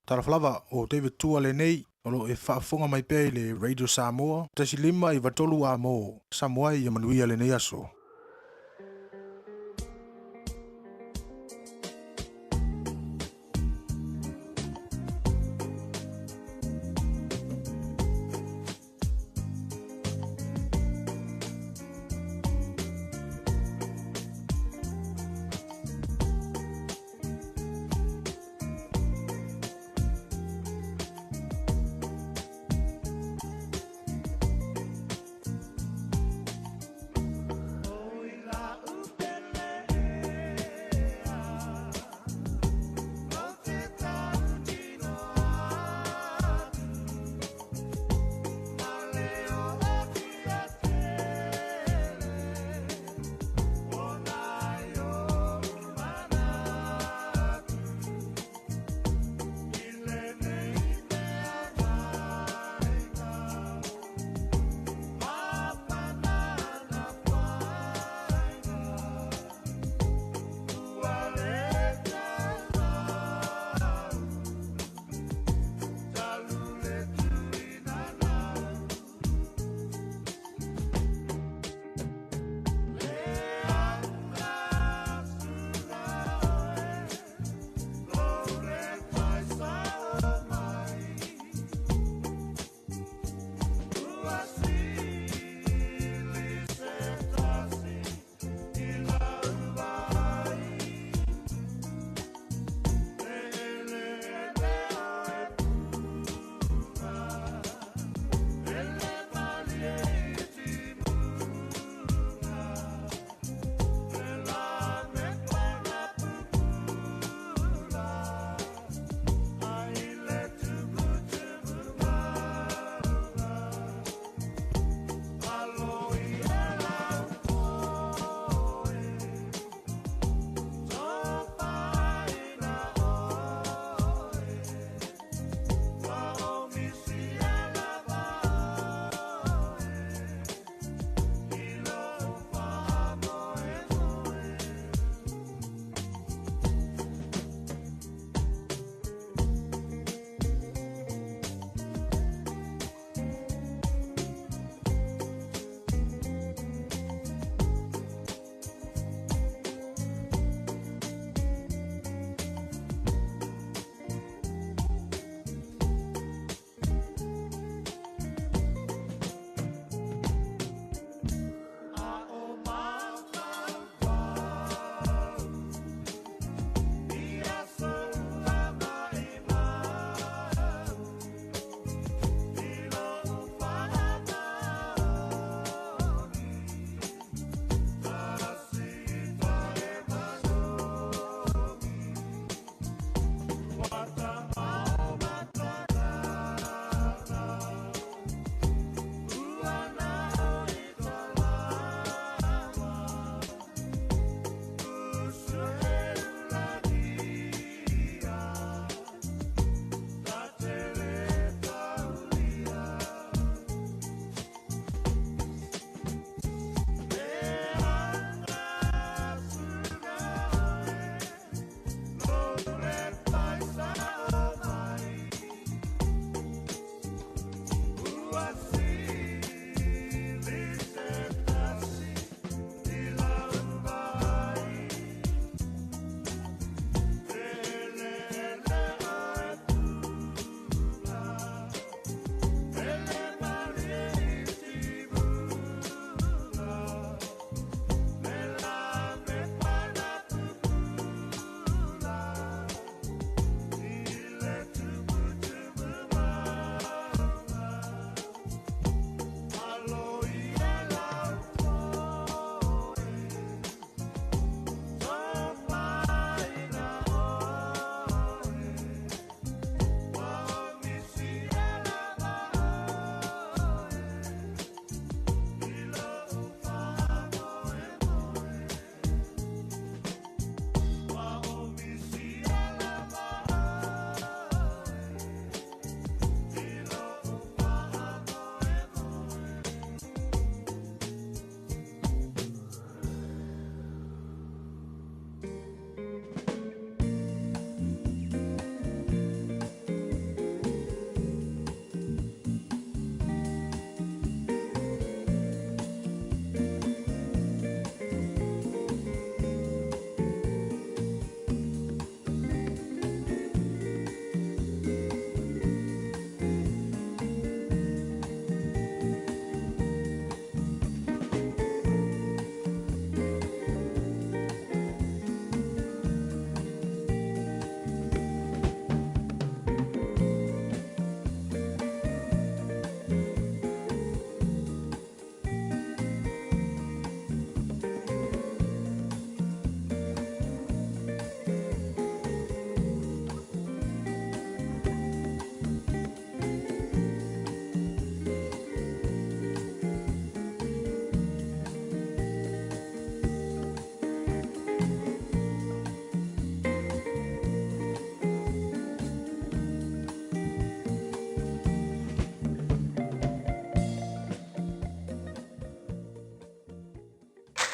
Talofa lava, o David Tua lenei, o lo o e faafofoga mai pea i le Radio Samoa 1.5 93 A mo Samoa ia manuia lenei aso.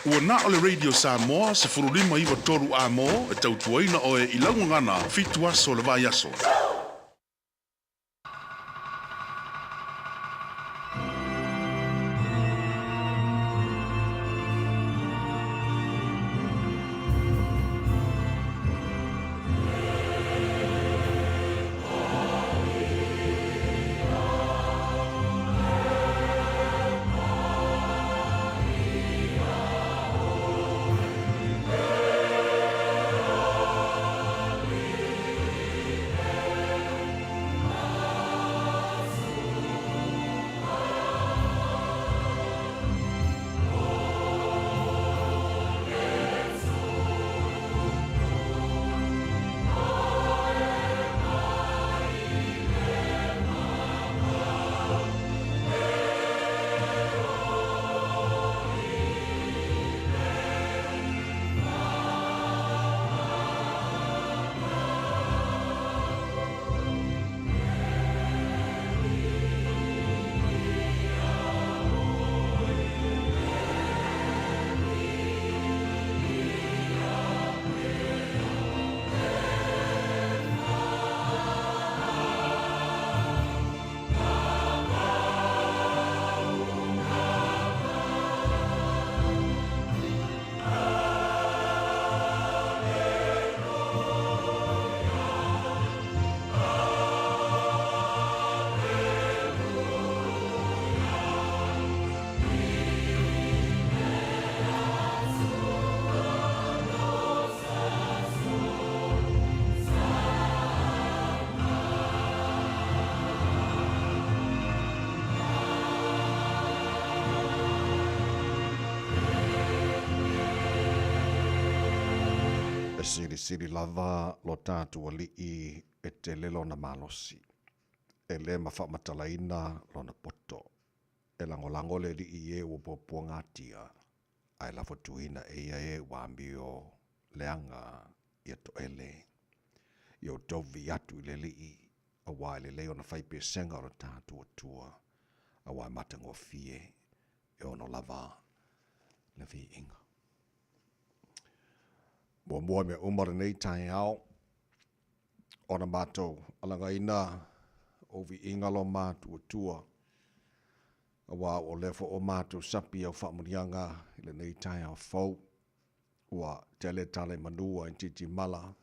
Ua na o le Radio Samoa 1593 Amo e tautuaina oe i lau gagana 7 aso o le vaiaso. E silisili lava lo tatou Alii e tele lona malosi, e le ma faamatalaina lona poto. E lagolago le Alii i e ua puapuagatia, ae lafotuina e ia e ua amio leaga ia toele. Ia outou vii atu i le Alii, auā e lelei ona fai pesega o le tatou Atua, auā e matagofie e ono lava le viiga. Muamua mea uma lenei taeao, ona matou alagaina o viiga lo matou Atua, auā ua lea foi ua matou sapi au faamuniaga i lenei taeao fou. Ua tele tala i manu a itiiti mala,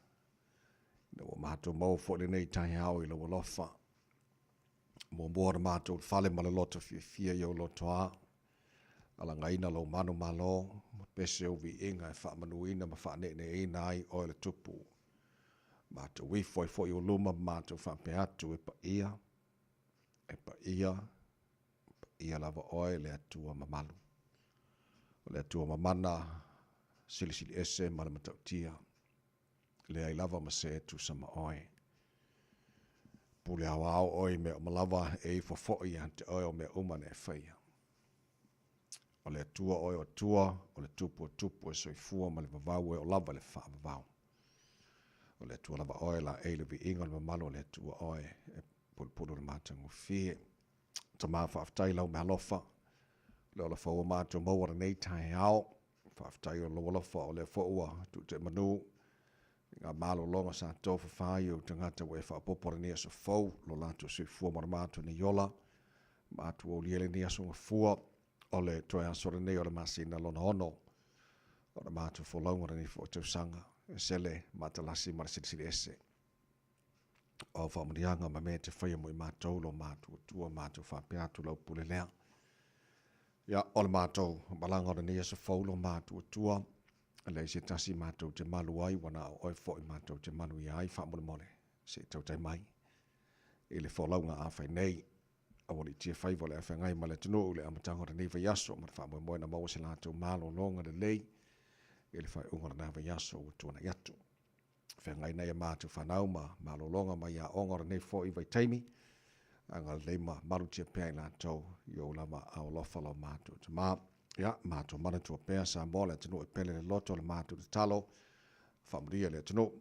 ina ua matou maua foi lenei taeao i lau alofa. Muamua ona matou fale ma le loto fiafia i ou lotoa, alagaina lou manumalo ma pese ou viiga e faamanuina ma faaneeneeina ai oe le Tupu. Matou ifo ai foi i ou luma ma matou faapea atu, e paia, e paia, paia lava oe le Atua mamalu. O le Atua mamana, silisili ese ma le matautia. Leai lava ma se e tusa ma oe. Pule aoao oe i mea uma lava e ifo foi ia te oe o mea uma na e faia. O le Atua oe o Atua, o le Tupu o Tupu e soifua ma le vavau e oo lava i le faavavau. O le Atua lava oe laei le viiga o le mamalu o le Atua oe e pulupulu le matagofie. Tama faafetai lau mealofa, le ola fou o matou maua lenei taeao. Faafetai o lou alofa o lea foi ua tuute'e-manu i ngā malologa sa tofafa ai ou tagata ua e faaopoopo lenei aso fou, lo latou soifua ma le matou nei ola. Matou aulia lenei aso gafua, o le toe aso lenei o le masina lona ono o le matou folauga o lenei foi tausaga, e sele matalasi ma le silisili ese. O au faamanuiaga ma mea e te faia mo i matou, lo matou Atua, matou faapea atu lau pule lea. Ia, o le matou malaga o lenei aso fou lo matou Atua, e leai se tasi matou te malu ai, ua na o oe foi matou te manuia ai, faamolemole, se i tautai mai i le folauga a fai nei. Aua le tia faiva o le afeagai ma le atunuu i le amataga o lenei vaiaso ma le faamoemoe na maua se latou malologa lelei i le faaiuga o lena vaiaso ua tuanai atu. Feagai nei a matou fanau ma malologa mai aoga o lenei foi vaitaimi, agalelei ma malutia pea i latou i ou lava aualofa lo matou Tama. Ia, matou manatua pea Samoa le atunuu e pele le loto le matou tatalo, faamanuia le atunuu,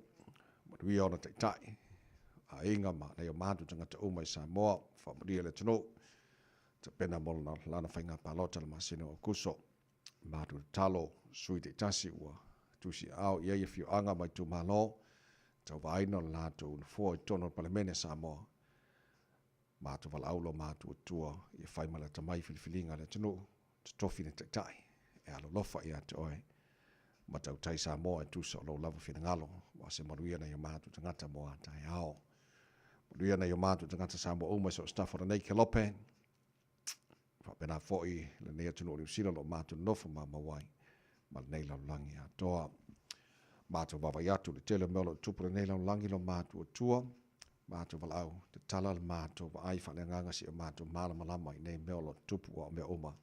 manuia ona taitai, aiga ma nai o matou tagata uma i Samoa, faamanuia le atunuu, tapena mo lana faiga palota le masina o Aokuso. Matou tatalo sui taitasi ua tusiaao i ai afioaga ma itumalo tauvaina o le latou nofoa i totonu o le Palemene Samoa. Matou valaau lo matou Atua ia fai ma le atamai filifiliga a le atunuu, totofi le Taitai e alolofa ia te oe ma tautai Samoa e tusa o lou lava finagalo aua se manuia nai o matou tagata mo a taeao. Manuia nai o matou tagata Samoa uma i so o se tafa o lenei kelope, faapena foi lenei atunuu o Niu Sila o lo o matou nonofo maumau ai ma lenei lalolagi atoa. Matou vaavaai atu i le tele o mea o lo o tupu i lenei lalolagi lo matou Atua, matou valaau, tatala le matou vaai faaleagaga seia matou malamalama i nei mea o lo o tupu aua o mea uma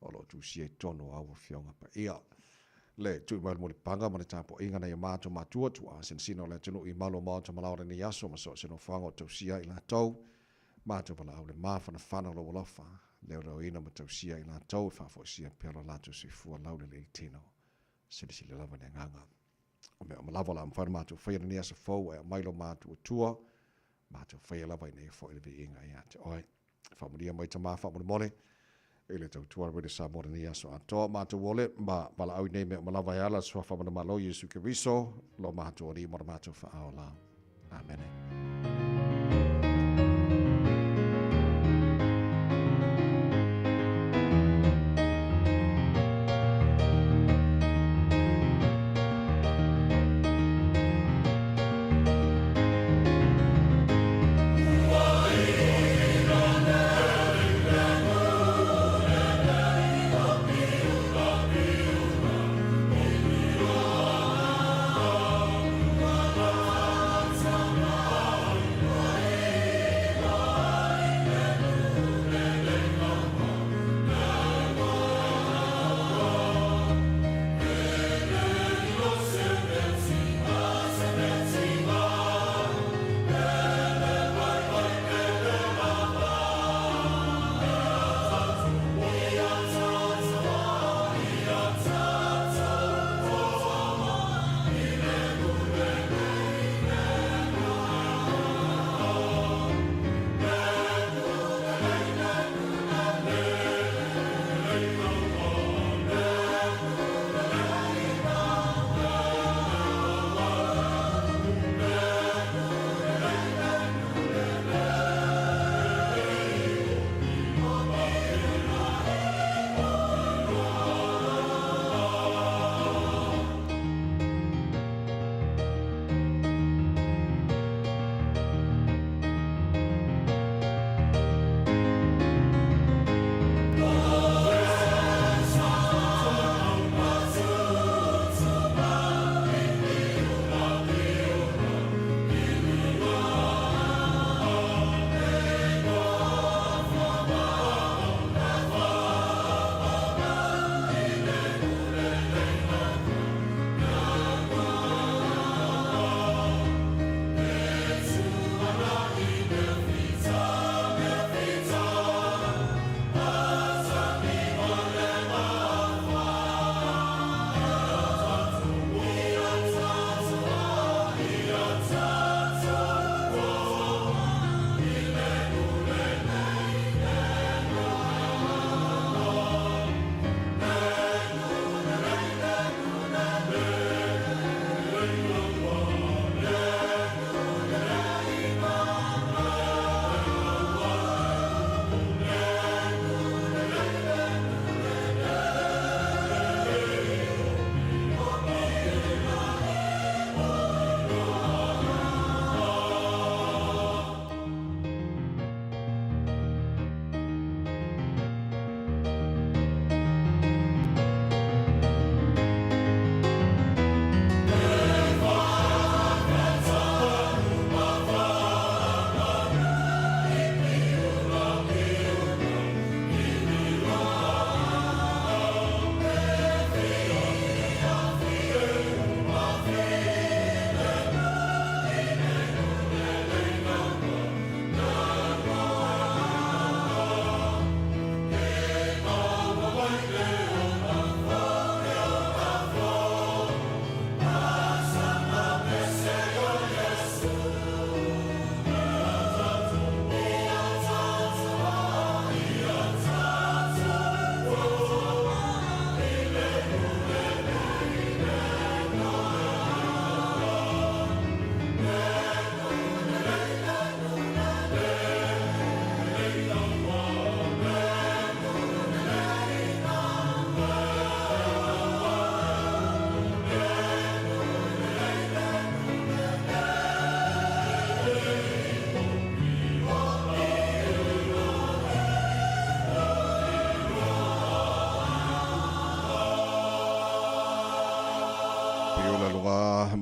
o lo o tusia i totonu o au Afioga Paia. Le tui mai o le mulipapaga ma le tapuaiga nai o matou matua, tuaa sinasina o le atunuu i malu o maota ma lao o lenei aso ma so o se nofoaga o tausia ai latou, matou valaau le mafanafana o lou alofa, leoleoina ma tausia i latou e faafoisia pea lo latou soifua laulelei i le tino. Silasila lava i le agaga. O mea uma lava o le a mafai ona matou faia i lenei aso fou ae aumai lo matou Atua, matou faia lava ina ia foi le viiga ia te oe. Faamanuia mai tama faamolemole i le tautua a Radio Samoa i lenei aso atoa. Matou ole ma valaau i nei mea uma lava e ala i le Suafa ma le Malo Iesu Keriso, lo matou Alii ma lo matou Faaola. Amene.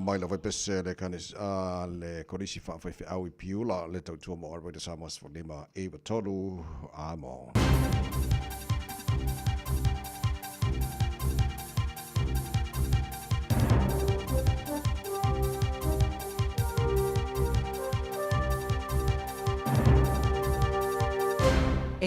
mai le faipese le kanis a le kolisi faafaifeau i Piula le tautua mo Radio Samoa 15 93 amo.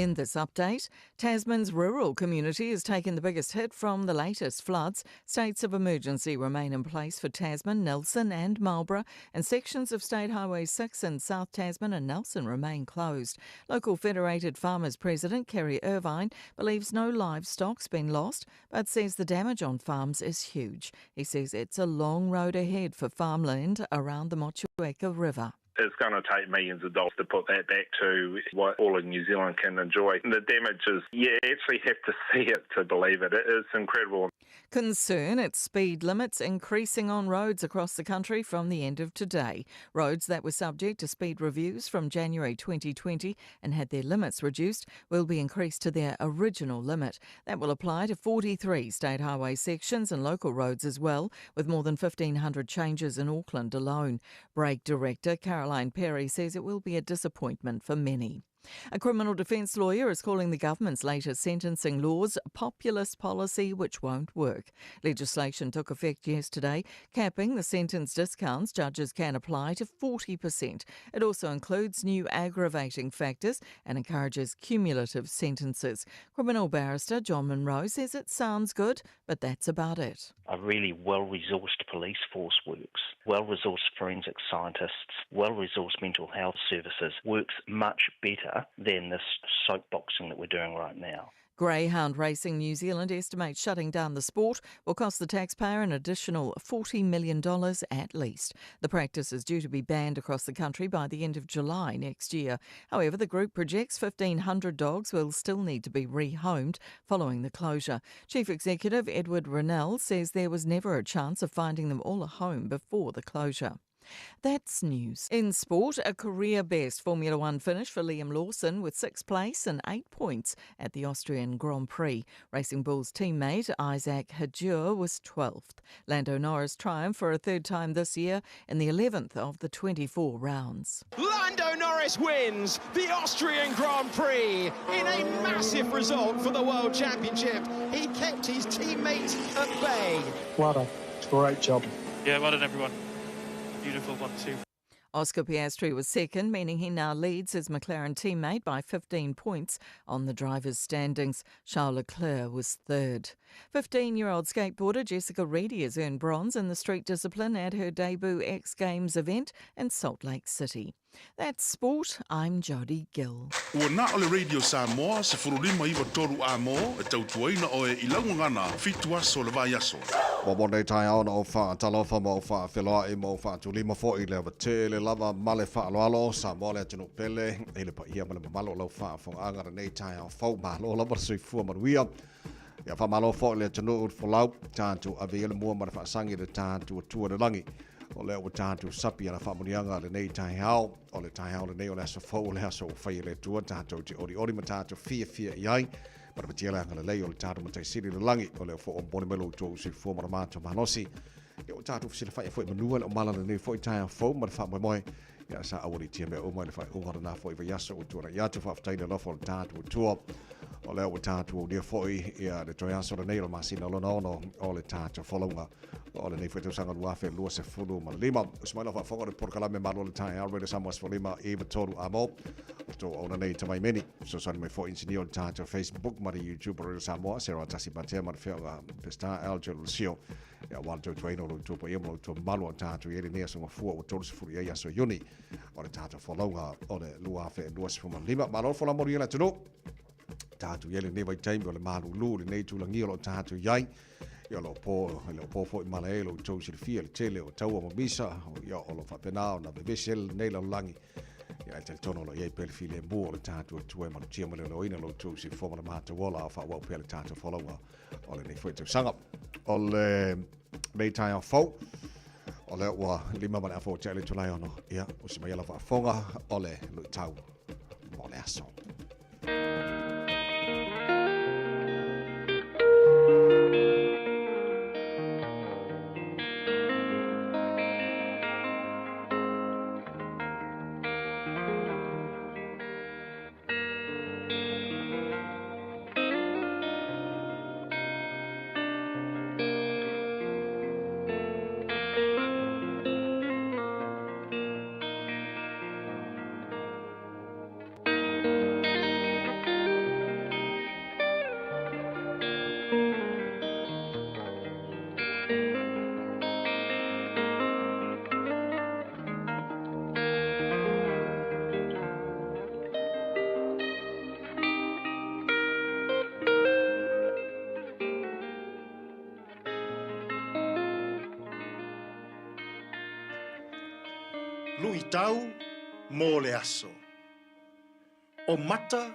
In this update, Tasman's rural community has taken the biggest hit from the latest floods. States of emergency remain in place for Tasman, Nelson, and Marlborough, and sections of State Highway 6 in South Tasman and Nelson remain closed. Local Federated Farmers President Kerry Irvine believes no livestock's been lost, but says the damage on farms is huge. He says it's a long road ahead for farmland around the Motueka River it's going to take millions of dollars to put that back to what all of New Zealand can enjoy. And the damage is, you actually have to see it to believe it. It is incredible. Concern at speed limits increasing on roads across the country from the end of today. Roads that were subject to speed reviews from January 2020 and had their limits reduced will be increased to their original limit. That will apply to 43 state highway sections and local roads as well, with more than 1,500 changes in Auckland alone. Brake Director Caroline Perry says it will be a disappointment for many. A criminal defence lawyer is calling the government's latest sentencing laws populist policy which won't work. Legislation took effect yesterday, capping the sentence discounts judges can apply to 40%. It also includes new aggravating factors and encourages cumulative sentences. Criminal barrister John Munro says it sounds good, but that's about it. A really well resourced police force works, well resourced forensic scientists, well resourced mental health services works much better than this soapboxing that we're doing right now. Greyhound Racing New Zealand estimates shutting down the sport will cost the taxpayer an additional $40 million at least. The practice is due to be banned across the country by the end of July next year. However, the group projects 1,500 dogs will still need to be rehomed following the closure. Chief Executive Edward Rennell says there was never a chance of finding them all a home before the closure. That's news. In sport, a career best Formula One finish for Liam Lawson with sixth place and eight points at the Austrian Grand Prix. Racing Bulls teammate Isack Hadjar was 12th. Lando Norris triumphed for a third time this year in the 11th of the 24 rounds. Lando Norris wins the Austrian Grand Prix in a massive result for the World Championship. He kept his teammates at bay. What a great job. Yeah, well done, everyone. Beautiful one, too. Oscar Piastri was second, meaning he now leads his McLaren teammate by 15 points on the drivers' standings. Charles Leclerc was third. 15 year old skateboarder Jessica Reedy has earned bronze in the street discipline at her debut X Games event in Salt Lake City. That's sport. I'm Jodie Gill. Ua na o le Radio Samoa 1593 amo e tautuaina oe i laugagana fitu aso o le vaiaso. Ua mo nei taeao na ou faatalofa ma ou faafeloai ma ou faatulima foi i le ava tele lava ma le faaaloalo Samoa le atunuu pele i le paia ma le mamalu o lau faafofogaaga lenei taeao fou. Malo lava le soifua manuia. Ia faamalo foi le atunuu folau tatou ave ia le mua ma le faasagi le tatou Atua i le lagi. O lea ua tatou sapi ana faamuniaga lenei taeao. O le taeao lenei o le aso fou o le aso ua faia e le Atua tatou te olioli ma tatou fiafia i ai. Manawatia le agalelei o le tatou Matai Sili i le lagi. O lea foi ua momoli mai lo outou soifua ma le matou malosi. Ia ua tatou fesilafai foi manua le omala lenei foi taeao fou ma le faamoemoe. Ia sa aualiitia mea uma i le faaiuga o lena foi vaiaso ua tuanai atu. Faafetai le alofa o le tatou Atua. O lea ua tatou aulia foi ia le toe aso lenei o le masina lona ono o le tatou folauga o lenei foi tausaga 2025. Usu mai lau faafofoga o le polokalame Malo o le Taeao Radio Samoa 15 93 amo. O tō auna nei tamai meni. Fesoasoani mai foi inisinia o le tatou Facebook ma le YouTube o Radio Samoa, Sarah Tasi Patea ma le feoga Pesta Aljo Lucio. Ia aua le tautuaina o lo outou paia ma lo outou mamalu a tatou i ai lenei aso gafua ua 30 i ai aso Iuni o le tatou folauga o le 2025. Malo le folau manuia le atunuu. Tatou i ai lenei vaitaimi o le malulu lenei tulagia o lo o tatou i ai. Ia o lo o po, e le o po foi mala e lo outou silafia le tele o taua ma misa, ia o lo o faapena ona vevesi ai lenei lalolagi. Ia e talitonu o lo o i ai pea le filemu o le tatou Atua e malutia ma leoleoina lo outou soifua ma le matou ola a o faaauau pea le tatou folauga o lenei foi tausaga. O lenei taeao fou, o lea ua lima ma le afa ua tea le itula e ono, ia, usi mai lau faafofoga o le luitau mo le aso. tatau mo le aso. O mata,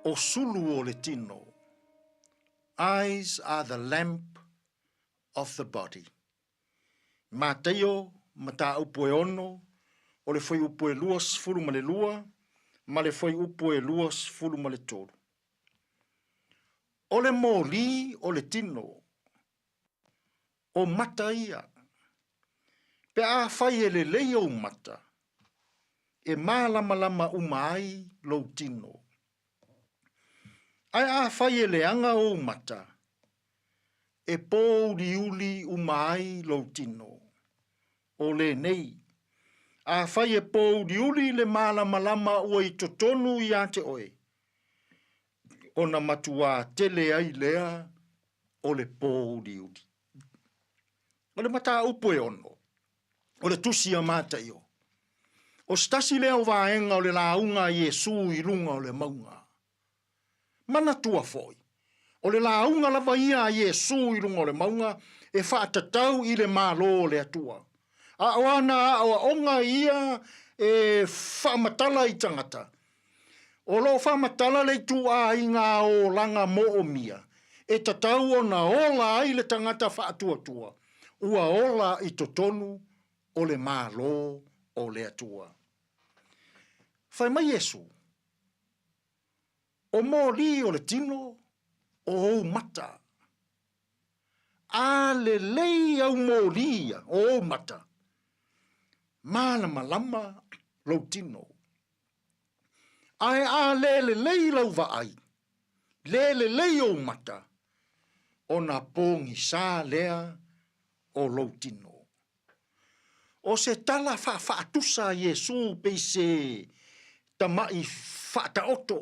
o sulu o le tino. Eyes are the lamp of the body. Mataio, mataupu e 6, o le fuaiupu e 22 ma le fuaiupu e 23. O le moli o le tino, o mata ia. Pe afai e lelei ou mata, e mālamalama uma ai lou tino. Ae afai e leaga ou mata, e pōuliuli uma ai lou tino. O lenei, afai e pōuliuli le mālamalama ua i totonu iā te oe, ona matuā tele ai lea o le pōuliuli. O le mataupu e 6, o le tusi a Mataio. O se tasi lea o vaega o le lauga a Iesu i luga o le mauga. Manatua foi, o le lauga lava ia a Iesu i luga o le mauga e faatatau i le Malo o le Atua. A o ana aoaoga ia e faamatala i tagata, O lo o faamatala le ituaiga olaga moomia e tatau ona ola ai le tagata faatuatua ua ola i totonu o le Malo o le Atua. Fai mai Iesu, O moli o le tino o ou mata. A lelei au moli ia o ou mata, malamalama lou tino. Ae a le lelei lau vaai, le lelei ou mata, ona pogisa lea o lou tino. O se tala faafaatusa a Iesu pei se tama'i faataoto,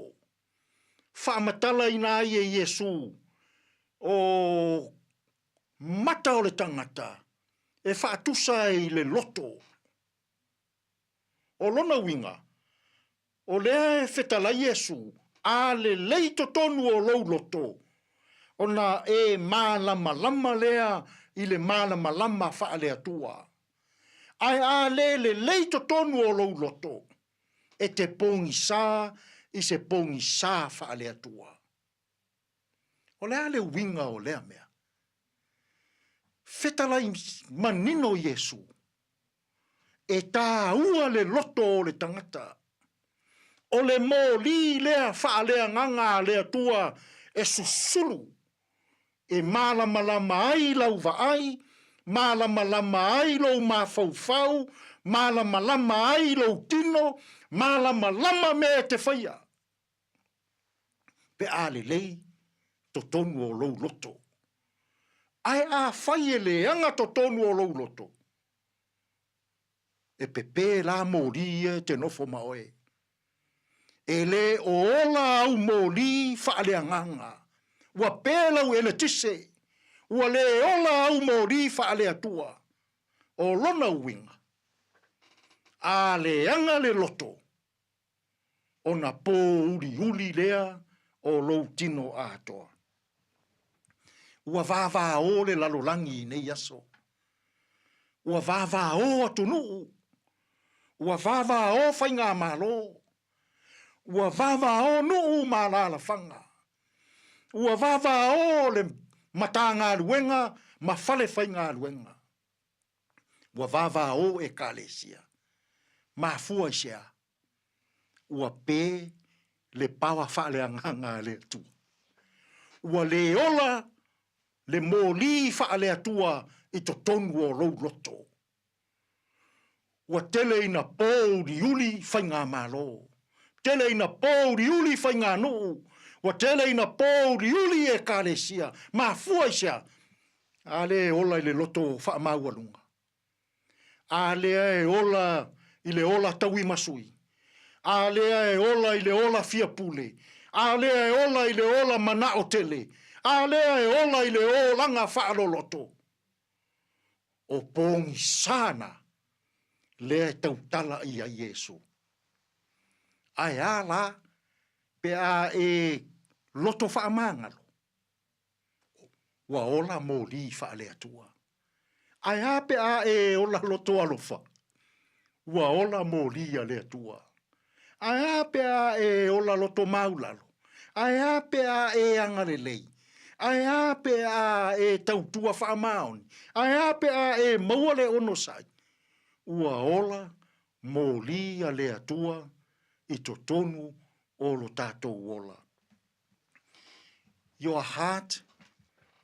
faamatalaina ai e Iesu o mata o le tagata e faatusa ai i le loto. O lona uiga, o lea e fetalai Iesu, a lelei totonu o lou loto, ona e malamalama lea i le malamalama faale-Atua. Ae a le lelei totonu o lou loto, e te pogisa i se pogisa faale-Atua. O le a le uiga o lea mea? Fetalai manino Iesu, e tāua le loto o le tagata. O le moli lea faaleagaga a le Atua e susulu, e malamalama ai lau vaai, malamalama ai lou mafaufau, malamalama ai lou tino, malamalama mea e te faia. Pe a lelei totonu o lou loto. Ae afai e leaga totonu o lou loto, e pepē la moli ia e te nofo ma oe. E le o ola au moli faaleagaga. Ua pē lau eletise, ua le ola au moli faaleatua. O lona uiga, a leaga le loto, ona pōuliuli lea o lou tino atoa. Ua vāvāō le lalolagi i nei aso. Ua vāvāō atunuu. Ua vāvāō faigamalo. Ua vāvāō nuu ma alaalafaga. Ua vāvāō le Matagaluega ma fale faigaluega. Ua vāvāō Ekalesia. Mafua i se a? Ua pē le pawa faaleagaga a le Atua. Ua lē ola le mōlī faale-Atua i totonu o lou loto. Ua tele ina pōuliuli faigamalo. Tele ina pōuliuli faiganuu. Ua tele ina pōuliuli Ekalesia. Mafua i se a? A lea e ola i le loto faamaualuga. A lea e ola i le ola tauimasui. A lea e ola i le ola fia pule. A lea e ola i le ola manao tele. A lea e ola i le olaga faaloloto. O pogisa na lea e tautala i ai Iesu. Ae a la pe a e loto faamagalo? Ua ola moli faale-Atua. Ae a pe a e ola loto alofa? Ua ola moli a le Atua. Ae a pe a e ola loto maulalo? Ae a pe a e agalelei? Ae a pe a e tautua faamaoni? Ae a pe a e maua le onosai? Ua ola moli a le Atua i totonu o lo tatou ola. Your heart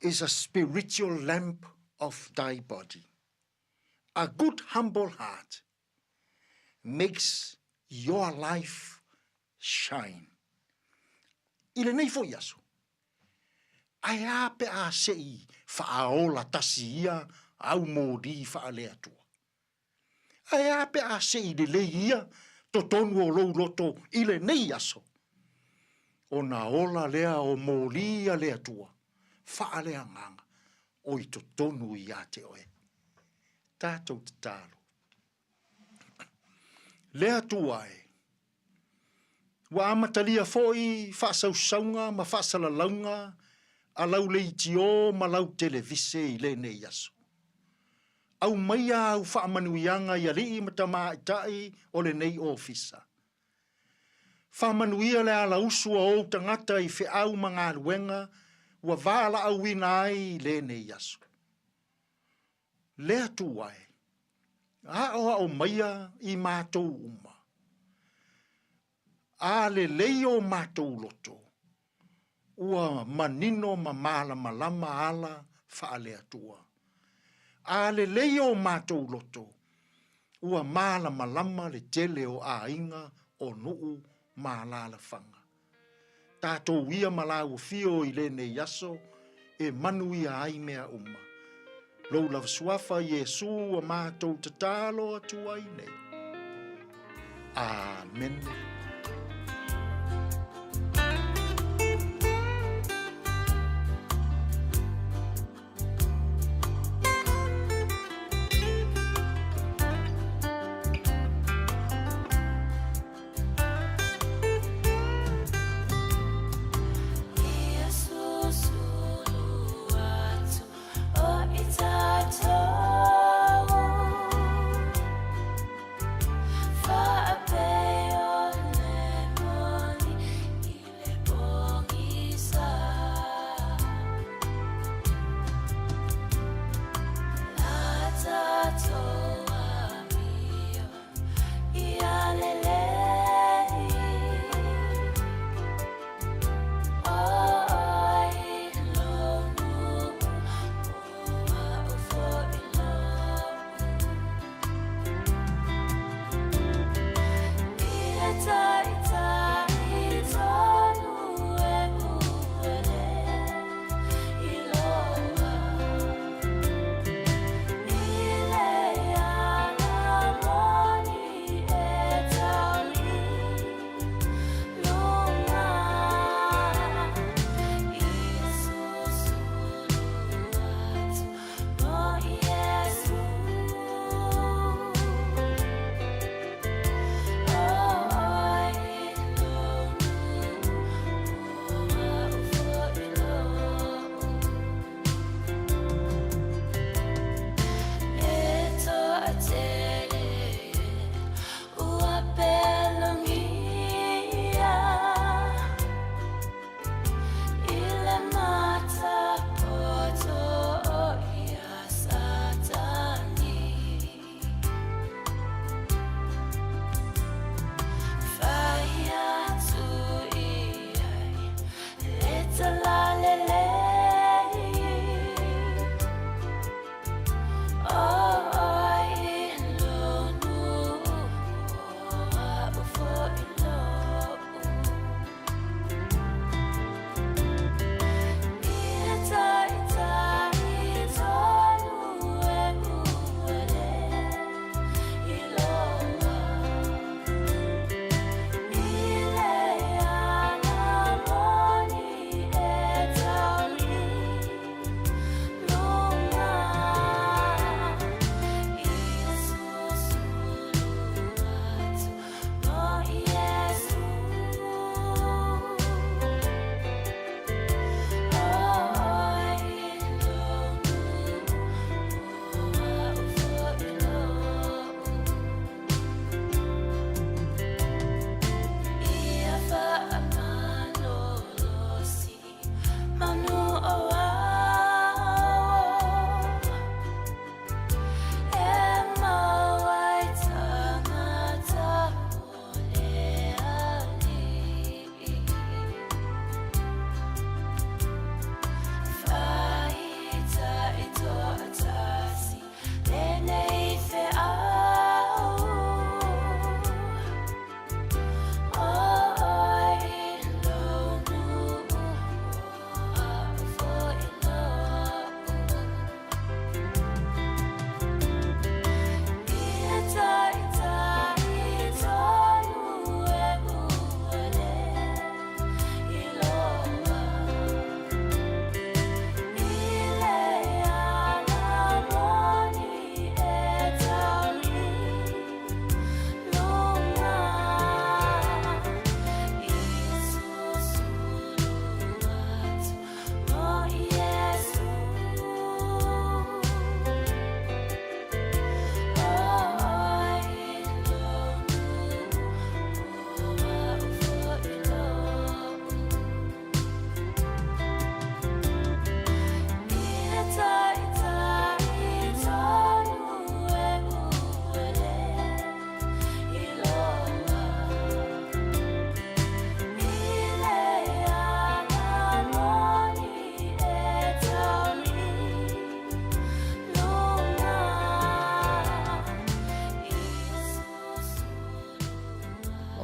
is a spiritual lamp of thy body. A good humble heart makes your life shine. I lenei foi aso, ae a pe a se i faaola tasi ia au moli faale-Atua? Ae a pe a se i lelei ia totonu o lou loto i lenei aso? Ona ola lea o moli a le Atua, faaleagaga o i totonu ia te oe. Tatou tatalo. Le Atua e, ua amatalia foi faasausauga ma faasalalauga a lau leitio ma lau televise i lenei aso. Aumaia au faamanuiaga i alii ma tamaitai o lenei ofisa. Faamanuia le alausu a ou tagata i feau ma galuega ua valaauina ai i lenei aso. Le Atua e, aoao maia i matou uma. A lelei o matou loto, ua manino ma malamalama ala faale-Atua. A lelei o matou loto, ua malamalama le tele o aiga o nuu ma alaalafaga. Tatou ia ma lāua fio i lenei aso e manuia ai mea uma. Lou lava suafa Iesu ua matou tatalo atu ai nei. Amene.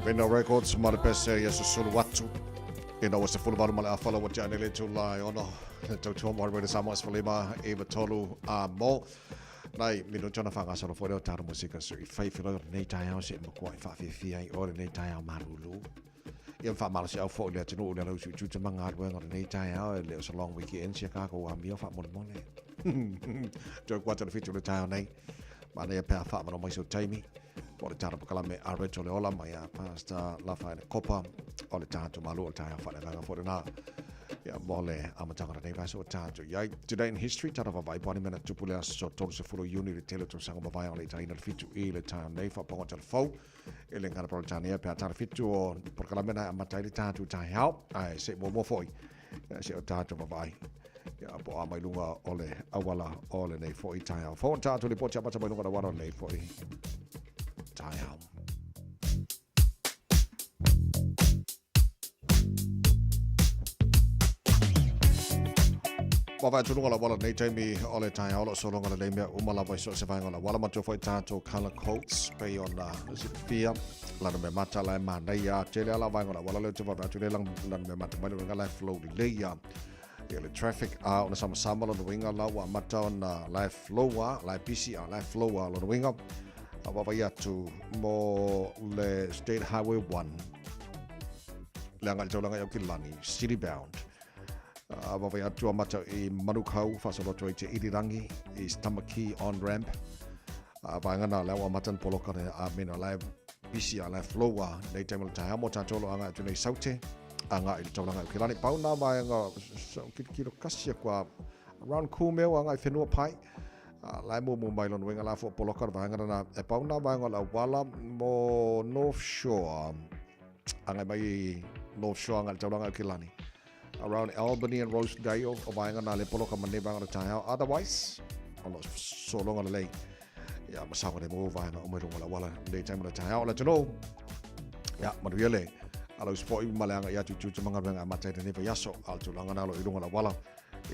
Vena Records ma le pese ia susulu atu. Ina ua 18 ma le afala ua tea nei le itula e 6 le tautua mo Radio Samoa 15 iva tolu a mo. Nai minuti ona whangasalo fo leo tāro musika so i whai whiroi o lenei taeao se makua i whaafiafia ai o lenei taeao marulu. Ia whaamalo se au fo le atunuu le lau suituta ma ngā o lenei taeao e leo sa long weekend sia kako a mio whaamolemole. Toe kuata le whitu le taeao nei. Mana ia pea whaamano mai so taimi. Po le tara pakalame a Reto le ola mai a Pastor Lafaele Kopa o le tātou malu o le taeao whaaleagaga fo le nā. Ia mo le amataga o lenei vaiaso o tātou iai. Today in history, tara vavae po ani mea na tupu le aso 30 Iuni le tele o tausaga mavae o le itaina le 7 i le taeao nei whaapaonga telefou e le ngana Peretania pe a tara 7 o polokalame na e amata ai le tātou taeao ae se i muamua foi se o tātou vavae ia po a mai lunga o le auala o lenei foi taeao. Fou ona tātou lipoti amata mai lunga o le auala o lenei foi taeao. Ua vaai atu luga o le auala lenei taimi o le taeao o lo o sologa lelei mea uma lava i so o se vaega o le auala. Matua foi tātou colour codes pei ona silafia lana mea mata la e manaia tele a la vaega o le auala lea ou te vaavaai atu lea lana mea mata mai le uiga la e flow lelei a ia le traffic a ona samasama lona uiga la ua amata ona la e flow a la e busy a la e flow a lona uiga a vaavaai atu mo le State Highway 1 le agai i le taulaga i Aukilani city bound A wawe atu a mata i Manukau, whaasolo atu ai te irirangi i Tamaki on ramp. A vaenga na leo a mata poloka ne a mena lai bisi a lai flow a nei taimi o le taeao mo tātou lo anga atu nei saute anga i le taulanga i Kelani. Pau nā vaenga kilokilo kasi a kua around Kumeu anga i whenua pai. A lai mumu mai lona winga la fo poloka le vaenga na e pau nā vaenga la wala mo North Shore. Anga mai i North Shore anga i le taulanga i Kelani. Around Albany and Rosedale o vaenga nā le poloka ma nei vaenga o le taeao. Otherwise, o lo sologa lelei. Ia, ma saoga le mo vaenga o mai lunga o le auala nei taimi o le taeao. O le atunuu, ia, manuia le ala usu foi ma le aga i atu i tū te manga amata i lenei vaiaso. A o le tulaga nā lo i lunga o le auala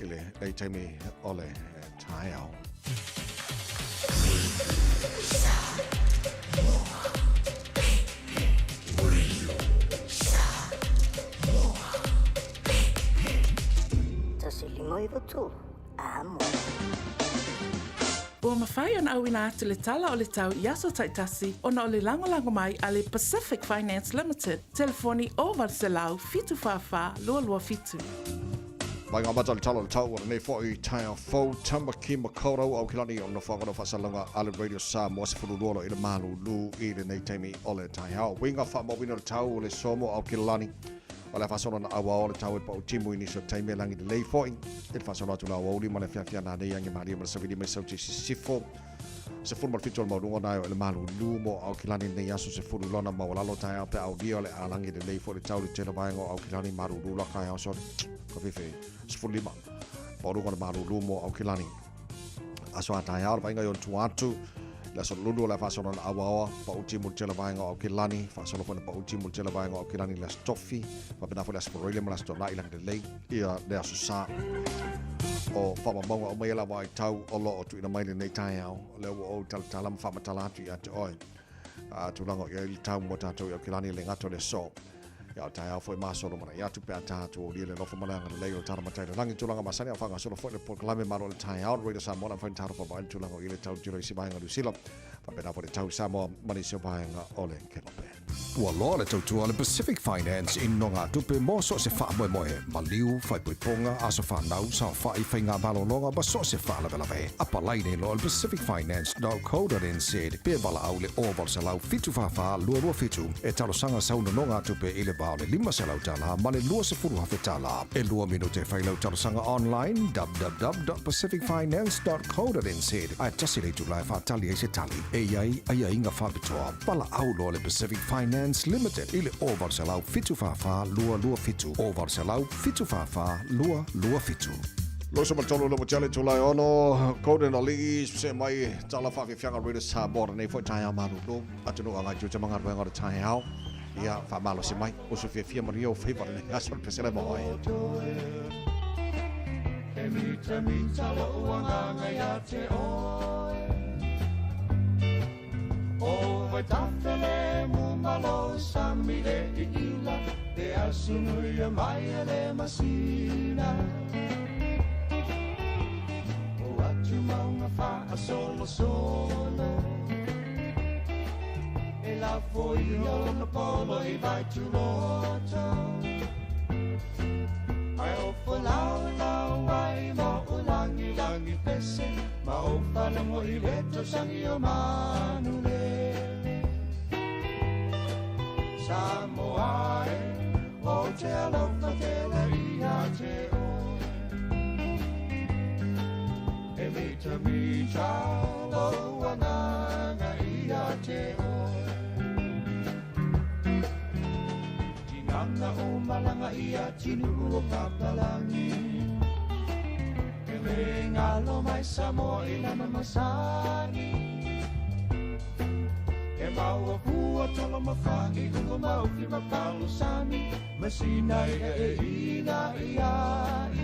i lenei taimi o le taeao. Ua mafai ona auina atu le tala o le tau i aso taitasi ona o le lagolago mai a le Pacific Finance Limited, telefoni 0800 744 227. Mai ngā mata o le tala o le tau o lenei foi taeao fou Tamaki Makaurau Aukilani o le nofoaga o faasalalauga a le Radio Samoa 12 lo i le malūlū i lenei taimi o le taeao. Uiga faamauina o le tau o le somo Aukilani o le a faasolo na auao o le tau e pau timu i nisi o taimi e lagi lelei foi i le faasolo atu la aoauli ma le afiafi a nanei agi malie ma le savili mai sauti sisifo 17 o le maualuga ona e o i le malūlū mo Aukilani lenei aso 10 lona maualalo taeao pe aulia o le a lagi lelei foi le tau i le tele vaega o Aukilani malūlū la kaeao soli ka fefe 15 maualuga o le malūlū mo Aukilani aso a taeao le vaaiga i ona tua atu le aso lulu o le a faasolo na auaoa pa'uti mo le tele vaega o Aukilani faasolo foi na pa'uti mo le tele vaega o Aukilani le aso Tofi faapena foi le aso Faraile ma le aso Tona'i lagi lelei ia le aso Sa o faamaumauga uma ia lava ai tau o lo o tuuina mai lenei taeao o lea ua ou talatala ma faamatala atu ia te oe a tulaga o i ai le tau mo tātou i Aukilani le gato le aso Ia o taeao foi masolo mana i atu pe a tātou o lia le alofa ma le agalelei o le tala matai le langi tulaga masani a whangasolo foi le polokalame malo le taeao Radio Samoa na whain taro whawai le tulaga o i le tau tiro i si vaenga New Zealand whapena foi le tau Samoa ma nisi o vaenga o le Kelope. Ua loa le tautua a le Pacific Finance i nogatupe mo so o se faamoemoe, maliu, faaipoipoga, aso fanau, saofai, faiga malologa ma so o se faalavelave. Apalai nei loa i le pacificfinance.co.nz pe valaau i le 0800 744 227 e talosaga sau nonogatupe i le va o le $500 ma le $20,000. E lua minute e fai lau talosaga online www.pacificfinance.co.nz ae tasi le itula e faatali ai se tali. E i ai aiaiga faapitoa. Valaau loa le Pacific Finance Limited i le 0800 744 227, 0800 744 227. Loso ma le tolu le tele tulai ono Golden Ali'i se mai tala whaafiafiaga Radio Samoa lenei foi taeao malulu atunuu a ngai tuta ma galuega o le taeao ia faamalosi mai uso fiafia manuia o faiva lenei aso le pesela ma oe. E mitamita lo'u agaga ia te oe O Vaitafele mu ma lou sami. Susunuia mai e le masina O atu maunga faasolosolo E la foia o na polo i vai tuloto Ai o folau lau ai mo o langi langi pese Ma o whanango i le tausangi o manulele Samoa e o te alofa tele ia te oe E mita mita lo ananga ia te oe Tinganga o malanga ia tinu o papalangi E le ngalo mai Samoa i lana masani E maua pua tolo mawhangi ungo maufi mapalo sami Masina i e ina i ai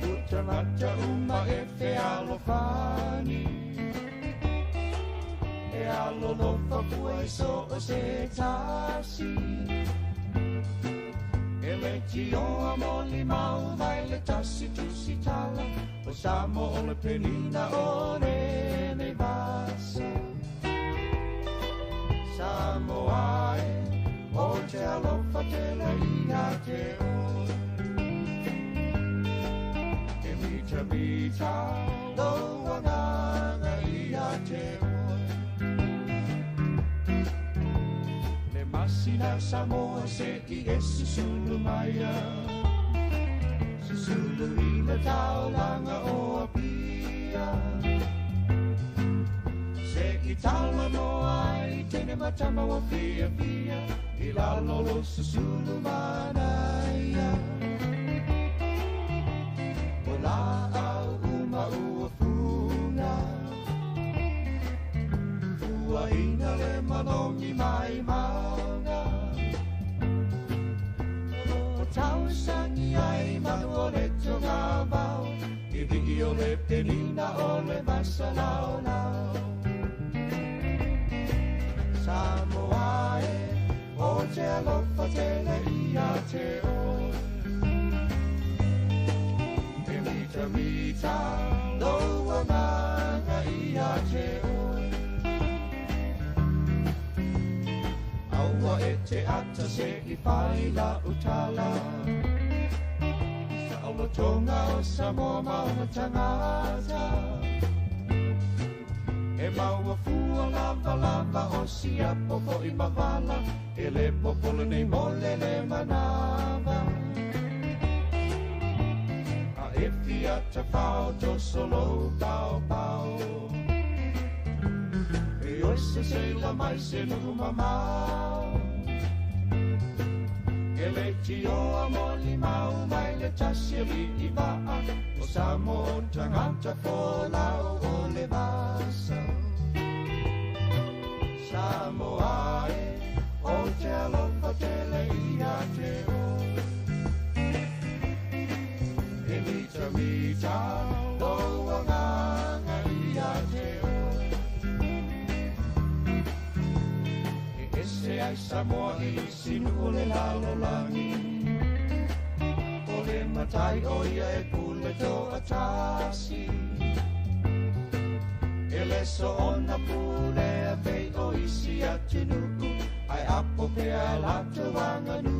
Utamata uma e fe alofani E alolofa pua i so o se tasi E le tioa mo li mau mai le tasi tusi tala O Samoa o le penina o nene vasa Samoa e o te alofa tele ia te oe E mita mita lo ananga ia te oe Le masina Samoa se i e susulu maia Susulu i le taulanga o Apia Se i tala noa i tene matama o fia fia I lalo lo susulu manaia O la au uma ua funga Ua ina le manongi mai maunga O tausangi ai manu o le tonga vau I vii o le penina o le masalao lao Samoa e o te alofa tele ia te oe E mita mita lo ananga ia te oe Aua e te ata se i whai la utala Sa olotonga o Samoa maunga tangata E maua fua lava lava o siapo fo i mavala E le popolo nei mole le manava A e fiata fao to solo pao pao E oi se se la mai se nuhu mamao E le tioa mo li mau mai le tasi li i vaa O Samoa tangata folau o le vasa Samoa e o te alofa tele ia te oe E mita mita lo anganga ia te oe E ese ai Samoa i sinu o le lalolangi O le matai o ia e pule toa tasi E le so ona pule a vei o isi atunuu Ai apo pea lato anganu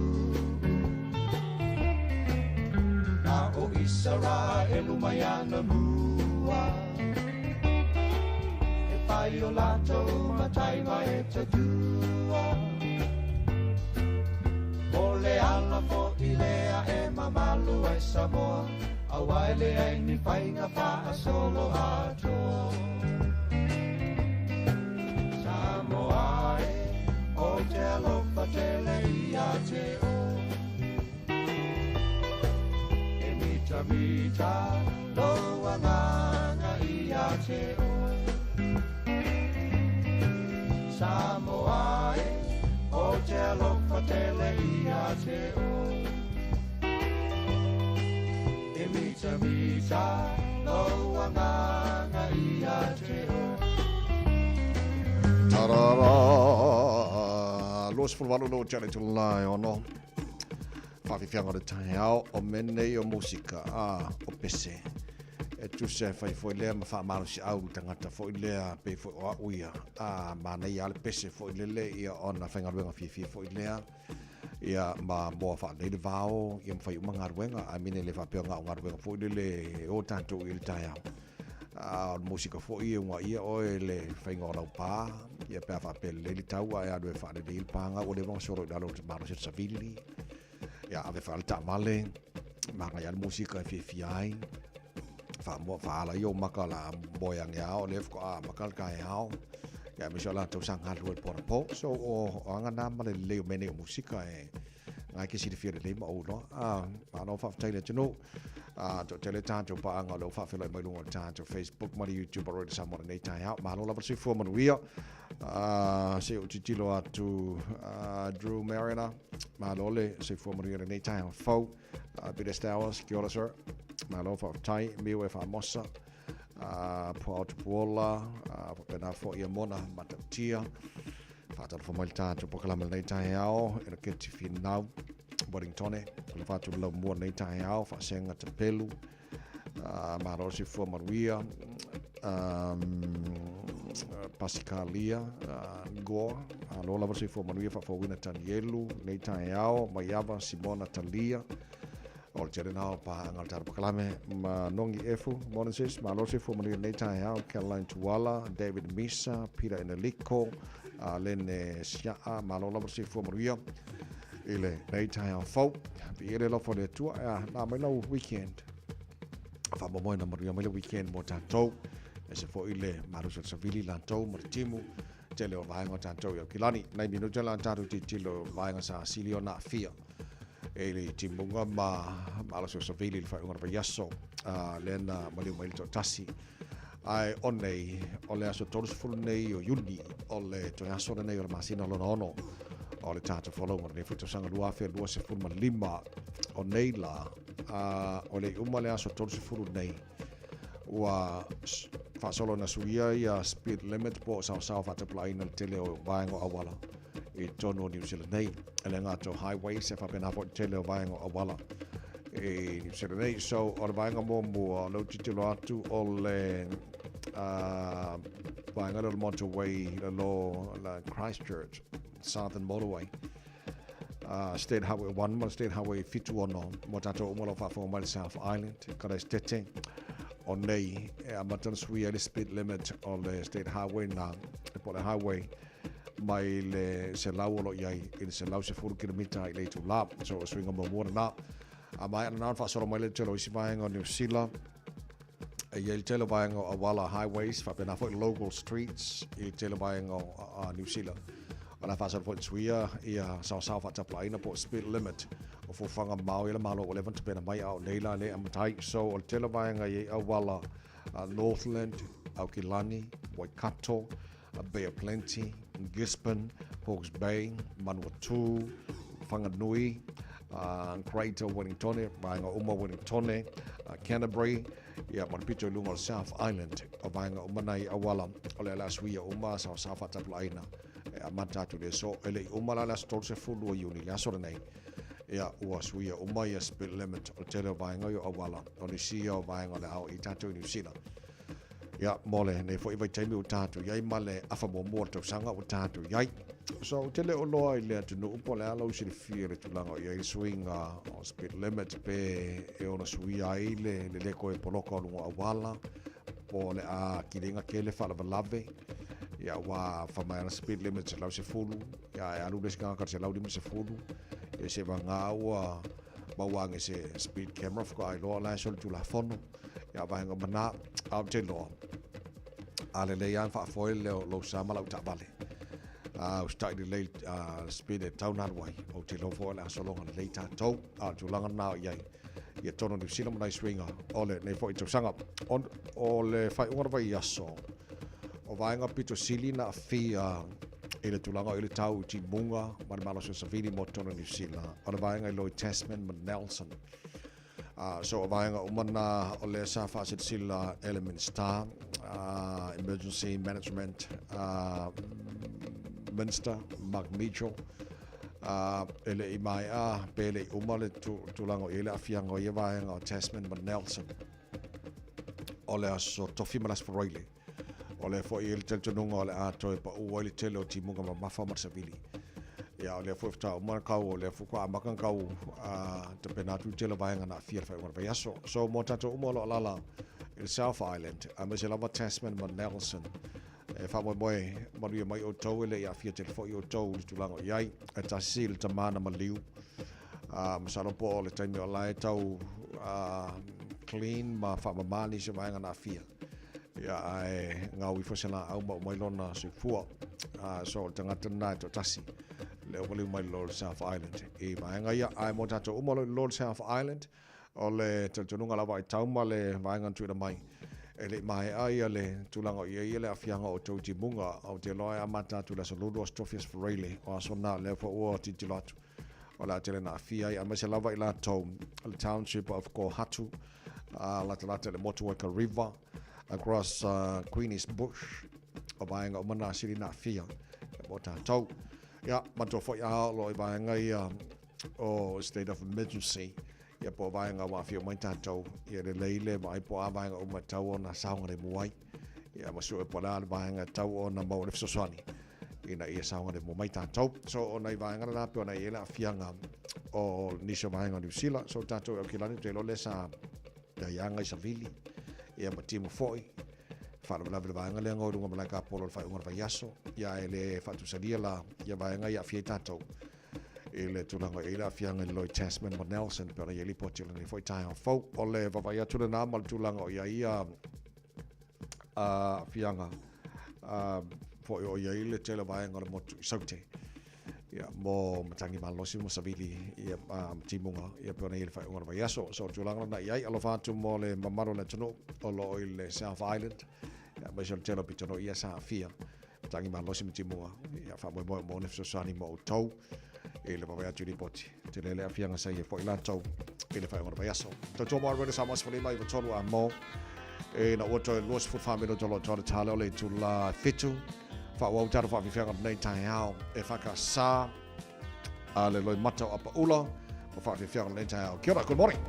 Na o Israelu mai ana mua E pai o lato matai mai e tatua O le ala fo i lea e mamalu ai Samoa Auai le ai ni whainga wha solo atoa Samoa e o te alofa tele ia te oe E mita mita lo anganga ia te oe Samoa e o te alofa tele ia te oe E mita mita lo anganga ia te oe Tarara, 28 lo tele tu la e ono. Whawhiwhianga o le taeao o menei o musika a o pese. E tusa e fai foi lea ma whaamalosi au le tangata foi lea pe foi o au ia. A mānei a le pese foi lele ia ona whaingaluenga fiafia foi lea. Ia ma moa whaanei le vao ia mwhai uma ngaruenga. A mine le whapea ngā o ngaruenga foi lele o tātou i le taeao. A o le musika foi e unga ia oe le whainga o lau pā. Ia pea whapea lelei le taua e alu e whaalelei le pānga. Ua leva soro i lalo o te malosi o te savili. Ia ave whaale taavale. Maga ia le musika e fiafia ai. Whaamua whaala i o maka la moe ange ao le whako a maka le kai ao. Ia me la tau sanga lu e pora po. So o anga nā ma le leo mene o musika e ngai ke siri fia le ma o no. A ma no whawhtai le tino. A to tele tātou pa anga leo whawhela mai lunga o tātou Facebook ma le YouTube ro i Samoa nei tai ao. Malo lava se fua manuia. A se o titilo atu Drew Mariner. Malo le se fua manuia le nei tai ao fau. Peter Stowers, kia ora sir. Malo whawhtai, miu e whamosa. Pua o Tupuola, whapena fo ia mona matautia. Whātara wha mai le tātou pokalama nei tai ao, e ke te whinau, Wellingtone, o le whātu lau mua nei tai ao, whasenga te pelu, malo se fua manuia, Pasikalia, Goa, alo lava se fua manuia whawhawina Tanielu, nei tai ao, Maiava, Simona Talia, o le tele nao pa anga le tara pakalame ma nongi efu morning sis malo se fua manuia nei tai ao Caroline Tuala, David Misa, Peter Eneliko, Lene Siaa, malo lava se fua manuia i le nei tai ao fau. Pi ele lofo le tua, nā mai lau weekend. Whamomoe na manuia mai le weekend mo tātou. E se fo i le marusa savili lātou ma le timu. Tele o vaenga o tātou i au kilani. Nei minuta la tātou titilo vaenga sa silio nā fia. E le timunga ma alaso savili le whaunga na yaso. Lena maliu mai le tasi. Ai o nei, o le aso 30 nei o Iuni, o le toi aso nei o le masina lona ono. O le tātou folonga nei futa sanga lua afia lua se fulu ma lima o nei la, o le uma le aso 30 nei. Ua whaasolo na suia ia speed limit po sao sao whataplaina le tele o vaenga o awala i tonu o New Zealand nei. E le ngātou highway se whapena fo tele o vaenga o awala i New Zealand nei. So o le vaenga mua mua o lau titilo atu o le vaenga le motorway le lo la Christchurch Southern Motorway. State Highway 1 ma State Highway 76 mo tātou umalo whawhao mai le South Island ka reis tete o nei e amata na suia le speed limit o le State Highway na e po le highway mai le se lau o lo iai i le se lau se furu kilomita i le itu la. So o suinga mua mua na a mai ana nā whaasoro mai le telo isi vaenga o New Zealand e ia i le tele vaenga o Awala Highways whapena foi local streets i le tele vaenga o New Zealand. O la whaasoro foi suia ia sao sao whataplaina po speed limit o fofanga mau i le malo o levan te pena mai au nei la le amatai. So o le tele vaenga i Awala Northland, Aukilani, Waikato, Bay of Plenty, Gisborne, Hawke's Bay, Manawatu, Whanganui, Greater Wellingtone, vaenga uma Wellingtone, Canterbury, ia ma le pito i lunga o le South Island, o vaenga uma nei Awala, o le ala suia uma sao sao whataplaina. E amata atu le so, e le i uma la le aso 32 Iuni, le aso lenei. Ia ua suia uma ia speed limit o tele o vaenga i o Awala, o nisi o vaenga o le ao i tātou i New Zealand. Ia, mo le nei foi vai taimi o tātou iai, ma le afa mua le tausaga o tātou iai. So, tele o loa i le atunuu po le ala o silafia le tulaga o iai le suiga o speed limit pe e ona suia ai le le leko e poloka o lunga Awala, po le a kilinga ke le whaalavalave. Ia ua whamai ana speed limit se lau se fulu, ia e alu le sikanga kar se lau lima se fulu, ia se wanga ua mauange se speed camera whaka ai loa lai soli tula fono, ia vaenga mana au te loa. A le lei an whaafoe le o lau sama lau taavale. O stai le lei speed e tau nā ruai, o te loa foe le asolonga le lei tātou, a tulaga nā o iai. Ia tono New Zealand manai suinga o le nei foi tausaga. O le whai unga vai aso, o vaenga pito sili na fia i le tulaga o i le tau i timunga ma le malosi o savili mo tonu New Zealand. O le vaenga i Lloyd Tasman ma Nelson. So o vaenga uma na o le sa whaasilasila Element Star, Emergency Management Minister Mark Mitchell. E le i maea pe le i uma le tulaga o i ai le aafiaga o ia vaega o Tasman ma Nelson. O le aso Tofi ma le aso Faraile. O lea foi e i ai le talitonuga o le a toe pau ai le tele o timuga mamafa ma le savili. Ia, o lea foi faatoa uma ona tau, o lea foi faatoa amata ona tau tapena atu le tele o vaega na aafia i le faaiuga o le vaiaso. So, mo tatou uma o lo o alaala i le South Island, aemaise lava Tasman ma Nelson, e faamoemoe manuia mai outou e le i aafia tele foi outou i le tulaga o i ai. E tasi le tama na maliu, masalo po o le taimi o la e tau clean ma faamama nisi o vaega na aafia. Ia, ae gau ifo se laau ma uma ai lona soifua. So, o le tagata lena e toatasi lea ua maliu mai i lalo o le South Island i vaega ia. Ae mo tatou uma o lo o i lalo o le South Island, o le talitonuga lava i tau ma le vaega na tuuina mai, e le i maea ia le tulaga o i ai le aafiaga o outou timuga. Ou te iloa e amata atu i le aso Lulu, aso Tofi, aso Faraile, o aso na lea foi ua tilotilo atu o le a tele na aafia ai, aemaise lava i latou le township of Kohatu, latalata i le Motueka River, across Queenie's Bush, o vaega uma na sili na aafia mo tatou. Ia, matua foi a o lo i vaega ia o state of emergency, ia po o vaega ua aafia uma ai tatou, ia lelei le vaai po o a vaega uma e tatau ona saogalemu ai. Ia ma sue po o le a le vaega e tatau ona maua le fesoasoani ina ia saogalemu mai tatou. So, o nai vaega na pei ona i ai le aafiaga o nisi o vaega o Niu Sila. So, tatou e Aukilani, ou te iloa lea sa iaga i savili, ia ma timu foi. Faalavelave le vaega lea ngau i luga malae kapolo i le faaiuga o le vaiaso. Ia e le faatusalia la ia vaega i aafia ai tatou i le tulaga i le aafiaga i le Lloyd Tasman ma Nelson pei ona i ai lipoti o lenei foi taeao fou. O le vaavaai atu lena ma le tulaga o i ai ia aafiaga foi o i ai le tele o vaega o le motu i Saute. Ia, mo matagi malosi ma savili ia, ma timuga ia pei ona i ai le faaiuga o le vaiaso. So, o le tulaga lena i ai, alofa atu mo le mamalu o le atunuu o lo o i le South Island, ia, aemaise o le tele o pitonuu ia sa aafia matagi malosi ma timuga. Ia, faamoemoe mo le fesoasoani mo outou i le vaavaai atu i lipoti. Tele le aafiaga sa i ai foi latou i le faaiuga o le vaiaso. Tautua mo Arena Samoa 15 93 a mo e na ua toe 24 minuta o lo o toa le tale o le itula 7. Faaauau tatou faafiafiaga o lenei taeao e whakasā a le loimata o Apaula o faafiafiaga o lenei taeao. Kia ora, good morning.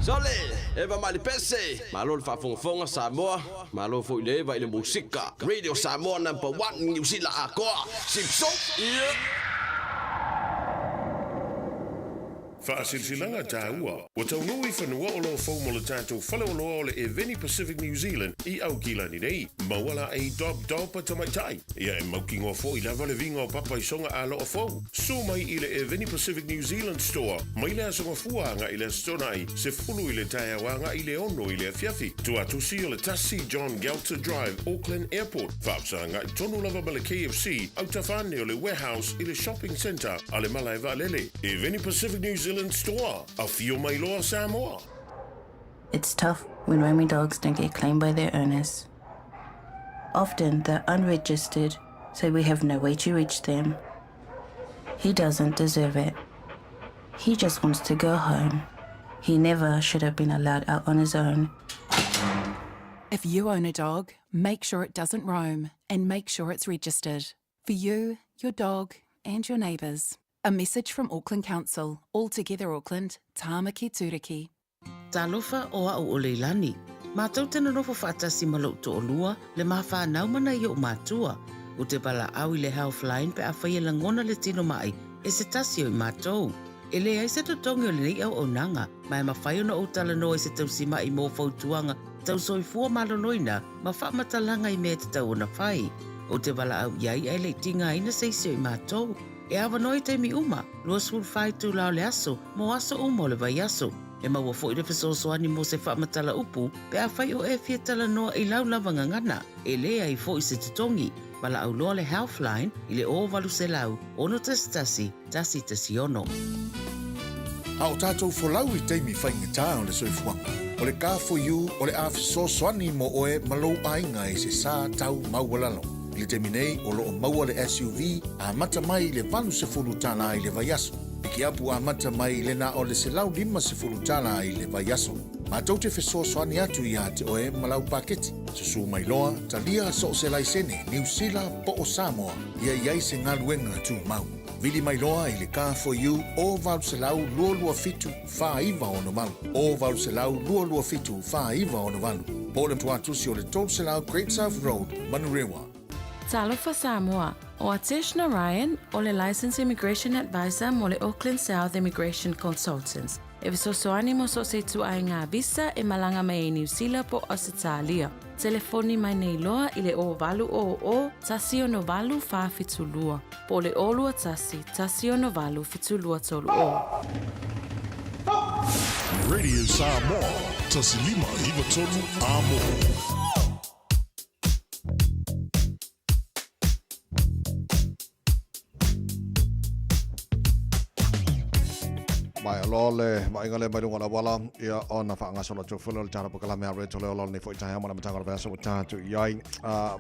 Sole, Eva mai le pese. Malo le faafogafoga Samoa, malo foi le Eva i le musika. Radio Samoa number one Niu Sila atoa. Sipso, yeah. Faasilasilaga taua, Ua taunuu i fanua oloa fou mo le tatou faleoloa o le Eveni Pacific New Zealand i Aukilani nei. Maua laei Dob Dob a tamaitai. Ia e mautinoa foi lava le viga o papa i soga aloa fou. Susu mai i le Eveni Pacific New Zealand Store mai le Aso Gafua agai i le Aso Toonai, 10 i le taeao agai i le 6 i le afiafi. Tuatusi o le 1 John Gelter Drive, Auckland Airport. Faafesagai tonu lava ma le KFC, autafa ane o le Warehouse i le Shopping Centre a le Malae Vaalele. Eveni Pacific New Zealand Store, Afio mai loa Samoa! It's tough when roaming dogs don't get claimed by their owners. Often they're unregistered, so we have no way to reach them. He doesn't deserve it. He just wants to go home. He never should have been allowed out on his own. If you own a dog, make sure it doesn't roam and make sure it's registered. For you, your dog, and your neighbours. A message from Auckland Council. All together Auckland, Tāmaki Tūriki. Talofa o a'u o Leilani. Matou te nonofo faatasi ma lo'u to'olua, le ma fanau ma nai o'u matua. Ou te valaau i le Healthline pe afai e lagona le tino ma'i e se tasi o i matou. E leai se totogi o lenei auaunaga, ma e mafai ona ou talanoa i se tausima'i mo fautuaga tau soifua maloloina ma faamatalaga i mea e tatau ona fai. Ou te valaau i ai ae le i tigaina se isi o i matou. E avanoa i taimi uma, 24 itula o le aso, mo aso uma o le vaiaso. E maua foi le fesoasoani mo se faamatala upu pe afai o e fia talanoa i lau lava gagana, e leai foi se totogi. Valaau loa le Healthline i le 0800 611 116. A o tatou folau i taimi faigata o le soifuaga, o le Car4U o le a fesoasoani mo oe ma lou aiga i se sa tau maualalo. I le taimi nei, o lo o maua le SUV amata mai i le $80 i le vaiaso. Pikiapu amata mai i le na o le $150 i le vaiaso. Matou te fesoasoani atu iā te oe ma lau paketi. Susu mai loa, talia so o se laisene, Niu Sila po o Samoa, ia i ai se galuega tumau. Vili mai loa i le Car4U o 800 227 4968, o 800 227 4968, po o le tuatusi o le 300 Great South Road, Manurewa. Talofa Samoa, o Atesh Narayan o le Licensed Immigration Advisor mo le Auckland South Immigration Consultants. E fesoasoani mo so o se ituaiga visa e malaga mai ai Niu Sila po o Ausetalia. Telefoni mai nei loa i le 0800 168 472 po o le 021 168 7230. Radio Samoa, 1593 Amo. Mai aloa le vaaiga lea mai luga o le auala, ia ona faagasolo atu foi lea o le tala polokalame a Red Tole Ola o lenei foi taeao ma le amataga o le vaiaso ua tatou i ai.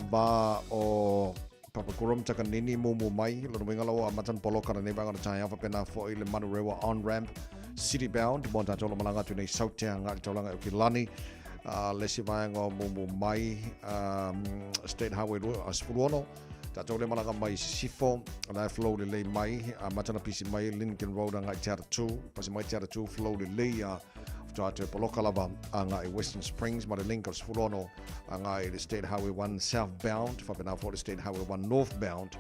Va o Papakura ma Takanini mumu mai, lona uiga la ua amata ona poloka lenei vaega o le taeao faapena foi le Manurewa on-ramp city bound mo tatou o lo o malaga atu nei i Saute agai i le taulaga i Aukilani. Le isi vaega o mumu mai State Highway 16, Tatou le malaga mai i Sisifo, la e flow lelei mai, amata ona pisi mai Lincoln Road agai i Te Atatū, pasi mai Te Atatū flow lelei a faatoa toe poloka lava agai i Western Springs ma le link o le 16 agai i le State Highway 1 southbound, faapena foi le State Highway 1 northbound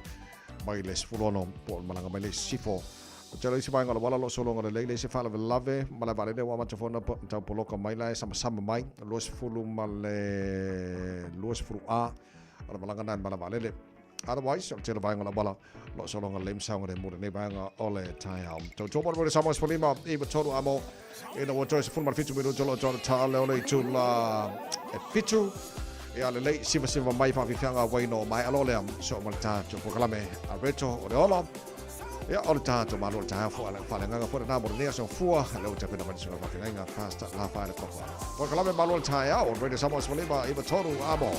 mai le 16 po o le malaga mai le Sisifo. Ko te isi vaega o le auala o lo o sologa lelei, leai se faalavelave ma le vaalele ua amata foi ona tau poloka mai la e samasama mai 20 ma le 20 A O le malaga na i le malae vaalele. Otherwise, o le tele vaega o le auala o lo o sologa lelei ma saogalemu i lenei vaega o le taeao. Tautua mo le Mole Samoa 15 i 3 amo ina ua toe 17 minuto lo toe ta le o le itula e fitu. Ia lelei sivasiva mai faafiafiaga waino o mai alo lea so ma le tatou polokalame a Reto o le ola. Ia o le tatou malo o le taeao fua le faaleagaga foi lena mo lenei aso fua le ua tapena mai le susuga faafeagaiga Pastor Rafaele Koko. Polokalame malo o le taeao Radio Samoa 15 i 3 amo.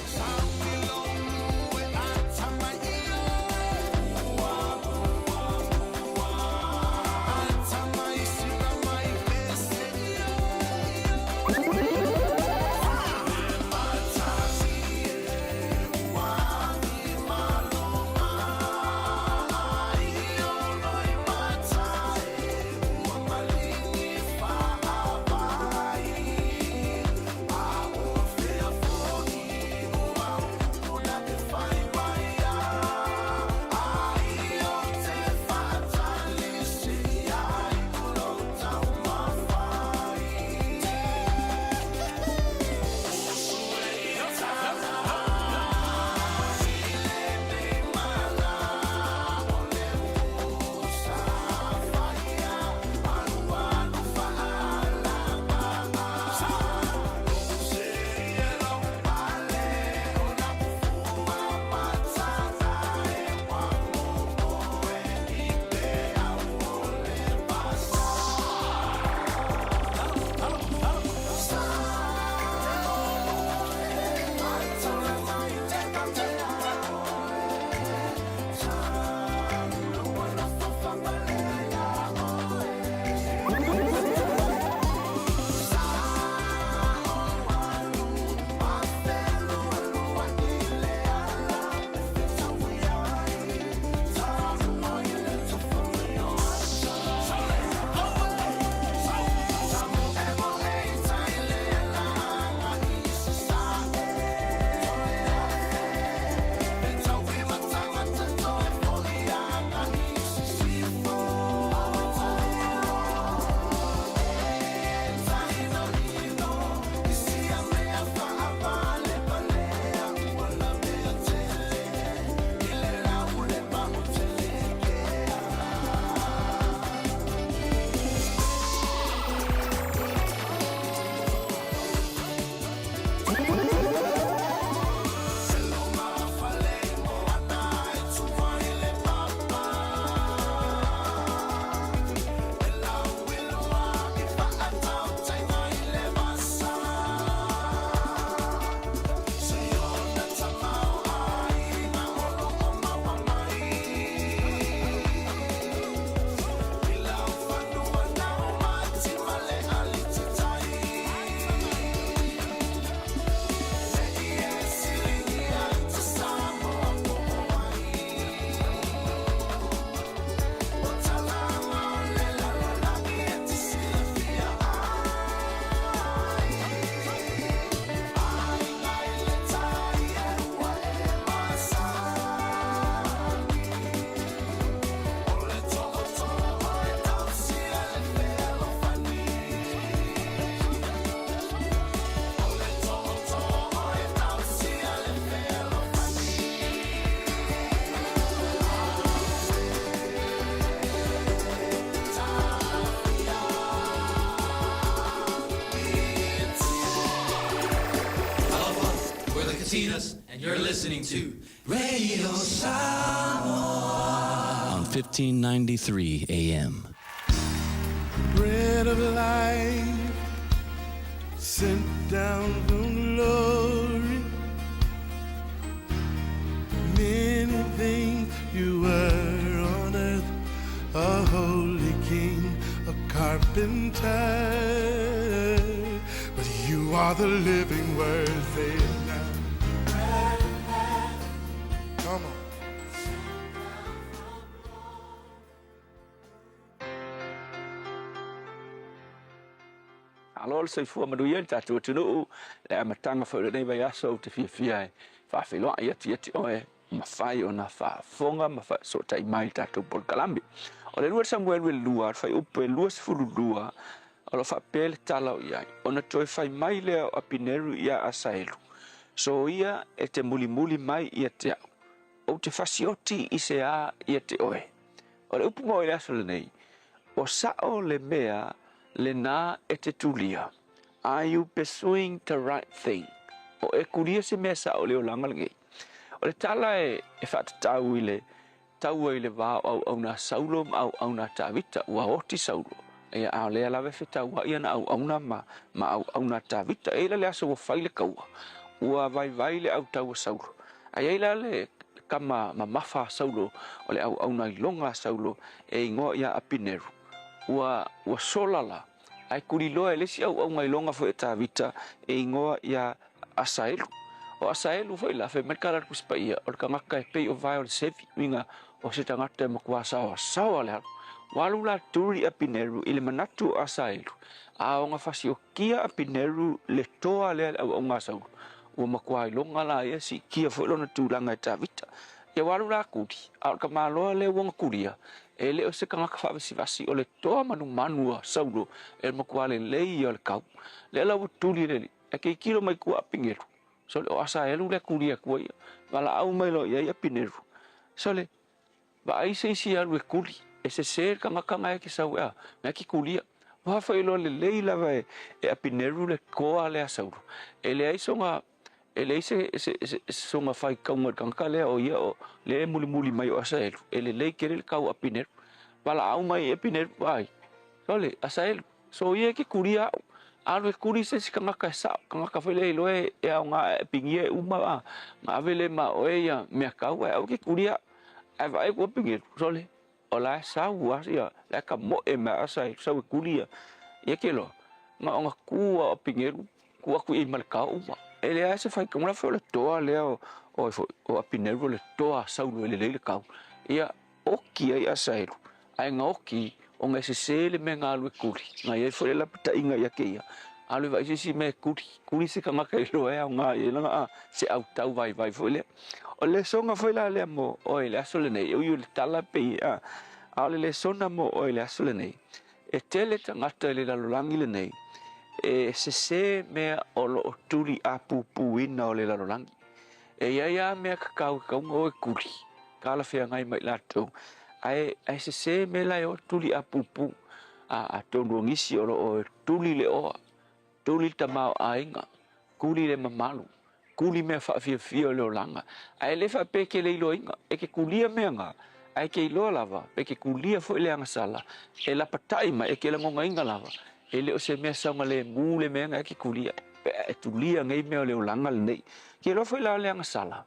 Martinez, and you're listening to Radio Samoa on 1593 AM. Bread of life sent down from glory. Many things you were on earth, a holy king, a carpenter. But you are the living word, say it now. Come on. Malo le soifua manuia i le tatou atunuu i le amataga foi o lenei vaiaso ou te fiafia e faafeiloai atu ia te oe mafai ona faafofoga ma faasootai mai i le tatou polokalame. O le 2 Samuelu e 2, le fuaiupu e 22, o lo o faapea le tala o i ai, Ona toe fai mai lea o Apineru iā Asaelu, Soia e te mulimuli mai ia te au, ou te fasioti i se a ia te oe. O le upu mo i le aso lenei, ua sao le mea lenā e te tulia, Are you pursuing the right thing? O e kulia se mea sao i le olaga lenei. O le tala e faatatau i le taua i le va o auauna a Saulo ma auauna a Tavita, ua oti Saulo, ia a o lea lava e fetauai ana auauna ma ma auauna a Tavita. E i ai la le aso ua fai le kaua, ua vaivai le autau a Saulo. A i ai la le kama mamafa a Saulo, o le auauna iloga a Saulo, e igoa ia Apineru, ua ua sola la, ae kuliloa e le isi auauna iloga foi a Tavita, e igoa ia Asaelu. O Asaelu foi la, fai mai le tala a le Tusi Paia, o le tagata e pei o vae o le sevi, uiga o se tagata e matua saoasaoa le alu. Ua alu la tuli Apineru i le manatu o Asaelu, a ona fasiokia Apineru le toa lea le auauna a Saulo, ua matua iloga la ia siitia foi lona tulaga e Tavita. Ia ua alu la tuli, a o le tamaloa lea ua ona tulia, e le o se tagata faavasivasi, o le toa manumanu a Saulo e matua lelei ia o le kau. Lea la ua tuli e le alii. E tilotilo mai tua Apineru, sole o Asaelu lea tuli atu ai ia, valaau mai loa i ai Apineru, sole, vaai se isi alu e tuli, e sese le tagata na e te sau e a, na e te tulia. Ua fai loa lelei lava e Apineru le toa lea a Saulo, e leai sona, e leai se, se, se, sona faitauga i le tagata lea o ia o lea e mulimuli mai o Asaelu, e lelei tele le tau a Apineru. Valaau mai i Apineru, vaai, sole, Asaelu, Soia e ke kulia aʻu. Alu e kuli se isi kanaka e sao, kanaka foi lea e iloa e aoga e pigia e uma a na ave lea ma oe ia mea kau ae aua ke kulia aʻu. Ae vaai aku a Pigelu, sole, o la e sau a ia, la e kamoe mai asa e sau e kuli ia, ia ke loa, na ona ku a o Pigelu, ku aku i ai ma le kao uma. E leai se faitauga la foi o le toa lea o, o foi, o Apineru o le toa a Saulo e lelei le kau. Ia, Oki ai Asaelu, ae na oki ona e sesē le mea na alu e kuli. Na i ai foi le lapataiga ia kēia, alu e vaai se isi mea e kuli, kuli se kanaka i loa e aoga i ai lana a se autau vaivai foi lea. O le lesona foi la lea mo oe i le aso lenei, e ui o le tala pei a, a o le lesona mo oe i le aso lenei, e tele tagata i le lalolagi lenei e sesē mea o lo o tuli apūpūina o le lalolagi. E i ai a mea kakau e kauga oe kuli, talafeagai ma i latou, ae, ae sesē mea la e o tuli apūpū. A, atonu o nisi o lo o tuli le oa, tuli le tamaoaiga, tuli le mamalu, tuli mea faafiafia o le olaga. Ae le faapea e ke le iloaina, e ke kulia mea na, ae ke iloa lava, pe ke kulia foi le agasala, e lapatai mai, e ke lagonaina lava, e le o se mea saogalemu le mea na e ke kulia, pe a e tulia nei mea o le olaga lenei. Ke iloa foi la o le agasala,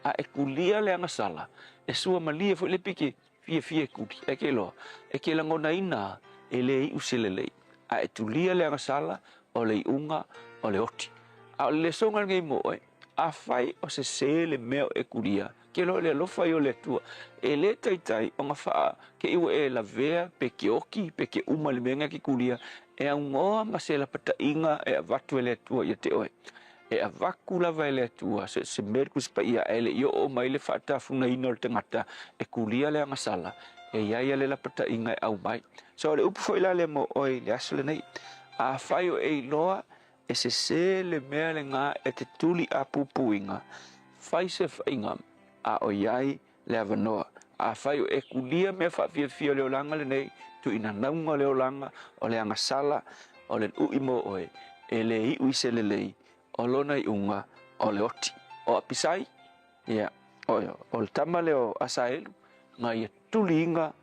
a e kulia le agasala, e sua malie foi le piki fiafia e kuli, ae ke iloa, e ke lagonaina e le iu se lelei, a e tulia le agasala, o le iuga o le oti. A o le lesoga lenei mo oe, afai o sesē le mea o e kulia, ke iloa i le alofa ia o le Atua, e le taitai ona faa ke i ua e lavea pe ke oki pe ke uma i le mea na ke kulia, e aunoa ma se lapataiga e avatu e le Atua ia te oe. E avatu lava e le Atua se, se mea le Tusi Paia ae le i oo mai le faatafugaina o le tagata e kulia le agasala, e i ai a le lapataiga e aumai. So o le upu foi la lea mo oe i le aso lenei, afai o e iloa e sesē le mea lenā e te tuli apupuiga, fai se faiga a o i ai le avanoa. Afai o e kulia mea faafiafia o le olaga lenei, tuuina nauga o le olaga, o le agasala, o le uʻi mo oe, e le iʻu i se lelei, o lona iuga o le oti. O Apisai, ia, o, o le tama lea o Asaelu, na ia tuliga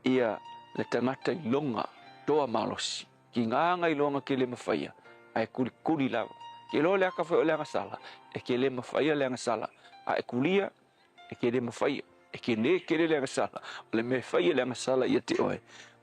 ia le tagata iloga toa malosi. Kiga ga iloga ke le mafaia, ae kulikuli lava. Ke iloa le aka foi o le agasala, e ke le mafaia le agasala, a e kulia, e ke le mafaia. E ke lē tele le agasala, o le mea e fai e le agasala ia te oe,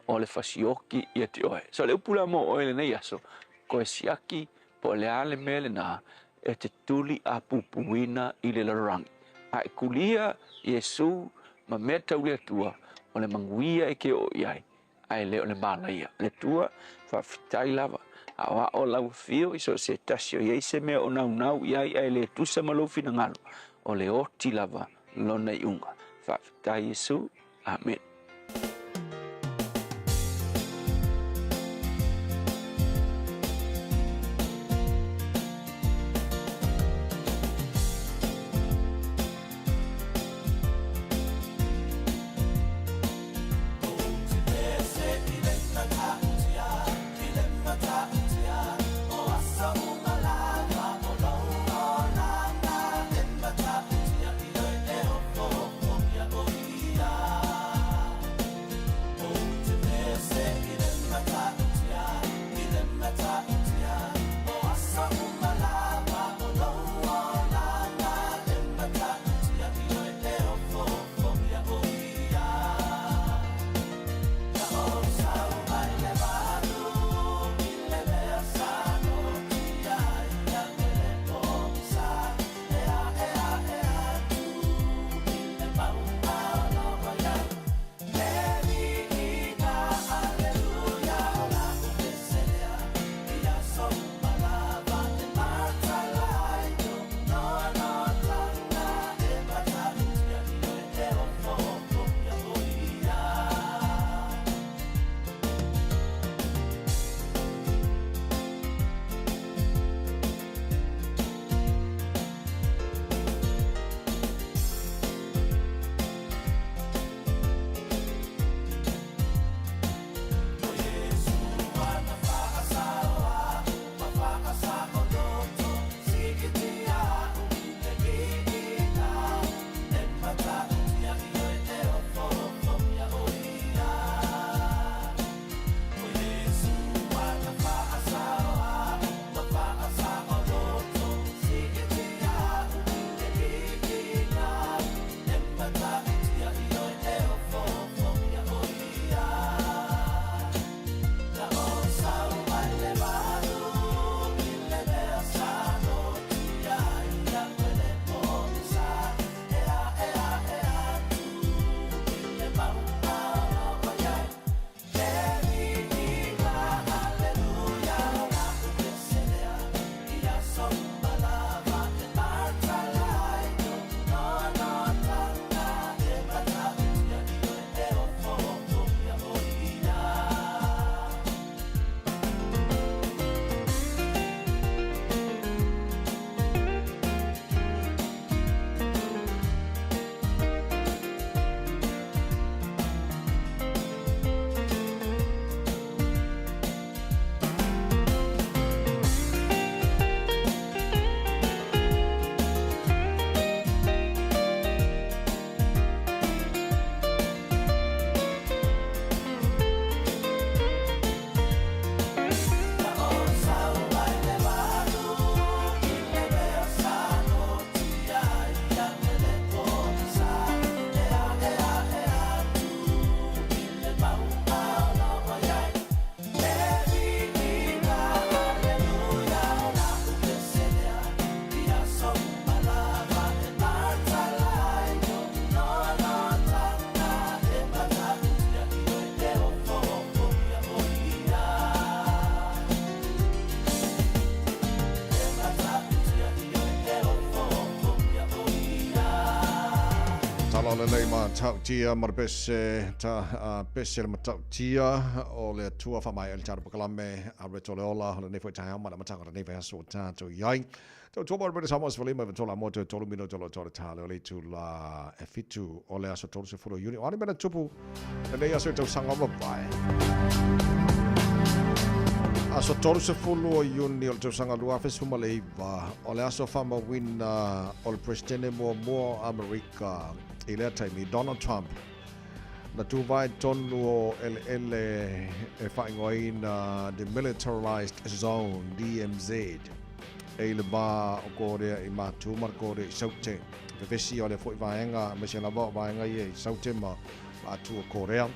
o le fasioki ia te oe. So le upu la mo oe lenei aso, koe siaki po o le a le mea lenā e te tuli apupuina i le lalolagi. A e kulia Iesu ma mea tau le Atua, o le manuia e ke oo i ai, ae le o le malaia. Le Atua, faafetai lava, aoao lau afio i so o se tasi o i ai se mea o naunau i ai ae le tusa ma lou finagalo, o le oti lava lona iuga. Faafetai Iesu. Amene. Tala lelei matautia ma le pese ta pese le matautia o le Atua faamaea le tatou pakalame a Reto le Ola o lenei foi taeao ma le amataga o lenei vaiaso ua tatou i ai. Tautua mai le Samoa 15 i tola mo te tolu minute o lo tole tale o le itula e fitu o le aso 30 o Iuni. O a ni mea na tupu lenei aso i tausaga ua mavae. Aso 30 o Iuni o le tausaga 2019, o le aso faamauina o le Peresetene muamua o Amerika i lea taimi, Donald Trump, na tuvae tonu o eleele e faaigoaina Demilitarized Zone, DMZ, e i le va o Korea i Matu ma le Korea i Saute. Vevesi o lea foi vaega, aemaise lava o vaega ia i Saute ma Atu o Korea.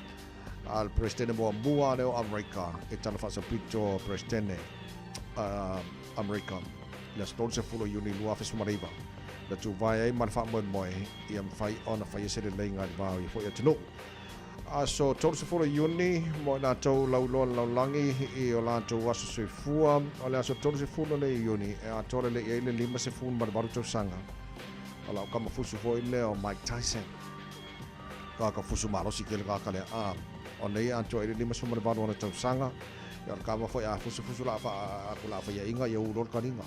A le Peresetene muamua lea o Amerika i tala faasaopito Peresetene Amerika i le aso 30 o Iuni 2019, na tuvae ai ma le faamoemoe ia mafai ona faia se leleiga i le va o ia foi atunuu. Aso 30 o Iuni, mo i latou lauiloa le lalolagi i o latou aso soifua, o le aso 30 lenei o Iuni e atoa lelei ai le 58 tausaga o lau kama fusu foi lea o Mike Tyson. Kaka fusu malosi tele kaka lea a o nei atoa i le 58 ona tausaga. Ia o le kama foi a fusufusu la fa aku la fa ia inga ia ulo le kaniga.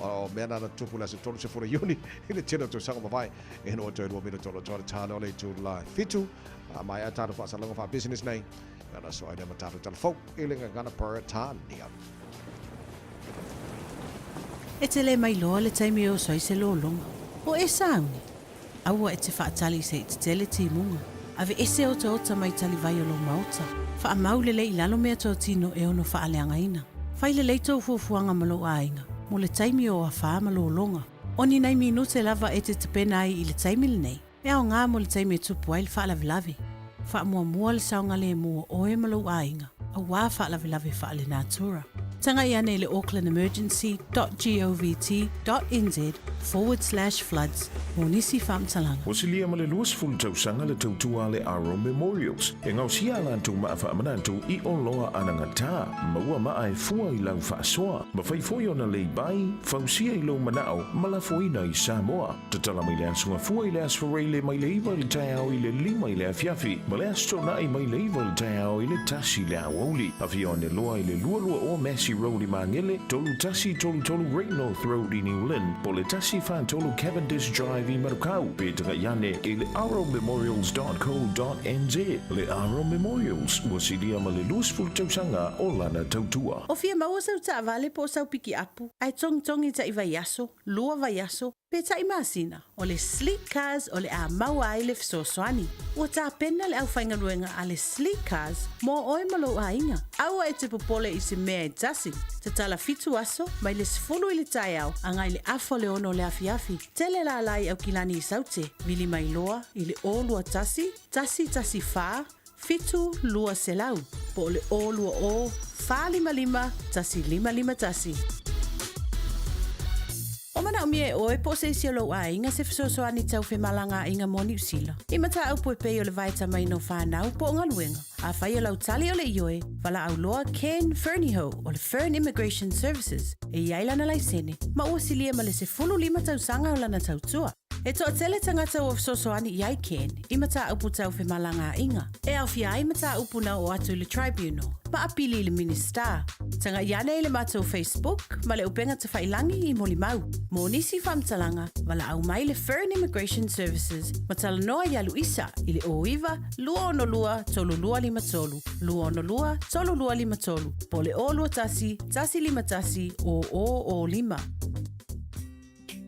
O mea na na tupu le aso 30 Iuni i le tele o tausaga mavae e no toe 2 minute o lo toa le tane o le itu la fitu. A mai a tātou whaasalaga wha business nei. Ana so ai ma tātou talafou i le ngana Peretania. E te le mailoa le taimi e oso ai se lologa. O e sauni. Aua e te faatali se i tetele timuga. Aveese otaota mai talivai o lou maota. Faamau lelei i lalo mea totino e ono faaleagaina. Fai lelei tou fuafuaga ma lou aiga mo le taimi o afa ma lologa. O ni nai minute lava e te tapena ai i le taimi lenei, e aoga mo le taimi e tupu ai le faalavelave. Faamuamua le saogalemu o oe ma lou aiga, auā faalavelave faalenatura. Tagai ane i le aucklandemergency dot govt dot nz forward slash floods mo nisi faamatalaga. Ua silia ma le 20 tausaga le tautua a le Aro Memorials e gaosia a latou maa faamanatu i oloa anagata, maua maa e fua i lau faasoa, mafai foi ona lei bai, fausia i lou manao ma lafoina i Samoa. Tatala mai le Aso Gafua i le Aso Faraile mai le 9 i le taeao i le 5 i le afiafi, ma le Aso Toonai mai le 9 i le taeao i le 1 i le aoauli. Afio ane loa i le 22 Massey Road i Magele, 3133 Great North Road i New Lynn, po o le 143 Cavendish Drive i Manukau, pe tagai ane i le arrowmemorials.co.nz. Le Arrow Memorials, ua silia ma le 20 tausaga o lana tautua. O fia maua sau taavale po o sau pikiapu, ae togitogi taʻi vaiaso, lua vaiaso, pe taʻi masina, o le Sleek Cars o le a maua ai le fesoasoani. Ua tapena le aufaigaluega a le Sleek Cars mo oe ma lou aiga. Aua e te popole i se mea e tasi. Tatala fitu aso, mai le 10 i le taeao agai le afa o le ono o le afiafi. Tele lala i Aukilani i Saute, vili mai loa i le 021 114 7 200, po o le 020 455 1551. O manaomia e oe po o se isi o lou aiga se fesoasoani tau femalagaaiga mo Niu Sila. I mataupu e pei o le vaetamaina o fanau po o galuega. Afai o lau tali o le ioe, valaau loa Ken Fernihough o le Fern Immigration Services e i ai lana laisene ma ua silia ma le 15 tausaga o lana tautua. E toatele tagata ua fesoasoani i ai Ken i mataupu tau femalagaaiga, e aofia ai mataupu na oo atu i le Tribunal ma apili i le Minisita. Tagai ane i le matou Facebook ma le upega tafailangi i molimau. Mo nisi faamatalaga, valaau mai le Fern Immigration Services ma talanoa iā Luisa i le 09 262 3253, 262 3253, po o le 021 151 0005.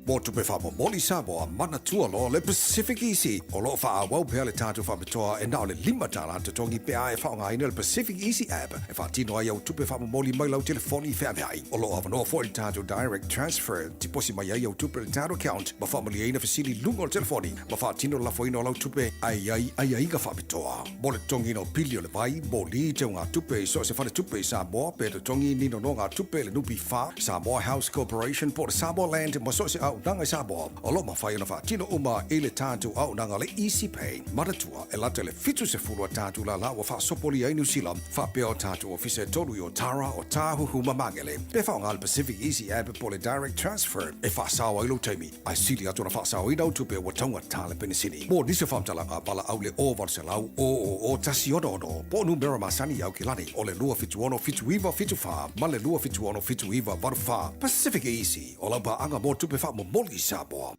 Mo tupe faamomoli Samoa, manatua loa le Pacific Easy. O lo o faaauau pea le tatou faapitoa e na o le $5 totogi pe a e faaaogaina le Pacific Easy app e faatino ai au tupe faamomoli mai lau telefoni feaveai. O lo o avanoa foi le tatou Direct Transfer, tiposi mai ai au tupe i le tatou account ma faamalieina fesili i luga o le telefoni ma faatino le lafoina o lau tupe ae i ai aiaiga faapitoa. Mo le totogiina o pili o le vai, moli, teugatupe i so o se faletupe i Samoa, pe totogi ni nonogatupe i le NPF, Samoa House Corporation po o le Samoa Land ma so o se auaunaga i Samoa, o lo o mafai ona faatino uma i le tatou auaunaga o le Easy Pay. Manatua, e lata i le 70 a tatou lala ua faasopolia ai Niu Sila, faapea o tatou ofisa e tolu i Otara, Otāhuhu ma Magele. Pe faaaoga le Pacific Easy App po o le Direct Transfer e faasao ai lou taimi. Ae sili atu ona faasaoina au tupe ua taugata le penisini. Mo nisi o faamatalaga, valaau le 0800 000 166 po o numera masani i Aukilani o le 276 7974 ma le 276 7984. Pacific Easy, o lau paaga mo tupe faamomoli i Samoa.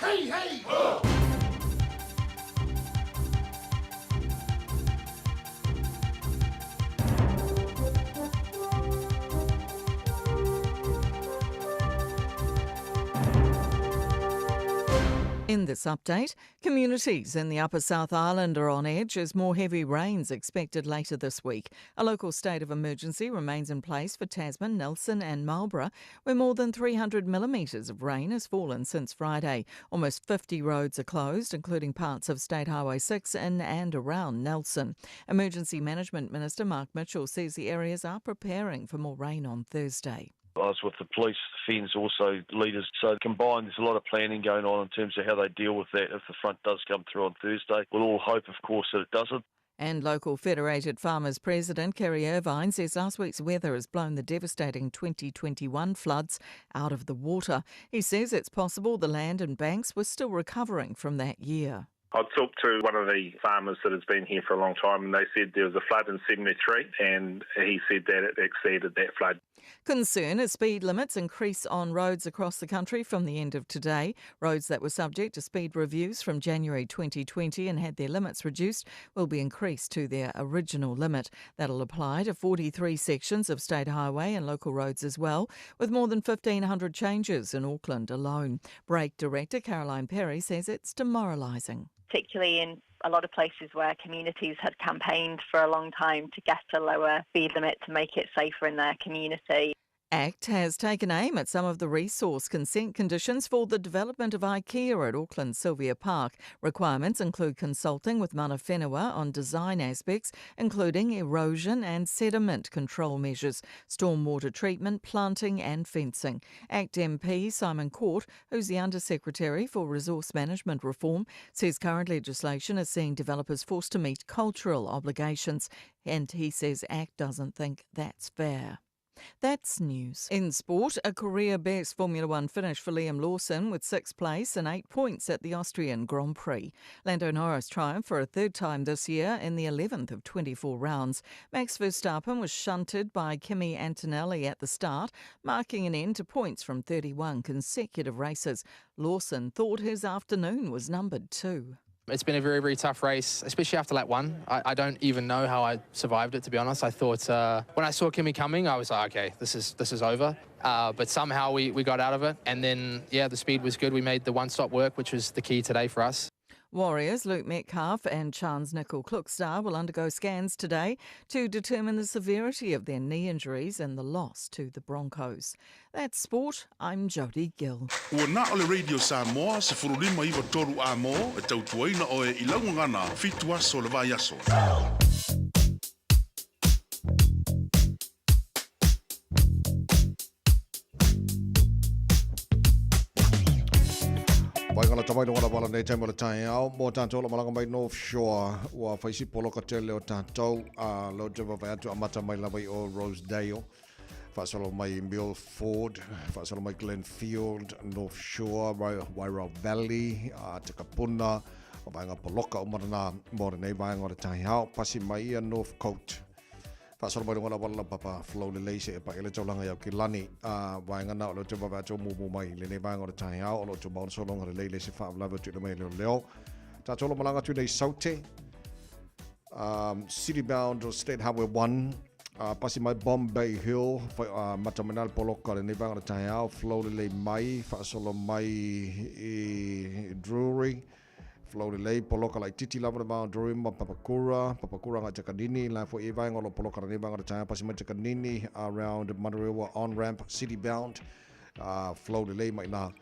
Hey, hey, ho! In this update, communities in the Upper South Island are on edge as more heavy rains expected later this week. A local state of emergency remains in place for Tasman, Nelson and Marlborough, where more than 300 millimetres of rain has fallen since Friday. Almost 50 roads are closed, including parts of State Highway 6 in and around Nelson. Emergency Management Minister Mark Mitchell says the areas are preparing for more rain on Thursday. I was with the police, Fens also leaders. So combined, there's a lot of planning going on in terms of how they deal with that if the front does come through on Thursday. We'll all hope, of course, that it doesn't. And local Federated Farmers President Kerry Irvine says last week's weather has blown the devastating 2021 floods out of the water. He says it's possible the land and banks were still recovering from that year. I talked to one of the farmers that has been here for a long time, and they said there was a flood in 73, and he said that it exceeded that flood. Concern as speed limits increase on roads across the country from the end of today. Roads that were subject to speed reviews from January 2020 and had their limits reduced will be increased to their original limit. That'll apply to 43 sections of state highway and local roads as well, with more than 1,500 changes in Auckland alone. Brake Director Caroline Perry says it's demoralising. Particularly in a lot of places where communities had campaigned for a long time to get a lower speed limit to make it safer in their community. ACT has taken aim at some of the resource consent conditions for the development of IKEA at Auckland Sylvia Park. Requirements include consulting with mana whenua on design aspects, including erosion and sediment control measures, stormwater treatment, planting and fencing. ACT MP Simon Court, who's the Undersecretary for Resource Management Reform, says current legislation is seeing developers forced to meet cultural obligations, and he says ACT doesn't think that's fair. That's news. In sport, a career-best Formula One finish for Liam Lawson with 6th place and 8 points at the Austrian Grand Prix. Lando Norris triumphed for a third time this year in the 11th of 24 rounds. Max Verstappen was shunted by Kimi Antonelli at the start, marking an end to points from 31 consecutive races. Lawson thought his afternoon was numbered too. It's been a very, very tough race, especially after lap one. I don't even know how I survived it, to be honest. I thought when I saw Kimi coming, I was like, okay, this is over. But somehow we got out of it. And then, yeah, the speed was good. We made the one-stop work, which was the key today for us. Warriors Luke Metcalf and Charnze Nicoll-Klokstad will undergo scans today to determine the severity of their knee injuries and the loss to the Broncos. That's sport. I'm Jodie Gill. Ua na o le Radio Samoa, 1593 a mo, e tautuaina oe i laugagana, fitu aso le vaiaso. Vai ngala tamai longa wala nei taimi o le taeao mo tātou la malaga mai North Shore ua whaisi poloka tele o tātou a lo te vavai atu amata mai lava i o Rosedale whaasolo mai Milford whaasolo mai Glenfield North Shore Wairau Valley a Te Kapuna o vaenga poloka o marana mo nei vaenga o le taeao pasi mai ia North Coast Faasolo mai lunga lava la papa flow lelei se e paʻi le taulaga i Aukilani a vaega na o le te vave atu mumu mai lenei vaega o le taeao o lo o tumau le sologa lelei le se faalavelave tuuina mai e leoleo tatou lo malaga atu nei Saute City bound State Highway 1 pasi mai Bombay Hill mata mai na le poloka lenei vaega o le taeao flow lelei mai faasolo mai i Drury Flow lelei, poloka laititi lava le va o Drury ma Papakura, Papakura agai Takanini, la foi e vaega o lo poloka lenei vaega o le taeao pasi mai Takanini around Manurewa on ramp city bound flow lelei mai ina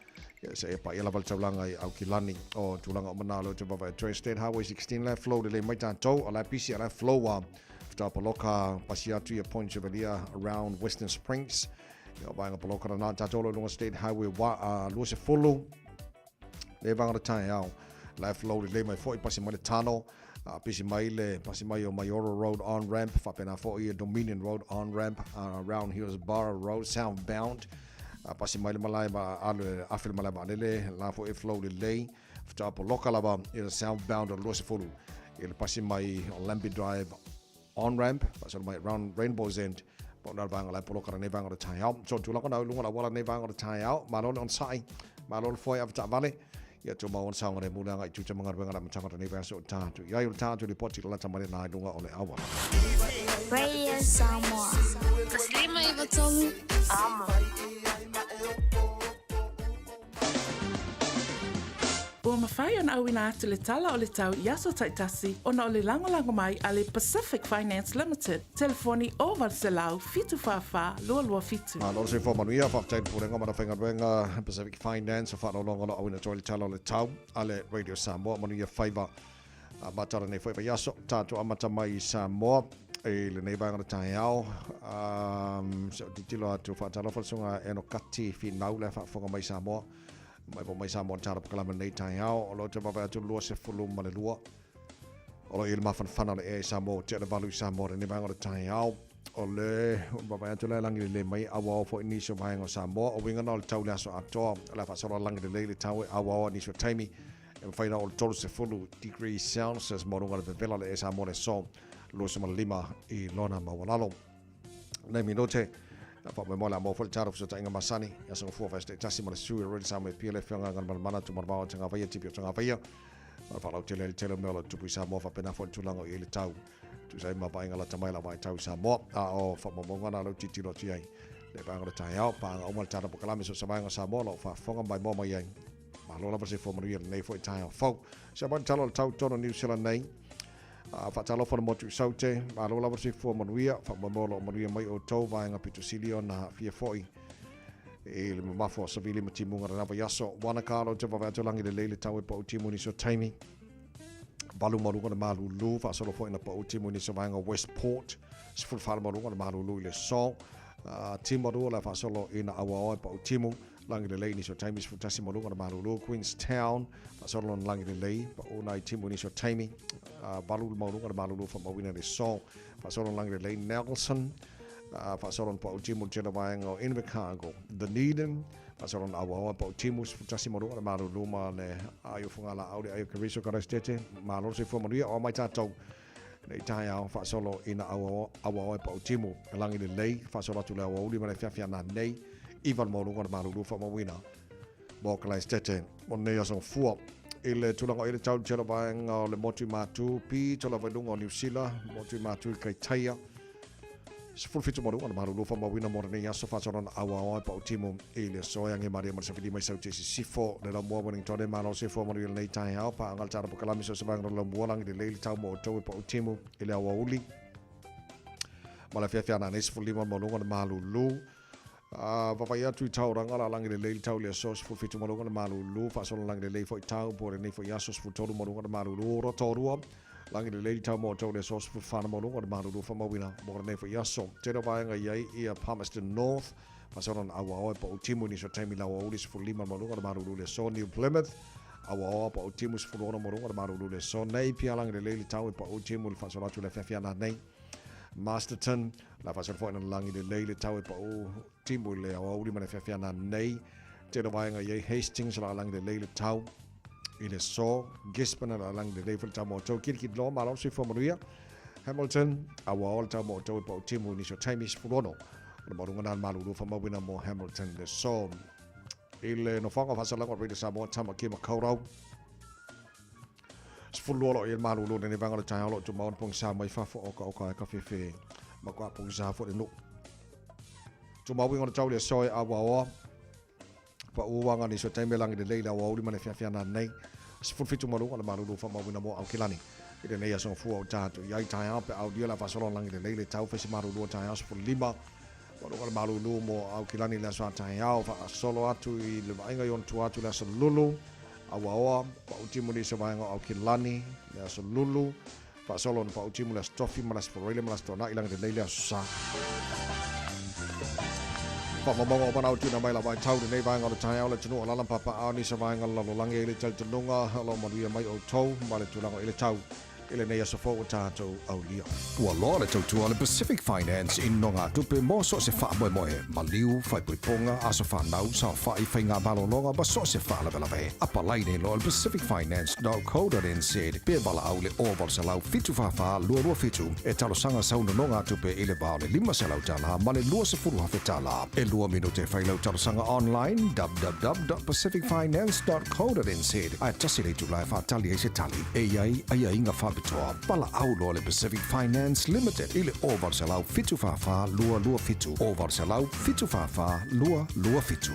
se e paia lava le taulaga i Aukilani o tulaga o mana leo te vava e Train State Highway 16 la flow lelei mai tatou o la pisi a la flow a whata poloka pasi atu ia Point Chevalier around Western Springs o vaega poloka na tatou lo lunga State Highway wa 20 Le vanga le taeao. La flow lelei mai foi pasi mai le tano. Pisi mai le pasi mai o Maioro Road on ramp faapena foi e Dominion Road on ramp around Hillsborough Road southbound. Pasi mai le malae ma alu e afe le malae vaalele la foi e flow lelei. Faatoa poloka lava i le southbound o le 20 i le pasi mai o Lambie Drive on ramp faasolo mai round Rainbow's End po o na le vaega la e poloka lenei vaega o le taeao. So tulaga na i luga o le auala lenei vaega o le taeao. Malo le onosai, malo le foe avetaavale. Ia tumau ona saogalemu le agai i tuta ma galuega le amataga o lenei vaiaso o tatou i ai o le tatou lipoti lalata mai lena i luga o le auala. Radio Samoa. 153 Amo. Ua mafai mafai ona auina atu le tala o le tau i aso taitasi ona o le lagolago mai a le Pacific Finance Limited, telefoni 0800 744 227. Malo le soifua manuia, faafetai i le Pulega ma le Aufaigaluega Pacific Finance o faaaloaloga o lo o auina atu ai le tala o le tau a le Radio Samoa. Manuia faiva amata o lenei foi vaiaso. Tatou amata mai i Samoa i lenei vaega o le taeao. Se o tilotilo atu faatalofa le susuga Eno Kati Finau le faafofoga mai Samoa. Mai po mai Samoa le tala pakalame lenei taeao. O lo o te vaavaai atu 22. O lo o i le mafanafana o le ea i Samoa ua tea le 8 i Samoa lenei vaega o le taeao. O le vaavaai atu lea lagi lelei mai auao foi nisi o vaega o Samoa. O uiga na o le tau le aso atoa. O le a faasolo lagi lelei le tau e auao nisi o taimi. E mafai ona oo i le 30 degrees Celsius ma luga o le vevela o le ea i Samoa le aso 25 i lona maualalo. Nei minute, na faamoemoe le a maua foi le tala o fesootaiga masani i aso gafua faisitaitasi ma le sui o le Radio Samoa e Pia le Afioga Galumalemana Tumanavao Tagavaia Tipi o Tagavaia ma le faalautele ai le tele o mea o lo o tupu i Samoa faapena foi le tulaga o i ai le tau tusa ai ma vaaiga lata mai la vaitau i Samoa a o faamaumauga na lou tilotilo atu i ai le vaega o le taeao paaga uma le tala polokalame so o se vaega o Samoa o lo o faafofoga maimoa mai ai. Malo lava le soifua manuia i lenei foi taeao fou. Se mai le tala o le tau tonu New Zealand nei. Faatalofa le motu i Saute. Malo lava le soifua manuia. Faamoemoe o lo o manuia mai outou vaega pito sili ona aafia foi i le mamafa o savili ma timuga lena vaiaso. Wanaka lo te vaavaai atu lagi lelei le tau e pau timu nisi o taimi. Valu ma luga le malulu, faasolo foi na pau timu nisi o vaega Westport. 14 ma luga le malulu i le so. Timaru o le faasolo ina auaoa e pau timu. Lagi lelei nisi o taimi 11 ma luga le malulu. Queenstown, faasolo lona lagi lelei, pau nai timu nisi o taimi. Valu ma luga le malulu faamauina le so. Faasolo lagi lelei Nelson, faasolo na pau timu le tele vaega o Invercargill. Dunedin, faasolo na auaoa pau timu 11 ma luga le malulu ma le ai o Fugalaau le ai o Keriso Karaisetete. Malo le soifua manuia o mai tātou nei taeao faasolo ina auaoa e pau timu. Lagi lelei, faasolo atu le aoauli ma le afiafi ana nei. 9 le maualuga o le malulu faamauina mo Kalaistete mo lenei aso gafua. I le tulaga o i le tau tele vaega o le motu i Matu, pito lava i luga o Niu Sila, motu i Matu i Kaitaia. 17 maualuga o le malulu faamauina mo lenei aso faasolo na auaoa e pautimu i le aso e age malie ma le safili mai Saute i Sisifo. Le laumua Wellington e malo soifua manuia lenei taeao, paaga le tala pakalame so o se vaega o le laumua lagi lelei le tau mo outou e pautimu i le aoauli ma le afiafi ana nei 15 maualuga o le malulu. Vaavaai atu i Tauranga, lalagi lelei le tau i le aso 17 ma luga le malulu, faasolo lagi lelei foi tau po lenei foi aso 13 ma luga le malulu, Rotorua, lagi lelei le tau mo outou i le aso 14 ma luga le malulu faamauina mo lenei foi aso. Tele o vaega i ai ia Palmerston North, faasolo na auaoa e pau timu i nisi o taimi lau aoauli 15 ma luga le malulu i le aso New Plymouth, auaoa pau timu 16 ma luga le malulu i le aso Napier, lagi lelei le tau e pau timu i le faasolo atu i le afiafi ana nei. Masterton, la faasolo foi na lagi lelei le tau e pau timu i le aoauli ma le afiafi ana nei. Tele vaega i ai Hastings la lagi lelei le tau i le so. Gisborne la lagi lelei foi le tau mo outou. Kirikiri loa, malo le soifua manuia. Hamilton, auaoa le tau mo outou e pau timu i nisi o taimi 16. O le maualuga na le malulu faamauina mo Hamilton le so. I le nofoaga o faasalaga o Radio Samoa, Tamaki Makaurau. 12 o lo o i ai le malulu lenei vaega o le taeao o lo o tumau ona pogisa mai fafo o okaoka ai ka fefe ma kua pogisa foi le nuu. Tumau uiga o le tau i le aso e auaoa pa uaga nisi o taimi e lagi lelei i le aoauli ma le afiafi ana nei. 17 ma luga o le malulu faamauina mo Aukilani i lenei aso gafua o tatou i ai taeao pe aulia le a faasolo lagi lelei le tau fai se malulu o taeao 15 ma luga o le malulu mo Aukilani i le aso a taeao faasolo atu i le vaaiga i ona tua atu i le aso Lulu. Auaoa, Pautimu nisi o vaega o Aukilani, le aso Lulu, faasolo ona Pautimu le aso Tofi ma le aso Faraile ma le aso Toanai lagi lelei le aso Sa. Faamaumauga o manao tuuina mai la vaitau lenei vaega o le taeao le atunuu o Lala ma Papaao nisi o vaega o le lalolagi ai le talitonuga o lo o manuia mai outou ma le tulaga i le tau i lenei aso fou o tatou aulia. Ua loa le tautua a le Pacific Finance i nogatupe mo so o se faamoemoe, maliu, faaipoipoga, aso fanau, saofai, faiga malologa ma so o se faalavelave. Apalai nei loa i le pacificfinance.co.nz pe valaau i le 0800 744 227 e talosaga sau nonogatupe i le va o le $500 ma le $20,000. E lua minute e fai lau talosaga online, www.pacificfinance.co.nz, ae tasi le itula e faatali ai se tali. E i ai aiaiga faapitoa, valaau loa le Pacific Finance Limited i le 0800 744 227, 0800 744 227.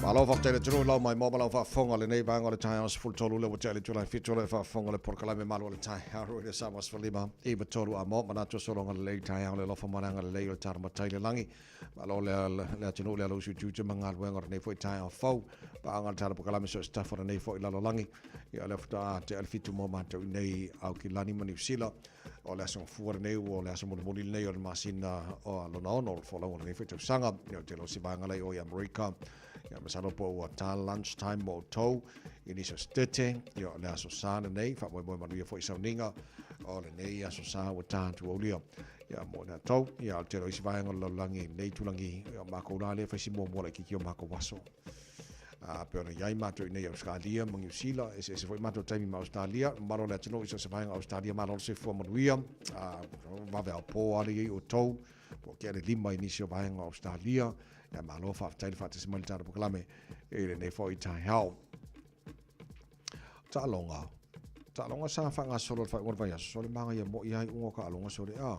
Malo faafetai le atunuu i lau maimoa ma lau faafofoga i lenei vaega o le taeao 13 lea ua tea i le itula e 7 o lo o e faafofoga i le polokalame Malu o le Taeao Radio Samoa 15 93 a mo manatu o sologa lelei taeao le alofa ma le agalelei o le tala matai le lagi. Malo le, le atunuu le alu utiuti ma galuega o lenei foi taeao fou. Paaga le tala polokalame so se tafa o lenei foi lalolagi. Ia lea faatoa tea le 7 mo matou i nei Aukilani ma Niu Sila. O le aso gafua lenei ua o le aso mulimuli lenei o le masina o lona ono o le folauga o lenei foi tausaga. Ia o tele o si vaega lai o i Amerika. Ia masalo po ua ta lunch time mo outou i nisi o Setete. Ia o le aso Sa lenei, faamoemoe manuia foi sauniga o lenei aso Sa ua ta atu aulia. Ia mo le tou, ia o le tele o isi vaega o le lalolagi i lenei itulagi, ia o makou la lea e fai si muamua laitiiti o makou aso. A pei ona i ai matou i nei Ausetalia ma Niu Sila, eseese foi matou taimi ma Ausetalia, mamalu o le atunuu i so o se vaega o Ausetalia, malo le soifua manuia, a vave aopo lava le i ai outou, po o tea le 5 i nisi o vaega o Ausetalia, ia malo faafetai le faatasi mai i le tatou polokalame i lenei foi taeao. Taaloga. Taaloga sa faagasolo i le faaiuga o le vaiaso, so le magaia moi lava iuga o taaloga sole a.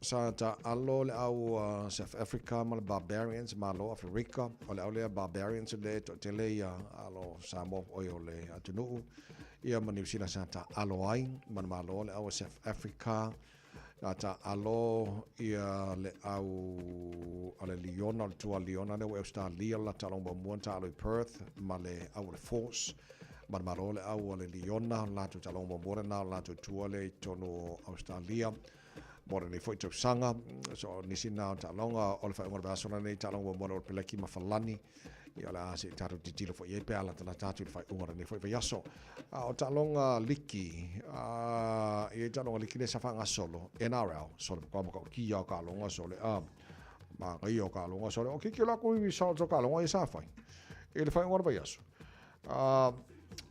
Sa taalo le au South Africa ma le Barbarians, Malo Aferika, o le au lea Barbarians le toatele ia alo Samoa oi o le atunuu, ia ma Niu Sila sa taalo ai, ma le Malo le au a South Africa, sa taalo ia le au a le Liona, o le tua Liona lea ua i Australia, le latou taaloga muamua na taalo i Perth ma le au a le Force, ma le Malo le au a le Liona, le latou taaloga muamua lena o le latou tua lea i totonu o Australia mo lenei foi tausaga. So, nisi na o taaloga o le faaiuga o le vaiaso lenei, taaloga muamua le All Peleki ma Falani. Ia, o le a se i tatou tilotilo foi i ai pe a latalata atu i le faaiuga o lenei foi vaiaso. A o taaloga liki, a, e i ai taaloga liki lea sa faagasolo, NRL, sole matua matautia o taaloga sole, a, manaia o taaloga sole. O kiki o latou i results o taaloga ia sa fai i le faaiuga o le vaiaso. A,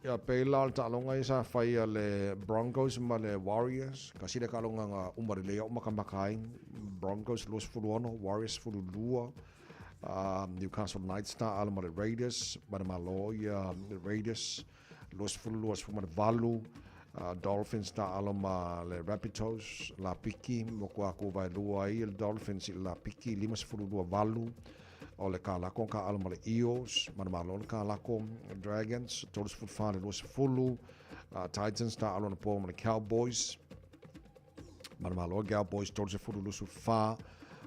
ia pei la o le taaloga ia sa fai a le Broncos ma le Warriors, tasi lea taaloga na uma lelei au makamaka ai, Broncos 26, Warriors 12, Newcastle Knights taaalo ma le Raiders, ma le Malo ia Raiders 22 18, Dolphins taaalo ma le Rabbitohs, lapiki, moku atu vaelua ai le Dolphins i le lapiki 52 8, O le kalako ka alo ma le Eels, ma le Malo le kalako, Dragons, 34 le 20, Titans ta alo na po ma le Cowboys, ma le Malo Cowboys 30 24,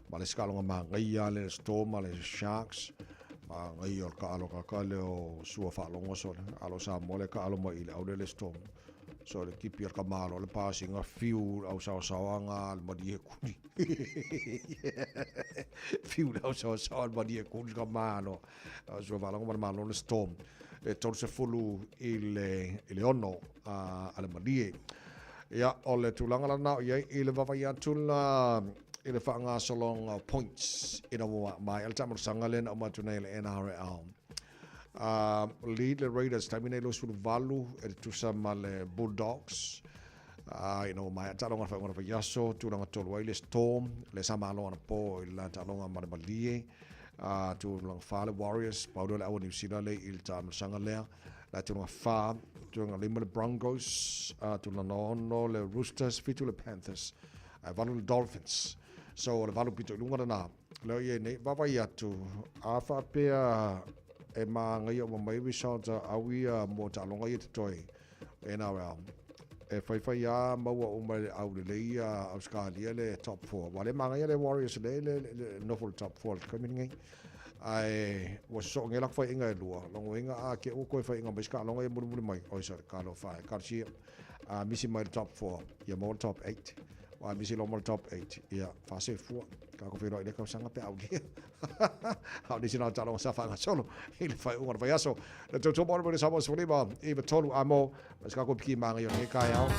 ma le isi kaaloga magaia le Storm ma le Sharks, magaia o le kaalo kaka le o sua faalogo sole, alo Samoa le kaalo mai i le aule le Storm. So le tipi o le kamalo le pasinga fiu le ausaosaoaga a le malie kuli. Fiu le ausaosaoa a le malie kuli kamalo. Sua faalogo ma le malo le Storm. E 30 i le, i le 6 a le malie. Ia, o le tulaga lana o i ai i le vaavaai atu la i le faagasologa o points ina ua maea le taamalosaga lea na uma atu nei e le NRL. Lead le Raiders taimi nei 28 e le tusa ma le Bulldogs. Ina ua maea taaloga le faaiuga o le vaiaso, tulaga tolu ai le Storm, le sa malo anapo i le taaloga ma le Malie. Tulaga 4 le Warriors, pau lea o le au a Niu Sila le i le taamilosaga lea. La tulaga 4, tulaga 5 le Broncos, tulaga 6 le Roosters, 7 le Panthers, ae 8 le Dolphins. So o le 8 pito i luga lena. Lea o i ai nei, vaavaai atu, a faapea e māngaia uma mai results a au ia mo taaloga ia totoe NRL, e whaiwhai a maua uma le au lelei a Australia le top 4. Wa le māngaia le Warriors le, le, le, le nofo le top 4 le taimi lenei. Ae ua sosoo nei lako whaiinga e lua. Longo inga a ke ua koe whaiinga mai skaaloga ia mulimuli mai. Oi sorry, ka lo whae. Ka sia, a misi mai le top 4. Ia maua le top 8. Ua misi loa ma le top 8. Ia, faasefua. Ka ko whenua i le kausaga pe au lia. Au nisi na taaloga sa faagasolo i le faaiuga o le vaiaso. Le tautua mo le mo le Samoa 15 i 3 a mo. Ma se kako piki maangai o nei taeao.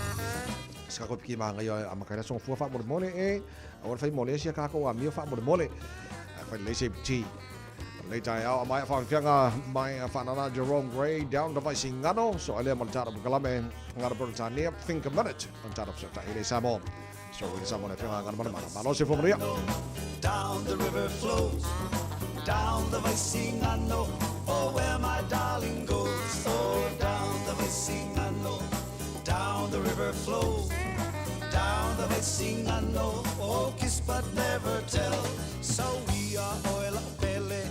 Se kako piki maangai o a makaila songa fua faamolemole e. Aua le fai mo le sia kako amio faamolemole. Ae fai lelei se iti. Nei taeao a mai a whaawhianga mai a whanana Jerome Gray down the Vaisigano. So alea ma le tara pukalame ngara Britania. Think a minute. On tara psota ile Samoa. So ile Samoa le whianga ngara mana mana. Malo se fua Down the river flows, down the Vaisigano, oh where my darling goes. Oh down the Vaisigano, down the river flows, down the Vaisigano, oh kiss but never tell. So we are oil pele,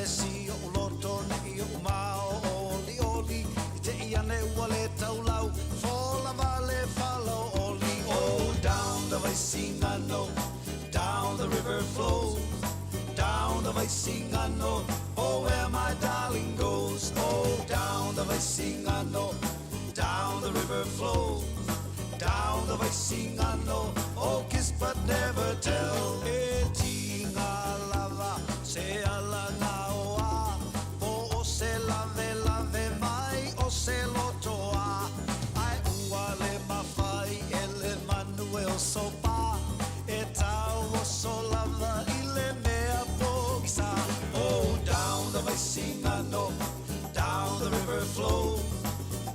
pepesi oʻu loto nei oʻu mao olioli I te i ane ua le taulau Fola wale fala oli Oh, down the Vaisigano Down the river flows Down the Vaisigano Oh, where my darling goes Oh, down the Vaisigano Down the river flows Down the Vaisigano Oh, kiss but never tell E tiga lava se ala ngā oa Po o se lave lave mai o se lotoa Ai ua le mawhai e le manu e o sopa E tau o so lava i le mea pōkisa Oh, down the Vaisigano Down the river flows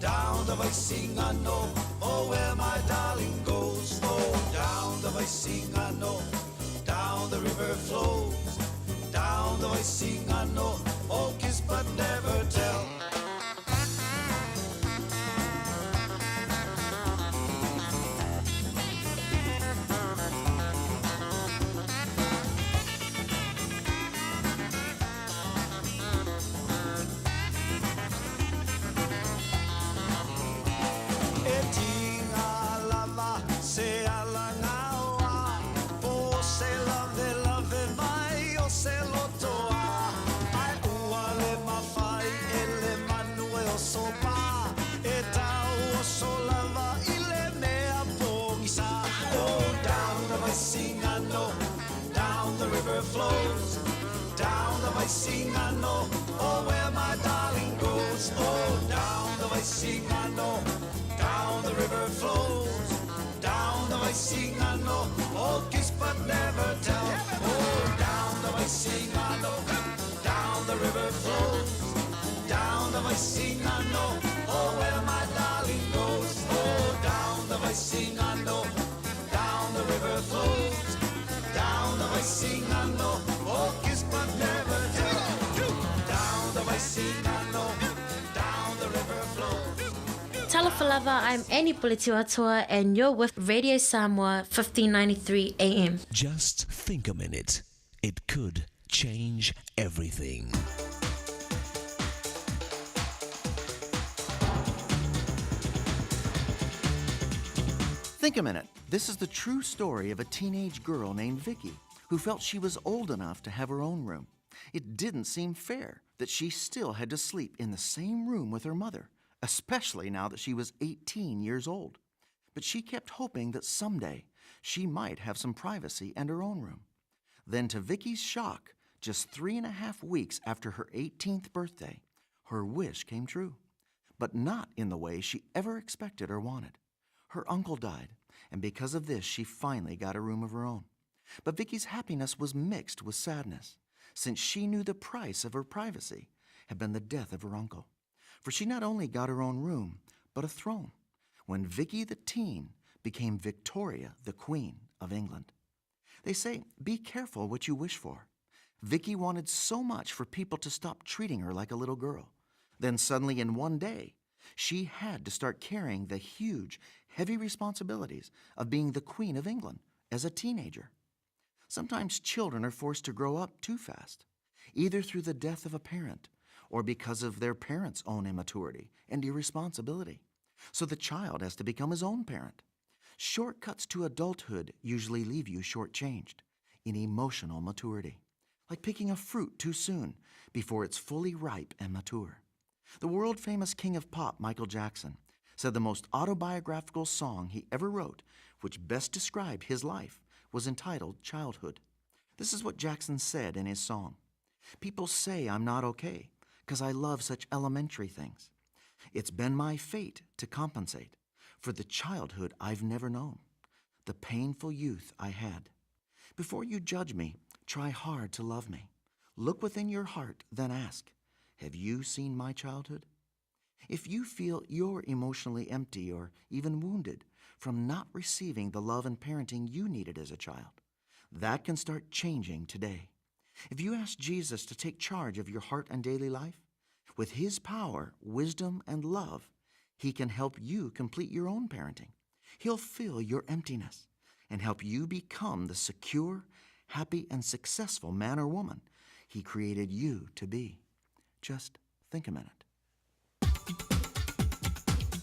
Down the Vaisigano Oh, where my darling goes Oh, down the Vaisigano Down the river flows Down the Vaisigano Oh, kiss but never tell E tiga lava se ala ngaoa Po se lave lave mai o se lotoa Ai ua le mawhai e le manu e o sopa E tau o so lava i le mea pōkisa Oh, down the Vaisigano Down the river flows Down the Vaisigano Oh, where my darling goes Oh, down the Vaisigano Down the river flows Down the Vaisigano Oh, kiss but never tell Oh, down the Vaisigano Down the river flows Down the Vaisigano Oh, where my darling goes Oh, down the Vaisigano Down the river flows Down the Vaisigano Oh, kiss but never tell Down the Vaisigano Down the river flows Talofa lava, I'm Annie Puletiwatua and you're with Radio Samoa 1593 AM. Just think a minute. It could change everything. Think a minute. This is the true story of a teenage girl named Vicky who felt she was old enough to have her own room. It didn't seem fair that she still had to sleep in the same room with her mother, especially now that she was 18 years old. But she kept hoping that someday she might have some privacy and her own room. Then, to Vicky's shock, just 3.5 weeks after her 18th birthday, her wish came true, but not in the way she ever expected or wanted. Her uncle died, and because of this, she finally got a room of her own. But Vicky's happiness was mixed with sadness, since she knew the price of her privacy had been the death of her uncle. For she not only got her own room, but a throne, when Vicky the teen became Victoria the Queen of England. They say, be careful what you wish for. Vicky wanted so much for people to stop treating her like a little girl. Then suddenly, in one day, she had to start carrying the huge, heavy responsibilities of being the Queen of England as a teenager. Sometimes children are forced to grow up too fast, either through the death of a parent or because of their parents' own immaturity and irresponsibility. So the child has to become his own parent. Shortcuts to adulthood usually leave you shortchanged in emotional maturity, like picking a fruit too soon before it's fully ripe and mature. The world famous king of pop, Michael Jackson, said the most autobiographical song he ever wrote, which best described his life, was entitled Childhood. This is what Jackson said in his song People say I'm not okay because I love such elementary things. It's been my fate to compensate for the childhood I've never known, the painful youth I had. Before you judge me, try hard to love me. Look within your heart, then ask, Have you seen my childhood? If you feel you're emotionally empty or even wounded from not receiving the love and parenting you needed as a child, that can start changing today. If you ask Jesus to take charge of your heart and daily life, with his power, wisdom, and love, he can help you complete your own parenting. He'll fill your emptiness and help you become the secure, happy, and successful man or woman He created you to be. Just think a minute.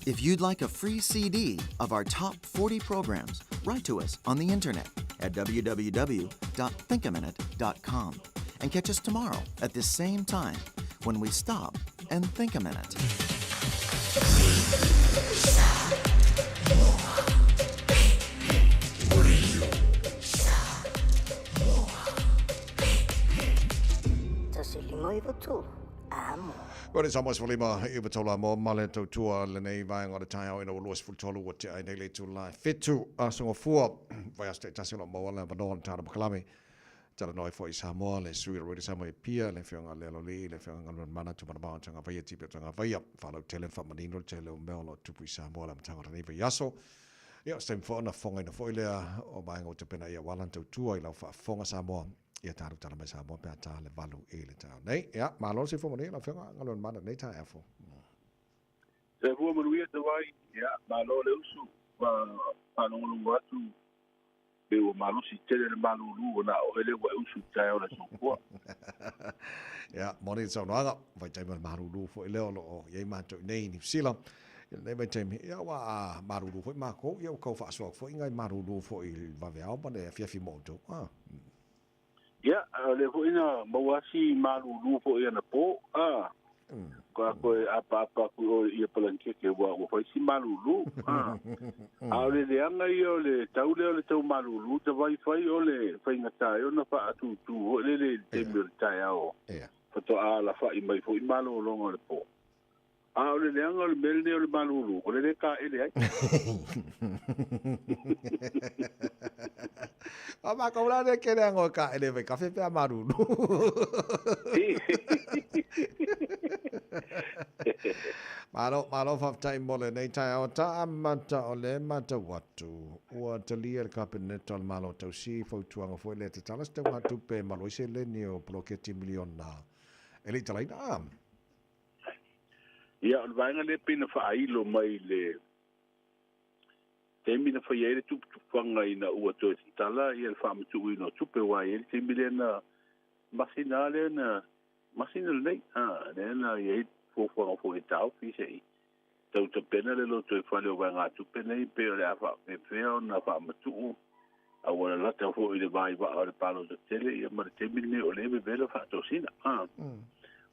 If you'd like a free CD of our top 40 programs, write to us on the internet at www.thinkaminute.com and catch us tomorrow at this same time when we stop and think a minute. Ua le Samoa 15 i tau mo male tautua lenei vaega o le taeao ina ua 23 ua tea ai nei le itula e 7 aso Gafua vaiaso taitasi o lo o maua le avanoa o le Tala Pakalame. Talanoa ai foi i Samoa, le sui o le Radio Samoa i Apia, le Afioga ia Lealolii, le Afioga Galumalemana Tumanavao Tagavaia, Tipe o Tagavaia, faalautele ma faamanino le tele o mea o lo o tupu i Samoa i le amataga o lenei vaiaso. Ia, o se taimi foi ona fofogaina foi lea o vaega ua tapena i aua lana tautua i lau faafofoga Samoa, ia tatou tala mai Samoa pe a ta le 8 i le taeao nei. Ia, malo le soifua manuia lau Afioga Galumalemana i lenei taeao fou. Soifua manuia Tavai, ia malo le usu, ua faalogologo atu pei ua malosi tele le malūlū ua na oe lea ua e usu i le taeao o le aso Gafua. Ia, moni le saunoaga, vaitaimi o le malūlū foi lea o lo o i ai matou i inei i Niu Sila i lenei vaitaimi, ia ua malūlū foi makou, ia ua tau faasoa atu foi nai malūlū foi i le vaveao ma le afiafi mo outou. Ah. Ia, o lea foi na maua si malūlū foi anapo, a. Ka koe apaapa atu i oe i ia palanikeke ua ua fai si malūlū, a. A o le leaga ia o le tau lea o le tau malūlū ta vaifai o le faigata ai ona faatūtū foi lele i le taimi o le taeao faatoa alafa'i mai foi malologa o le po. A o le leaga o le mea lenei o le malūlū, o le lē kāʻele ai. A mākou la lea ke leaga o e kāʻele mai kafe pe a malūlū. Malo, malo faafetai mo lenei taeao ta amata o le matau atu. Ua talia le Kapeneta o le Malo Tausi fautuaga foi lea tatala se taugatupe e malu ai seleni o poloketi miliona e le i talaina. A. Ia, o le vaega lea pei na faailo mai i le taimi na fai ai le tuputupuaga ina ua toe tatala ia le faamatuuina o tupe, aua e i ai le taimi lea na masina lava lea na masina lenei, a, lea na i ai fuafuaga foi e taofi se i tau tapena le lotoifale o vaegatupe nei pe o le a faapefea ona faamatuu a ua lalata foi i le vai vaa o le palota tele ia ma le taimi lenei o lea e vevela faatosina. A.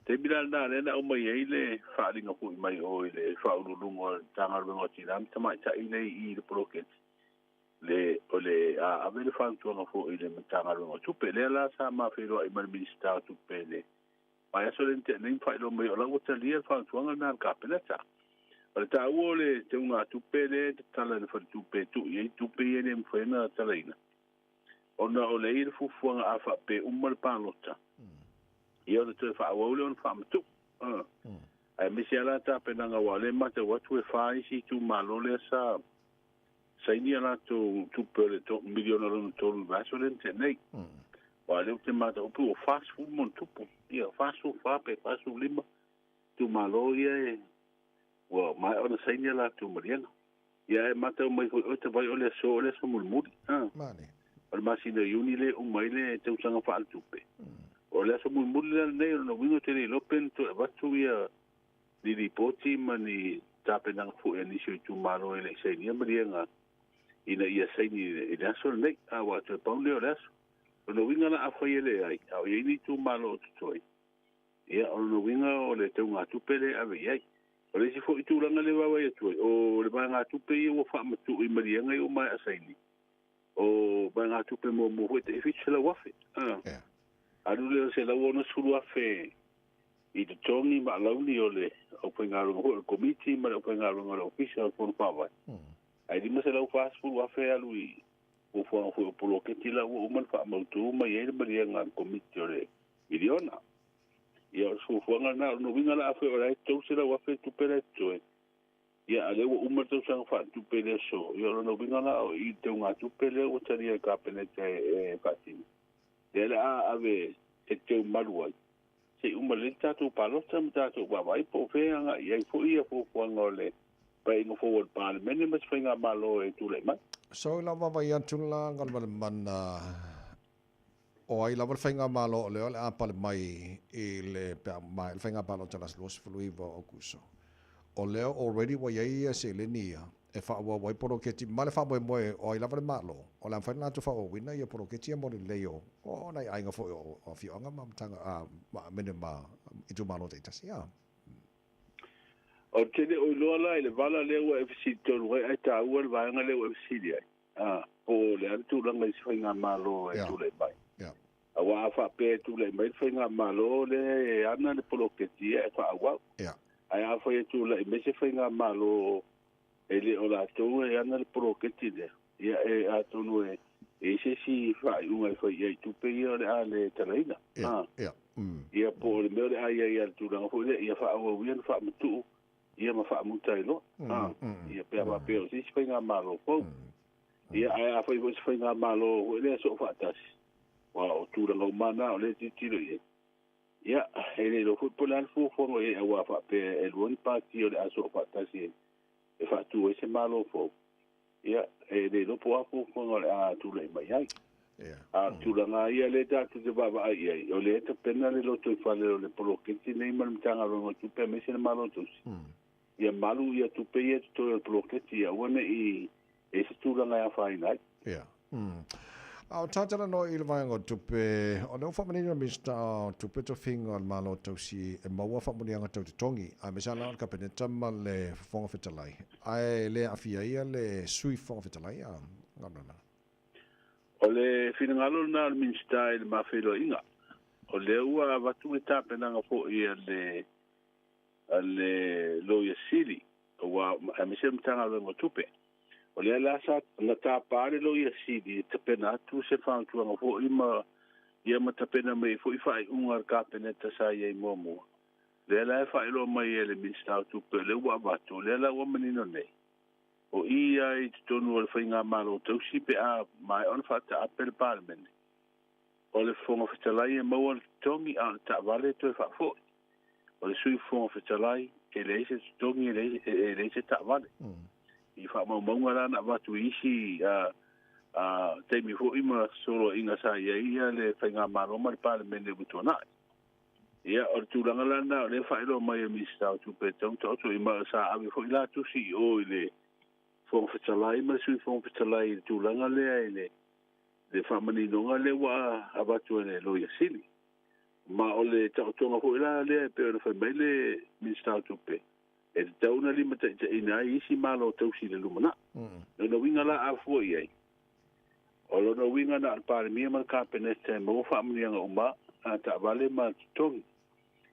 Taimi la lena lea na aumai ai le faaaliga foi mai o i le Faauluuluga o le Matagaluega o Tina ma Tamaitai lea i i le poloketi le o le a ave le fautuaga foi i le Matagaluega o Tupe. Lea la sa ma feiloai ma le Minisita o Tupe i le vaiaso lea na tea nei ma faailoa mai o la ua talia le fautuaga lena a le Kapeneta. O le taua o le teugatupe lea e tatala i le faletupe e tuu i ai tupe ia e le mafai ona talaina, ona o lea e i ai le fuafuaga a faapea uma le palota, ia ona toe faaauau lea ona faamatuu. Aemaise lava la tapenaga aua o lea e matau atu e fa isi itumalo lea sa saini a latou tupe o le miliona lona tolu i le vaiaso lea na tea nei. Aua o lea ou te matau pei ua 40 ma ona tupu, ia 44 pe 45 itumalo ia e ua maea ona saini a latou maliega. Ia ae matau mai foi oe Tavai o le aso o le aso mulimuli. O le masina o Iuni lea e uma ai le tausaga faaletupe. O le aso mulimuli la lenei o lona uiga ou te le iloa pe na toe avatu ia ni lipoti ma ni tapenaga foi a nisi o itumalo e le i sainia maliega ina ia saini i le aso lenei, a ua toe pau lea o le aso. O lona uiga la afai e leai, a o i ai ni itumalo o totoe, ia o lona uiga o le teugatupe lea e ave i ai. O le isi foi tulaga lea e vaavaai atu ai, o le vaegatupe ia ua faamatuu i maliega ia ua maea saini, o vaegatupe muamua foi e tai $700,000. Alu lea o le $160,000 i totogi ma alauni o le aufaigaluega foi o le Komiti ma le aufaigaluega o le Ofisa o le Fono Faavae. Ae $540,000 e alu i fuafuaga foi o poloketi la ua uma ona faamautu ma i ai le maliega a le Komiti o le miliona. Ia o le fuafuaga lena, o lona uiga la afai o la e $300,000 le tupe la e totoe, ia a o lea ua uma le tausaga faaletupe i le aso, ia o lona uiga la o i le teugatupe lea ua talia e le Kapeneta e faatino, lea o le a ave e teumalu ai, se i uma lelei le tatou palota ma tatou vaavaai po o fea e agai i ai foi ia fuafuaga o le Paeaiga fou a le Palemene ma se Faigamalo e tulai mai. So i lau vaavaai atu la Galumalemana. o ai lava le faigamalo o lea o le a pale mai i le pe a maea le faiga palota i le aso 29 o Aokuso, o lea already ua i ai ia seleni ia e faaauau ai poloketi ma le faamoemoe o ai lava le Malo, o le a mafai ona latou faaauauina ia poloketi ia mo le lelei o o nai aiga foi o afioaga ma matagaluega ma mene ma itumalo taitasi a. Ou te le o iloa la i le vala lea ua e fesili tonu ai, ae taua le vaega lea ua e fesili ai, a, po o le a le tulaga i se faigamalo e tulai mai. Aua a faapea e tulai mai le faigamalo lea e ana le poloketi ia e faaauau. Ae afai e tulai mai se faigamalo e le o latou e ana le poloketi lea, ia e atonu e i ai se isi faaiuga e fai i ai i tupe ia o le a le talaina. Ia, ia. Ia po o le mea o le a i ai i le tulaga foi lea, ia faaauau ia ona faamatuu ia ma faamuta ai loa. Ia pe a faapea o se isi faigamalo fou. Ia ae afai foi o se faigamalo foi lea soofaatasi, aua o tulaga uma lava na o lea e tilotilo i ai. Ia, e le iloa foi po o le a le fuafuaga o i ai aua a faapea e lua ni pati o le a soofaatasi e faatu ai se Malo fou, ia, e le iloa po o a fuafuaga o le a tulai mai ai. A o le tulaga lava ia lea tatou te vaavaai i ai, o lea e tapena le lotoifale o le poloketi lenei ma le Matagaluega o Tupe aemaise le Malo Tausi, ia malu ia tupe ia e totoe o le poloketi, ia aua ne i i ai se tulaga e afaina ai. Ia. A o talanoa i le vaega o tupe, o lea ua faamanino e le Minisita o Tupe tofiga o le Malo Tausi e maua faamanuiaga tau totogi, aemaise lava la o le Kapeneta ma le Fofoga Fetalai, ae le aafia ai le Sui Fofoga Fetalai a Galuema. O le finagalo lena o le Minisita i le ma feiloaiga, o lea ua avatu le tapenaga foi a le a le Loia Sili, aua aemaise le Matagaluega o Tupe. O lea la sa na tapa le Loia Sili e tapena atu se fautuaga foi ma ia ma tapena mai ai foi faaiuga a le Kapeneta sa i ai muamua. Lea la e faailoa mai e le Minisita o Tupe o lea ua avatu, o lea la ua manino nei, o i ia i totonu o le Faigamalo tausi pe a maea ona faataape le Palemene. O le Fofoga Fetalai e maua le totogi a o le taavale e toe faafoi. O le Sui Fofoga Fetalai e leai se totogi e leai se taavale. I faamaumauga la na avatu i isi taimi foi ma soloaiga sa i ai le Faigamalo ma le Palemene ua tuanai. Ia, o le tulaga la lena o lea e faailoa mai e le Minisita o Tupe e tatau ona taoto i ma sa ave foi la tusi i o i le Fofoga Fetalai ma le Sui Fofoga Fetalai i le tulaga lea i le le faamaninoga lea ua avatu e le Loia Sili. Ma o le taotoga foi la lea e pei ona fai mai le Minisita o Tupe, e tatau ona limataitaiina ai isi Malo tausi i le lumanai. Lona uiga la a fua i ai, o lona uiga na o le Palemia ma le Kapeneta e maua faamanuiaga uma a taavale ma totogi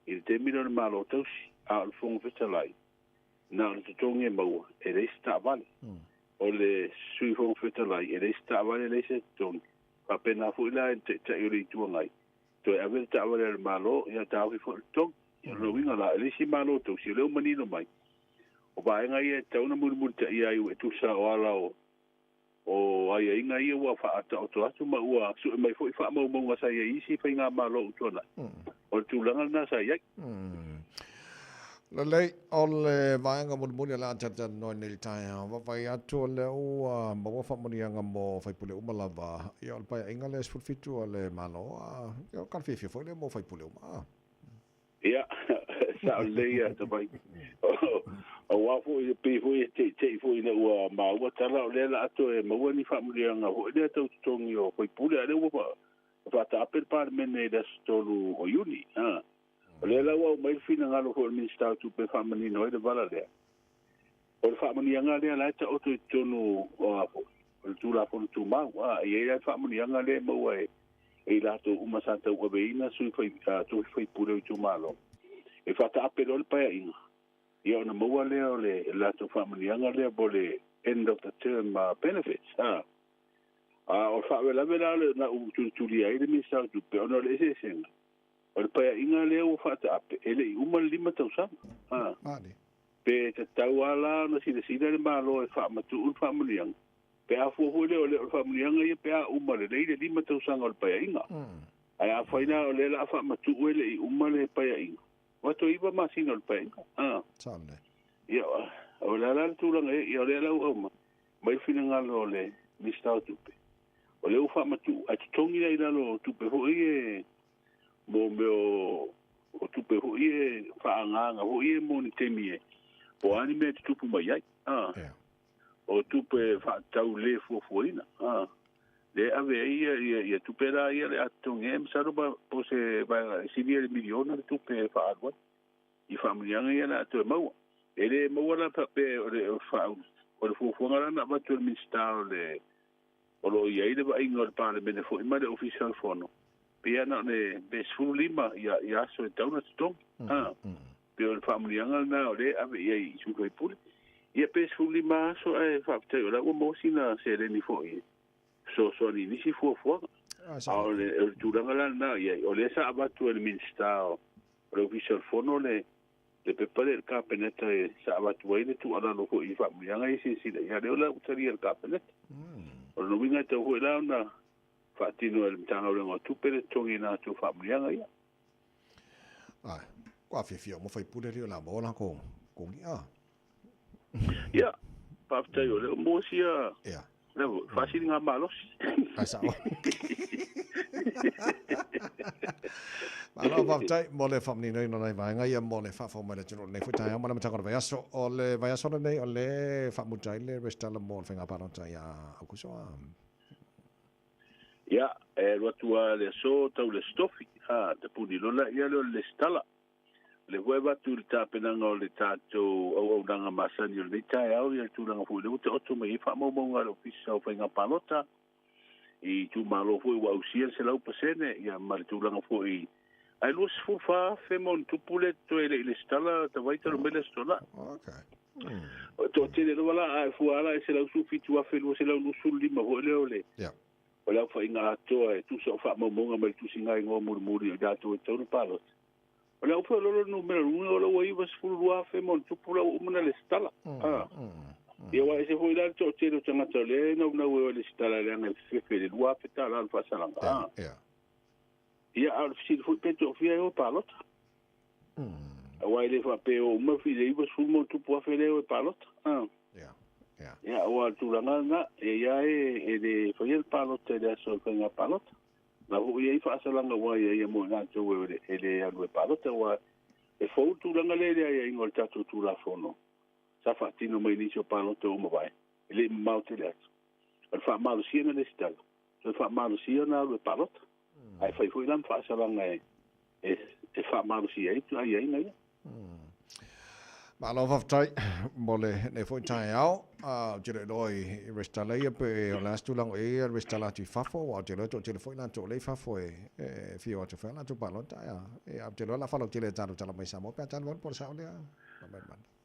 i le taimi lea o le Malo tausi, a o le Fofoga Fetalai, na o le totogi e maua, e leai se taavale. O le Sui Fofoga Fetalai, e leai se taavale, e leai se totogi. Faapena foi la i le Taitai o le Itu Agai, toe ave le taavale a le Malo, ia taofi foi le totogi. Ia, o lona uiga la, e leai se Malo tausi, o lea ua manino mai, o vaega ia e tatau ona mulimulitaia ai ua e tusa o ala o o aiaiga ia ua faataoto atu ma ua sue mai foi faamaumauga sa i ai i isi faigamalo ua tuanai. O le tulaga lena sa i ai. Lelei, o le vaega mulimuli o le a talatalanoa nei i le taeao, vaavaai atu o lea ua maua faamanuiaga mo faipule uma lava. Ia, o le paeaiga lea 17 a le Malo, a, ia, o le tala fiafia foi lea mo faipule uma. Ia, sao lelei ia Tavai. Aua foi e pei foi e teitei foi ina ua maua tala o lea o le a toe maua ni faamanuiaga foi lea tau totogi o faipule, a o lea ua faataape le Palemene i le aso 3 o Iuni. O lea la ua aumai le finagalo foi o le Minisita o Tupe e faamanino ai le vala lea. O le faamanuiaga lea la e taoto i totonu o le Tulafono Tumau, e i ai la le faamanuiaga lea e maua e i latou uma sa tauaveina sui tofi faipule o itumalo, e faataape loa le paeaiga, ia ona maua lea o le latou faamanuiaga lea po o le end of the term benefits. A o le faalavelave la na ou tulitulia ai le Minisita o Tupe ona o le eseesega, o le paeaiga lea ua faataape e le i uma le 5 tausaga. Pe tatau lava la ona silasila le Malo e faamatuu le faamanuiaga, pe a fua foi lea o le faamanuiaga ia pe a uma lelei le 5 tausaga o le paeaiga. Ae afai la o lea o le a faamatuu e le i uma le paeaiga, ua toe 9 masina o le paeaiga. Ia, o le a la le tulaga ia, o lea la ua aumai mai le finagalo o le Minisita o Tupe. O lea ua faamatuu ae totogi la i lalo o tupe foi e mo mea o tupe foi e faaagaaga foi e mo ni taimi e po o a ni mea e tutupu mai ai. A. O tupe faatatau le fuafuaina. A. Lea e ave ai ia, ia, ia tupe la ia le a totogi ai, masalo pa, po o se vaega e silia i le miliona le tupe e faaalu ai i faamanuiaga ia le a toe maua. E le maua la faapea o le, o le fuafuaga la na avatu e le Minisita o le o lo o i ai le vaaiga o le Palemene foi ma le Ofisa o le Fono, pei lava na o le pe 15 ia, ia aso e tatau ona totogi. A, pei o le faamanuiaga lena o lea e ave i ai i sui usufono. Ia pe 15 aso ae faafetai o la ua maua sina seleni foi e fesoasoani i nisi fuafuaga. A o le, o le tulaga la lena o i ai, o lea sa avatu e le Minisita o le Ofisa o le Fono le le pepa lea i le Kapeneta e sa avatu ai le tuualalo foi i faamanuiaga ia silasila i ai. Lea la ua talia e le Kapeneta. O lona uiga e tatau foi la ona faatino e le Matagaluega o Tupe le totogiina atu o faamanuiaga ia. Ae, ua fiafia uma faipule alii o le a maua lako kogi'a. Ia, faafetai o lea ua maua sia Ia. Lea foi, faasiliga malosi. Ai sao. Malo faafetai mo le faamaninoina o nai vaega ia mo le faafofoga mai le atunuu lenei foi taeao ma le amataga o le vaiaso. O le vaiaso lenei o le faamuta ai le resitala mo le faiga palota ia Aukuso a. Ia, e alu atu lava le aso tau le Aso Tofi, a, tapuni loa laia lea o le resitala. O lea foi e avatu i le tapenaga o le tatou auaunaga masani o lenei taeao ia le tulaga foi lea ua taoto mai ai faamaumauga a le Ofisa o Faiga Palota i itumalo foi ua ausia le 100% ia ma le tulaga foi ae 24,000 ma ona tupu lea totoe e le i lesitala tavai talu mai le Aso Toonai. Okay. O toatele lava la a e fua la e 117,225 foi lea o le yeah. o le aofaiga atoa e tusa o faamaumauga mai le tusiga igoa mulimuli o i latou e tatau ona palota. O le au feoloolo le numera luga o la ua 92,000 ma ona tupu la ua uma ona lesitala. Ia aua e ese foi la le toatele o tagata o lea e naunau e o e lesitala leaga e fefefe i le $2,000 o le faasalaga. Ia a o le fesili foi pe toafia e o e palota. Aua e le faapea e o uma i le 90 ma ona tupu afe lea e o e palota. Ia aua o le tulaga lena, e ia e le faia le palota i le aso o le faiga palota. Na foi i ai faasalaga ua ia ia mo i latou e le alu e palota, aua e fou le tulaga lea i le aiaiga o le tatou Tulafono sa faatino mai i nisi o palota ua mavae, e le i mamao tele atu. O le faamalosia na lesitala, toe faamalosia ona alu e palota, ae fai foi la ma faasalaga e faamalosia ai aiaiga ia. Malo faafetai mo lenei foi taeao. Ou te le iloa i resitala ia pe o le a se tulaga o i ai ia resitala atu i fafo, aua ou te iloa e toatele foi latou o lea i fafo e fia o atu e fai a latou palota. Ae ou te iloa o le a faalautele e tatou tala mai i Samoa pe a talu atu po o le sao lea.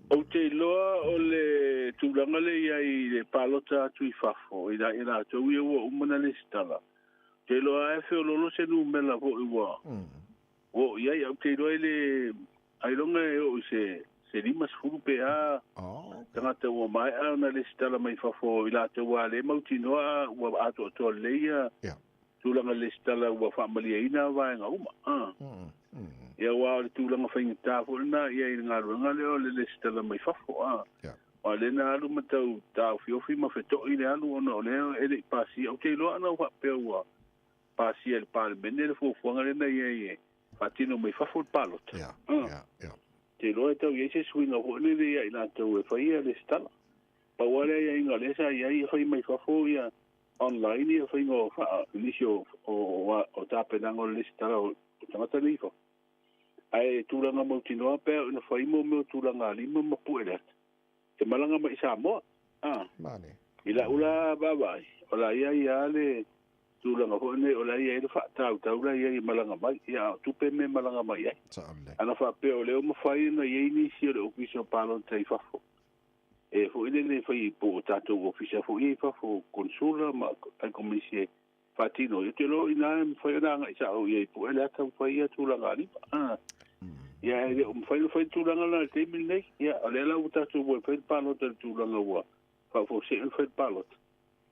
Ou te iloa o le tulaga lea i ai i le palota atu i fafo i latou ia ua uma ona resitala. Ou te iloa lava e feoloolo se numera foi ua oo i ai. Ou te iloa e le Ailoga e oo i se se 50 pe a tagata ua maea ona lesitala mai fafo i latou a le mautinoa ua atoatoa lelei ia tulaga lesitala ua faamalieina vaega uma. Ia aua o le tulaga faigata foi lena ia i le galuega lea o le lesitala mai fafo. Aua o lea na alu ma tau taofiofi ma feto'i le alu ona o lea e le i pasia. Ou te iloa ana ua faapea ua pasia e le Palemene le fuafuaga lea na i ai e faatino mai fafo le palota. Ia, ia, ia. Te iloa e tau i ai se suiga foi lele ia i latou e faia lesitala. Pau lava le aiaiga o lea sa i ai e fai mai fafo ia online ia faiga o faa, nisi o, o, o, o tapenaga o le lesitala o, o tagata nei i fafo. Ae tulaga mautinoa pe a ina fai mo mea o tulaga lima ma pue le ata. E malaga mai i Samoa. A. Mane. I la'u la vaavaai, o la ia ia le tulaga foi lenei, o la ia i le faatautau la ia i malaga mai. Ia, a o tupe me malaga mai ai. Ana faapea o lea ua mafai ona i ai nisi o le Ofisa o Palota i fafo, e foi lele fai po o tatou ofisa foi ia i fafo, konsula ma aikomisi e faatino ai. Ou te iloa o i ina e mafai ona agai sao i ai pue le ata ma fai ia tulaga alima. Ia, e le o mafai ona fai le tulaga lena i le taimi lenei. Ia, o lea la ua tatou o e fai le palota i le tulaga ua faafofose'e ona fai le palota.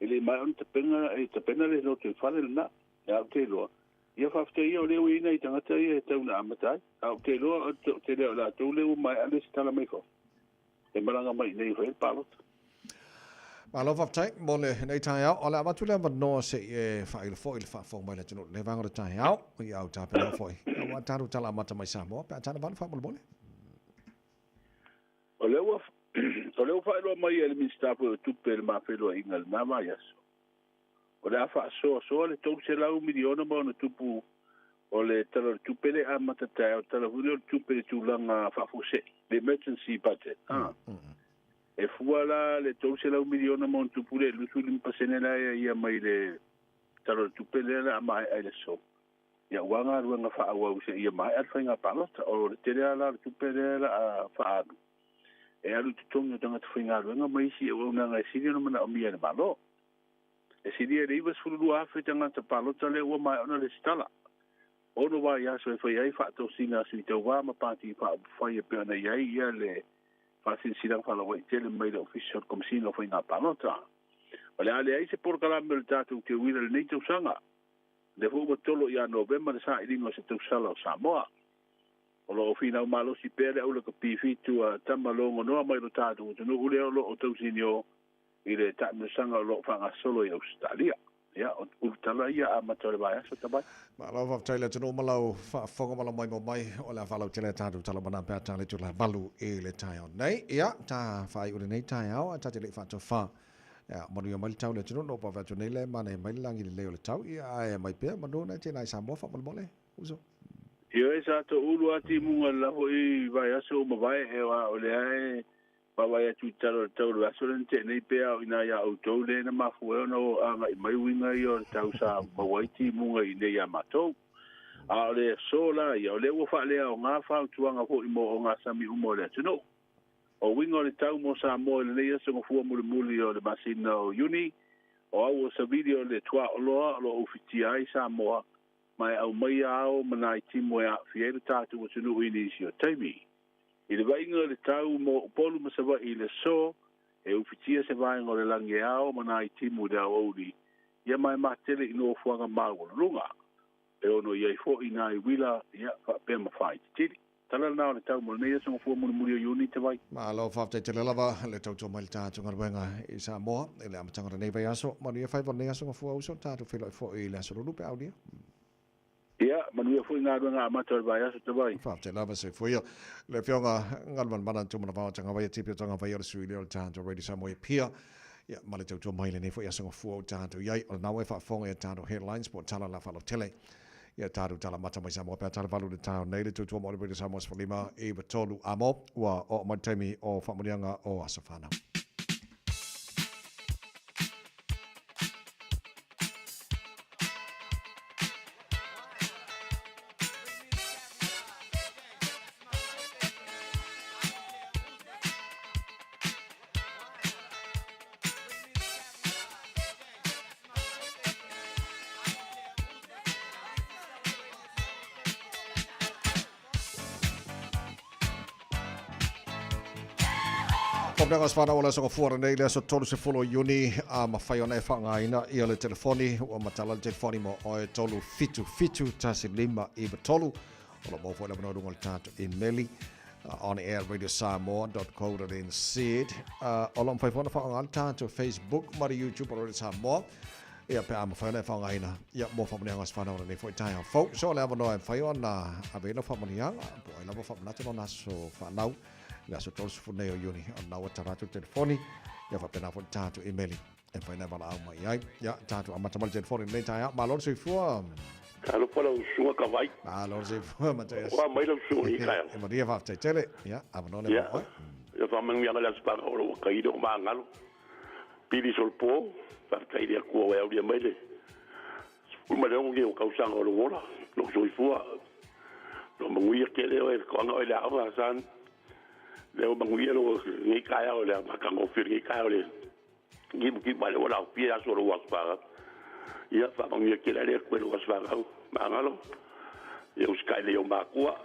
E le maea ona tapena, e tapena le lotoifale lena. Ia, ou te iloa, ia faafetai ia o lea ua i ai nai tagata ia e tau ina amata ai. A ou te iloa, o le tele o latou lea ua maea le lesitala mai fafo, e malaga mai i inei e fai le palota. Malo faafetai mo lenei taeao. O le a avatu le avanoa se i e faailo foi i le faafofoga mai le atunuu i lenei vaega o le taeao, i au tapenaga foi aua tatou tala amata mai Samoa pe a tana valu faamolemole. O lea ua o lea ua faailoa mai e le Minisita foi o Tupe i le ma feiloaiga i lena vaiaso, o le a faasoasoa le $300 miliona ma ona tupu o le Tala o le Tupe lea e amata taeao, Tala foi lea o le Tupe i le tulaga faafuasei, le emergency budget. E fua la le $300 miliona ma ona tupu lea i le 25% la e aiaia mai le Tala o le Tupe lea o le a maea i le aso, ia aua galuega faaauau seia maea le faiga palota. O le tele lava la o le tupe lea o le a faaalu, e alu i totogi o tagata faigaluega ma isi auaunaga e sili ona manaomia e le Malo. E silia i le 92,000 tagata palota lea ua maea ona resitala. Ono vaiaso e fai ai faatosina a sui tauva ma pati faaupufai e pei ona i ai ia le faasilasilaga faalauaitele mai le Ofisa o le Komesina o Faiga Palota. O le a leai se polokalame o le tatou teuila i lenei tausaga. O lea foi ua tolo ia Novema le sailiga o se tausala o Samoa. O lo o finau malosi pea le aulakapi fitu a Tama Logonoa mai lo tatou atunuu lea o lo o tausinio i le taamilosaga o lo o faagasolo i Ausetalia. Ia, o ulutala ia amata o le vaiaso tamai. Malo faafetai le atunuu ma lau faafofoga ma lau maimoa mai o le a faalautele a tatou tala mana pe a ta le itula 8 i le taeao nei. Ia, ta faaiu lenei taeao ae ta te le i faatofa. Ia, manuia mai le tau le atunuu no pa atu nei le manaia mai le lagi lelei o le tau. Ia, ae mai pea manu na tēnā i Samoa faamolemole, uso. Ioe, sa toulu a timuga le la foi vaiaso ua mavae, aua o lea e vaavaai atu i tala o le tau o le vaiaso lea na tea nei pe a o i ina ia outou lea na mafua ai ona agai mai uiga ia o le tau sa maua ai timuga i inei ia matou. A o le aso la ia, o lea ua faaleaoga fautuaga foi mo ogasami uma o le atunuu. O uiga o le tau mo Samoa i lenei aso gafua mulimuli o le masina o Iuni, o au o savili o le tuaoloa o lo o ufitia ai Samoa ma e aumaia ao ma nai timu e aafia ai lo tatou atunuu i nisi o taimi. I le vaaiga o le tau mo Upolu ma Savaii i le aso, e ufitia se vaega o le lagi e ao ma nai timu i le aoauli, ia ma e matele i nofoaga maualuluga. E ono i ai foi nai uila, ia, faapea ma faaititili. Tala lena o le tau mo lenei aso gafua mulimuli o Iuni te vai. Malo faafetai tele lava le tautua mai le tatou galuega i Samoa i le amataga o lenei vaiaso. Manuia faiva o lenei aso gafua uso, tatou feiloai foi i le aso Lulu pe aulia. Ia, manuia foi galuega amata o le vaiaso te vai. Faafetai lava soifua ia. Le Afioga Galumalemana Tumanavao Tagavaia Tipi o Tagavaia o le sui lea o le tatou Radio Samoa i Apia. Ia, ma le tautua mai lenei foi aso gafua o tatou i ai. O lena ua e faafofoga i a tatou headlines po o tala la faalotele. Ia tatou tala mata mai Samoa pe a tala valu le taeao nei le tautua mo le Radio Samoa 15 93 amo ua oo mai le taimi o faamanuiaga o aso fanau. Faamanuiaga o se whanau o le aso gafua lenei le aso 30 o Iuni a mawhai ona e whaangaina ia le telefoni ua matala le telefoni mo oe 377 1593 o lo mau foi le avanoa i luga o le tatou imeli on air radiosamoa.co.nz o lo mawhai foi ona whaangaina le tatou Facebook ma le YouTube o Radio Samoa ia pe a mawhai ona e whaangaina ia mo faamanuiaga o se whanau o lenei foi taeao fou. So le avanoa e mawhai ona ave ai lau faamanuiaga po o ai lava faamanatu lona aso fanau le aso 30 nei o Iuni o lena ua tala atu le telefoni ia faapena foi le tatou imeli e mafai ona e valaau mai ai. Ia tatou amata mai le telefoni lenei taeao. Malo le soifua. Talofa lau susuga Kavai. Malo le soifua Matias. Ua mai lau susuga i taeao. E manuia faafetai tele. Ia avanoa lea mo oe. Ia faamanuiaga le aso fanau o lou akaile o magalo. Pili solopo, faafetai i le Atua ua e aulia mai le 16 nei o tausaga o lou ola, lou soifua. Lou manuia tele oe, toaga oe i le aoga, son. Lea ua manuia lou lenei taeao i le matagofie o lenei taeao i le timutimu ai le ua laofia aso o lou aso fanau. Ia, faamanuia tele ai le Atua i lou aso fanau, magalo. Ia usitai lelei i ou matua,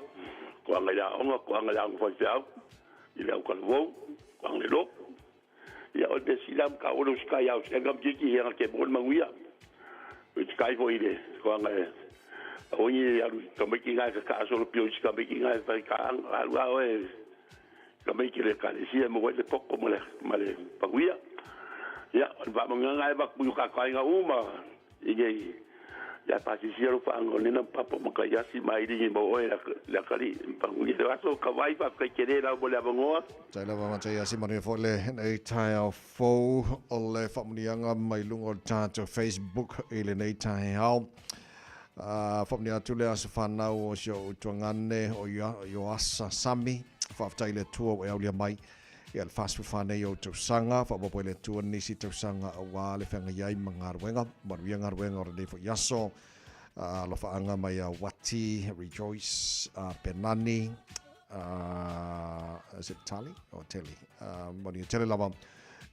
toaga i le aoga, toaga i le aoga faifeau, i le autalavou, toaga i le lotu. Ia, o le mea sili lava ma taua le usitai ia Ausetalia ma Titi, ia te maua le manuia. Usitai foi i le toaga e aua ne i alu i tamaiti na e tataa solo pio i si tamaiti na e fai taaga, alu lava oe tamaiti i le ekalesia e maua ai le poto ma le manuia. Ia, o le faamanuiaga e avatu i o tatou aiga uma i nei ia faasisia lou faanoanoina papa ma Taiasi ma ailini mo oe le atalii. Manuia le aso Kavai, faafetai tele lava mo le avanoa. Faafetai lava Mataiasi, manuia foi lenei taeao fou o le faamanuiaga mai luga o le tatou Facebook i lenei taeao. Faamanuia atu le aso fanau o si ou tuagane o Ioasa Sami. Faafetai i le Atua ua e aulia mai ia le 44 nei ou tausaga. Faaopoopo e le Atua nisi tausaga aua le feagai ai ma galuega. Manuia galuega o lenei foi aso. Alofaaga mai ia Wati, Rejoice, Penani, is it Tali or Teli? Manuia tele lava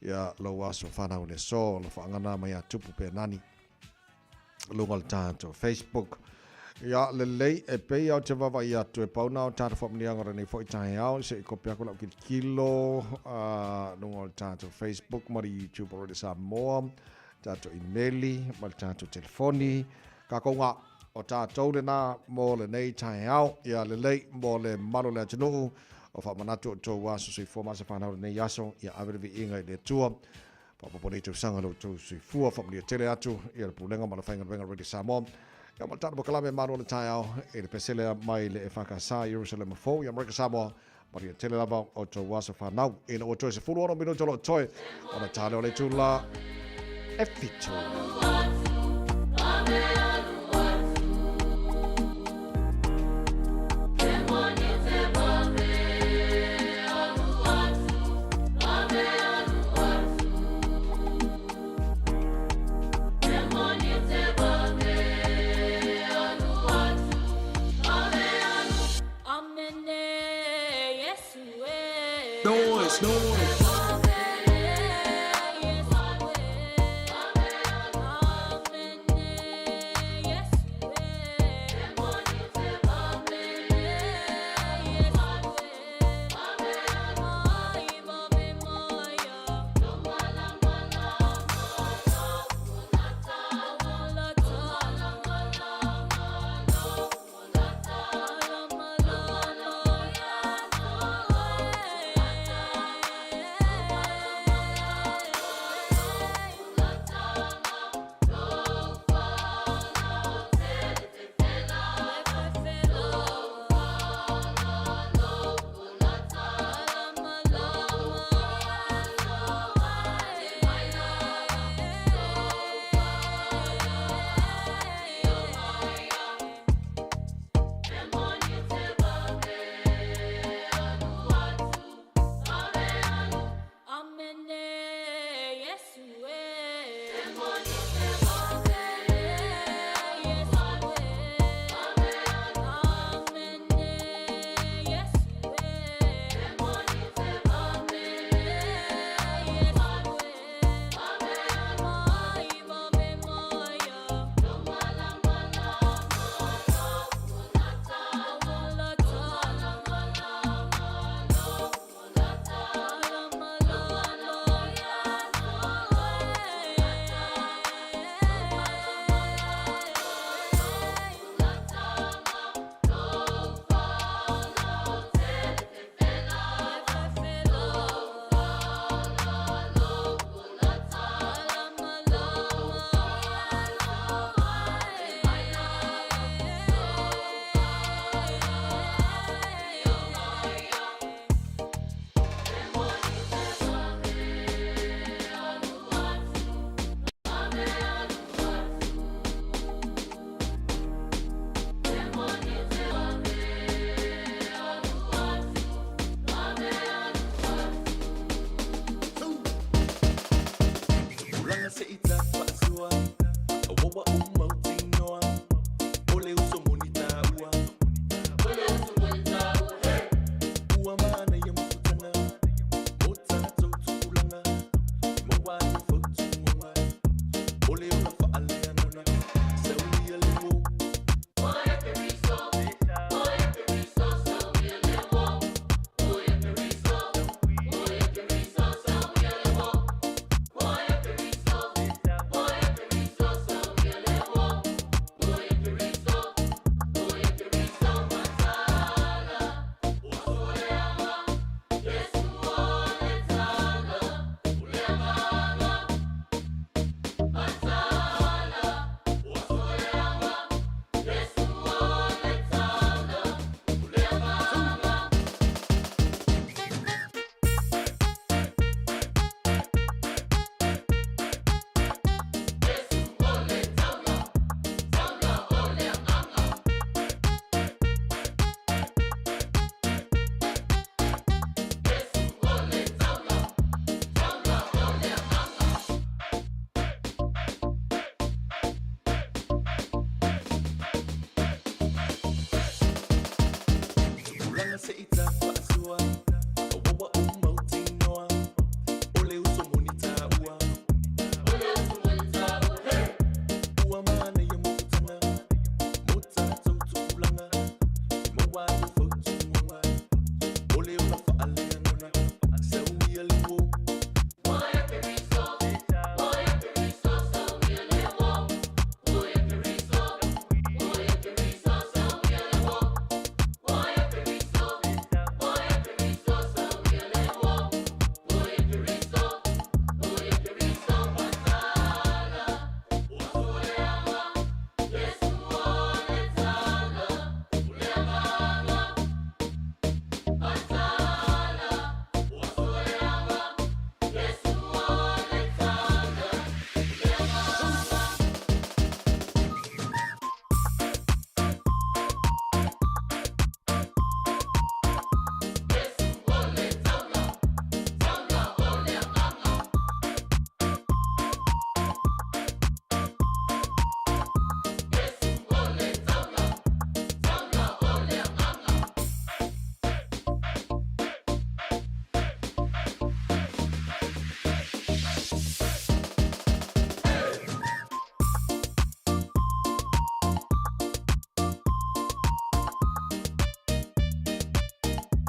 ia lou aso fanau le aso. Alofaaga na mai ia Tupu Penani. Luga o le tatou Facebook. Ia, lelei, e pei au te vaavaai atu e pau na o tatou faamanuiaga o lenei foi taeao, se i kopi aku lau kilokilo luga o le tatou Facebook ma le YouTube o Radio Samoa, tatou imeli ma le tatou telefoni. Kākou ngā, o tatou lena mo lenei taeao. Ia, lelei, mo le mamalu o le atunuu, o faamanatu o tou aso soifua ma aso fanau lenei aso, ia ave le viiga i le Atua. Faaopoopo nei tausaga lo outou soifua, faamanuia tele atu ia le Pulega ma le Faigaluega Radio Samoa. Ia ma le tatou polokalame Malu o le Taeao i le pesele mai le EFKS Ierusalema Fou i Amerika Samoa. Manuia tele lava outou aso fanau ina ua toe 16 minute o lo o toe ona ta lea o le itula e 7. Noise, noise.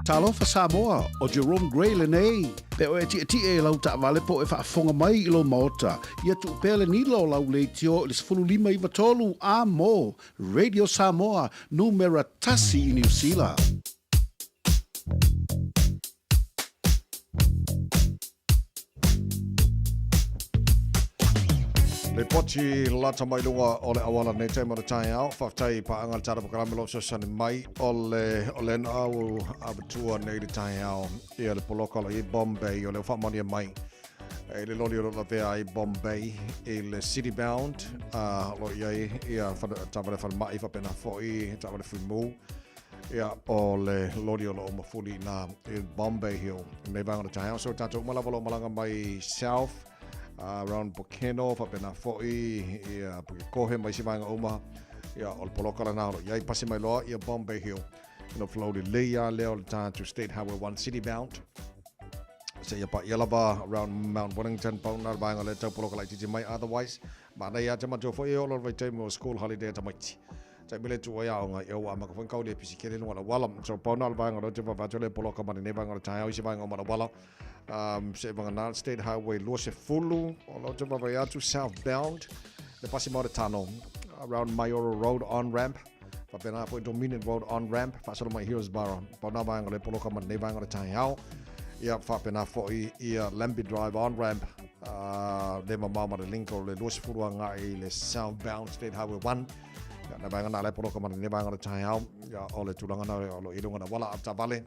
Talofa Samoa, ʻo Jerome Gray lenei. Pe o e tiʻetiʻe i lau taʻawale po o e faafofoga mai i lou maota, ia tuu pea le nila o lau leitio i le 15 93 a mo Radio Samoa, numera tasi i Niu Sila. Lipoti lata mai luga o le auala nei taimi o le taeao. Faafetai i paaga le tala polokalame lo fesoasoani mai o le o le na au avatua nei le taeao ia le poloka o lo i Bombay o le faamaonia mai e le loli o lo lavea ai Bombay i le City Bound a lo i ai ia taavale falemai faapena foi taavale fuimu Ia, o le loli o lo o mafuli i nā i Bombay Hill. Nei vaega o le taeao, so tātou uma lava o lo o malaga mai South, around Pokeno, faapena foi, ia, Pukekohe ma isi vaega uma. Ia, o le poloka lena o lo o i ai, pasi mai loa ia Bombay Hill. Ona flow lelei lava lea o le tātou State Highway 1 City Bound. Seia paia lava around Mount Wellington, pau na le vaega lea tau poloka laitiiti mai. Otherwise, manaia lava te matua foi e oo loa le vaitaimi o school holiday a tamaiti. Taimi le tuu ai aoga, ia ua amata foi ona tau le pisikele i luga o le auala. So pau na o le vaega o lea ou te vaavaai atu le poloka ma lenei vaega o le taeao isi vaega uma o le auala. Se vagana le State Highway 20, o lea ou te vaavaai atu southbound, le pasi mai o le Tano, around Maioro Road on ramp, faapena foi Dominion Road on ramp, faasolo mai Hillsborough. Pau na vaega o lea poloka ma lenei vaega o le taeao. Ia faapena foi ia Lambie Drive on ramp, le mamao ma le link o le 20 agai i le southbound State Highway 1. Ia, na vaega na le poloka ma lenei vaega o le taeao. Ia, o le tulaga na o lo i luga na wala a tavale.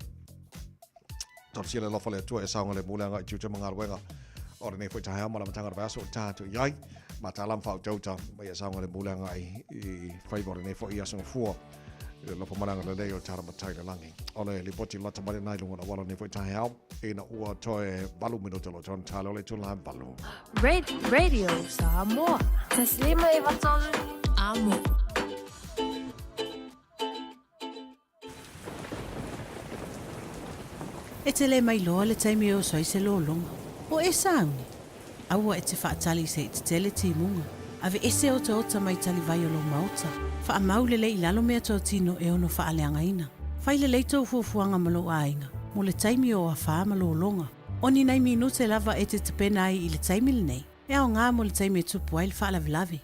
Talosia le alofa le Atua e saoga le mule agai tiute ma galuega. O lenei foi taeao ma le amataga o le vaiaso o tātou i ai. Ma tā lam whautauta, mai e saoga le mule agai i faiva o lenei foi aso gafua. I le alofa ma le agalelei o Tara Matai le langi. O le lipoti lata mai lenei lunga na wala lenei foi taeao. Ina ua toe valu minuta lo tona tale o le itula valu. Radio Samoa. Taslima 93 Amo. E te le mailoa le taimi e oso ai se lologa. O e sauni? Aua e te faatali se i tetele timuga. Ave ese otaota mai talivai o lou maota. Faamau lelei i lalo mea totino e ono faaleagaina. Fai lelei tou fuafuaga ma lou aiga mo le taimi o afa ma lologa. O ni nai minute lava e te tapena ai i le taimi lenei, e aoga mo le taimi e tupu ai le faalavelave.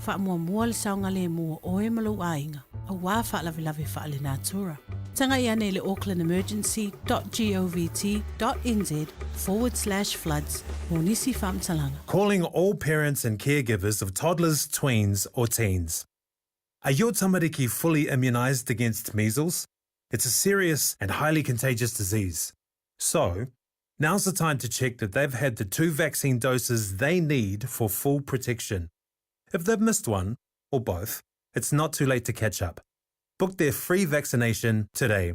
Faamuamua le saogalemu o oe ma lou aiga, auā faalavelave faalenatura. Tagai ane i le aucklandemergency dot govt dot nz forward slash floods mo nisi faamatalaga. Calling all parents and caregivers of toddlers, tweens or teens. Are your tamariki fully immunised against measles? It's a serious and highly contagious disease. So, now's the time to check that they've had the two vaccine doses they need for full protection. If they've missed one, or both, it's not too late to catch up. Book their free vaccination today.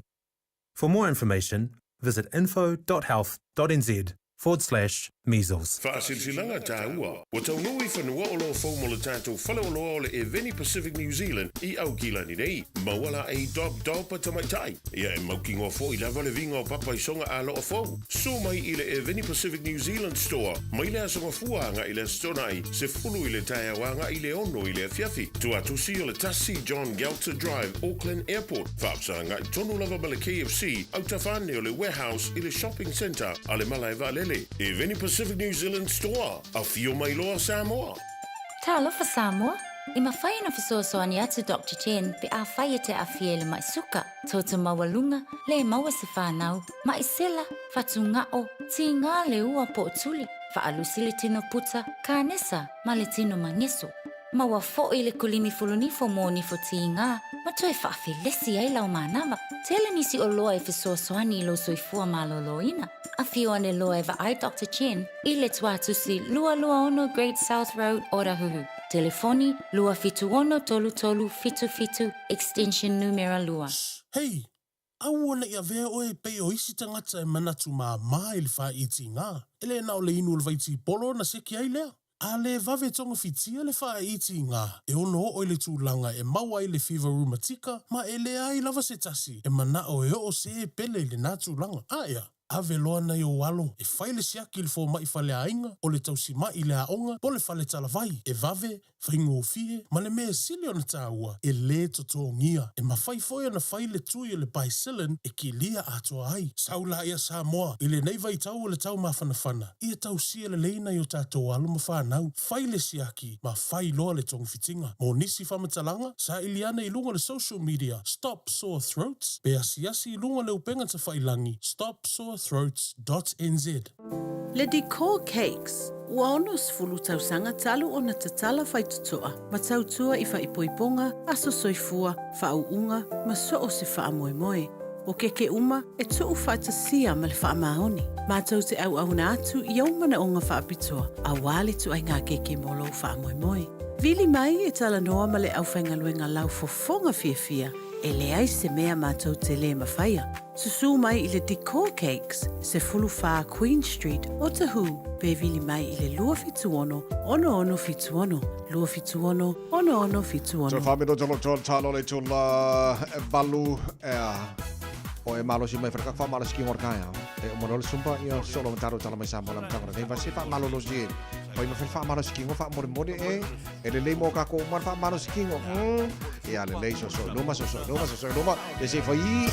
For more information, visit info.health.nz forward slash measles. Faasilasilaga taua, ua taunuu i fanua oloa fou mo le tatou faleoloa o le Eveni Pacific New Zealand i Aukilani nei. Maua laei dobdob a tamaitai. Ia e mautinoa foi lava le viga o papa i soga aloa fou. Susu mai i le Eveni Pacific New Zealand Store mai le Aso Gafua agai i le Aso Toonai, 10 i le taeao agai i le 6 i le afiafi. Tuatusi o le 1 John Gelter Drive, Auckland Airport, faafesagai tonu lava ma le KFC, autafa ane o le Warehouse i le Shopping Centre a le Malae Vaalele. Eveni Pacific New Zealand Store, afio mai loa Samoa! Talofa Samoa! E mafai ona fesoasoani atu Doctor Chen pe afai e te aafia i le ma'i suka, toto maualuga, le maua se fanau, ma'i sela, fatuga'o, tigā le ua po o tuli, faalusi le tino puta, kanesa ma le tino mageso. Maua fo'i le kulimi fulunifo mō nifo tīgā ma toe faafelesi ai lau manava. Tele nisi oloa e fesoasoani i lou soifua malōlōina. Afio ane loa e vaai Doctor Chen i le tuatusi 226 Great South Road, Otahuhu. Telefoni, 276 3377, extension numera 2. Hei! Aua ne i avea oe e pei o isi tagata e manatu māmā i le faaitiga, e le na o le inu o le vaitipolo ona seki ai lea. A le vave togafitia le faaitiga, e ono oo i le tulaga e maua ai le fiva rumatika ma e leai lava se tasi e manao e oo se pele i lena tulaga. A ea, ave loa nai ou alo e fai le siaki i le fomai faleaiga, o le tausima'i i le aoga, po o le fale talavai, e vave, faigofie, ma le mea sili ona taua, e lē totogia. E mafai foi ona fai le tui o le Bicillin e kilia atoa ai. Sau laia Samoa, i lenei vaitau o le taumafanafana, ia tausia lelei nai o tatou alo ma fanau, fai le siaki ma fai loa le togafitiga. Mo nisi faamatalaga, saili ane i luga o le social media Stop Sore Throats pe asiasi i luga o le upega tafailagi stopsorethroats dot nz. Le Decor Cakes, ua 60 tausaga talu ona tatala faitotoa ma tautua i faaipoipoga, aso soifua, faauuga ma so o se faamoemoe. O keke uma e tuu faatasia ma le faamaoni. Matou te auauna atu i ou manaoga faapitoa aua le ituaiga keke mo lou faamoemoe. Vili mai e talanoa ma le aufaigaluega laufofoga fiafia e leai se mea matou te lē mafaia. Susū mai i le Decor Cakes, 14 Queen Street, Otahuhu, pe vili mai i le 276 6676, 276 6676. Toe whamino tolo tolo talo le tula e valu ea o e malosi mai wharakak wha malosi ki ngor kaya e o manolo sumpa ia solo mataro tala mai sa mola matanga nei vase wha malolosi e pai ma wha malosi ki ngo wha more more e e lelei mo kako umar wha malosi ki ngo ia lelei so so luma so so luma so so luma e se whai.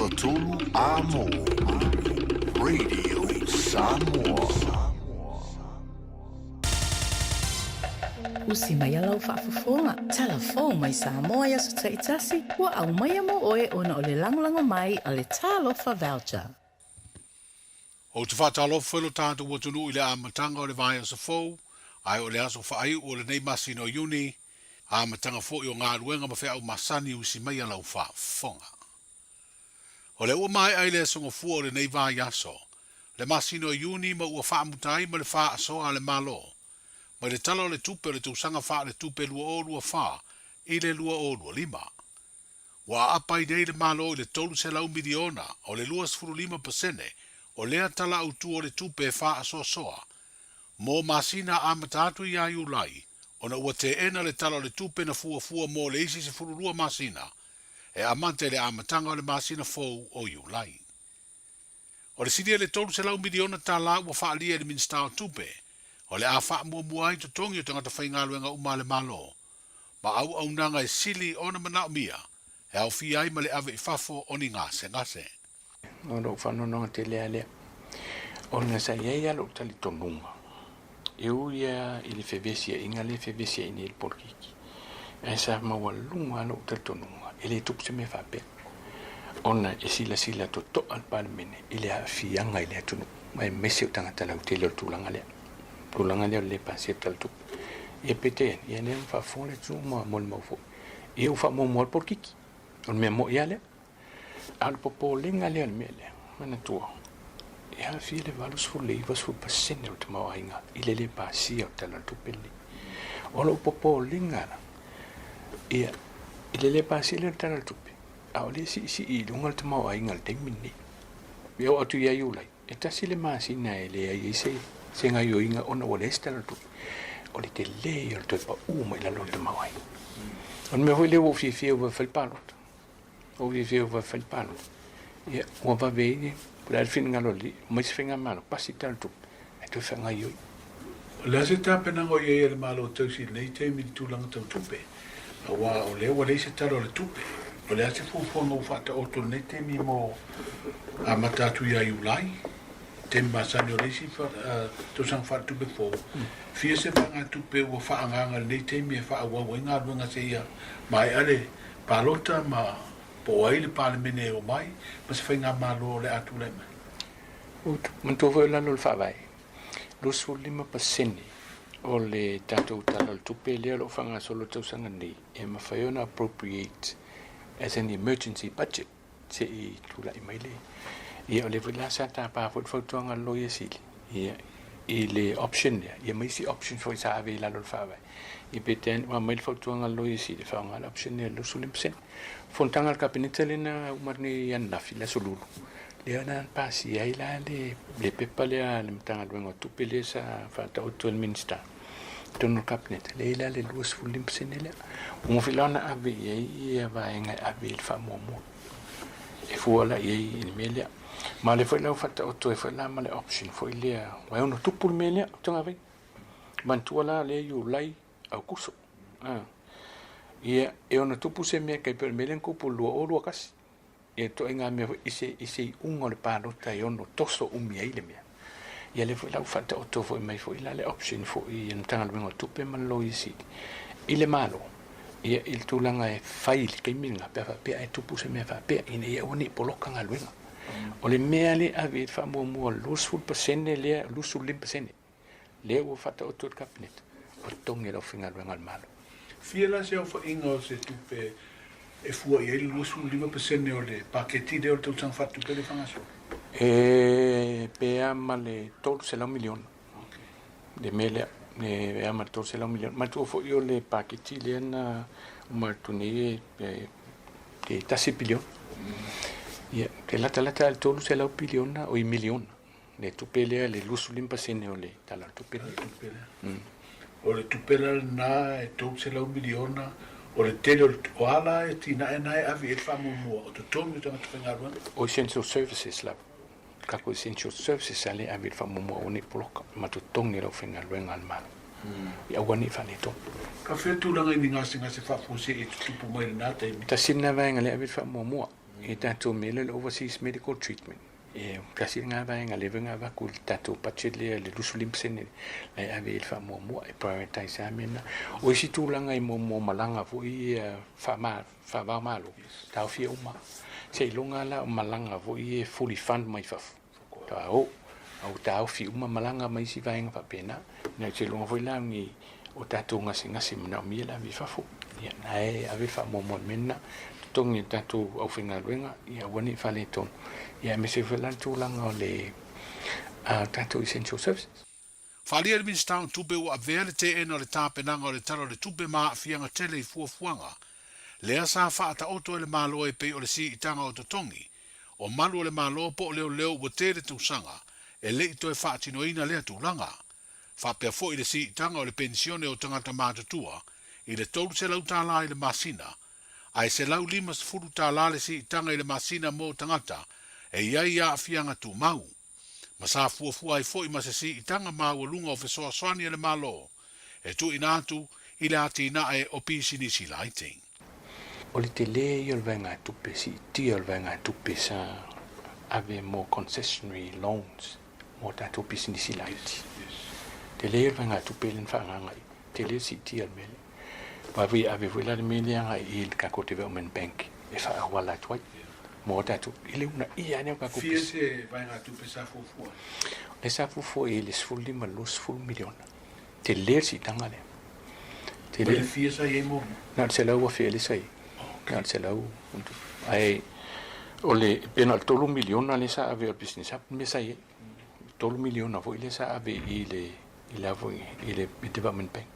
93 Amo Radio Samoa. Usi mai lau faafofoga, talafou mai Samoa i aso taitasi, ua aumaia mo oe ona o le lagolago mai a le Talofa Voucher. Ou te faatalofa i lo tatou atunuu i le amataga o le vaiaso fou, ae o le aso faaiu o lenei masina o Iuni, amataga foi o galuega ma feau masani usi mai a lau faafofoga. O lea ua maea i le aso Gafua o lenei vaiaso, le masina o Iuni ma ua faamuta ai ma le faasoa a le Malo, mai le Tala o le Tupe o le tausaga faaletupe 2024 i le 2025. Ua aapa ai nei le Malo i le $300 miliona, o le 25% o lea Tala Autu o le Tupe e faasoasoa mo masina amata atu ia Iulai, ona ua teena le Tala o le Tupe na fuafua mo le isi 12 masina e amata i le amataga o le masina fou o Iulai. O le sili e le $300 miliona ua faaalia e le Minisita o Tupe, o le a faamuamua ai totogi o tagata faigaluega uma a le Malo, ma auaunaga e sili ona manaomia e aofia ai ma le ave i fafo o ni gasegase. O lou faanoanoaga tele lava lea, ona sa i ai lava lou talitonuga, e ui lava i le fevesiaiga lea e fevesiai nei le polokiki, ae sa maualuga lava lou talitonuga, e le tupu se mea faapea, ona e silasila totoa le Palemene i le aafiaga i le atunuu, aemaise o tagata lautele o le tulaga lea, tulaga lea o le le pasia o le Tala Tupe. Ia peitai ane, ia lea ua faafofoga le atunuu ma molimau foi, ia ua faamuamua le polokiki, o le mea moi lava lea. A o le popolega lea o le mea lea, manatua, e aafia le 80 i le 90% o le tamaoaiga i le le pasia o le Tala o le Tupe lenei. O lou popolega la, ia, i le le pasia lea o le Tala o le Tupe, a o lea e siisii i luga le tamaoaiga i le taimi lenei. E oo atu ia Iulai, e tasi le masina e leai ai se, se gaoioiga ona ua leai se Tala o le Tupe. O le tele ia o le toe pau mai i lalo o le tamaoaiga. O le mea foi lea ua ou fiafia ua fai le palota. Ua fiafia ua fai le palota. Ia, ua vave ai le, po o le a le finagalo o le alii, omai se faigamalo, pasi le Tala o le Tupe, ae toe faagaoioi. O le a se tapenaga o i ai a le Malo tausi i lenei taimi i le tulaga tau tupe, aua o lea ua leai se Tala o le Tupe. O le a se fuafuaga ua faataoto i lenei taimi mo amata atu ia Iulai, taimi masani o le isi tausaga faaletupe fou, fia se vaegatupe ua faaagaaga i lenei taimi e faaauau ai galuega seia maea le palota ma po o ai le Palemene e omai ma se faigamalo o le a tulai mai. Ou te manatua foi o lalo o le Faavae, 25% o le tatou Tala o le Tupe lea o lo o faagasolo i le tausaga nei e mafai ona appropriate as an emergency budget se i tulai mai le. Ia o lea foi la sa tapa foi le fautuaga a le Loia Sili, ia, i le option lea, ia ma isi option foi sa ave i lalo o le Faavae. Ia peitai ane ua aumai le fautuaga a le Loia Sili e faaaoga le option lea i le 25%. Fonotaga a le Kapeneta lea na uma atu nei ananafi, le Aso Lulu, lea na pasia ai la le, le pepa lea a le Matagaluega o Tupe lea sa faataoto e le Minisita i totonu o le Kapeneta, lea e i ai la le 25% lea. Ua mafai la ona ave i ai ia vaega e ave i ai le faamuamua e fua la i ai i le mea lea. Ma o lea foi la ua faataoto ai foi la ma le option foi lea, aua e ono tupu le mea lea, Togavai. Manatua la lea Iulai, Aukuso. Ia, e ono tupu se mea tai pei o le mea lea na tupu i le 2021. Ia ituaiga mea foi i se, i se iuga o le palota e ono toso umi ai le mea. Ia lea foi la ua faataoto foi mai foi la le option foi i le Matagaluega o Tupe ma le Loia Sili i le Malo, ia i le tulaga e fai i le taimi lena pe a faapea ae tupu se mea faapea ina ia aua ne i poloka galuega. O le mea lea e ave i ai le faamuamua o le 20% lea, 25% lea ua faataoto e le Kapeneta, ua totogi e le aufaigaluega a le Malo. Fia la se aofaiga o se tupe e fua i ai le 25% o le paketi lea o le tausaga faaletupe lea e faagasolo? E pe a ma le $300 miliona le mea lea, e a ma le $300 miliona. Manatua foi o le paketi lea na uma atu nei e $1 piliona. Ia, e latalata lava i le $300 piliona, oi miliona. Le tupe lea, le 25% o le Tala o le Tupe lea. O le tupe la lena e $300 miliona, o le tele o le, o a la atinae na e ave i ai le faamuamua, o totogi o tagata faigaluega? O essential services lava, tatou essential services lea e ave i ai le faamuamua aua ne i poloka ma totogi e le aufaigaluega a le Malo, ia aua ne i faaletonu. Ka fea tulaga i ni gasegase faafuasei e tutupu mai i lena taimi? Tasi lena vaega lea e ave i ai le faamuamua. I tatou mea lea o le overseas medical treatment, e tasi lena vaega lea foi na avatu i le tatou budget lea le 25% la e ave i ai le faamuamua e prioritize lava mea na. O isi tulaga i mo malaga foi ia faava o Malo, taofia uma. Seiloga la o malaga foi ia e fully fund mai fafo, faatoa o. A ua taofi uma malaga ma isi vaega faapena. Ina seiloga foi la ni o tatou gasegase manaomia le ave i fafo, ia na e ave le faamuamua i le mea lena. Totogi e le tatou aufaigaluega, ia aua ne i faaletonu, ia aemaise foi la le tulaga o le tatou essential services. Faaalia le Minisita o Tupe ua avea le teena o le tapenaga o le Tala o le Tupe ma aafiaga tele i fuafuaga lea sa faataoto e le Malo e pei o le siitaga o totogi o malu o le Malo po o leoleo ua tele tausaga e le i toe faatinoina lea tulaga. Faapea foi le siitaga o le penisione o tagata matutua i le $300 i le masina, ae $150 le siitaga i le masina mo tagata e i ai aafiaga tumau. Ma sa fuafua ai foi ma se siitaga maualuga o fesoasoani a le Malo e tuuina atu i le atinae o pisinisi laiti. O le tele ia o le vaegatupe, siitia o le vaegatupe sa ave mo concessionary loans mo tatou pisinisi laiti. Tele ia o le vaegatupe lea na faaagaaga i ai, tele le siitia o le mea lea. Aua foi e ave foi la le mea lea agai i le tatou Development Bank e faaauala atu ai mo tatou, i le uunaia lea o tatou pisinisi. Fia se vaegatupe sa fuafua? Lea sa fuafua i le 15 i le 20 miliona. Tele le siitaga lea. Tele. Le fia sa i ai muamua? Na o le $100,000 lea sa i ai. Na o le selau. Ae o le, pe na o le $3 miliona lea sa ave o le Business Hub le mea sa i ai. $3 miliona foi lea sa ave i le, i le a foi, i le Development Bank.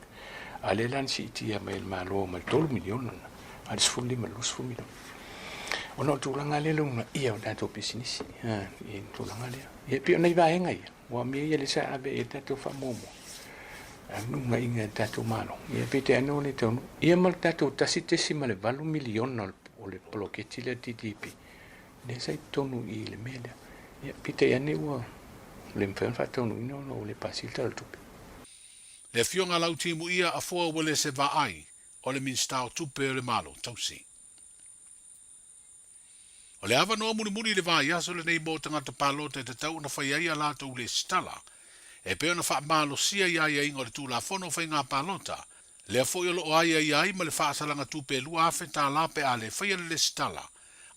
A lea la na siitia mai e le Malo ma le $3 miliona lena, a le 15 i le 20 miliona. Ona o le tulaga lea le uunaia o tatou pisinisi, i le tulaga lea. Ia e pei o nai vaega ia. Ua mea ia lea sa ave i ai le tatou faamuamua, a nuunaiga e le tatou Malo. Ia peitai ane ua le taunuu. Ia ma le tatou $1.8 miliona o le poloketi lea DDP, lea sa i totonu i i le mea lea. Ia peitai ane ua le mafai ona faataunuuina ona ua le pasia le Tala o le Tupe. Le Afioga a Lautimuia Afoa Uelese Vaai o le Minisita o Tupe o le Malo Tausi. O le avanoa mulimuli i le vaiaso lenei mo tagata palota e tatau ona fai ai a latou lesitala, e pei ona faamalosia i aiaiga o le Tulafono o Faiga Palota, lea foi o lo o aiaia ai ma le faasalaga tupe e $2,000 pe a le faia le lesitala,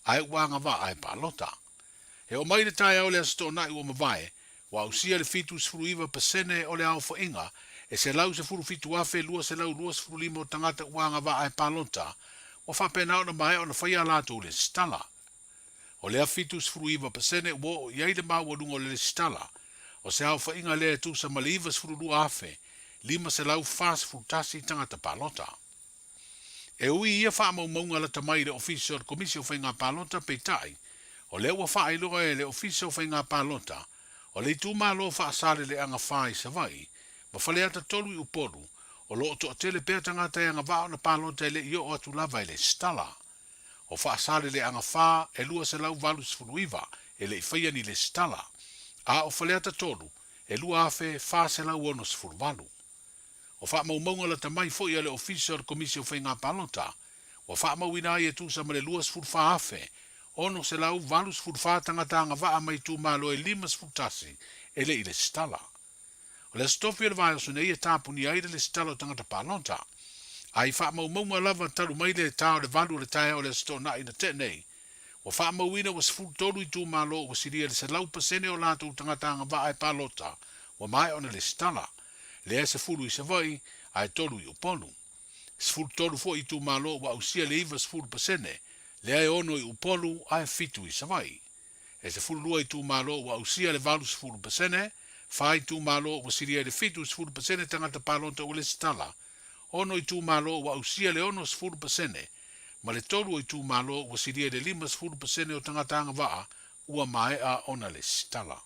ae ua agavaa e palota. E oo mai i le taeao o le Aso Toonai ua mavae, ua ausia le 79% o le aofaiga e 117,225 o tagata ua agavaa e palota, ua faapena ona maea ona faia a latou lesitala. O lea 79% ua oo i ai le maualuga o le lesitala, o se aofaiga lea e tusa ma le 92,541 tagata palota. E ui i ia faamaumauga lata mai i le Ofisa o le Komisi o Faiga Palota, peitai, o lea ua faailoa e le Ofisa o Faiga Palota o le itumalo Faasaleleaga 4 i Savaii ma Faleata 3 i Upolu, o lo o toatele pea tagata e agavaa ona palota e le i oo atu lava i lesitala. O Faasaleleaga 4 e 289 e le i faia ni lesitala, a o Faleata 3 e 2,468. O faamaumauga lata mai foi a le Ofisa o le Komisi o Faiga Palota, ua faamauina ai e tusa ma le 24,684 tagata agavaa mai itumalo e 51 e le i lesitala. O le Aso Tofi o le vaiaso nei e tapunia ai le lesitala o tagata palota. A i faamaumauga lava talu mai le ta o le valu o le taeao o le Aso Toonai na tea nei, ua faamauina ua 13 itumalo ua silia i le 100% o latou tagata agavaa e palota ua maea ona lesitala. Lea e 10 i Savaii ae 3 i Upolu. 13 foi itumalo ua ausia le 90%, lea e 6 i Upolu ae 7 i Savaii. E 12 itumalo ua ausia le 80%, 4 itumalo ua silia i le 70% tagata palota ua lesitala, 6 itumalo ua ausia le 60% ma le 3 o itumalo ua silia i le 50% o tagata agavaa ua maea ona lesitala.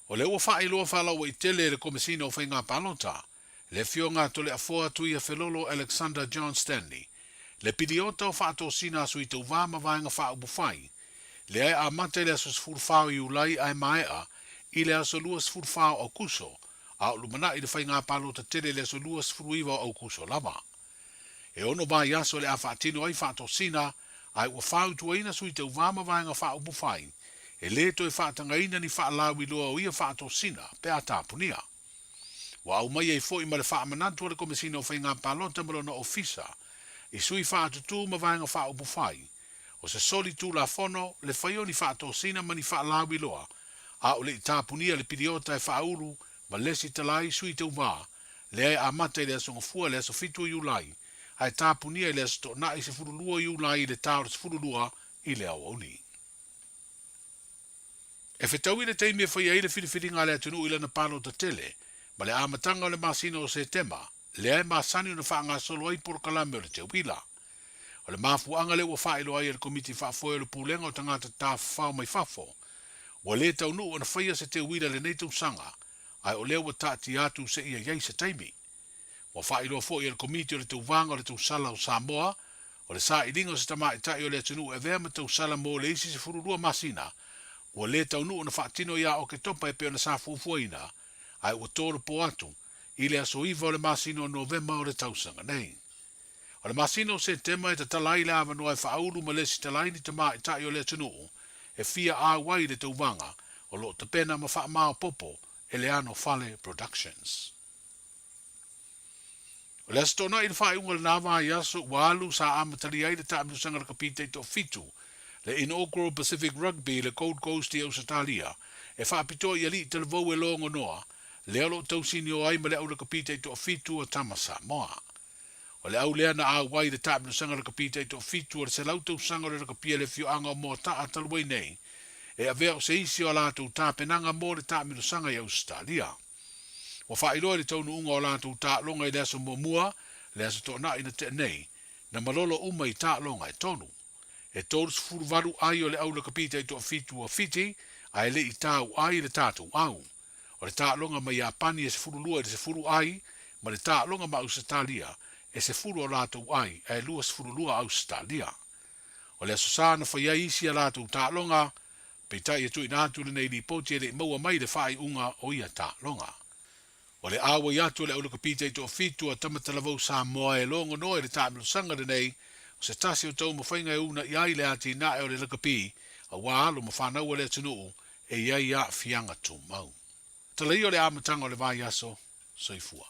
O lea ua faailoa faalauaitele e le Komesina o Faiga Palota, le Afioga a Toleafoa Tuiafelolo Alexander John Stanley, le piliota o faatosina a Sui Tauva ma Vaega Faaupufai, lea e amata i le aso 14 o Iulai ae maea i le aso 24 o Aukuso, a o lumanai le faiga palota tele i le aso 29 o Aukuso lava. E ono vaiaso o le a faatino ai faatosina, ae ua fautuaina sui tauva ma vaega faaupufai, e lē toe faatagaina ni faalauiloa o ia faatosina pe a tapunia. Ua aumai ai foi ma le faamanatu a le Komesina o Faiga Palota ma lona Ofisa i sui faatutū ma vaega faaupufai, o se soli tulafono le faia o ni faatosina ma ni faalauiloa a o le i tapunia le piliota e faaulu ma lesitala ai sui tauva, lea e amata i le Aso Gafua le aso 7 o Iulai, ae tapunia i le Aso Toonai 12 o Iulai i le ta o le 12 i le aoauli. E fetaui le taimi e faia ai le filifiliga a le atunuu i lana palota tele, ma le amataga o le masina o Setema, lea e masani ona faagasolo ai polokalame o le teuila. O le mafuaaga lea ua faailoa ai e le Komiti Faafoe o le Pulega o Tagata Tafafao mai Fafo, ua lē taunuu ona faia se teuila i lenei tausaga, ae o lea ua taatia atu seia i ai se taimi. Ua faailoa foi e le Komiti o le Tauvaga o le Tausala o Samoa, o le sailiga o se tamaitai o le atunuu e avea ma tausala mo le isi 12 masina, ua lē taunuu ona faatino ia Oketopa e pei ona sa fuafuaina, ae ua tolopo atu i le aso 9 o le masina o Novema o le tausaga nei. O le masina o Setema e tatala ai le avanoa e faaulu ma lesitala ai ni tamaitai o le atunuu e fia auai i le tauvaga o lo o tapena ma faamaopoopo e le Ano Fale Productions. O le Aso Toonai i le faaiuga o lena vaiaso ua alu sa amatalia ai le taamilosaga lakapi taitoafitu, le Inaugural Pacific Rugby i le Gold Coast i Ausetalia, e faapitoa i alii talavou e logonoa, lea o lo o tausinio ai ma le au lakapi taitoafitu a Tama Samoa. O le au lea na auai i le taamilosaga lakapi taitoafitu o le 100 tausaga o le lakapi a le afioaga o Moataa talu ai nei, e avea o se isi o a latou tapenaga mo le taamilosaga i Ausetalia. Ua faailoa i le taunuuga o latou taaloga i le aso muamua, le Aso Toonai na tea nei, na malolo uma i taaloga e tolu. E 38 ai o le au lakapi taitoafitu a Fiti, ae le i tau ai le tatou au. O le taaloga ma Iapani e 12 i le 10 ai, ma le taaloga ma Ausetalia e 10 o latou ai ae 22 Ausetalia. O le Aso Sa na fai ai isi a latou taaloga, Peitai e tuuina atu lenei lipoti e le i maua mai le faaiuga o ia taaloga. O le auai atu o le aulakapi taitoafitu a Tamatalavou Samoa e logonoa i le taamilosaga lenei o se tasi o taumafaiga e unaia ai le atinae o le lakapi aua alo ma fanau a le atunuu e i ai aafiaga tumau. Tala ia o le amataga o le vaiaso. Soifua.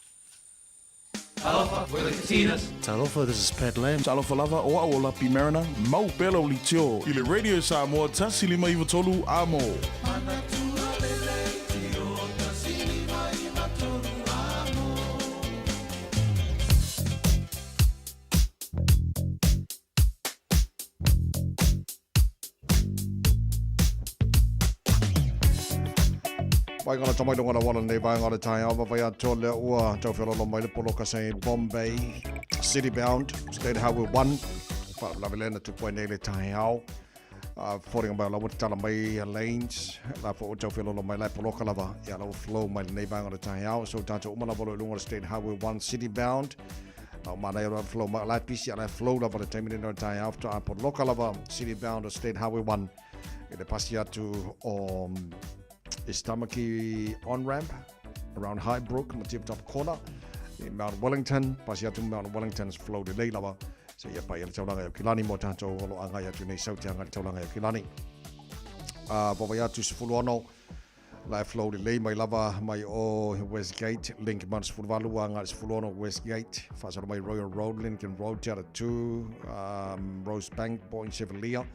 Talofa, we're the Katinas. Talofa, this is Pat Lam. Talofa lava, o au o Lapi Mariner, mau pea lau leitio. I le Radio Samoa 1593 A mo. Vaega la tamai longa la wala nei vaega le taeao vavai atoa lea ua tauwhialolo mai le poloka sa Bombay City Bound State Highway 1 whaalavelave lea na tupu ai nei le taeao foringa mai o la ua tatala mai lanes la fo o tauwhialolo mai la poloka lava ia la ua flow mai lenei vaega le taeao so tātou uma lava lo i luga o le State Highway 1 City Bound A o manaia loa flow mai o la e pisi a la e flow lava le taimi lenei o le taeao faatoa poloka lava City Bound o State Highway 1 i le pasi atu o East Tamaki on-ramp around Highbrook ma Tip Top Corner i Mount Wellington pasi atu Mount Wellington flow lelei lava seia paia le taulaga i Aukilani mo tātou o lo agai atu nei sau te agai le taulaga i Aukilani. Vavai atu 16 La e flow lelei mai lava mai o Westgate, Link Mount 18 agai le 16 Westgate, faasolo mai Royal Road, Lincoln Road, Te Aratū, Rosebank, Point Chevalier.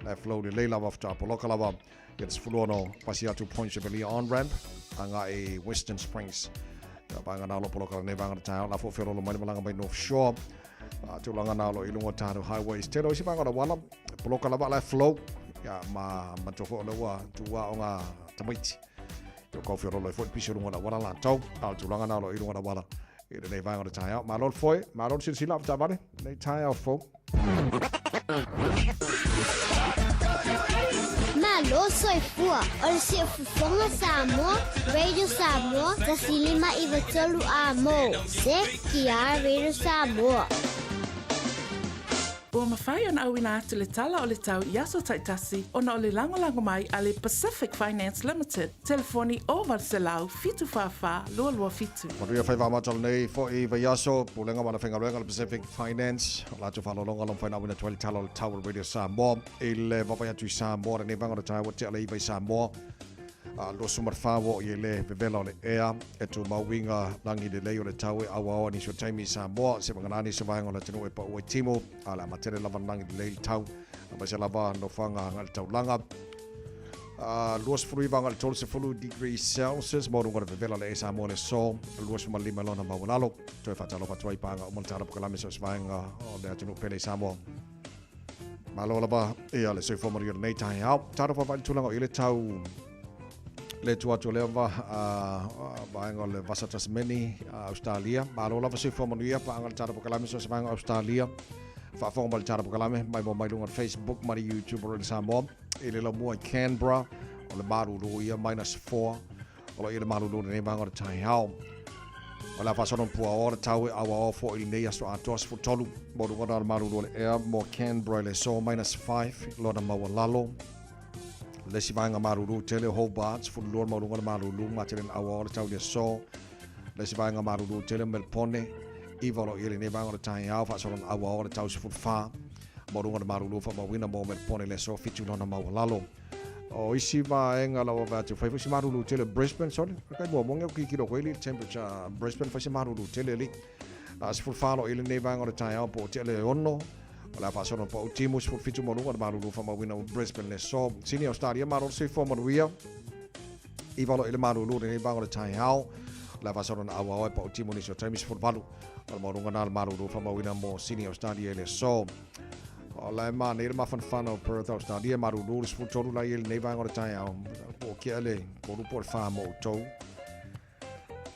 La e flow lelei lava faatoa poloka lava ia le 16 pasi atu Point Chevalier on-ramp agai Western Springs. Ia vaega na o lo poloka lenei vaega o le taeao, la foi feololo mai le malaga mai North Shore. Tulaga na o lo i luga o tātou highways. Tele o isi vaega o le auala, poloka lava la e flow ia ma manatua foi o lea ua tuua o ngā tamaiti i o kauwhiololo ai foi le pisi o luga o le auala latou a o le tulaga na o lo i luga o le auala i lenei vaega o le taeao. Malo le foe, malo le silasila o taavale, lenei taeao fou. Malo soifua o le Siufofoga Samoa, Radio Samoa, 1593 A mo, CKR Radio Samoa. Ua mafai ona auina atu le tala o le tau i aso taitasi ona o le lagolago mai a le Pacific Finance Limited, telefoni 0800 744 227. Manuia faiva amata o lenei foi vaiaso, Pulega ma le Faigaluega a le Pacific Finance, o latou faaaloaloga lo mafai ona auina atu ai le tala o le tau o le Radio Samoa i le vaavaai atu i Samoa lenei vaega o le taeao ua tea le iva i Samoa. 24 ua oo i ai le vevela o le ea e tumau uiga lagi lelei o le tau e auaoa nisi o taimi i Samoa, seivagana nisi o vaega o le atunuu e pau ai timu, a o le a matele lava le lagi lelei le tau, aemaise lava nofoaga agai le taulaga. 29 agai le 30 degrees Celsius mo luga o le vevela o le ea i Samoa i le aso 25 lona maualalo. Toe faatalofa atu ai i paaga uma le tala pokalame so o se vaega o le atunuu pele i Samoa. Malo lava ia le soifua manuia lenei taeao. Talofa fai le tulaga o i le tau le tu atu o lea va, vaega o le Vasa Tasmeni, Australia. Malo lava soifua manuia paaga le tala pokalame so o se vaega o Australia. Faafofoga mai le tala pokalame mai mo mai luga o le Facebook ma le YouTube o Radio Samoa. I le lamua i Canberra o le malulu ia minus 4. O lo o i le malulu lenei vaega o le taeao. O le a faasolo pua o le tau e auaoa foi i lenei aso atoa 13 mo luga o le malulu o le ea mo Canberra i le aso minus 5 lona maualalo. Le isi vaega malulu tele o Hobart 12 maualuga le malulu matele na auaoa le tau i le aso. Le isi vaega malulu tele o Melpone 9 o lo o i ai lenei vaega o le taeao faasolo na auaoa le tau 14 maualuga le malulu faamauina mo Melpone i le aso 7 lona maualalo. O isi vaega la ua vaai atu, fai foi si malulu tele Brisbane, sorry. Kai mua mua ngeu kikilo koe li temperature Brisbane fai si malulu tele li. A 14 lo i lenei vaega o le taeao po o tea le ono. O le a faasolo pa o timu 17 mo luga o le malulu faamauina o Brisbane le so. Sini Australia malo le soifua manuia. Iva lo i le malulu lenei vaega o le taeao. O le a faasolo na auao e pa o timu nisi o taimi 18. O le maualuga na le malulu faamauina mo Sini Australia i le so. O la e mānei le mafanafana o Perth Australia, malulu le 13 la i lenei vaega o le taeao, po o kea le kolu po o le wha mo outou.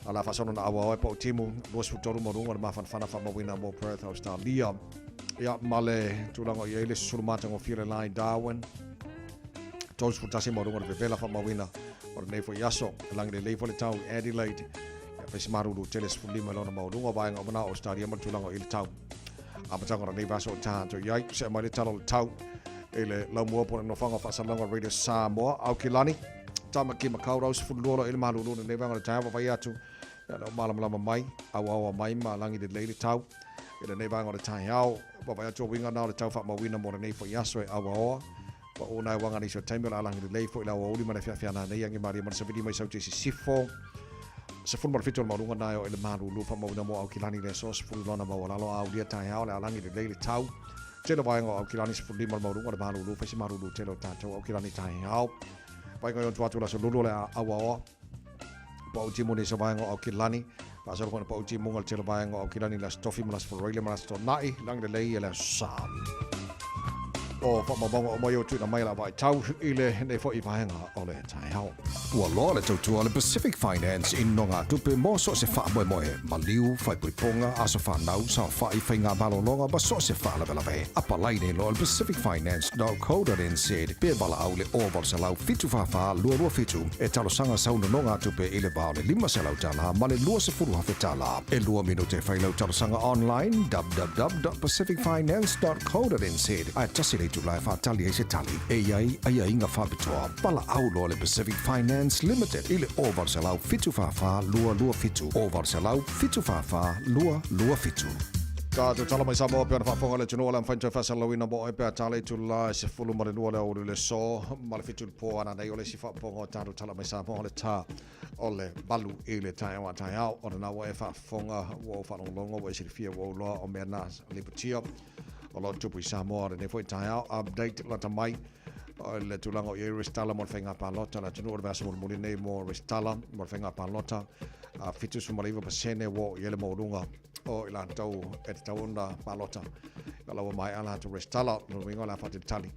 A la faasolo na auao e pau timu, 23 mo luga le mafanafana faamauina mo Perth Australia. Ia, ma le tulaga o i ai le susulu matagofie le la i Darwin. 31 mo luga le vevela faamauina o lenei foi aso. Langi lelei foi le tau i Adelaide. Ia, faisi malulu tele 15 lona maualuga vaega o manao Australia ma le tulaga o i le tau. Amataga o lenei vaiaso o tātou i ai, see mai le tala o le tau i le laumua po o le nofoaga o faasalalauga Radio Samoa. Aukilani, Tamaki Makaurau, 12 lo i le malulu lenei vaega o le taeao, vaavaai atu, ia le o malamalama mai, auaoa mai ma lagi lelei le tau i lenei vaega o le taeao. Vaavaai atu o uiga na o le tau faamauina mo lenei foi aso e auaoa. Ua ū nai uaga nisi o taimi o le a lagi lelei foi le aoauli ma le feafea nanei angi malie ma le savili mai sauti i sisifo. 17 o le maualuga nae o i le malulu faamauina mo Aukilani le aso 10 lona maualalo a aulia taeao le a lagi lelei le tau. Tele vaega o Aukilani 15 o le maualuga o le malulu fai se malulu tele o tatou Aukilani taeao. Vaega i ontu atu le aso lulu o le a auaoa. Pau timu ni sa vaega o Aukilani. Faasolo foi na pau timuga le tele vaega o Aukilani le Aso Tofi ma le Aso Faraile ma le Aso Toonai, lagi lelei e le Aso Sa. O faamaumauga uma ia ua tuuina mai e le vaai tau i lenei foi vaega o le taeao. Ua loa le tautua a le Pacific Finance i nonogatupe mo so o se faamoemoe, maliu, faaipoipoga, aso fanau, saofai, faiga malologa ma so o se faalavelave. Apalai nei loa i le pacificfinance.co.nz pe valaau i le 0800 744 227 e talosaga sau nonogatupe i le va o le $500 ma le $20,000. E lua minute e fai lau talosaga online www.pacificfinance.co.nz ae tasi le itula e faatali ai se tali e i ai aiaiga faapitoa. Valaau loa le Pacific Finance Limited i le 0800 744 227, 0800 744 227. Tatou tala mai Samoa pei ona faafofoga le atunuu o le a mafai ona toe faasalalauina mo oe pe a tala itula e 12 le aoauli o le aso ma le 7 i le po ana nei o le isi faafofoga o tatou tala mai Samoa o le tā o le 8 i le taeao a taeao o lena ua e faafofoga ua ou faalogologo ua e silafia ua ou loa o mea na lipotia o lo o tupu i Samoa o lenei foi taeao update lata mai o le tulaga o i ai resitala mo le faiga palota le atunuu o le vaiaso mulimuli nei mo resitala mo le faiga palota a 79% ua oo i ai le maualuga o i latou e tatau ona palota ia la ua maea latou resitala lona uiga o le a faatalitali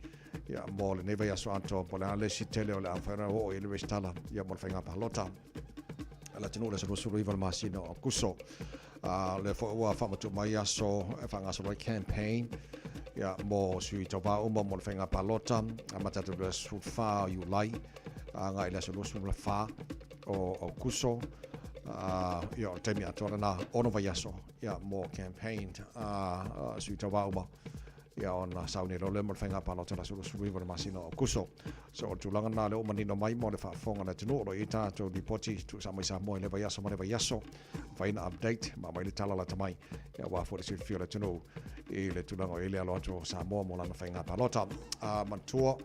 ia mo lenei vaiaso atoa po o le a le isi tele o le a mafai ona oo i ai le resitala ia mo le faiga palota a le atunuu le aso 29 o le masina o Aokuso. A lea foi ua faamatuu mai aso e faagasolo ai campaign ia mo sui tauva uma mo le faiga palota amata atu i le aso 14 o Iulai agai i le aso 24 o Aokuso. Ia o le taimi atoa lena ono vaiaso ia mo campaign a sui tauva uma. Ia ona sauni loa lea mo le faiga palota i le aso 29 o le masina o Aokuso. So o le tulaga lena lea ua manino mai mo le faafofoga a le atunuu o lo o i ai tatou lipoti tuusa mai Samoa i lea vaiaso ma lea vaiaso. Mafai ona update ma aumai le tala lata mai ia aua foi le silafia o le atunuu i le tulaga o i ai le alo atu o Samoa mo lana faiga palota. A manatua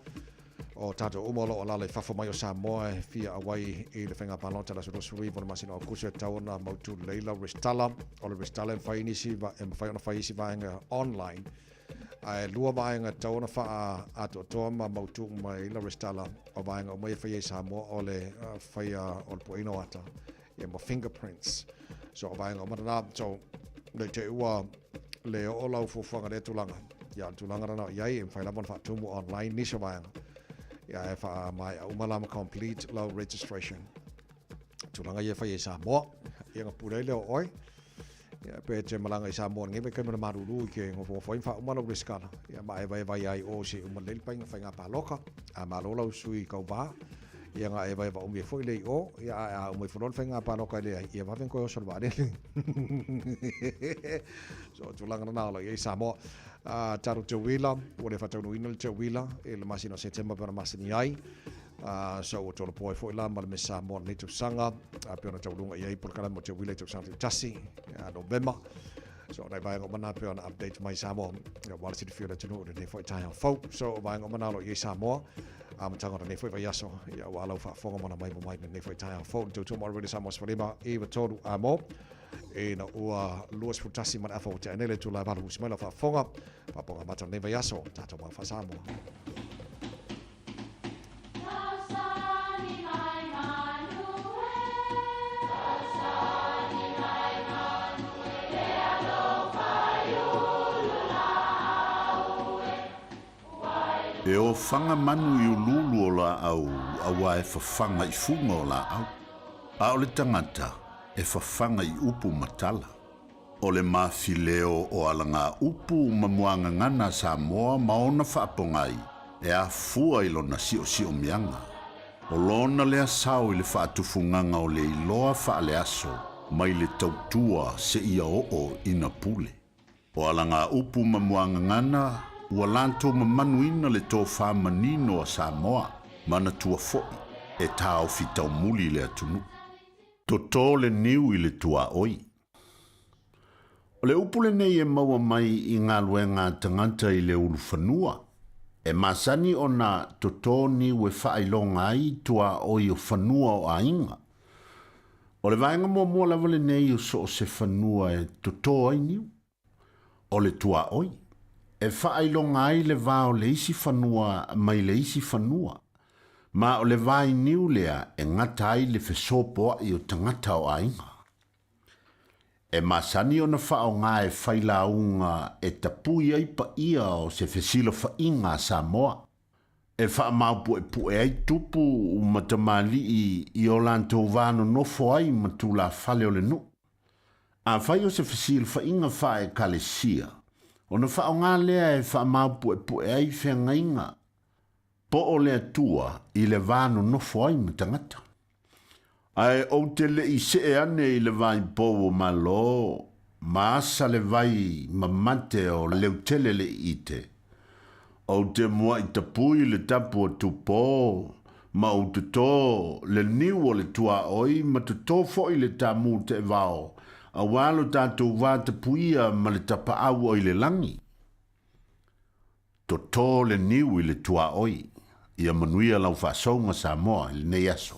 o tatou uma o lo o alaala i fafo mai o Samoa e fia auai i le faiga palota i le aso 29 o le masina o Aokuso e tatau ona mautu lelei lau resitala. O le resitala e mafai nisi e mafai ona fai isi vaega online Ae lua vaega e tatau ona faaatoatoa ma mautu uma ai lau resitala, o vaega uma ia e faia i Samoa o le faia o le pueina o ata ia ma fingerprints. So o vaega uma na, so nei te i ua le oo lau fuafuaga i lea tulaga. Ia o le tulaga lena o i ai, e mafai lava ona faatumu online nisi o vaega. Ia e faamaea uma la ma complete lau registration. Tulaga ia e faia i Samoa, ia ona pule ai lea o oe. Ia, pe e te malaga i Samoa lenei vaitaimi o le malulu i ke nofonofo ai ma faauma lau resitala, ia ma e vaevae ai o se uma lelei le paiga faiga paloka, a malo lau sui tauva, ia na e vaevae umi ai foi le i o, ia ae a uma ifo loa le faiga paloka e leai, ia vave ona toe oso i le vaalele. So, o tulaga lena o lo o i ai Samoa. Tatou teuila, ua le faataunuuina le teuila i le masina o Setema pe ona masani ai. So ua tolopo ai foi la ma le Miss Samoa lenei tausaga, pei ona tauluga i ai polokalame mo teuila i tausaga taitasi, Novema. So o nai vaega uma na pei ona update mai Samoa, aua le silafia o le atunuu i lenei foi taeao fou. So o vaega uma na o lo o i ai Samoa, amataga o lenei foi vaiaso, ia aua lau faafofoga ma ona maimoa mai i lenei foi taeao fou. Le tautua mo Radio Samoa 15 93 amo ina ua 21 ma le afa ua tea nei le itula e 8 usi mai lau faafofoga. Faafofoga mata o lenei vaiaso, tatou mau faa-Samoa. E ofaga manu i uluulu o laau auā e fafaga i fuga o laau, a o le tagata e fafaga i upu ma tala. O le mafileo o alagaupu ma muagagana a Samoa ma ona faapogai e afua i lona siosiomiaga. O lona lea sao i le faatufugaga o le iloa faaleaso mai le tautua seia oo ina pule. O alagaupu ma muagagana ua latou mamanuina le tofa manino a Samoa, manatua foi e taofi taumuli le atunuu. Toto le niu i le tuaoi. O le upu lenei e maua mai i galuega a tagata i le ulufanua, e masani ona toto niu e faailoga ai tuaoi o fanua o aiga. O le vaega muamua lava lenei o so o se fanua e toto ai niu, o le tuaoi, e faailoga ai le va o le isi fanua mai le isi fanua, ma o le vainiu lea e gata ai le fesopoai o tagata o aiga. E masani ona faaaoga e failauga e tapui ai paia o se fesilafaiga a Samoa, e faamaopuepue ai tupu ma tamalii i o latou va nonofo ai ma tulafale o le nuu. Afai o se fesilafaiga faa-Ekalesia, ona faaaoga lea e faamaopuepue ai feagaiga po o le Atua i le va nonofo ai ma tagata. Ae ou te le i see ane i le vai pou o Malo ma asa le vai mamate o Leutele le Iite. Ou te muaʻi tapui le tapu o Tupō ma ou totō le niu o le tuaoi ma totō foi le tāmū teʻevao auā lo tatou va tapuia ma le tapaau o i le lagi. Totō le niu i le tuaoi, ia manuia lau faasouga Samoa i lenei aso.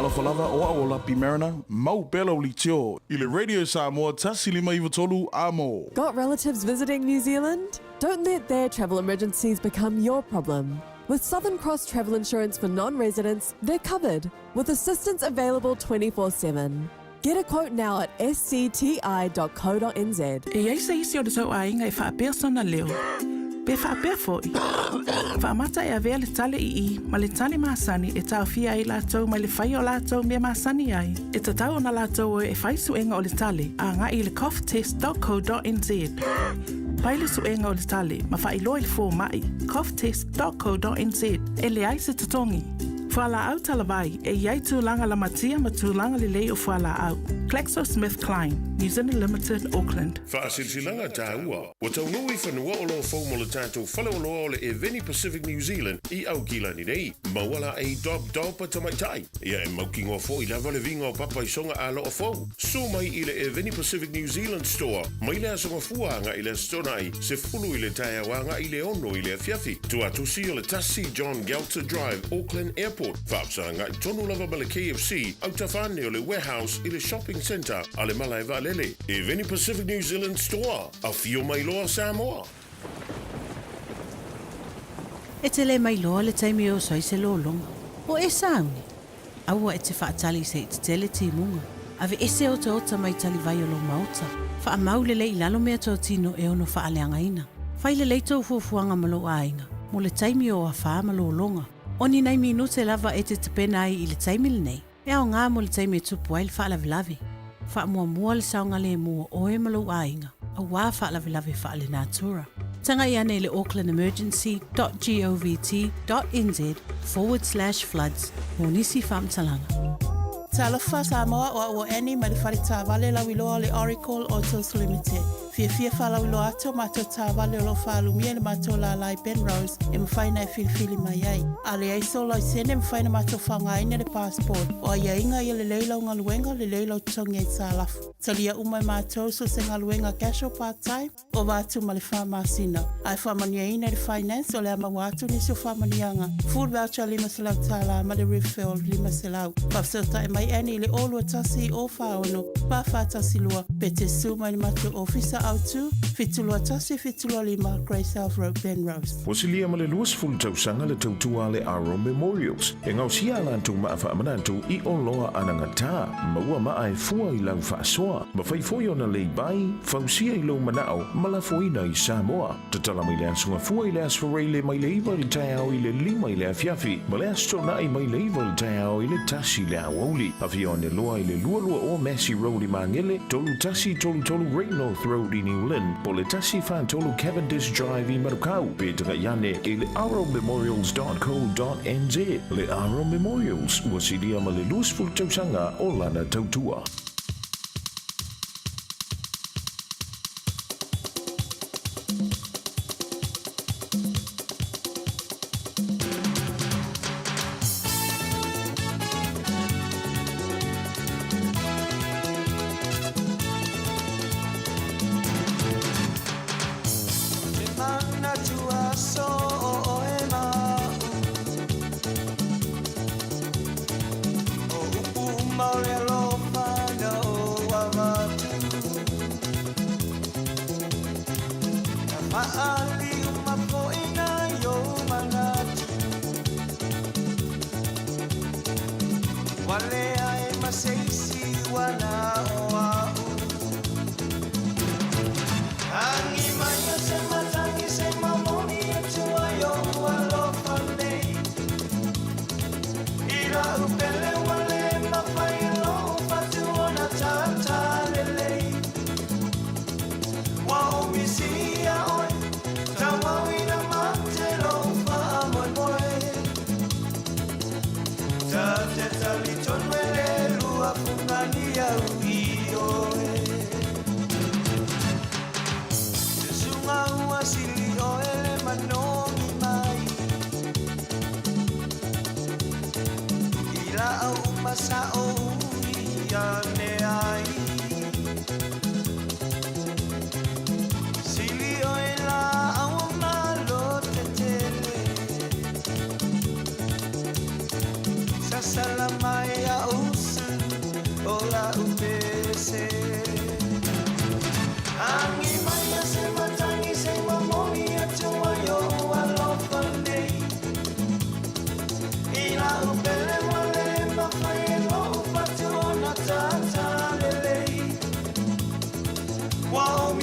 Talofa lava, o au o Lapi Mariner, mau pea lau leitio i le Radio Samoa 1593 Amo. Got relatives visiting New Zealand? Don't let their travel emergencies become your problem. With Southern Cross Travel Insurance for non residents, they're covered with assistance available 24 7. Get a quote now at scti.co.nz. E i ai se isi o le tou aiga e faapea sona leo, pe faapea foi, faamata e avea le tale i i ma le tale masani e taofia ai latou mai le faia o latou mea masani ai. E tatau ona latou o e fai suega o le tale agai i le coughtest.co.nz. Fai le suega o le tale ma faailoa i le fomai, coughtest.co.nz, e leai se totogi. Fualaau talavai, e i ai tulaga lamatia ma tulaga lelei o fualaau. GlaxoSmithKline, New Zealand Limited, Auckland. Faasilasilaga taua, ua taunuu i fanua o lo o fou mo le tatou faleoloa o le Eveni Pacific New Zealand i Aukilani nei. Maua la ei dob dob a tamaitai. Ia e mautinoa foi lava le viga o papa i soga aloa fou. Susu mai i le Eveni Pacific New Zealand Store mai le Aso Gafua agai i le Aso Toonai, 10 i le taeao agai i le 6 i le afiafi. Tuatusi o le 1 John Gelter Drive, Auckland Airport, faafesagai tonu lava ma le KFC, autafa ane o le Warehouse i le Shopping Centre a le Malae Vaalele. Eveni Pacific New Zealand Store, afio mai loa Samoa! E te le mailoa le taimi e oso ai se lologa. O e sauni? Aua e te faatali se i tetele timuga. Aveese otaota mai talivai o lou maota. Faamau lelei i lalo mea totino e ono faaleagaina. Fai lelei tou fuafuaga ma lou aiga mo le taimi o afa ma lologa. O ni nai minute lava e te tapena ai i le taimi lenei, e aoga mo le taimi e tupu ai le faalavelave. Faamuamua le saogalemu o oe ma lou aiga, auā faalavelave faalenatura. Tagai ane i le aucklandemergency dot govt dot nz forward slash floods mo nisi faamatalaga. Talofa Samoa, o au o Annie mai le fale taavale lauiloa o le Oracle Autos Limited. Fiafia faalauiloa atu o matou taavale o lo o faalumia i le matou lala i Penrose e mafai ona e filifili mai ai. A leai sou laisene e mafai ona matou faaaogaina le passport. O aiaiga ia lelei lau galuega, lelei lau totogi aitalafu. Talia uma e matou so o se galuega casual part time, ova atu ma le fa masina. A e faamanuiaina i le finance o le a maua atu nisi o faamanuiaga, food voucher $500 ma le refill $500. Faafesootai mai Annie i le 021 046 4412 pe te susu mai i le matou ofisa autu, 721 725 Grey South Road, Penrose. Ua silia ma le 20 tausaga le tautua a le Aro Memorials e gaosia a latou maa faamanatu i oloa anagata, maua maa e fua i lau faasoa, mafai foi ona leibai, fausia i lou manao ma lafoina i Samoa. Tatala mai le Aso Gafua i le Aso Faraile mai le 9 i le taeao i le 5 i le afiafi ma le Aso Toonai mai le 9 i le taeao i le 1 i le aoauli. Afio ane loa i le 22 Massey Road i Magele, 3133 Great North Road i New Lynn, po o le 143 Cavendish Drive i Manukau, pe tagai ane i le arrowmemorials.co.nz. Le Arrow Memorials, ua silia ma le 20 tausaga o lana tautua.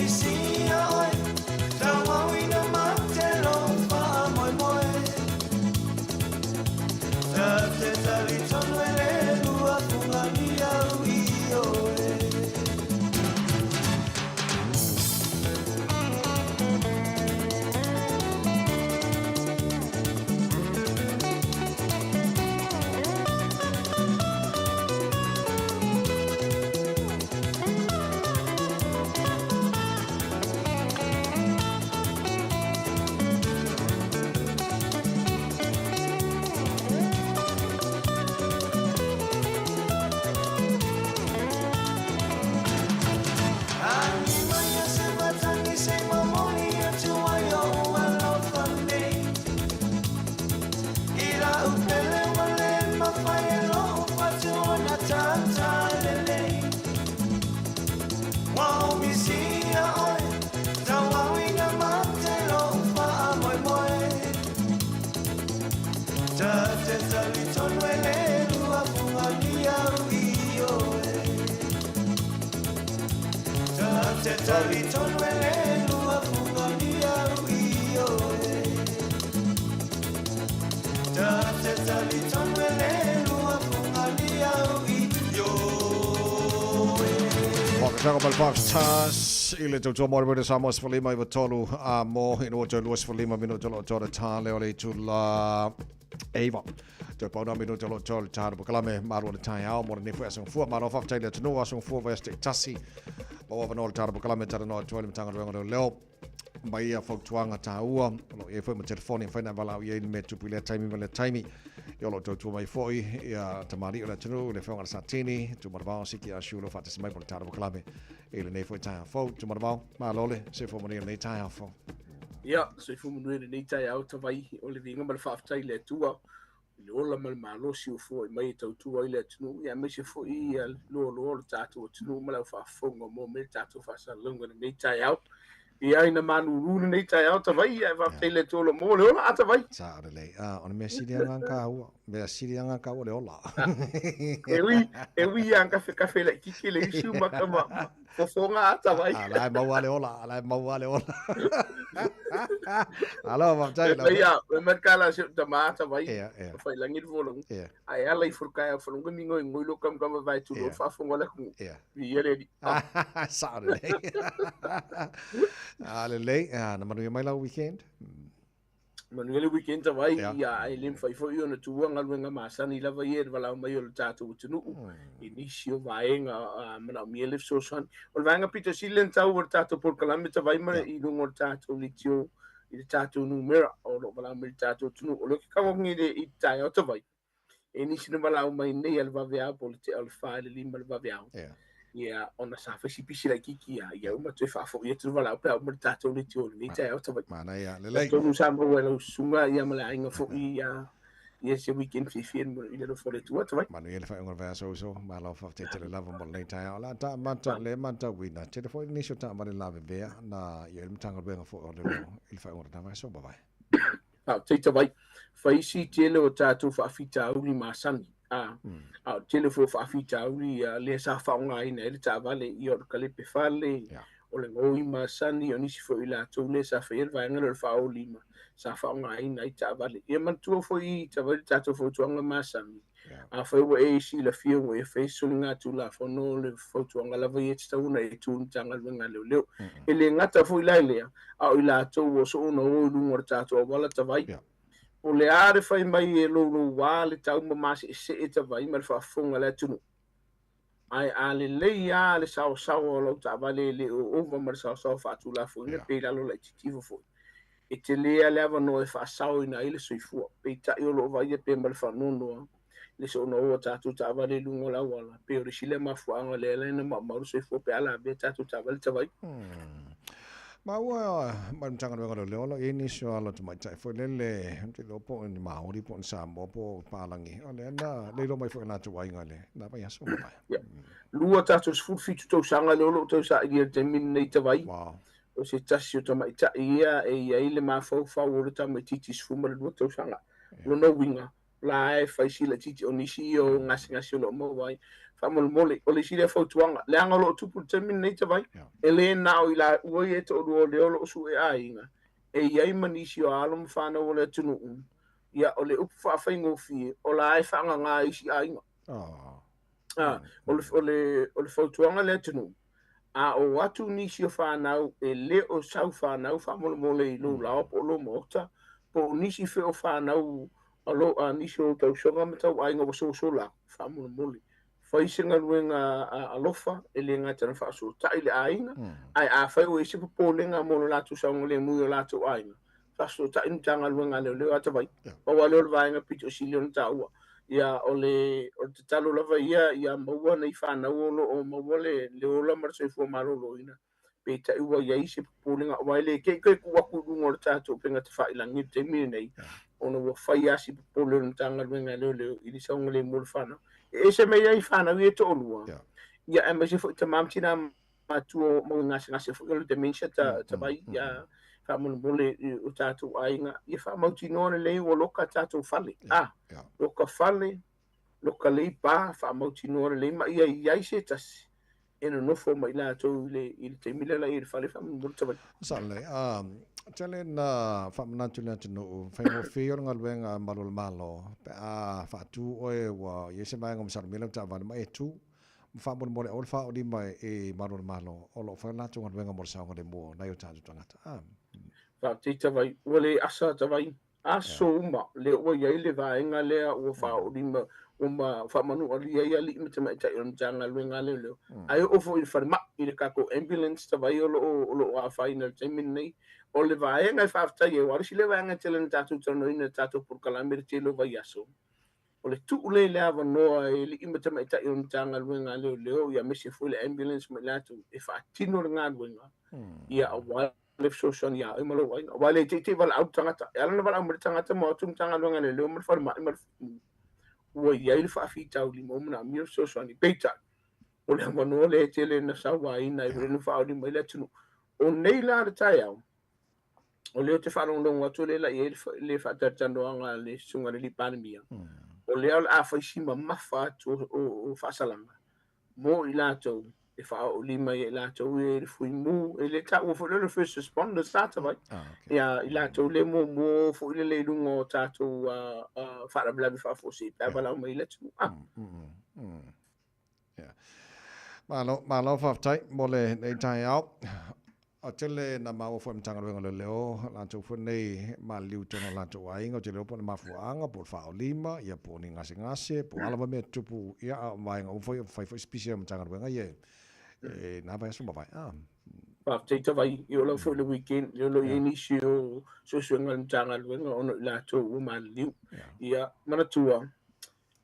misia oe Tauauina mate lou faamoemoe Ta te talitonu e le lua fuganiau i oe. Agi mai se matagi se i momoli atu ai ou alofa nei I lau pele ua le mafai e lou fatu ona tatalelei Ua ou misia oe Tauauina mate lou faamoemoe Ta te talitonu e le lua fuganiau i oe Ta te talitonu e le lua fuganiau i oe Ta te talitonu e le lua fuganiau i oe. Whakataka mai le Five Stars i le tautua mo le Radio Samoa 15 93 a mo i no 25 minuta lo tō tā leo le itula eiva. Toe pau nā minuta lo tō le tā le malo le tai ao mo le nefu asanga fua malo whaftai le atunuu asanga fua vai te tasi. Ma wa no le tā le pakalame tara no atu ai le matanga luenga leo leo. Mai ia fautuaga tāua o lo o i ai foi ma telefoni e mafai ona valaau i ai le mea tupu i lea taimi ma lea taimi. Ia o lo o tautua mai foi ia tamalii o le atunuu i le Afioga i le Satini, Tumanavao, Siki Asiu o lo o faatasi mai mo le tala pakalame i lenei foi taeao fou. Tumanavao, malo le soifua manuia i lenei taeao fou. Ia, soifua manuia i lenei taeao tavai o le viiga ma le faafetai i le Atua i le ola ma le malosi ua foai mai e tautua ai le atunuu, ia aemaise foi ia le loaloa o le tatou atunuu ma le au faafofoga mo me le tatou faasalalauga i lenei taeao. Ia ina malūlū lenei taeao tavai, ae faafetai i le Atua o lo o maua le ola, a tavai. Sa lelei. Ah, o le mea sili lava kāua. Mea sili lava kāua le ola. E ui, e ui ia kafekafe laitiiti le isi ma ka ma fofoga a tavai. A la e maua le ola, a la e maua le ola. Alo, faafetai lava. Ia, e mai kala se tama a tavai. Ia, ia. Fai langi le fologa. Ia. Ae ala i folo kai fologa mi ngoi ngoi lo kam kam vai tu lo faafofoga le atunuu. Ia. Ia le alii. Sao lelei. A lelei, na manuia mai lau weekend. Manuia le weekend tavai, ia ae le mafai foi ona tuua galuega masani lava ia i le valaau mai o le tatou atunuu i nisi o vaega manaomia le fesoasoani. O le vaega pito sili lea na taua o le tatou polokalame tavai ma i luga o le tatou leitio i le tatou numera o lo o valaau mai i le tatou atunuu. O lea ou te tago i le taeao tavai, e nisi na valaau mai nei a le vaveao po o le tea o le 4 i le 5 le vaveao. Ia, ona sa fai si pisi laitiiti ia, ia uma toe faafoi atu le valaau pe a uma le tatou leitio i lenei taeao tavai. Manaia, lelei. Atonu sa maua e lau susuga ia ma le aiga foi ia, ia se weekend fiafia i le alofa o le Atua tavai. Manuia le faaiuga o le vaiaso uso, malo faafetai tele lava mo lenei taeao. O le a taamata le matauina, tele foi nisi o taavale lavevea na i ai le Matagaluega foi o Leoleo i le faaiuga o lena vaiaso. Bye bye. Faafetai tavai. Fai isi tele o tatou faafitauli masani, a, a o le tele foi o faafitauli ia lea sa faaaogaina ai le taavale, ia o le kalepe fale, o le gaoi masani, o nisi foi o i latou lea sa faia le vaega lea o le faaolima, sa faaaogaina ai taavale. Ia manatua foi tavai le tatou fautuaga masani, Afai ua e silafia ua e fai soligatulafono o le fautuaga lava ia e tatau ona e tu i le Matagaluega a Leoleo. E le gata foi la i lea, a o i latou ua soo ona o i luga o le tatou auala tavai. Po le a le fai mai e loulouā le tau ma maseesee tavai ma le faafofoga a le atunuu. Ae a lelei lava le saosaoa o lau taavale e le o ova ma le saosaoa faatulafoina pe i lalo laitiiti ifo foi, e tele lava le avanoa e faasaoina ai le soifua. Peitai o lo o vaaia pea ma le faanoanoa le soona o a tatou taavale i luga o le auala, pei o le isi lea mafuaaga lea e ala ai ona maumau le soifua pe a lavea tatou taavale tavai. Maua mai le Matagaluega o Leoleo o lo o i ai nisi o alo tamaitai foi lele, ou te iloa po o ni Māori po o ni Samoa po o Palagi, o lea na le iloa mai foi e latou aiga i lena vaiaso ua maea. Ia. 237 tausaga lea o lo o tausailia i le taimi lenei tavai. Wow. O se tasi o tamaitai ia e i ai le mafaufau o le tamaitiiti 12 tausaga. Lona uiga, la e fai si laitiiti o nisi ia o gasegase o lo o maua ai. Faamolemole, o le isi lea fautuaga, leaga o lo o tupu i le taimi lenei Tavai, e le na o i laua ia e toalua o lea o lo o sue aiga, e i ai ma nisi o alo ma fanau o le atunuu, ia, o le upu faafaigofie, o la e faagaga e isi aiga. Ah, o le, o le, o le fautuaga i le atunuu, a o atu nisi o fanau e le o sau fanau faamolemole i lou laoa po o lou maota, po o nisi foi o fanau a lo, a nisi o tausoga ma tauaiga ua sosola atu, faamolemole, fai se galuega alofa, e le gata ina faasootai le aiga, ae afai ua i ai se popolega mo le latou saogalemu i o latou aiga, faasootai le Matagaluega a Leoleo Atawai. Pau lava lea o le vaega pito sili ona taua. Ia, o le, o le tatalo lava ia, ia maua nei fanau o lo o maua le, le ola ma le soifua maloloina, peitai ua i ai se popolega, aua e le te i toe tuu atu i luga o le tatou upega tafailagi i le taimi lenei, ona ua fai lava si popole o le Matagaluega a Leoleo i le saogalemu o le fanau. E ese mai ai fanau ia e toalua, ia aemaise foi tama ma tina matua ma gasegase foi o le dementia ta, ta vai, ia faamolemole o tatou aiga, ia faamautinoa lelei ua loka tatou fale. Ah, loka fale, loka lei pa, faamautinoa lelei ma ia i ai se tasi e nonofo ma i latou i le, i le taimi lea la i le fale faamolemole ta vai. Sa lelei. Um, tele na faamanatu le atunuu, faigofie o le galuega a Malu o le Malo, pe a faatu oe ua i ai se vaega o masalomia lau taavale ma e tu, ma faamolemole aua le faaolima i Malu o le Malo, o lo o fai le latou galuega mo le saogalemu o nai o tatou tagata. Ah. Faafetai Tavai, ua le asa Tavai, aso uma lea ua i ai le vaega lea ua faaolima ua ma faamanualia ai alii ma tamaitai o le Matagaluega a Leoleo. Ae oo foi i le falemai, i le tatou ambulance Tavai o lo o, o lo o afaina i le taimi lenei. O le vaega e faafetai ai, aua o le isi lea vaega e tele ina tatou talanoaina i le tatou polokalame i le tele o vaiaso, O le tuu lea i le avanoa e alii ma tamaitai o le Matagaluega a Leoleo ia aemaise foi le ambulance ma i latou e faatino le galuega ia aua le fesoasoani ia oe ma lou aiga. Aua e le teitei valaau le tagata. E ala ona valaau mai le tagata ma o atu le Matagaluega a Leoleo ma le falemai ma le fuimu, ua i ai le faafitauli ma ua manaomia le fesoasoani. Peitai, o le avanoa lea e tele ina sauaina ai foi lea na faaoli mai le atunuu. O nei la le taeao, o lea ou te faalogologo atu o lea la i ai le faatalatalanoaga a le Susuga i le Alii Palemia, o lea o le a fai si mamafa atu o faasalaga mo i latou e faaoolima ia i latou ia i le fuimu, e le taua foi lea o le first responders la tavai, ia i latou le muamua foi lele i luga o tatou faalavelave faafuasei pe a valaau mai i le atunuu. Ah. Yeah. Malo, malo faafetai mo lenei taeao. O tele na maua foi Matagaluega o Leoleo, latou foi nei maliliu i totonu o latou aiga, ou te le iloa po o le mafuaaga, po o le faaolima, ia po o ni gasegase, po o a lava mea tutupu, ia a o vaega uma foi, fai foi si pisi o Matagaluega ia i na vaiaso ua mavae. Ah. Faafetai Tavai, i oo lava foi i le weekend, lea o lo o i ai nisi o suesuega a le Matagaluega ona o i latou ua maliliu. Ia, manatua,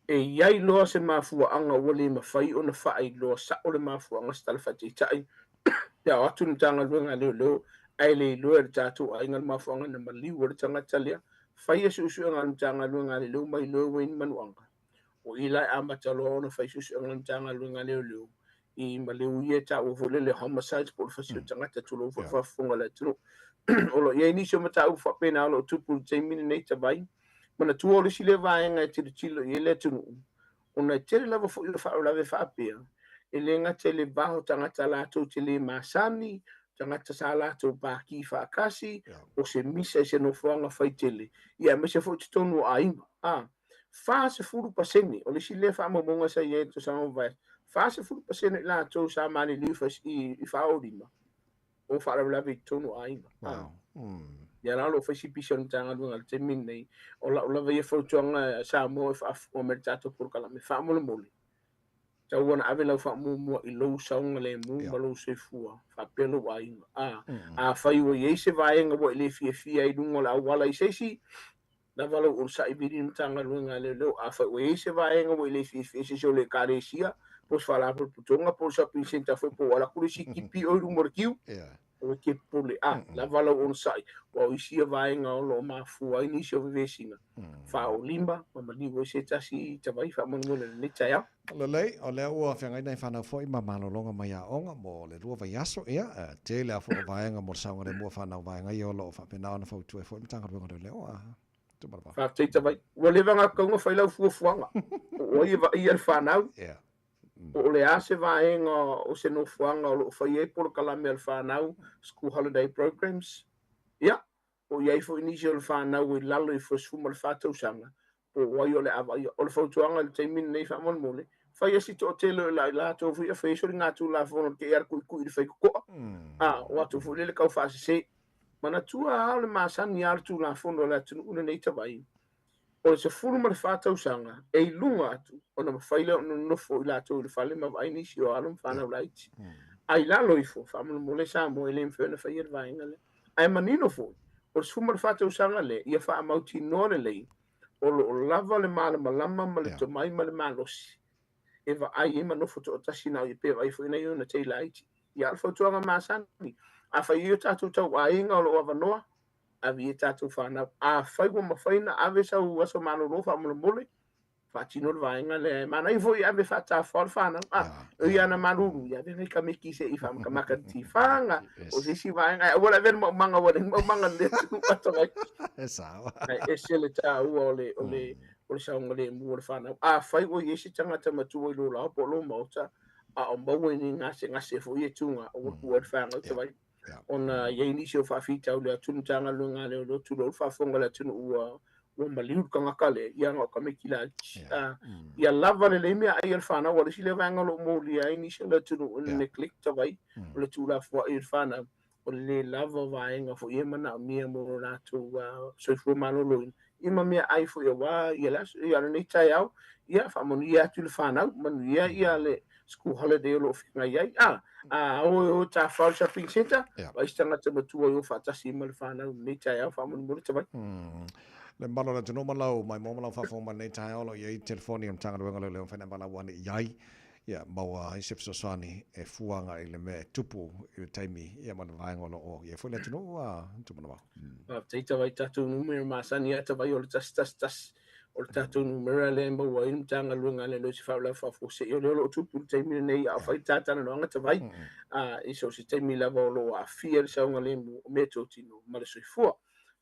E i ai loa se mafuaaga ua le mafai ona faailoa sao le mafuaaga se tala faataitai pe a o atu le Matagaluega a Leoleo ae le iloa e le tatou aiga le mafuaaga na maliu ai le tagata lea. Faia suesuega a le Matagaluega a Leoleo ma iloa ua i ai ni manuaga. O i la e amata loa ona fai suesuega a le Matagaluega a Leoleo i maliu ia e taua foi lele homicides po o le fasi o tagata tulou foi le faafofoga a le atunuu. O lo o i ai nisi o mataupu faapena o lo o tupu i le taimi lenei Tavai. Manatua o le isi lea vaega e tilotilo i ai le atunuu, ona e tele lava foi o faalavelave faapea, e le gata i le va o tagata latou te le masani, tagata sa latou pākī faatasi, o se misa i se nofoaga faitele, ia aemaise foi totonu o aiga. A, 40%, o le isi lea faamaumauga sa i ai i le tausaga ua mavae atu, 40% o i latou sa maliliu i faaolima, o faalavelave i totonu o aiga. Wow. Mm. Ia la o lo o fai si pisi o le Matagaluega i le taimi lenei. O lau lava ia fautuaga Samoa e faafofoga mai i le tatou polokalame, faamolemole, tau ona ave lau faamuamua i lou saogalemu ma lou soifua faapea lou aiga. A, afai ua i ai se vaega ua e le fiafia ai i luga o le auala i se isi, lava lou onosai vili i le Matagaluega a Leoleo. Afai ua i ai se vaega ua e le fiafia i se isi o le Ekalesia, po o se Faalapotopotoga, po o le shopping centre foi, po o ua alu atu le isi tipi o i luma o le kiu, aua e te popole. A, lava lou onosai, aua o isi ia vaega o lo o mafua ai nisi o vevesiga, faaolima ma maliu ai se tasi tavai faamolemole i lenei taeao. Lelei, o lea ua feagai nai fanau foi ma malologa mai aoga mo le lua vaiaso, ia, tele lava foi o vaega mo le saogalemu o fanau vaega ia o lo o faapena ona fautua ai foi le Matagaluega o Leoleo. A, Tumalavala. Faafetai Tavai. Ua leva ona tatau ona fai lau fuafuaga. O ai e vaaia le fanau? Ia. Po o le a se vaega o se nofoaga o lo o faia ai polokalame a le fanau, school holiday programs, ia, po o i ai foi nisi o le fanau i lalo ifo i le 14 tausaga, po o ai o le a vaaia. O le fautuaga i le taimi lenei faamolemole, faia si toatele o i latou foi e faia soligatulafono te i a le kuikui i le faitotoa, a o atu foi lea le tau faasese. Manatua lava o le masani lava o le Tulafono a le atunuu lenei Tavaī, o le 14 tausaga e i luga atu ona mafai lea ona nonofo i latou i le fale ma vaai nisi o alo ma fanau laiti. A i lalo ifo, faamolemole Samoa e le mafai ona faia le vaega lea. Ae manino foi, o le 14 tausaga lea, ia faamautinoa lelei o lo o lava le malamalama ma le tomai ma le malosi e vaai ai ma nofo toatasi na o ia pe vaai foi nai ona tei laiti. Ia, o le fautuaga masani, afai i o tatou tauaiga o lo o avanoa, ave i tatou fanau. Afai ua mafai ona ave sau aso malolo faamolemole, faatino le vaega lea. E manaia foi ave faatafao le fanau. Ah, o ia na malulu, ia ave nai kameki se i faamakamaka le tifaga, o se isi vaega. Ae aua le avea le maumaga ua leai ni maumaga i le atunuu atoa. E sao. Ae ese le taua o le, o le, o le saogalemu o le fanau. Afai ua i ai se tagata matua i lou lao po o lou maota, a o maua i ni gasegase foi e tuga, aua le tuua ai le fanau tavai. Ona e i ai nisi o faafitauli atu le Matagaluega a Leoleo, tulou le faafofoga a le atunuu ua ua maliu le tagata lea, ia na o tamaiti laiti. Ia lava lelei meaai a le fanau, aua o le isi lea vaega o lo o molia ai nisi o le atunuu i le neglect ai o le tuulafoai o le fanau, o le le lava o vaega foi e manaomia mo lo latou soifua maloloina, ia ma meaai foi aua ia le aso, ia lenei taeao, ia faamanuia atu i le fanau, manuia ia le school holiday o lo o feagai ai. A, a o e o tafao i le shopping centre, vaai se tagata matua i o faatasi ma le fanau i lenei taeao, faamolemole tavai. Le mamalu o le atunuu ma lau maimoa ma lau faafofoga mai lenei taeao o lo o i ai telefoni o le Matagaluega o Leoleo e mafai ona e valaau ane i ai, ia maua ai se fesoasoani e fua agai i le mea e tupu i le taimi ia ma le vaega o lo o i ai foi le atunuu a Tumanavao. Faafetai tavai tatou numera masani a tavai o le 111 o le tatou numera lea e maua ai le Matagaluega a Leoleo i se faalavelave faafuasei o lea o lo o tupu i le taimi lenei a o fai le ta talanoaga tavai a i so o se taimi lava o lo o aafia le saogalemu o meatotino ma le soifua.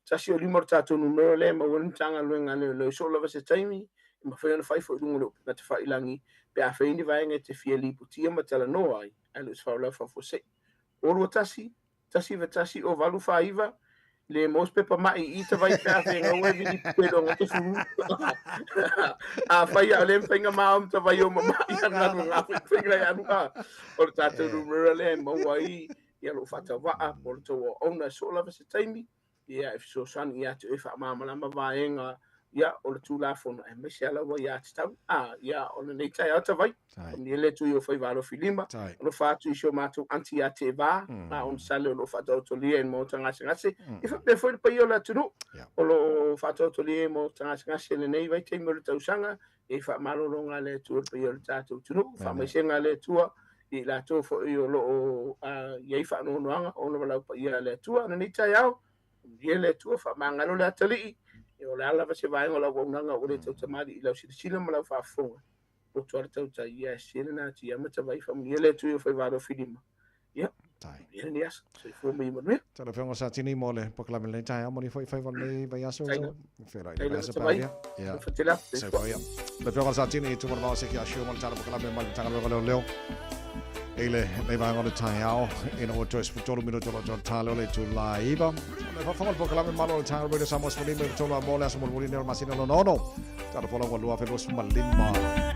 105 o le tatou numera lea e maua ai le Matagaluega a Leoleo i so o lava se taimi e mafai ona fai foi i luga o le upega tafailagi pe afai ni vaega e te fia lipotia ma talanoa ai ae le o se faalavelave faafuasei. 021 191 o 849 le maua se pepa mai i ta vai pe a whengaua e vili pelo nga te furu. A whai a le whainga mā om ta vai o mama i a nganu ngā whainga i anu a. O le tātou numera le maua i ia lou whatawa'a po le tou auauna so lava se taimi ia e fesoasoani ia te oe faamalamalama vaega ia o le Tulafono aemaise a lava ia tatau a ia o lenei taeao tavai faamanuia le Atua i o faiva alofi lima alofa atu i si o matou aunty ia Teva a Onosale o lo o faataotolia i le maota gasegase ia faapea foi le paia o le atunuu o lo o faataotolia i maota gasegase i lenei vaitaimi o le tausaga ia i faamalologa a le Atua i le paia o le tatou atunuu faamaisega a le Atua i latou foi o lo o i ai faanoanoaga ona valaau paia a le Atua o lenei taeao. Manuia le Atua, faamagalo le atalii, o le a lava se vaega o le auaunaga ua le tautamalii i lau silasila ma lau faafofoga. Poto a le tautai, ia e sese lena atu ia Matavai, faamanuia le Atua i o faiva alofilima. Ia, manuia lenei aso, soifua ma ia manuia. Tala Afioga Satini mo le polokalame lenei taeao, manuia foi faiva o lenei vaiaso. Feiloai le vaiaso pe aulia. Ia. Soifua ia. Le Afioga Satini, Tumanavao Seki Asio mo le tala polokalame mai le Matagaluega o Leoleo. I le nei vaega o le taeao, ina ua toe 13 minuto o lo o tale o le itula e 9. O le faafofoga o le polokalame malo o le Taga Radio Samoa 15 i tolu a mo le aso mulimuli nei o le masina lona ono. Tala folauga 2025.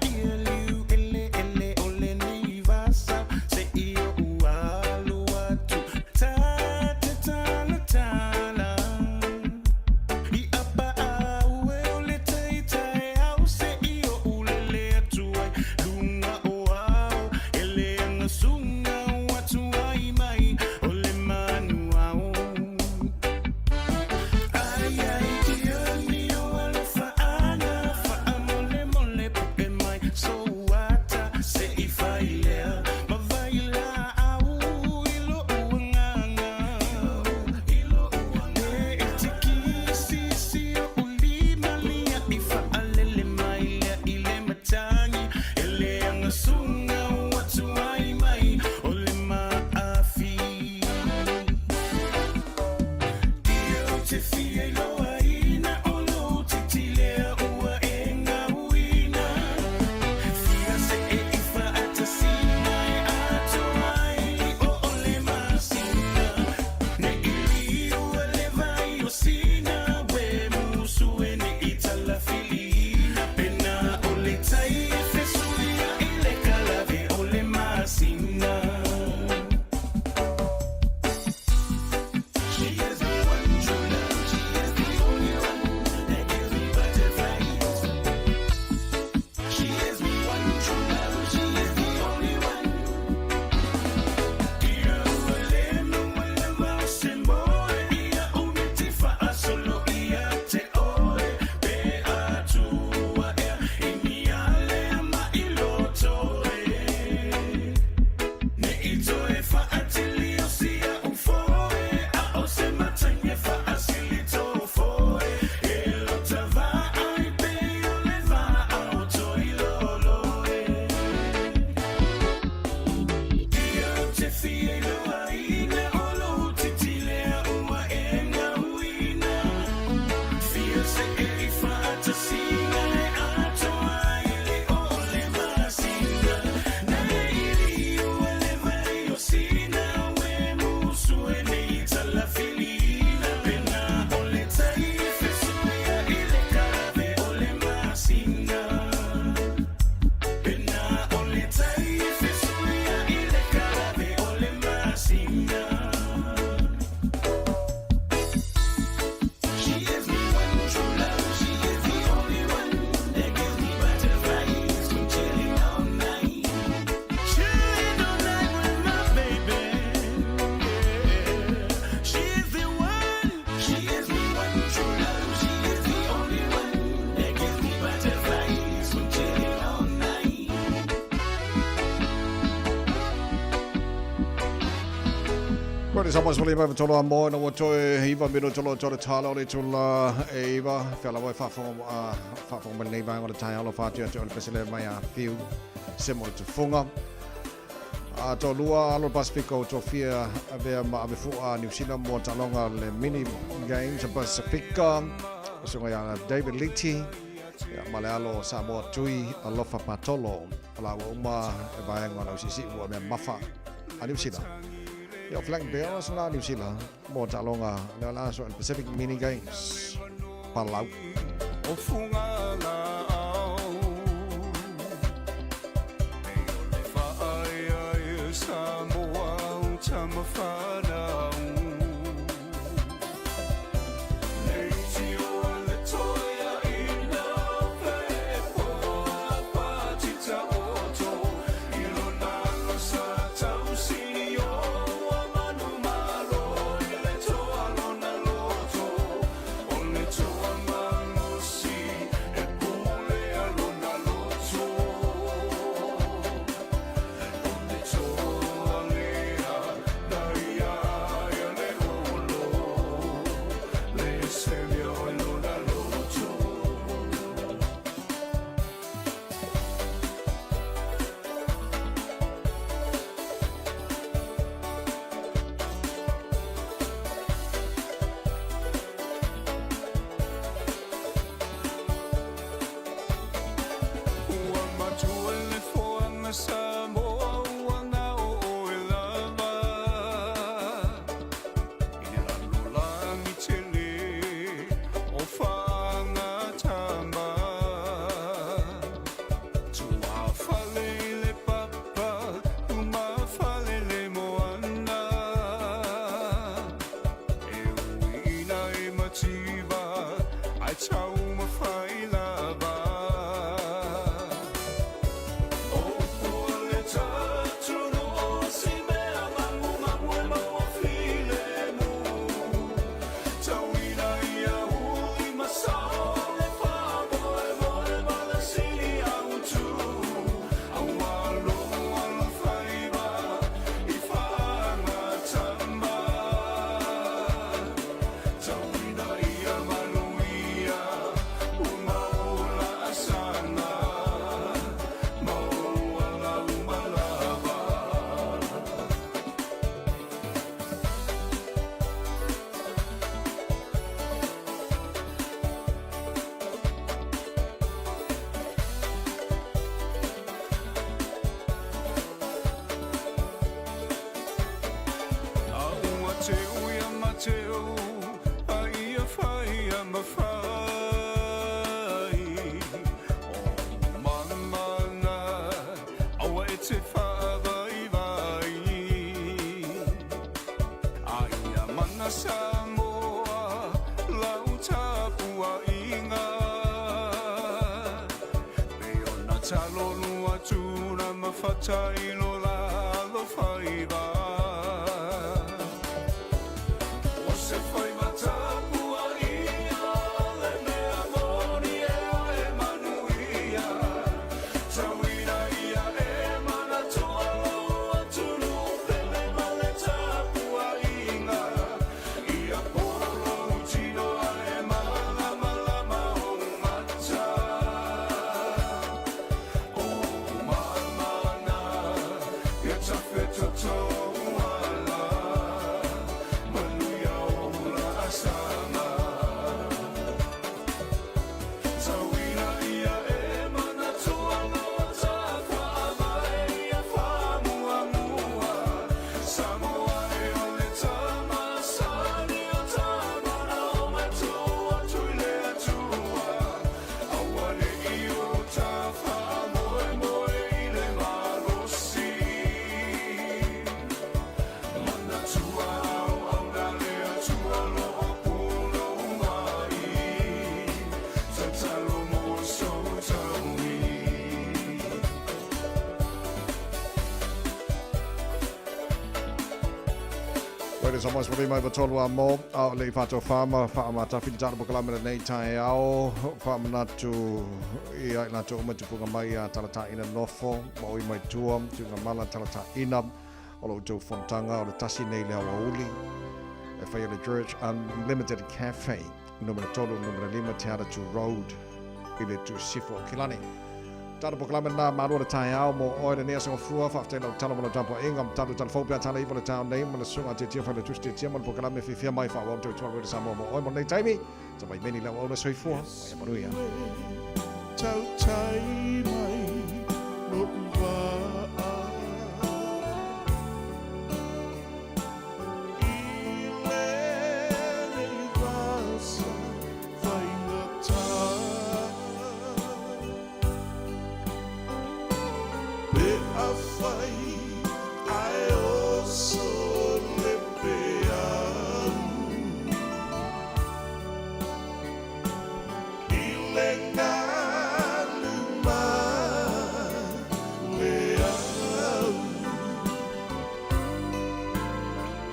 Samoa 15 a mo ina ua toe iva minuta loa tole tala o le itula e iva fea lava e faafofoga faafofoga mai lenei vaega o le taeao lo whātua te o le pesele mai a whiu se mo le tufunga. A toalua alo Pasifika o tofia avea ma ave fua a Niu Sila mo taaloga le Mini Games Pasifika. Susuga ia David Liti ia, ma le alo o Samoa Tui Alofa Patolo. O la ua uma e vaega o le ausiisii ua mea mafa a Niu Sila. Ia, o Flag Bearers la Niu Sila mo taaloga lea o le aso le Pacific Mini Games. Palau. O fuga laau Nei o le faaea e Samoa o tama fanau Nei tio le toea ina pepo Patita oto i lona losa tausini o ua manu malo i le toa lona loto O le toa malosi e pule a lona loto O le toa lea na ia ia le olo Le sele o lona loto. Ua matua le foaga Samoa ua gao oe lava I le lalolagi tele o faagatama Tuafale i le papa umafale le moana E ui ina e mativa ae taumafai lava O upu a le tatunu o si mea magumagu e maua filemu Tauina ia uli ma sao le faamoemoe ma le sili autu Aua lou alofaiva i faagatama Tauina ia manuia ua mau laasaga Maua lau malava. A ua teu ia Mateo, a ia fai ia mafai. O mamana, aua e te whaavaivai. A ia mana Samoa, lau tapuaiga. Pei ona talolu atu na mafata i lo la alofaiva. O se faiva tapuaia le mea moni e oe manuia. Tauina ia e manatua lou atunuu pele ma le tapuaiga. Ia polo lou tino ae malamalama ou mata. O mamana ia tafetotou ala. Manuia ou laasaga. Tauina ia e manatua loa tafaavae ia faamuamua. Samoa e o le tama sani o tama na o matua atu i le Atua. Aua ne i o ta faamoemoe i le malosi. Manatua auauna le Atua lo o pulou mai. Tatalo mo sou taui. Wait sa mais mai tolu a mo a o le i whātua whāma whaamatafi le tāna pokalame lenei taeao whaamanatu i ai latou uma tupunga mai a talataina nofo ma oi mai tua tuinga mala talataina o la outou fonotaga o le tasi nei le aoauli e faia le Church Unlimited Cafe, numera 3, numera 5 Te Atatu Road i le Tuusifo o Kilani. Talo polokalame lena malua le taeao mo oe lenei aso gafua. Faafetai lau talo ma lau tapuaiga. Tatou tala fou pe a tala iva le taeao nei ma le susuga a Tiatia Failautusi Tiatia ma le polokalame fiafia mai faaauau le tautua Radio Samoa mo oe mo lenei taimi. Tavaimeni le auauna soifua ma ia manuia. Tautai mai lo'u vaa I lenei vasa faigata Pe afai ae oso le peau I le galu ma le au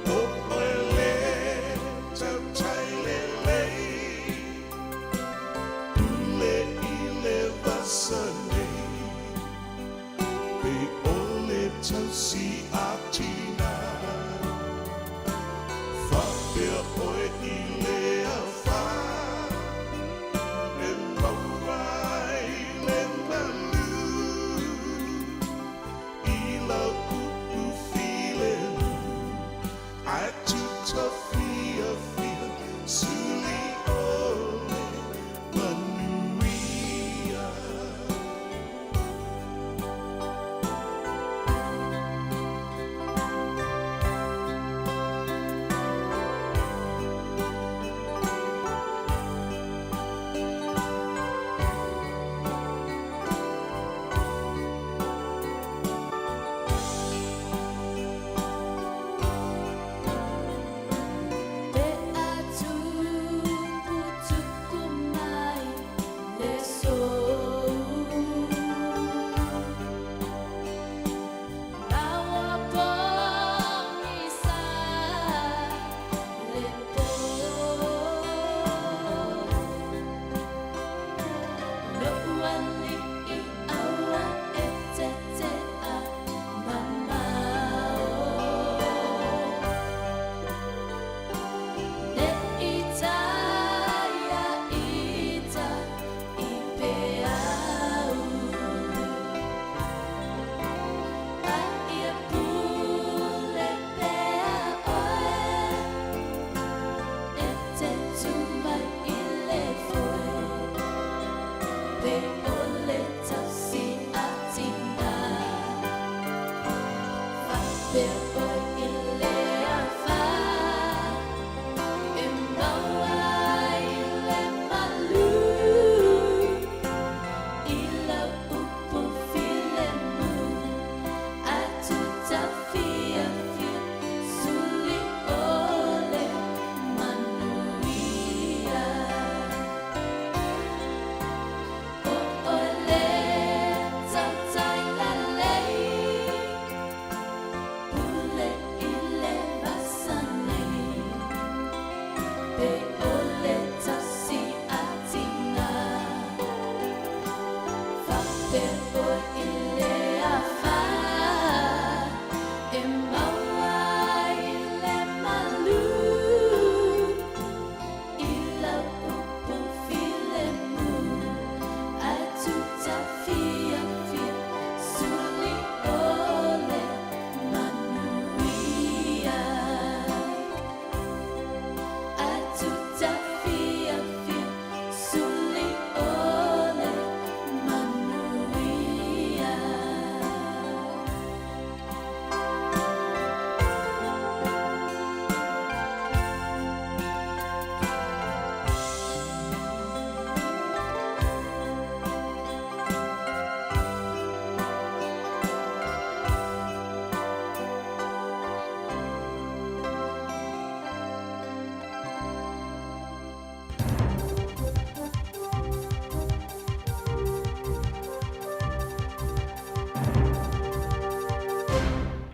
O oe le tautai lelei Pule i le vasa nei Pe ʻole tausi a tina Faapea ʻoe i le afa E maua ai le malu I lau upu filemu Ae tuta fiafia Suli ʻole manuia. Pe a tuputupu mai le sou Ma ua pogisa le po Lo'u ali'i aua e tete'a mamao Ne i taia ita i peau A ia pule pea oe E te tu mai i le foe Pe ʻole tausi a tina Faapea ʻoe i le afa E maua ai le malu I lau upu filemu Ae tuta fiafia Suli ʻole manuia O ʻoe le tautai lelei Pule i le vasa nei Pe ʻole tausi a tina Faapea ʻoe i le afa E maua ai le malu I lau upu filemu Ae tuta fiafia Suli ʻole manuia Ae tuta fiafia Suli ʻole manuia.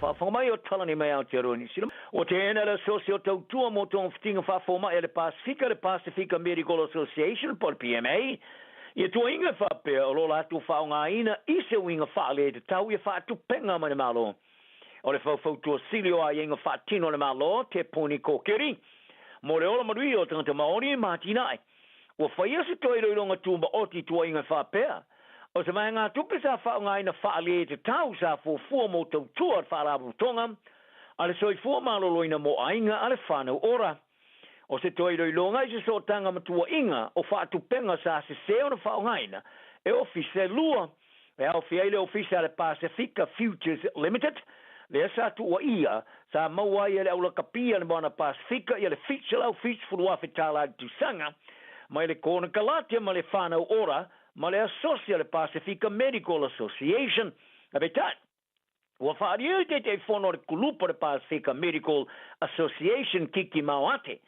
Faafofoga mai o Talani mai Aotearoa Niu Sila. O te NL Asosi o Tautua mō Togafitiga Faafomai a le Pasifika, le Pasifika Medical Association po o le PMA, ia tuaiga e faapea o lo latou faaaogaina i se uiga faaletatau ia faatupenga mai le Malo. O le Faufautua Sili o Aiaiga Faatino a le Malo, Te Puni Kōkiri, mo le ola manuia o tagata Māori ma atinae. Ua faia se toe iloiloga tūmaoti i tuaiga e faapea, o se vaegatupe sa faaaogaina faaletatau sa fuafua mo tautua a le Faalapotopotoga a le Soifua Maloloina mo Aiga a le Whānau Ora. O se toe iloiloga i se sootaga ma tuuaiga o faatupega sa sesē ona faaaogaina e ofisa e lua, e aofia ai le ofisa a le Pasefika Futures Limited, lea sa tuuaia sa maua ai e le aulakapi a le Moana Pasefika ia le $770,000 tala i le tausaga mai le konekarate ma le Whānau Ora ma le asosi a le Pasefika Medical Association. Peitai, Ua faaalia le Taitaifono a le Kulupu a le Pasefika Medical Association Kiki Maoate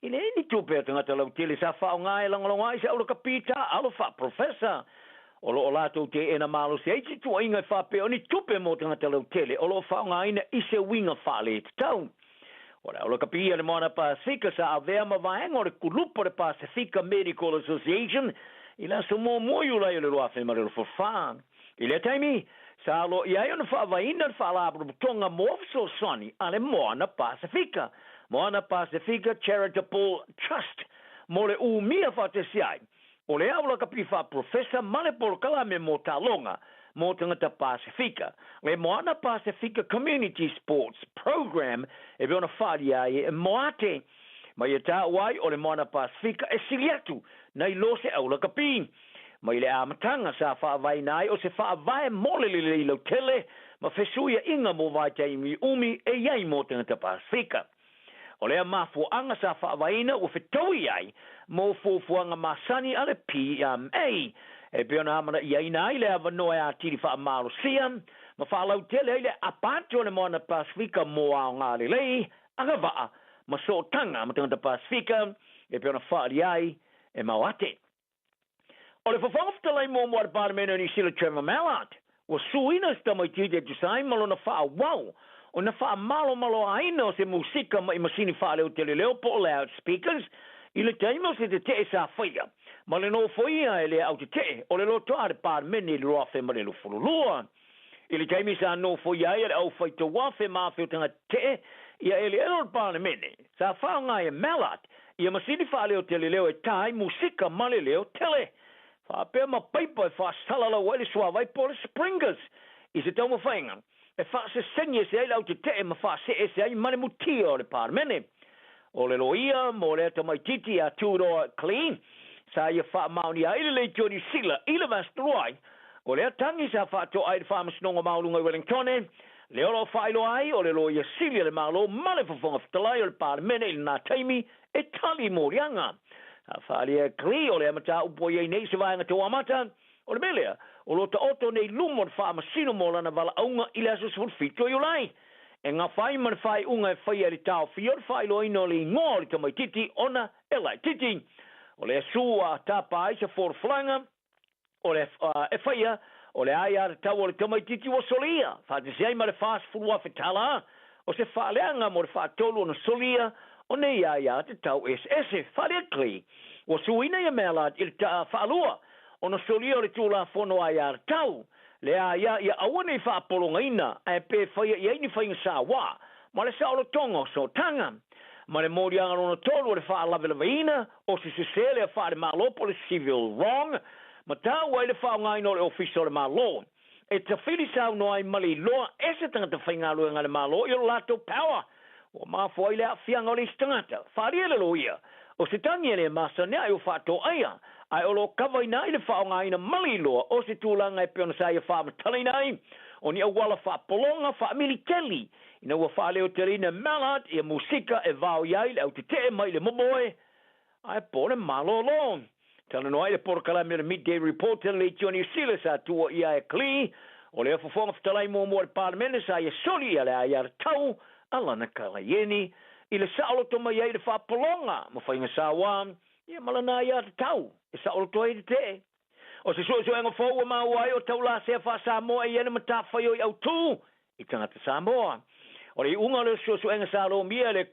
i le ni tupe a tagata lautele sa faaaoga e lagolago ai se aulakapi taaalo faa-professor. O lo o latou teena malosi ai se tuuaiga e faapea o ni tupe mo tagata lautele o lo o faaaogaina i se uiga faaletatau. O le aulakapi a le Moana Pasefika sa avea ma vaega o le Kulupu a le Pasefika Medical Association i le aso muamua o Iulai o le 2024. I lea taimi, sa aloaia ai ona faavaeina le Faalapotopotoga mo Fesoasoani a le Moana Pasefika, Moana Pasefika Charitable Trust, mo le umia faatasi ai o le aulakapi faa-profesa ma le polokalame mo taaloga mo tagata Pasefika, le Moana Pasefika Community Sports Programme e pei ona faaalia ai e Moate. Ma ia taua ai o le Moana Pasefika e sili atu nai lo se aulakapi. Mai le amataga sa faavaeina ai o se faavae mo le lelei lautele ma fesuiaiga mo vaitaimi umi e i ai mo tagata Pasefika. O lea mafuaaga sa faavaeina ua fetaui ai mo fuafuaga masani a le PMA e pei ona amanaiaina ai le avanoa e atili faamalosia ma faalautele ai le apa atu o le Moana Pasefika mo aoga lelei, agavaa ma sootaga ma tagata Pasefika e pei ona faaalia ai e Maoate. O le Fofoga Fetalai muamua a le Palemene o Niu Sila Trevor Mallard, ua suina se tamaitiiti e tusa ai ma lona faaauau ona faamalomaloaina o se musika mai masini faaleoteleleo po o loudspeakers i le taimi o se tetee sa faia ma le nofoia e le autetee o le lotoa a le Palemene i le 2022. I le taimi sa nofoia ai e le au faitauafe ma afe o tagata tetee ia eleele o le Palemene, sa faaaoga e Mallard ia masini faaleoteleleo e tā ai musika ma le leo tele, faapea ma paipa e faasalalau ai le suavai po o le sprinklers i se taumafaiga e faasesegi ese ai le autetee ma faasee ese ai ma le mutia o le Palemene. O le loia mo lea tamaitiiti ia Tudor Klee, sa ia faamaonia ai le leitio Niu Sila i le Vastuluai, o lea tagi sa faatoa ai le Faamasinoga Maualuga i Wellingtone, lea o lo o faailoa ai o le Loia Sili a le Malo ma le Fofoga Fetalai o le Palemene i lena taimi e tali moliaga. Sa faaalia e Klee o lea mataupu ua i ai nei se vaega tauamata, O le mea lea, o lo o taoto nei luma o le Faamasino mo lana valaauga i le aso 17 o Iulai, e gafa ai ma le faaiuga e faia i le taofia o le faailoaina o le igoa o le tamaitiiti ona e laitiiti. O le asu ua tapa ai se folafolaga o le e faia o le aiatatau o le tamaitiiti ua solia, faatasi ai ma le $40,000 tala o se faaleaga mo le faatolu ona solia o nei aiatatau eseese. Faaleatlii, ua suina ia mea la i le taa faalua ona solia o le Tulafono aiatatau, le aia ia aua ne i faapologaina ae pe faia i ai ni faiga saoa ma le saolotoga o sootaga. Ma le moliaga lona tolu o le faalavelaveina o se sese lea faale-Malo po o le civil wrong, ma taua ai le faaaogaina o le Ofisa o le Malo e tafili saunoa ai ma le iloa e se tagata faigaluega a le Malo i o latou power ua mafua ai le aafiaga o le isi tagata. Faaalia le loia, o se tagi e le masani ae ua faatoaia, ae o lo o kavaina ai le faaaogaina ma le iloa o se tulaga e pei ona sa ia faamatalaina ai o ni auala faapologa faamiliteli ina ua faaleoteleina e Mallard ia musika e vaoia ai le autetee mai le momoe ae po o le malolo. Talanoa ai le polokalame o le Midday Report i le Leitio Niu Sila sa tuuaia e Klee, o le Fofoga Fetalai muamua o le Palemene sa ia soli ia le aiatatau a lana kalaieni i le saoloto mai ai i le faapologa ma faiga saoa ia ma lana aiatatau e saoloto ai le tetee. O se suesuega fou ua maua ai o taulasea faa-Samoa e i ai le matafaioi autū i tagata Samoa. O le iuga o le suesuega sa lomia e le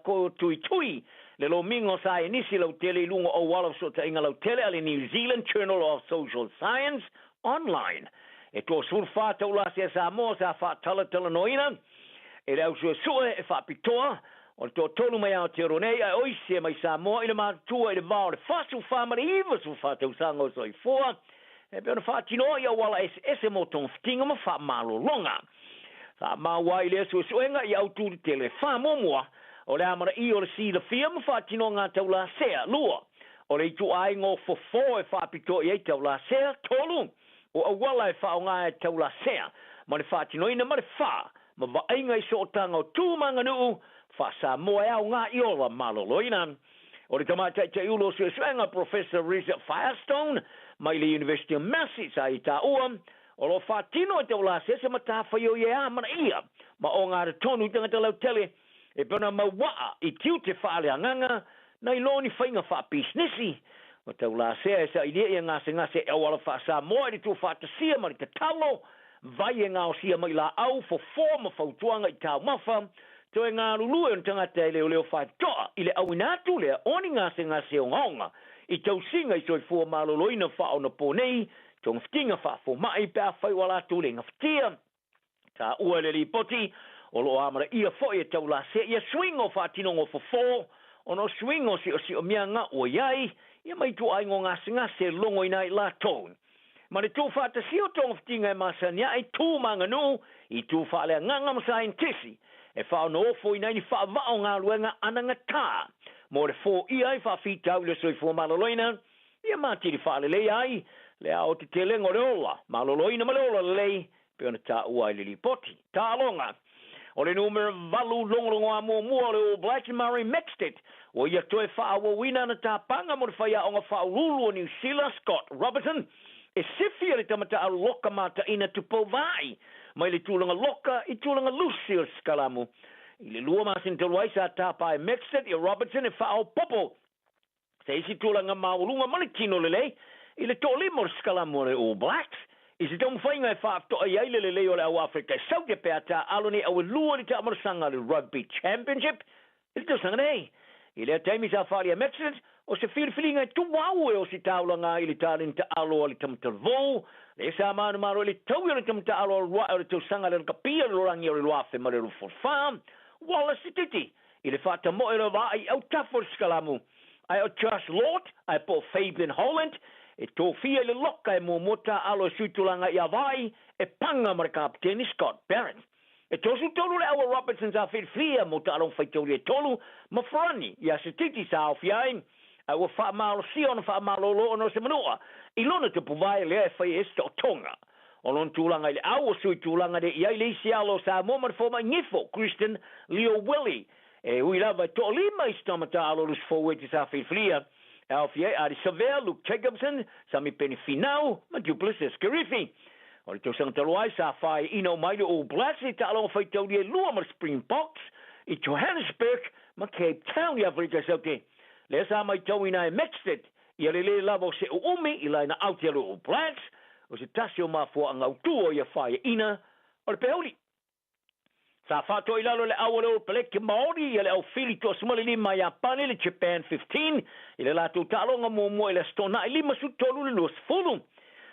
Kotuitui le lomiga o saienisi lautele i luga o auala o fesootaiga lautele a le New Zealand Journal of Social Science Online. E 34 taulasea Samoa sa faatalatalanoaina e le au suesue e faapitoa o le toatolu mai Aotearoa nei ae o isi e mai Samoa i le matutua i le va o le 44 ma le 94 tausaga o soifua e pei ona faatino ai auala eseese mo togafitiga ma faamalologa. Sa maua ai lea suesuega i autū tetele faamuamua o le amanaia o le silafia ma faatinoga taulasea, lua, o le ituaiga o fofo e faapitoa i ai taulasea, tolu, o auala e faaaoga e taulasea ma le faatinoina ma le fa, ma vaaiga i sootaga o tu ma aganuu faa-Samoa e aoga i ola maloloina. O le tamaitai taiulu o suesuega Professor Reza Firestone mai le University of Massey sa i taua, o lo o faatino e taulasea se matafaioi e amanaia ma ogatotonu i tagata lautele E pei ona mau waa i tiute faaleagaga nai lo ni faiga faapisinisi. Ua taulasea e sailia ia gasegase e auala faa-Samoa i le tuufaatasia ma le tatalo, vai e gaosia mai laau, fofo ma fautuaga i taumafa, toe galulue o ni tagata e leoleo faitotoa i le auina atu lea o ni gasegase ogaoga i tausiga i soifua maloloina faaonaponei, togafitiga faafomai pe afai ua latou le gafatia. Taua e le Lipoti, o lo o amanaia foi e taulasea ia suiga o faatinoga o fofo ona o suiga o siosiomia ua i ai ia ma ituaiga o gasegase e logoina ai latou. Ma le tuufaatasia o togafitiga e masani ae tu ma aganuu i tu faaleagaga ma saienitisi e faaonoofo-ina ai ni faavaa o galuega anagatā mo le foia ai faafitauli o soifua maloloina ia ma atili faaleleia ai le aotetelega o le ola maloloina ma le ola lelei pei ona taua ai le lipoti. Taaloga O le numera valu logologoa muamua o le All Blacks Murray Mexted ua ia toe faaauauina ana tapaga mo le faiaoga faauluulu o Niu Sila Scott Robertson e sifi e le tama taalu loka mataina Tupou Vaai mai le tulaga loka i tulaga lusi o le sikalamu. I le lua masina talu ai sa tapa ai Mexted ia Robertson e faaopoopo Se isi tulaga maualuga ma le tino lelei i le toalima o le sikalamu a le All Blacks, i se taumafaiga e faapitoai ai le lelei o le au Afrika e Saute pe a taaalo nei auelua i le taamalosaga a le Rugby Championship i le tausaga nei. I lea taimi sa faaalia e Mexit, o se filifiliga e tuau e ositaulaga ai i le taleni taalo a le Tamatalevou, lea sa manumalo i le taui o le tama taalo alu ae o le tausaga le lakapi o le lolagi o le 2024, Wallace Sititi, I le faatamoe o le vaa i autafa o le sikalamu, ae o Josh Lord ae po o Fabian Holland e tofia i le loka e muamua taaalo e sui tulaga i Ava'i e paga ma le kapeteni Scott Barrett. E 33 le au a Robertson sa filifilia mo taaloga faitauli e tolu ma Farani ia Sititi sa aofia ai, ae ua faamalosia ona faamalolo ona o se manua i lona tupuvae lea e fai ai se taotoga. O lona tulaga i le au o sui tulaga le i ai le isi alo o Samoa ma le fomai gifo, Christian Leo Willie. E ui lava e toalima isi tama taalo lusi forward sa filifilia, e aofia ai Ardie Savea, Luke Jacobson, Samipeni Finau ma Duplessis Kirifi. O le tausaga talu ai sa faaiina uma ai le All Blacks i taaloga faitauli e lua ma le Springboks i Johannesburg ma Cape Town i Aferika i Saute. Lea sa maitauina e Mexted Ia le lē lava o se uumi i laina Aotearoa All Blacks, o se tasi o mafuaaga autū o ia faaiaina o le pehauli. Sa faatoa i lalo le au o le All Black Maori ia le au fili 15 Iapani le Japan 15 i le latou taaloga muamua i le Aso Toonai 53 le 20.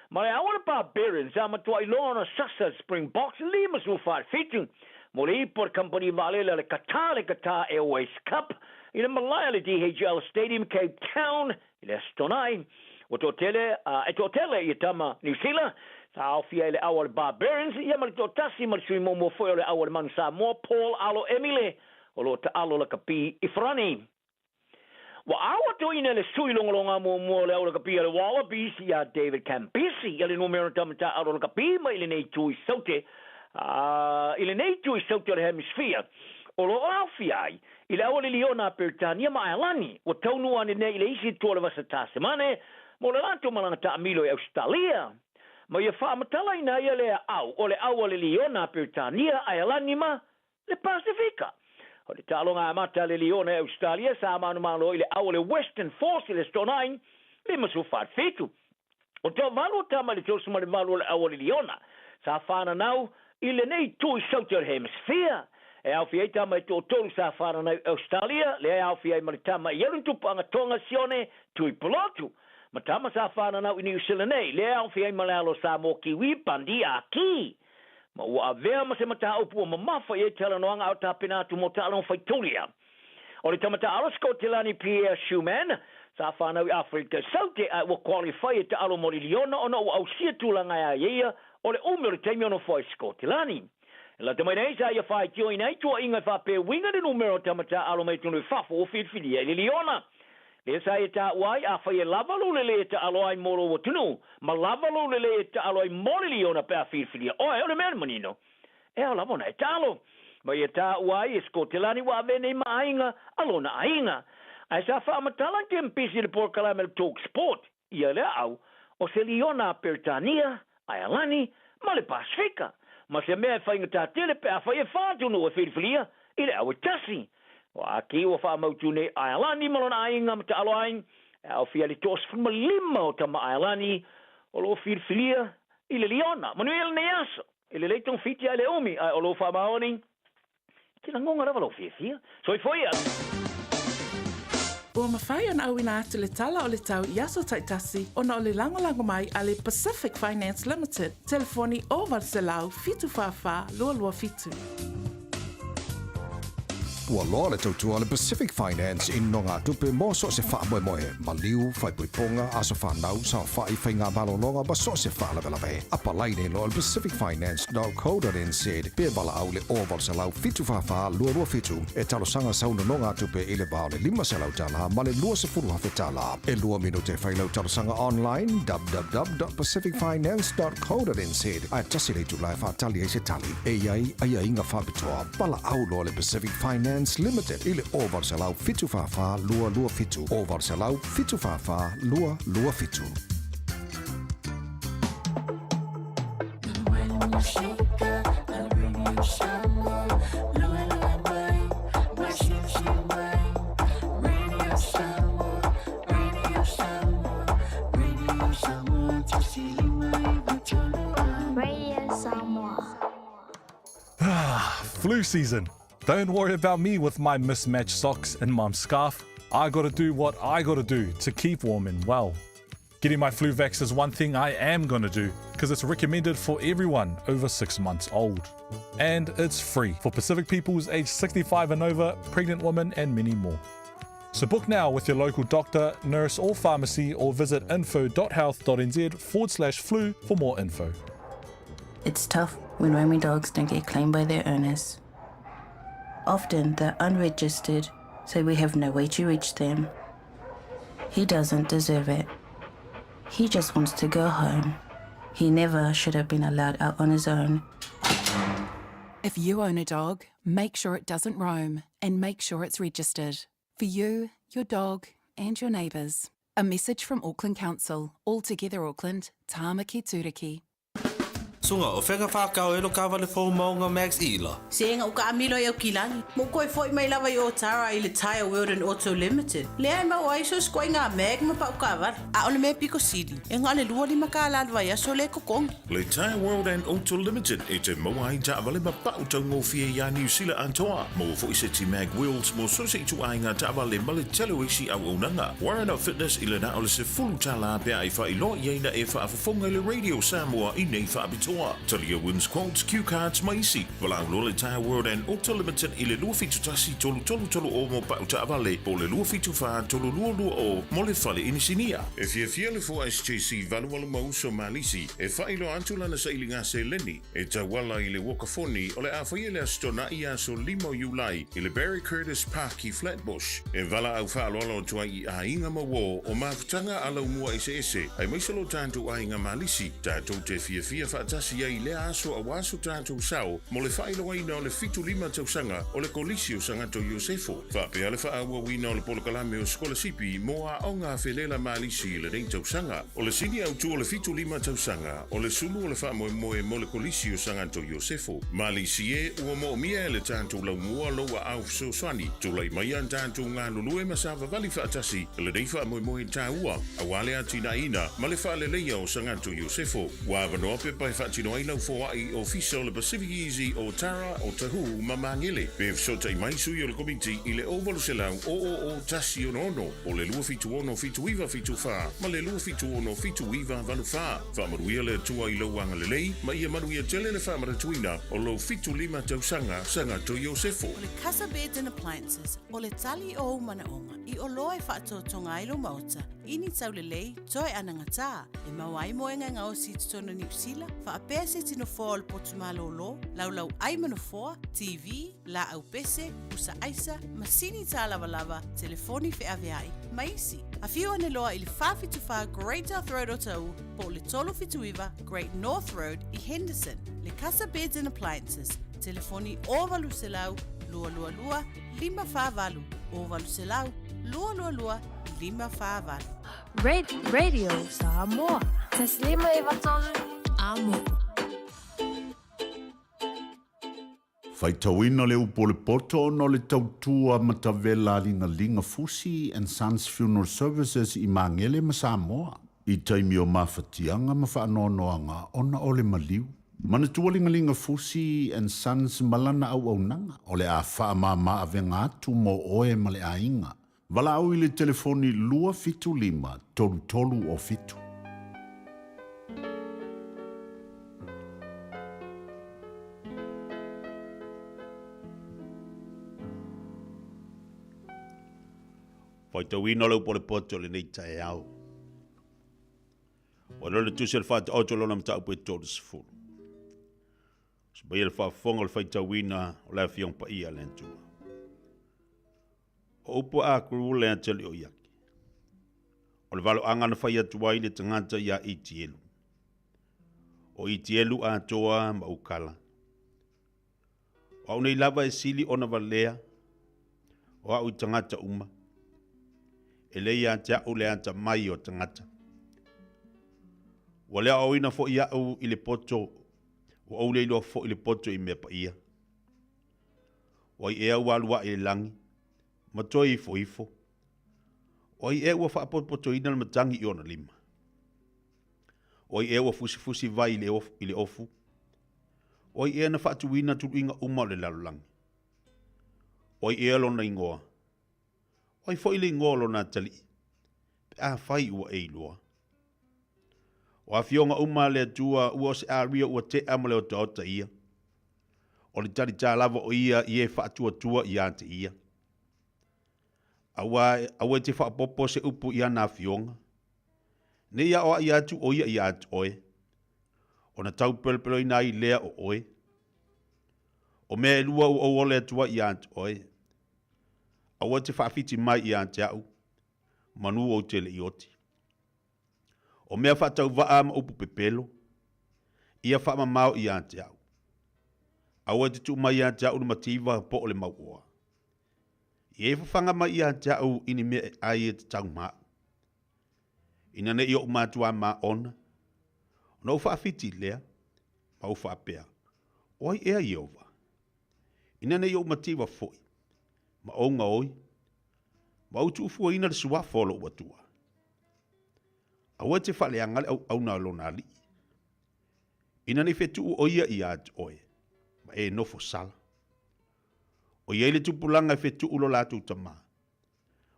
Ma le au o le Barbarians sa matuai loa ona sasa le Springboks 54 7 mo le ipu a le kamupani vaalele a le Qatar le Qatar Airways Cup i le malae a le DHL Stadium Cape Town i le Aso Toonai. Ua toatele a e toatele ia tama Niu Sila sa aofia i le au a le Barbarians ia ma le toatasi ma le sui muamua foi o le au a le Manu Samoa Paul Alo Emile o lo o taalo lakapi i Farani. Ua ao atoina e le sui logologa muamua o le au lakapi a le Wallabies ia David Campese ia le numera tama taaalo lakapi mai i lenei itu i Saute a i lenei itu i Saute o le Hemisphere o lo o aofia ai i le au a le Liona a Peretania ma Aelani ua taunuu ane nei i le isi itu o le Vasa Tasemane mo le latou malaga taamilo i Ausetalia. Ma ia faamatalaina ai lea au o le au a le Liona a Peretania, Aelani ma le Pasefika. O le taaloga amata a le Liona i Ausetalia sa manumalo i le au o le Western Force i le Aso Toonai 57. O toavalu o tama i le 38 o le au o le Liona sa fananau i lenei itu i Southern Hemisphere. E aofia ai tama e toatolu sa fananau i Ausetalia, lea e aofia ai ma le tama i alu tupuaga Tonga Sione Tuipulotu. Ma tama sa whananau i Niu Sila nei, lea aofia ai ma le alo o Samoa Kiwi, Bundy, a Ki. Ma ua avea ma se mataupu ua mamafa i ai talanoaga a o tapena atu mo taaloga faitaulia. O le tama taalo Sikotelani Pierre Schoeman, sa whanau i Afrika Saute ae ua qualify e taalo mo le liona ona ua ausia tulaga e a ia o le umi o le taimi o nofo ai Sikotelani. E lata mai nei sa ia faitioina ai tuuaiga e faapea uiga le numera o tama taalo mai atunuu i fafo ua filifilia i le liona. Lea sa ia taua ai, afai e lava lou lelei e taalo ai mo lou atunuu, ma lava lou lelei e taalo ai mo le liona pe a filifilia oe, o le mea manino, e ao lava ona e taalo. Ma ia taua ai e Sikotelani ua avea nei ma aiga a lona aiga. Ae sa faamatala i te MPC i le polokalame o le Talk Sport, ia le aau, o se liona a Peretania, Aealani, ma le Pasefika, ma se mea e faigata tele pe afai e fa atunuu e filifilia i le au e tasi. Ua aki ua faamautu nei Aealani ma lona aiga ma taalo ai, e aofia ai le 15 o tama Aealani o lo o filifilia i le liona. Manuia lenei aso, e lelei togafiti ae le umi, ae o lou faamaoni, E te lagona lava lou fiafia. Soifua ia! Ua mafai ona auina atu le tala o le tau i aso taitasi ona o le lagolago mai a le Pacific Finance Limited, telefoni 0800 744 227. Ua loa le tautua a le Pacific Finance i nogatupe mo so o se faamoemoe, maliu, faaipoipoga, aso fanau, saofai, faigamalologa ma so o se faalavelave. Apalai nei loa le pacificfinance.co.nz pe valaau i le 0800 744 227 e talosaga sau nonogatupe i le va o le $500 ma le $20,000. E lua minute e fai lau talosaga online www.pacificfinance.co.nz ae tasi le itula e faatali ai se tali. E i ai aiaiga faapitoa. Valaau loa le Pacific Finance Limited i le 0800 744 227, 0800 744 227. Radio Samoa. Flu season. Don't worry about me with my mismatched socks and mum's scarf. I gotta do what I gotta do to keep warm and well. Getting my flu vax is one thing I am gonna do because it's recommended for everyone over six months old. And it's free for Pacific peoples aged 65 and over, pregnant women, and many more. So book now with your local doctor, nurse, or pharmacy, or visit info.health.nz forward slash flu for more info. It's tough when roaming dogs don't get claimed by their owners. Often they're unregistered, so we have no way to reach them. He doesn't deserve it. He just wants to go home. He never should have been allowed out on his own. If you own a dog, make sure it doesn't roam and make sure it's registered. For you, your dog, and your neighbours. A message from Auckland Council, All Together Auckland, Tāmaki Tūriki. Sunga, o fea ka whākau e lo kāwale fou maunga Max Ila? Sega o ka'amilo i Aukilani, ma ua toe fo'i mai lava i Otara i le Tyre World and Auto Limited, lea e maua ai so se ituaiga mag ma pa'u taavale. A o le mea pito sili, e na o le 25 kālā le vaiaso lea e totogi. Le Tyre World and Auto Limited e te maua ai taavale ma pa'u taugofie iā Niu Sila atoa. Maua fo'i seti mag wheels mo so se ituaiga taavale ma le tele o isi auaunaga. Warren Fitness i le na o le $10 pe a e faailoa i ai na e faafofoga i le Radio Samoa i nei faapitoa. Talia Wins Quotes, Cue Cards ma isi. Valaau loa le Tyre World and Auto Limited i le 271 3330 mo pau taavale po o le 274 3220 mo le fale inisinia. E fiafia le 4SJC 88 ma uso Malisi e faailoa atu lana sailiga seleni e tauala i le uakafoni o le a faia i le Aso Tona'i aso 5 o Iulai i le Barry Curtis Park i Flatbush. E valaau faaaloalo atu ai i aiga ma uo o mafutaga a laumua eseese, aemaise lo tatou aiga malisi, tatou te fiafia faatasi ai i lea aso aua so tatou sao mo le faailoaina o le 75 tausaga o le Kolisi o Sagato Iosefo, faapea le faaauauina o le polokalame o sikolasipi mo aoga felela malisi i lenei tausaga. O le sini autu o le 75 tausaga, o le sulu o le faamoemoe mo le Kolisi o Sagato Iosefo. Malisi e, ua moomia e le tatou laumua lou aao fesoasoani, tulai mai a tatou galulue ma savavali faatasi i lenei faamoemoe taua, aua le atinaeina ma le faaleleia o Sagato Iosefo. Ua avanoa pepa e. faatino ai lau foai i Ofisa o le Pacific Easy o Tara, Otahuhu ma Magele. Pe fesootai mai sui o le Komiti i le 0800 000 166 o le 276 7974 ma le 276 7984. Faamanuia le Atua i lou agalelei ma ia manuia tele le faamanatuina o lou 75 tausaga Sagato Iosefo. O le Casa Beds and Appliances, o le tali o ou manaoga i oloa e faatotoga ai lou maota i ni taulelei toe anagatā e maua ai moega e gaosi i totonu o Niu Sila, faapea se tino foa o le potu malōlō, laulau ʻai ma nofoa, TV, lāʻau pese, pusa ʻaisa, masini tālavalava, telefoni feʻaveaʻi, ma isi. Afio ane loa i le 474 Great South Road Otahuhu po o le 379 Great North Road i Henderson. Le Casa Beds and Appliances, telefoni 0800 222 548, 0800 222 548. Radio Samoa. 153 Amo. Faitauina le upu o le poto ona o le tautua matavela a Ligalinga Fusi and Sons Funeral Services i Magele ma Samoa i taimi o mafatiaga ma faanoanoaga ona o le maliu. Manatua Ligalinga Fusi and Sons ma lana auaunaga o le a faamama avega atu mo oe ma le aiga. Valaau i le telefoni 275 33 o 7. Faitauina le upu o le poto o lenei taeao. Ua le tusi o le faataoto lona mataupu e 30. Subaia le faafofoga o le faitauina o le Afioga Paia a le Atua. O upu a Akuru le atali o Iake. O le valoaga na fai atu ai le tagata iā Itielu. O Itielu atoa ma Ukala. O au nei lava e sili ona valea, o au i tagata uma. E le ia te au le atamai o tagata. Ua le aoaoina foi au i le poto, ua ou le iloa foi le poto i mea paia. O ai ea ua alu ae i le lagi, ma toe ifo ifo? O ai ea ua faapotopotoina le matagi i ona lima? O ai ea ua fusifusi vai i le ofu? O ai ea na faatuina tuluiga uma o le lalolagi? O ai ea lona igoa? O ai foi le igoa o lona atalii, pe afai ua e iloa? O afioga uma a le Atua ua o se aria ua tea ma le otaota ia. O le talitā lava o ia i e faatuatua ia te ia. Aua, aua e te faaopoopo se upu i ana afioga. Ne i aoaʻi atu ʻo ia iā te ʻoe, ona taupelopeloina ai lea o ʻoe. O mea ʻelua ua ou ole atu ai iā te ʻoe, aua e te faawhiti mai iā te aʻu, manu ou te le i oti. O mea faatauvaʻa ma upu pepelo, ia faamamao iā te aʻu. Aua e te tuu mai iā te aʻu le mativa po o le mauoa. I e fafaga mai iā te aʻu i ni mea e ʻai e tatau maʻu. Ina ne i oʻu mātua māʻona, ona ou faawhiti lea, ma ou faapea, O ai ea Iehova? Ina ne i oʻu mativa foi, ma ou gaoi, ma ou tuufuaina le suafa o loʻu Atua. Aua e te faaleaga le auauna a lona alii. Ina ne i fetuu ʻo ia iā te ʻoe, ma e nofo sala. ʻO ia i le tupulaga e fetuu lo latou tamā,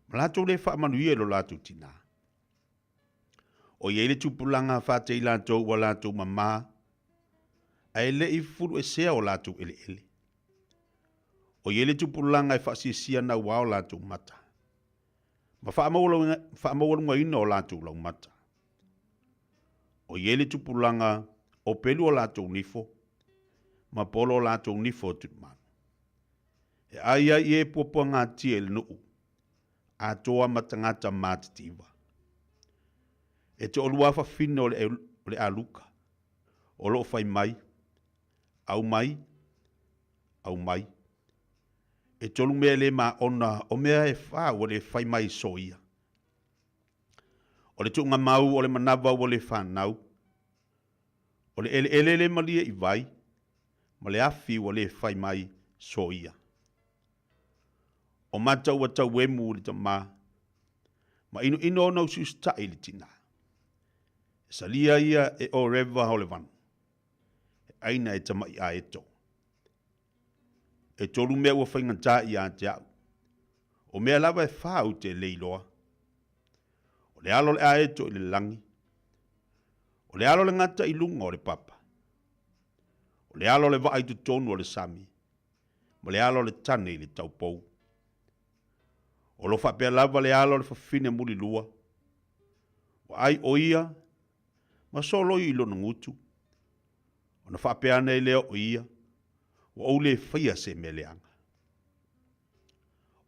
ma latou le faamanuia i lo latou tinā. ʻO ia i le tupulaga fātei latou ua latou mamā, a e le i fufuluesea o latou ʻeleʻele. ʻO ia i le tupulaga e faasiasia nauā o latou mata, ma faamaualugaina o latou laumata. ʻO ia i le tupulaga o pelu o latou nifo, ma polo o latou nifo o tulimanu. E ʻai ai i e puapuagatia i le nuʻu, atoa ma tagata matitiva. E toʻalua fafine o le, o le ʻAluka, o lo o fai mai, ʻAu mai, ʻau mai. E tolu mea e le māʻona, o mea e whā ua le fai mai soia. O le tuuga mau o le manawa ua le whanau. O le eleele le malie i vai, ma le afi ua le fai mai soia. O mata ua tauemu i le tamā, ma inoino ona usiusitaʻi i le tinā. E salia ia e Oreva o le vanu. ʻāina e tamaʻi ʻaeto. ʻEtolu mea ua faigata iā te aʻu. ʻO mea lava e fā ou te le iloa. ʻO le alo o le ʻaeto i le lagi. ʻO le alo o le gata i luga o le papa. ʻO le alo o le waʻa i totonu o le sami. Ma le alo o le tane i le taupou. O lo faapea lava le alo o le fafine mulilua. Ua ʻai ʻo ia ma soloi i lona gutu. Ona faapea ane ai lea o ia, ua ou le faia se mea leaga.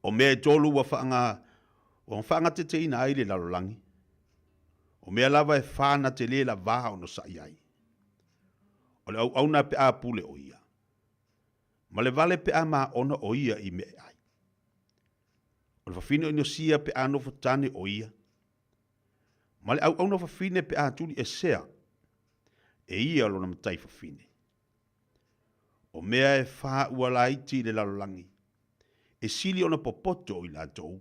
O mea e tolu ua whaanga, ua whaangateteina ai le lalolagi. O mea lava e fā na te le lavā onosaʻi ai. O le ʻauʻauna pe a pule ʻo ia. Ma le vale pe a māʻona ʻo ia i mea e ʻai. O le fafine o Inosia pe a nofo tane ʻo ia. Ma le ʻauʻauna fafine pe a tuli esea e ia lona matai fafine. O mea e fā ua laiti i le lalolagi, e sili ona popoto o i latou.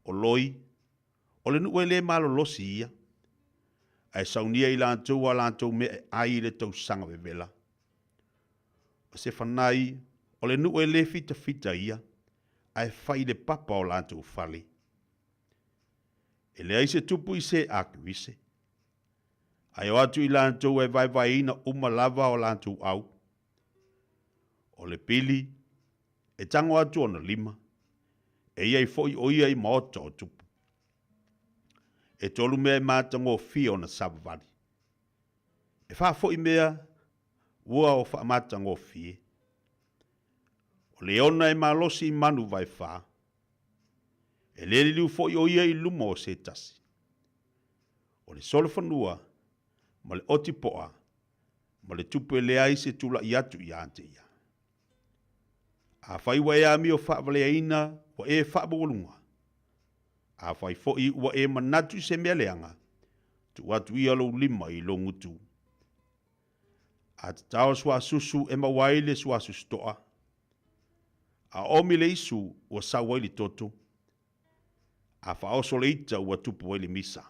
O loi, o le nuʻu e lē malolosi ia, a e saunia i latou a latou mea e ʻai i le tausaga vevela. O se fanai, o le nuʻu e lē fitafita ia, a e fai i le papa o latou fale. E leai se tupu i se akewise. A e o atu i latou e vaevaeina uma lava o latou au. O le pili, e tago atu ona lima, e i ai foi ʻo ia i maota o tupu. ʻEtolu mea e matagofie ona savavali. E fā foi mea ua o faamatagofie. O le ona e malosi i manu vaefā. E lē liliu foi ʻo ia i luma o se tasi. O le solofanua ma le ʻoti poʻa ma le tupu e leai se tulaʻi atu iā te ia. Afai ua e amio faavaleaina ua e faamaualuga, afai foi ua e manatu i se mea leaga, tuu atu ia lou lima i lou gutu. A tatao suasusu e maua ai le suasusu toʻa, a oomi le isu ua sau ai le toto, A faaoso le ita ua tupu ai le misa.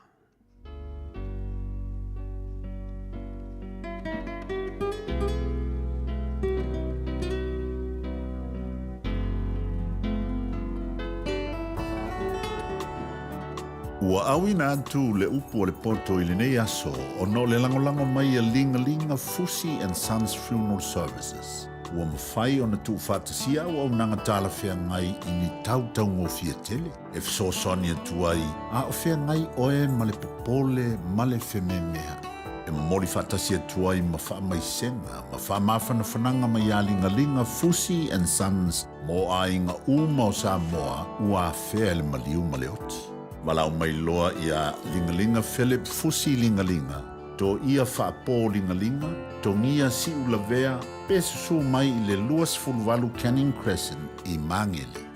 Ua auina atu le upu o le poto i lenei aso ona o le lagolago mai a Ligalinga Fusi and Sons Funeral Services. Ua mafai ona tuufaatasia auaunaga talafeagai i ni tau taugofie tele e fesoasoani atu ai a o feagai oe ma le popole ma le fememeaʻi. E momoli faatasi atu ai ma faamaisega ma faamafanafanaga mai iā Ligaliga Fusi and Sons mo aiga uma o Samoa ua afea e le maliu ma le oti. Valaau mai loa iā Ligaliga Philip Fusi Ligaliga Toia faapoligaliga, togia siulavea pe susū mai i le 28 Canning Crescent i Magele.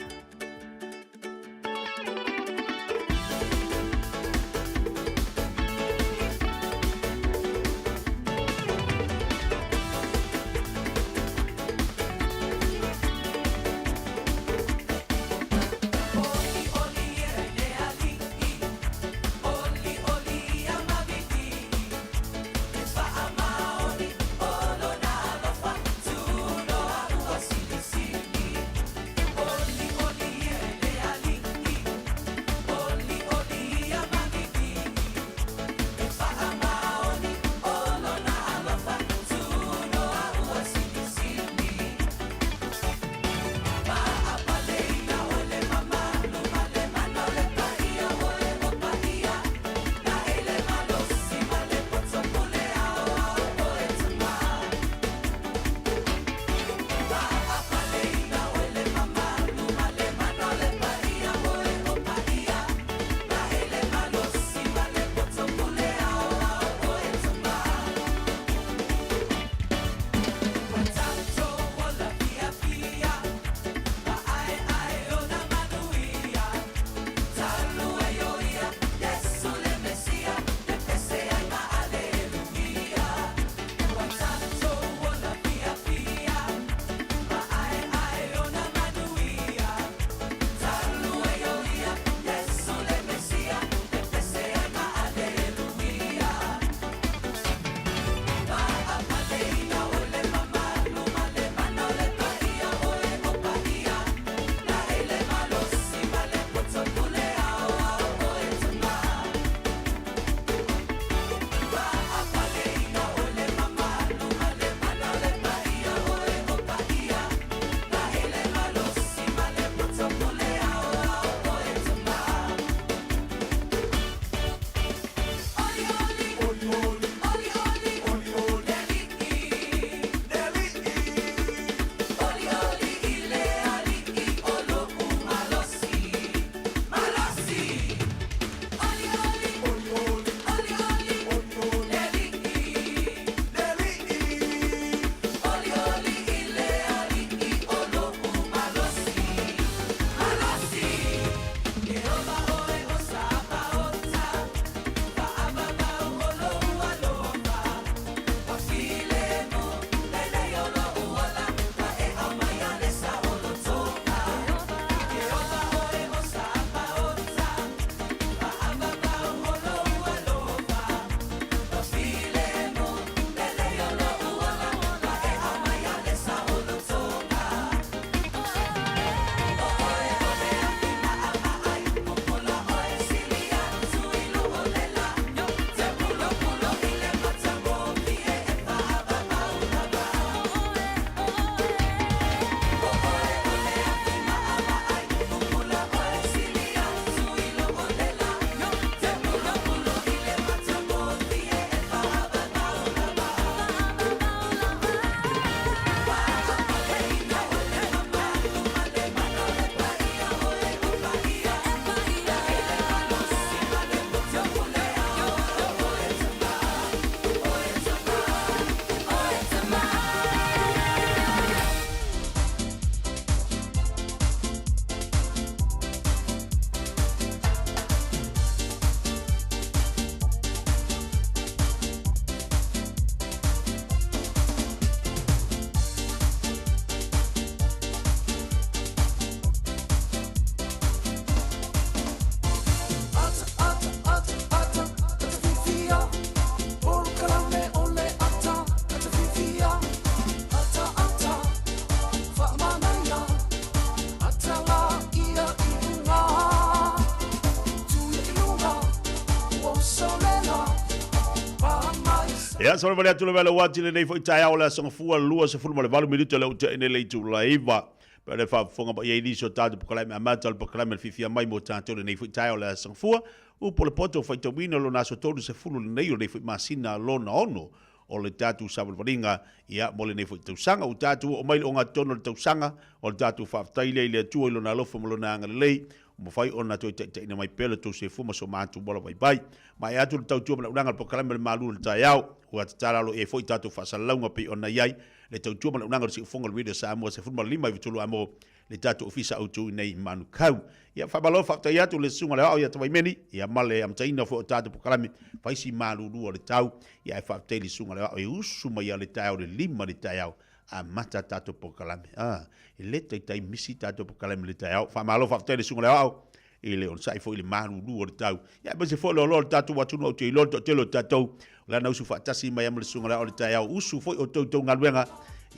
Ia, savalivali atu le vele ua ati lenei foi taeao o le Aso Gafua 28 minute lea ua tea nei le itula e 9. Pe le faafofoga mai ai nisi o tatou polokalame amata o le polokalame le fiafia mai mo tatou lenei foi taeao o le Aso Gafua. Upu o le poto faitauina lona aso 30 lenei o lenei foi masina lona ono o le tatou savalivaliga ia mo lenei foi tausaga. Ua tatou oo mai le ogatotonu o le tausaga o le tatou faafetai lea i le Atua i Lona alofa ma Lona agalelei ua mafai ona toe taitaiina mai pea lo outou soifua ma so matou ola vaivai. Maea atu le tautua ma le auaunaga o le polokalame o le malu o le taeao, ua tatala alo i ai foi tatou faasalalauga pei ona i ai le tautua ma le auaunaga o le Siufofoga o le Radio Samoa 15 i 3 amo le tatou ofisa autu i nei i Manukau. Ia, faamalo faafetai atu le susuga i le aoao ia Tavaimeni, ia ma le amataina foi o tatou polokalame faisi malulu o le tau. Ia ae faafetai i le susuga i le aoao e usu mai lava le taeao i le 5 i le taeao amata tatou polokalame. Ah, e le taitai misi tatou polokalame i le taeao. Faamalo faafetai i le susuga i le aoao i le onosai foi i le malulu o le tau. Ia aemaise foi le oloa o le tatou atunuu ou te iloa le toatele o tatou o le ana usu faatasi mai ama le susuga i le aoao i le taeao. Usu foi outou i tou galuega.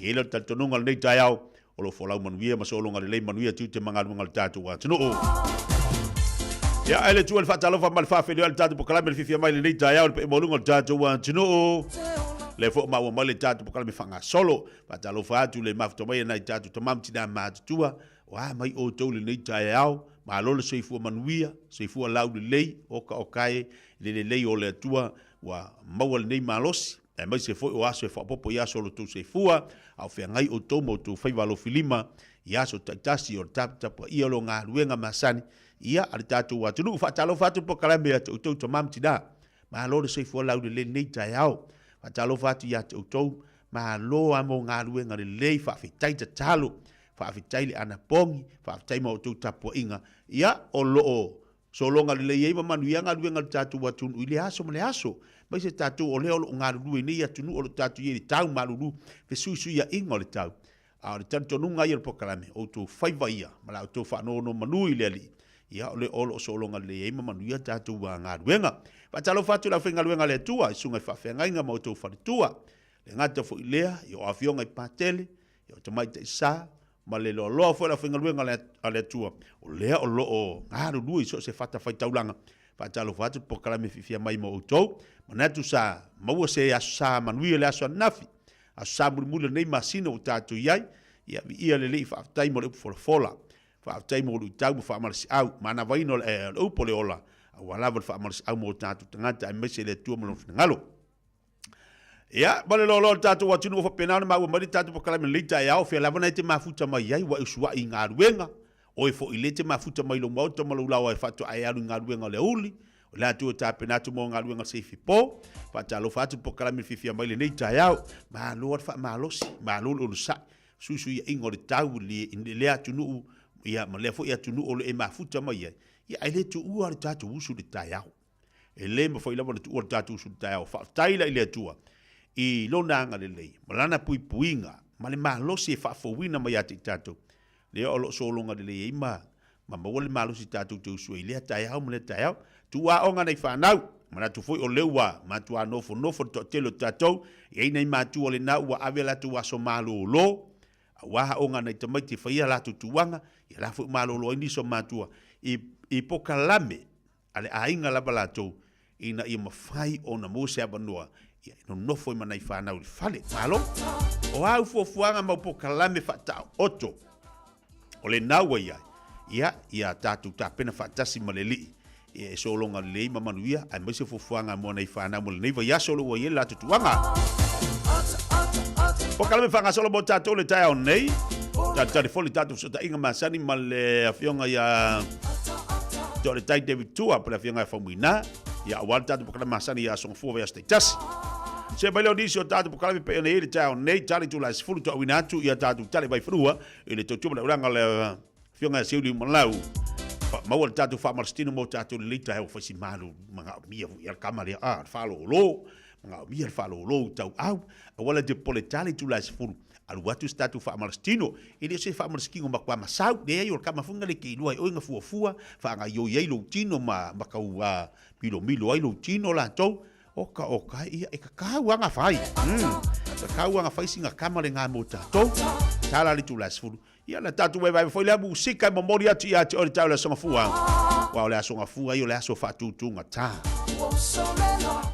E i ai le talitonuga o lenei taeao o lo o folau manuia ma sologa lelei manuia tiute ma galuega o le tatou atunuu. Ia, ae le tua le faatalofa ma le faafeiloai le tatou polokalame le fiafia mai lenei taeao le paia maualuga o le tatou atunuu. Le foi maua mai le tatou polokalame faagasolo. Faatalofa atu le mafuta mai e nai tatou tama ma tina matutua. O a mai outou lenei taeao, malo le soifua manuia, soifua laulelei, oka oka e le lelei o le Atua ua maua lenei malosi. aemaise foi o aso e faaopoopo i aso o lo outou soifua, a o feagai outou ma outou faiva alofilima i aso taitasi o le taputapuaia o lo galuega masani ia a le tatou atunuu. Faatalofa atu le polokalame ia te outou tama ma tina. Malo le soifua laulelei lenei taeao. Faatalofa atu ia te outou, malo a mo galuega lelei, faafetai tatalo, faafetai le anapogi, faafetai ma outou tapuaiga ia o lo o Sologa lelei ai ma manuia galuega a le tatou atunuu i lea aso ma lea aso. Aemaise tatou o lea o lo o galulue i nei atunuu o lo o tatou i ai i le tau malulu, fesuisuiaiga o le tau. A o le talitonuga ia o le polokalame, o outou faiva ia ma la outou faanonomanu i le Alii, ia o lea o lo o sologa lelei ai ma manuia tatou galuega. Faatalofa atu i le aufaigaluega a le Atua, i susuga i faafeagaiga ma outou faletua. E le gata foi i lea, i o afioga i Patele, i o Tamaitai Sa, ma le loaloa foi o le aufaigaluega a le Atua, o lea o lo o galulue i so o se fatafaitaulaga. Faatalofa atu le polokalame fiafia mai mo outou. Manatu sa maua se aso sa manuia le aso ananafi, aso sa mulimuli o lenei masina ua tatou i ai. Ia, viia le Alii, faafetai mo le upu folafola. Faafetai mo luitau ma faamalosiau, manavaina o le upu o le ola, aua lava le faamalosiau mo tatou tagata aemaise le Atua ma Lona finagalo. Ia, ma le loaloa o le tatou atunuu ua faapena ona maua mai le tatou polokalame i lenei taeao, o fea lava na e te mafuta mai ai, ua e usuai i galuega, oe foi lea e te mafuta mai lou maota ma lou laoa e faatoa e alu i galuega o le aoauli, o le atu e tapena atu mo galuega o le seifi po. Faatalofa atu le polokalame fiafia mai lenei taeao. Malo le faamalosi, malo le onosai, suisuiaiga o le tau i lea atunuu, ia, ma lea foi atunuu o lo o e mafuta mai ai, ia, ae le tuua le tatou usu i le taeao. E le mafai lava ona tuua le tatou usu i le taeao. Faafetai la i le Atua i Lona agalelei ma Lana puipuiga ma le malosi e faafouina mai ia te i tatou, lea o lo o sologa lelei ai ma ma maua le malosi tatou te usu ai i lea taeao ma lea taeao. Tuu aoga nai fanau, manatu foi o lea ua matua nofonofo le toatele o tatou, e i ai nai matua o lena ua ave a latou aso malolo, aua aoga a nai tamaiti e fai a latou tuaga, ia la foi ua malolo ai nisi o matua i i pokalame a le aiga lava latou ina ia mafai ona maua se avanoa e nonofo ai ma nai fanau i le fale. Malo! O āu fuafuaga ma au polokalame faataoto o lena ua i ai, ia, ia tatou tapena faatasi ma le Alii e sologa lelei ma manuia, aemaise fuafuaga mo nai fanau mo lenei vaiaso o lo o ua i ai le latou tuaga. Polokalame faagasolo mo tatou le taeao nei. Talitali foi le tatou fesootaiga masani ma le afioga ia Toaletai David Tua po le afioga ia Faumuina, ia aua le tatou polokalame masani ia Aso Gafua vaiaso taitasi. Se mai lea o nisi o tatou polokalame pei ona i ai le taeao nei, tali itula e 10 toauina atu ia tatou tali mai fanua i le tautua ma le aulaga o le afioga ia Siuli Malau. Maua le tatou faamalositino mo tatou lelei taeao fai si malu manaomia foi ia le kama lea, ah, le faalolo, manaomia le faalolo i tauau, aua la te popole tali itula e 10 Alu atu se tatou faamalositino, e le o se faamalositino matua masau, leai o le tama foi na le te iloa e oe na fuafua, faagaioi ai lou tino ma ma tau milomilo ai lou tino latou, oka oka e ia e tatau lava na fai, umm tatau lava na fai sina tama lena mo tatou, tala le itula e 10, ia na tatou vaevae foi lea musika e momoli atu ia te oe le taeao o le Aso Gafua. Aua o le Aso Gafua ia o le aso faatutugata. O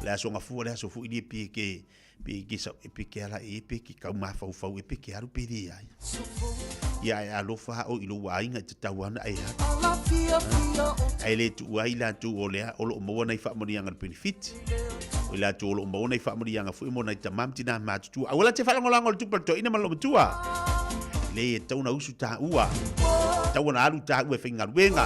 le Aso Gafua o le aso foi lea pe ke pe ke sa pe ke ala e pe ke kau mafaufau e pe ke alu pe leai. Ia ae alofa o i lou aiga e tatau ana e alu. Ae le tuua ai latou o lea o lo o maua nai faamanuiaga i le benefit. O i latou o lo o maua nai faamanuiaga foi mo nai tama ma tina matutua. Aua la te faalagolago i le tupe a le toeaina ma le loomatua. Le e tatau ona usu taua. E tatau ona alu taua e faigaluega.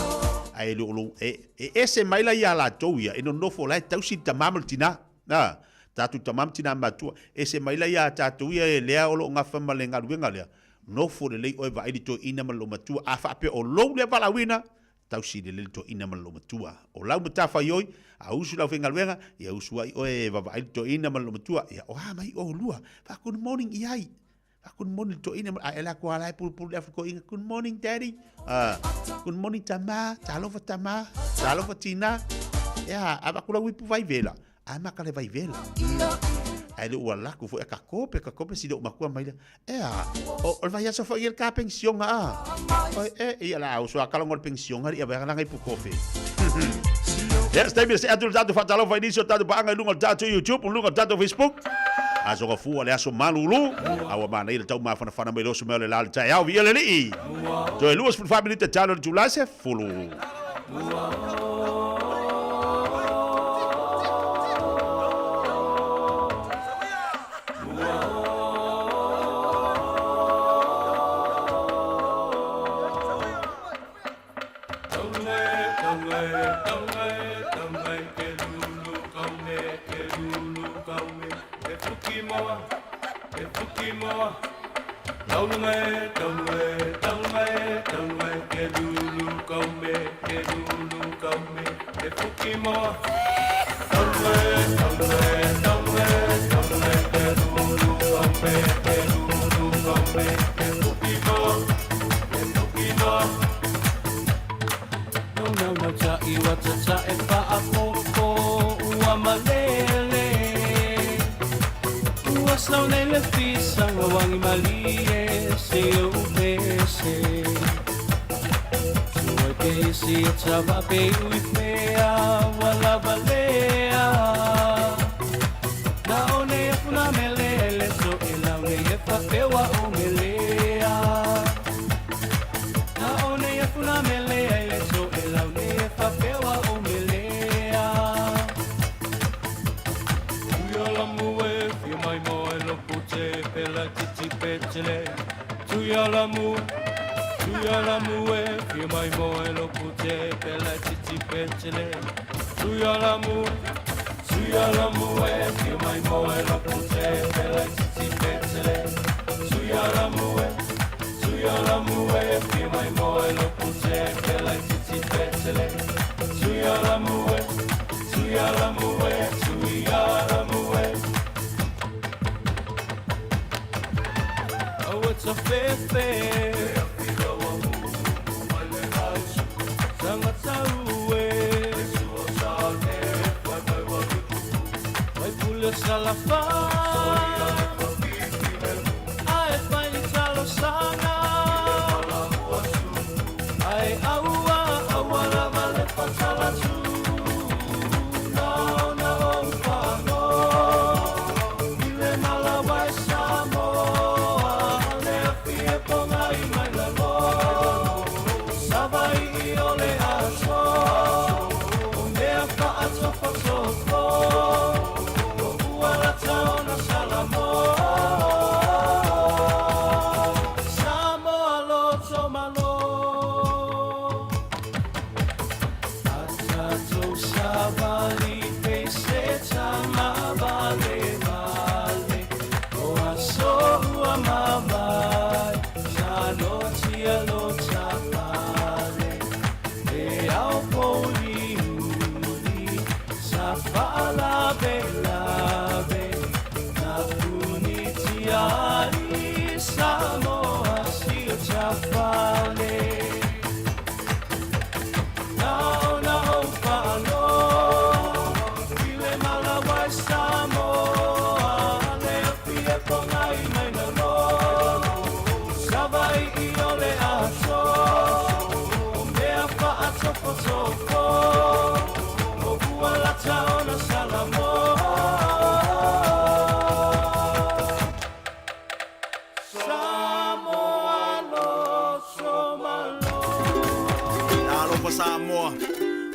Ae le o lou, e, e ese mai la ia latou ia, e nonofo o la e tausi le tama ma le tina. Na, tatou tama ma tina matua, ese mai la ia tatou ia e lea o lo o gafa ma le galuega lea, nofo lelei oe vaai le toeaina ma le loomatua. A faapea o lou lea valaauina, Tausi lelei le toeaina ma le loomatua. O lau matafaioi, a usu le aufaigaluega, ia usu ai oe e vaavaai le toeaina ma le loomatua. Ia, o a mai oulua? Fa good morning i ai. Fa good morning le toeaina ma, a e la kua la e pulupulu le afikoiga. Good morning daddy. Good morning tama, talofa tama, talofa tina. Ia, a vaku lau ipu vai vela. A maka le vai vela. Ae le ua laku foi a ka kope, ka kope si lou makua mai lea. E a, o, o le vai aso foi le ka pensionga a. O e, ia la au so a kalongo le pensionga ia vai langa ipu kofe. Yes, taimi se atu le tatou faatalofa i nisi o tatou paaga i luga o le tatou YouTube, luga o le tatou Facebook. Aso gafua le aso malulu. A ua manaia le tau mafanafana mai le oso mea o le la o le taeao. Viia le Alii. Toe 24 minute talo i le itula 10.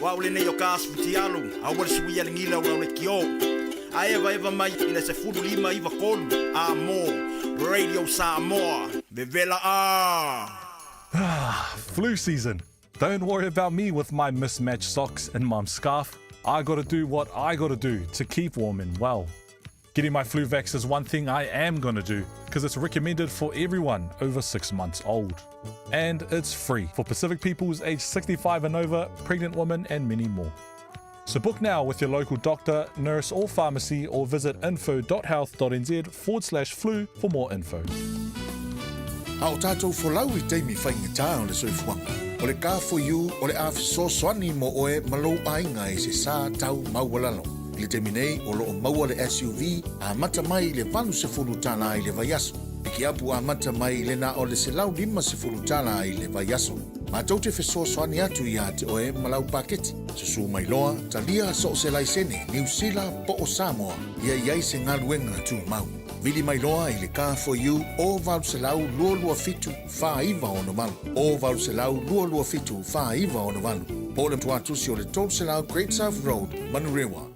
O au lenei o ka asiputialo, aua le suia le gila o lau lekiō. A evaeva mai i le 15 93 A mō Radio Samoa, vevela ā! Ah, flu season. Don't worry about me with my mismatched socks and mum's scarf. I gotta do what I gotta do to keep warm and well. Getting my flu vax is one thing I am gonna do because it's recommended for everyone over six months old. And it's free for Pacific peoples aged 65 and over, pregnant women, and many more. So book now with your local doctor, nurse, or pharmacy, or visit info.health.nz forward slash flu for more info. A o tātou folau i taimi faigata o le soifuaga, o le Car4U o le a fesoasoani mo oe ma lou aiga i se sa tau maualalo. I le taimi nei, o lo o maua le SUV amata mai i le $80 i le vaiaso. Pikiapu amata mai i le na o le $150 i le vaiaso. Matou te fesoasoani atu iā te oe ma lau paketi. Susū mai loa, talia so o se laisene, Niu Sila po o Samoa, ia i ai se galuega tumau. Vili mai loa i le Car4U o 800 227 4968, o 800 227 4968, po o le tuatusi o le 300 Great South Road, Manurewa.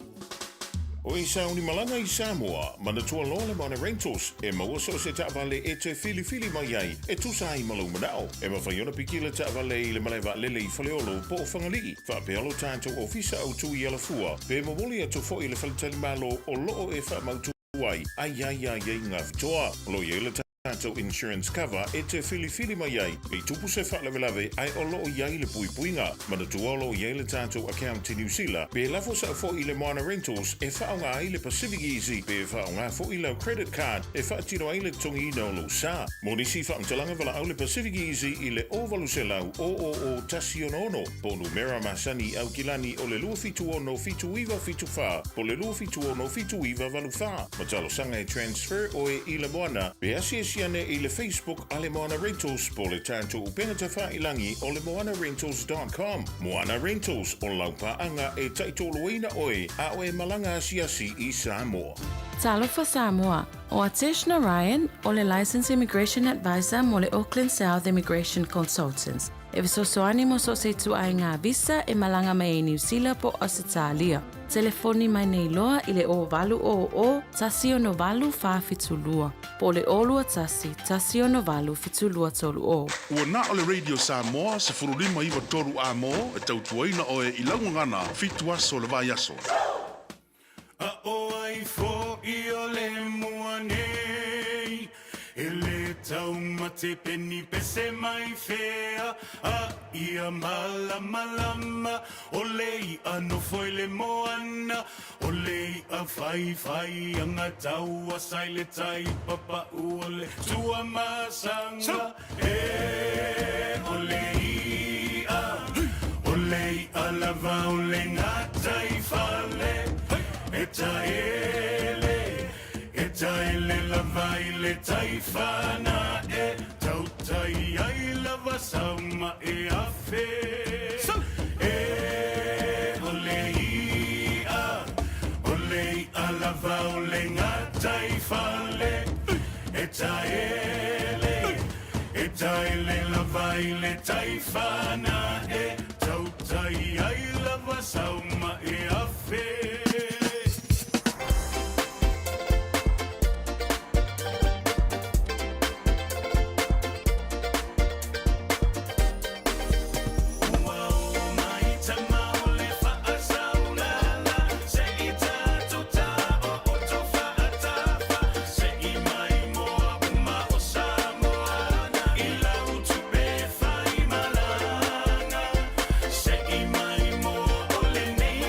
O e sauni malaga i Samoa, manatua loa le Moana Rentals, e maua so o se taavale e te filifili mai ai, e tusa ai ma lou manao. E mafai ona piki le taavale i le malae vaalele i Faleolo po o Fagalii, faapea lo tatou ofisa autu i Alafua, pe momoli atu foi i le faletalimalo o loo e faamautu ai, a i ai aiaiga atoa. O lo o i ai le tatou insurance cover e te filifili mai ai, i tupu se faalavelave ae o lo o i ai le puipuiga. Manatua o lo o i ai le tatou account i Niu Sila, pe lafo sao foi i le Moana Rentals e faaaoga ai le Pacific Easy pe faaaoga foi lau credit card e faatino ai le totogiina o lou sa. Mo nisi faamatalaga valaau le Pacific Easy i le 0800 000 166 po o numera masani i Aukilani o le 276 7974 po o le 276 7984. Ma talosaga e transfer oe i le Moana, pe asiasi ane i le Facebook a le Moana Rentals po o le tatou upega tafailagi o le moanarentals.com. Moana Rentals, o lau paaga e taitoloina oe a o e malaga asiasi i Samoa. Talofa Samoa, o Atesh Narayan, o le Licensed Immigration Advisor mo le Auckland South Immigration Consultants, e fesoasoani mo so o se ituaiga visa e malaga mai ai Niu Sila po o Ausetalia. Telefoni mai nei loa i le 0800 168 472 po o le 021 168 7230. Ua na o le Radio Samoa 15 93 A mō e tautuaina oe i lau gagana fitu aso o le vaiaso. A ʻo ai foʻi o le mua nei E lē taumate peni pese mai fea A ia mālamalama O le iʻa nofo i le moana O le iʻa whaiwhai anga taua sa i le tai Papaʻu o le Tuamasaga E o le iʻa O le iʻa lava o le gataifale E taele E taele lava i le tai fanaʻe Tautai ai lava sau maʻe afe E o le iʻa O le iʻa lava o le gataifale E taele E taele lava i le tai fanaʻe Tautai ai lava sau maʻe afe. Ua oo mai tama o le faasaulala Se i tatou taooto faatafa Se i mai moa uma o Samoana I lau tupe faimalaga Se i mai moa o lenei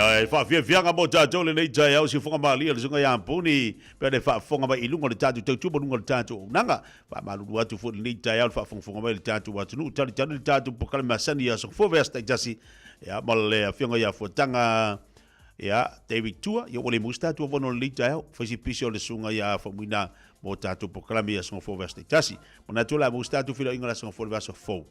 Ia, e faafiafiaga mo tatou lenei taeao siufoga malie o le Susuga ia Puni, pe ana e faafofoga mai i luga o le tatou tautua ma luga o le tatou auaunaga. Faamalulu atu foi i lenei taeao le faafogafoga mai a le tatou atunuu, talitali le tatou polokalame masani i aso fua vaiaso taitasi, ia, ma le Afioga ia Fuataga, ia, David Tua, ia ua le maua se tatou avanoa i lenei taeao, fai si pisi o le Susuga ia Faumuina mo tatou polokalame i aso fua vaiaso taitasi. Manatu o le a maua se tatou feiloaiga i le aso fua i le vaiaso fou.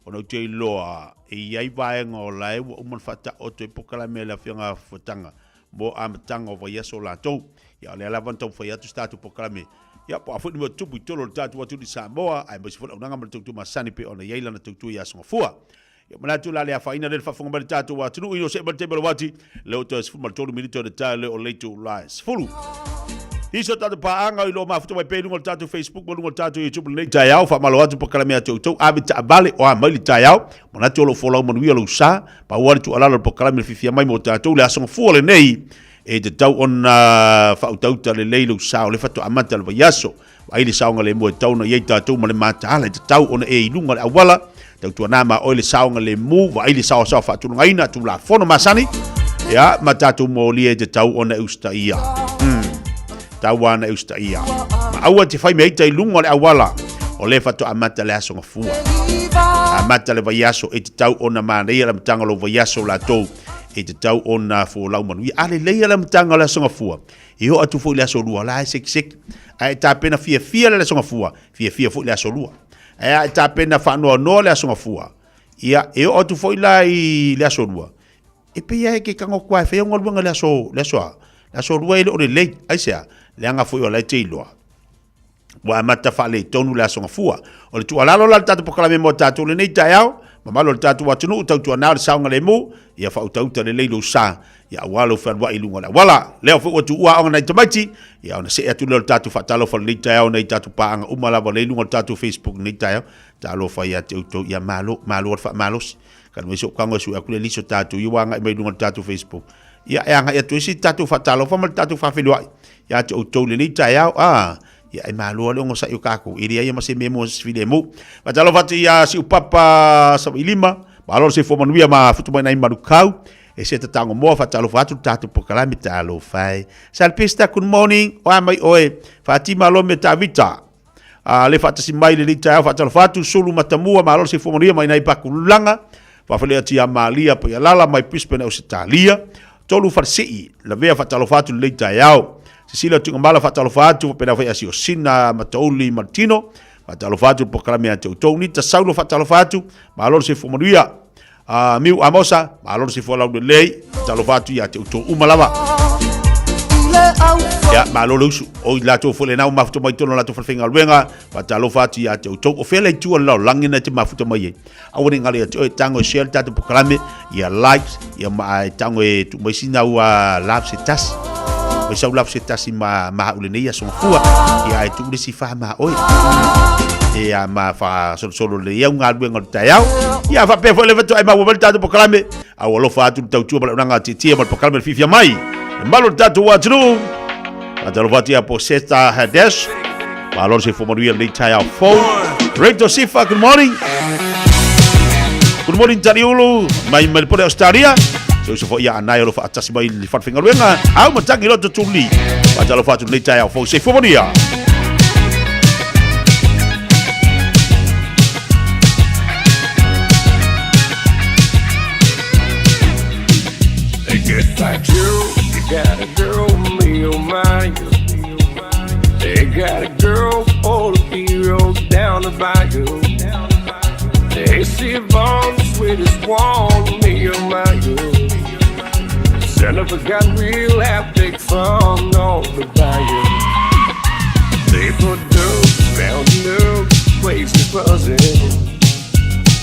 Ona ou te iloa e i ai vaega o la e ua uma ona faataoto ai polokalame a le Afioga Fuataga mo amataga o vaiaso o latou. Ia, o lea lava na taumafai atu se tatou polokalame, ia, po o a foi ni mea o tupu i totonu o le tatou atunuu i Samoa, aemaise foi le auaunaga ma le tautua masani pei ona i ai lana tautua ia Sogafua. Ia, manatu o le a le afaina lea le faafofoga mai a le tatou atunuu ina ua see mai le taimi o le uati, lea ua toe 13 minute o le taeao lea o le itula e 10. Nisi o tatou paaga o lo o mafuta mai pea i luga o le tatou Facebook ma luga o le tatou YouTube i lenei taeao. Faamalo atu polokalame ia te outou. Ave taavale o a mai le taeao. Manatu o lo o folau manuia lou sa. Pau lava le tuualalo o le polokalame le fiafia mai mo tatou. Le aso gafua lenei e tatau ona faautauta lelei lou sa o lea faatoa amata le vaiaso. Vaai le saogalemu e tatau ona i ai tatou ma le mataala e tatau ona e i luga o le auala. Tautuana ma oe le saogalemu, vaai le saoasaoa faatulagaina, tulafono masani, ia, ma tatou molia e tatau ona e usitaia. Tau ona e usitaia. Ma aua te fai mea ita i luga o le auala, o lea faatoa amata le aso gafua. Amata le vaiaso e tatau ona manaia le amataga o lou vaiaso latou e tatau ona folau manuia. A lelei le amataga o le aso gafua, E oo atu foi i le aso lua, o la e sekiseki. Ae tapena fiafia le aso Gafua, fiafia foi le aso lua. Ae a e tapena faanoanoa le aso Gafua, ia, e oo atu foi la i le aso lua, e pei lava e te tago atu lava e fai au galuega i le aso, le aso a? Le aso lua e le o lelei. Aisea? Leaga foi o la e te iloa. Ua amata faaletonu le Aso Gafua. O le tuualalo la le tatou polokalame mo tatou lenei taeao, mamalu o le tatou atunuu, tautuana o le saogalemu, ia faautauta lelei lou sa, ia aua lou fealuai i luga o le auala. Lea foi ua tuua aoga nai tamaiti, ia ona see atu lea o le tatou faatalofa lenei taeao nai tatou paaga uma lava lea i luga o le tatou Facebook lenei taeao. Talofa ia te outou, ia malo, malo le faamalosi. Kanu mai sou tago e sue atu le lisi o tatou ia ua agai mai i luga o le tatou Facebook. Ia e agai atu ai se tatou faatalofa ma le tatou faafeiloai ia te outou i lenei taeao. A, ia e malo lava le onosai o tatou, e leai ma se mea mo se filemu. Faatalofa atu ia Siupapa Savailima, malo le soifua manuia ma futu mai nai Manukau. E se tatago moa faatalofa atu le tatou polokalame talofa e. Salpista, good morning, o a mai oe, Fatima Lome Tavita. A le faatasi mai lenei taeao faatalofa atu Sulu Matamua malo le soifua manuia mai nai Pakululaga faafeiloai atu ia Malia Paialala mai Brisbane Ausetalia Tolu Falesii Lavea faatalofa atu lenei taeao Sisila Tuigamala faatalofa atu faapena foi Asiosina Matauli Martino faatalofa atu le polokalame ia te outou Nita Saulo faatalofa atu malo le soifua manuia A Miu Amosa, malo le soifua laulelei, talofa atu ia te outou uma lava. Ia, malo le usu. O i latou foi lena ua mafuta mai tonu o latou falefaigaluega, faatalofa atu ia te outou. O fea le itu o le lalolagi na te mafuta mai ai? Aua ne i galo ia te oe, tago e share le tatou polokalame, ia like, ia ma e tago e tuu mai sina ua love se tasi. Mai sau love se tasi ma ma haule nei aso mafua. Ia e tuu le si fa ma oe. Ia ma fa solosolo le iau galuega o le taeao. Ia faapea foi le faatoa e maua mai le tatou polokalame. A ua alofa atu le tautua ma le auaunaga a Tietie ma le polokalame le fiafia mai. Le mamalu o le tatou atunuu. Faatalofa atu ia Poseta Hadesh. Malo le soifua manuia lenei taeao fou. Rachel Sifa, good morning. Good morning Taliulu, mai Melbourne, Australia. Se uso foi ia anai o lo faatasi mai le fale-faigaluega. Au matagi loto tuli. Faatalofa atu lenei taeao fou. Soifua manuia. Get like you, you got a girl, me oh my, you. They got a girl, all the heroes down the bayou. They see Vaughn, the sweetest one, me oh my, you. Son of a gun, we'll have big fun on the bayou. They put dope round the place is buzzing.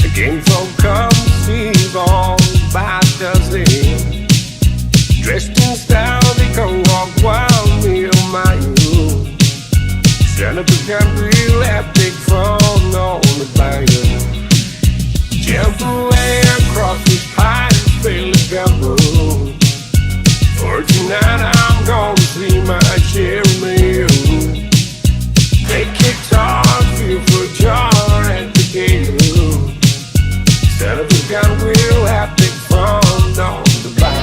The king folk come see Vaughn by dozen. Dressed in style, they go walk wild, me oh my, you. Son of a gun, we'll have big fun on the bayou. Jump away across the pine, fill the gumbo. For tonight I'm gonna see my cherry meal. Take guitar, feel for jar at the gate. Son of a gun, we'll have big fun on the bayou.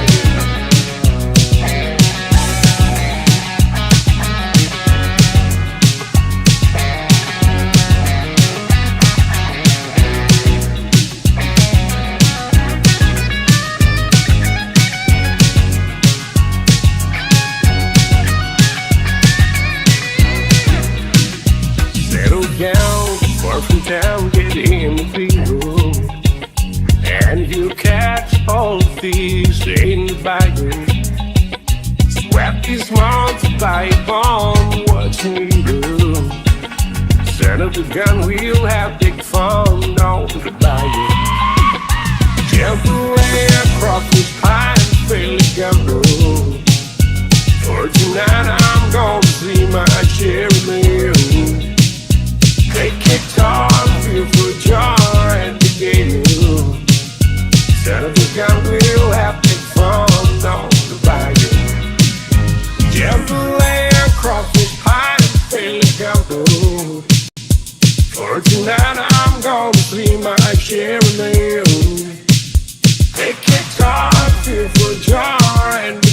bayou. Sweat this multiply upon what you do. Son of a gun, we'll have big fun on the bayou. Jump away across the pine, Philly Gumbo. For tonight I'm gonna see my cherry mill. Take guitar, feel for jar and the gale. Son of a gun, we'll have big fun on the bayou. Jump away across the pine, Philly Gumbo. For tonight I'm gonna see my cherry mill. Take guitar, feel for jar and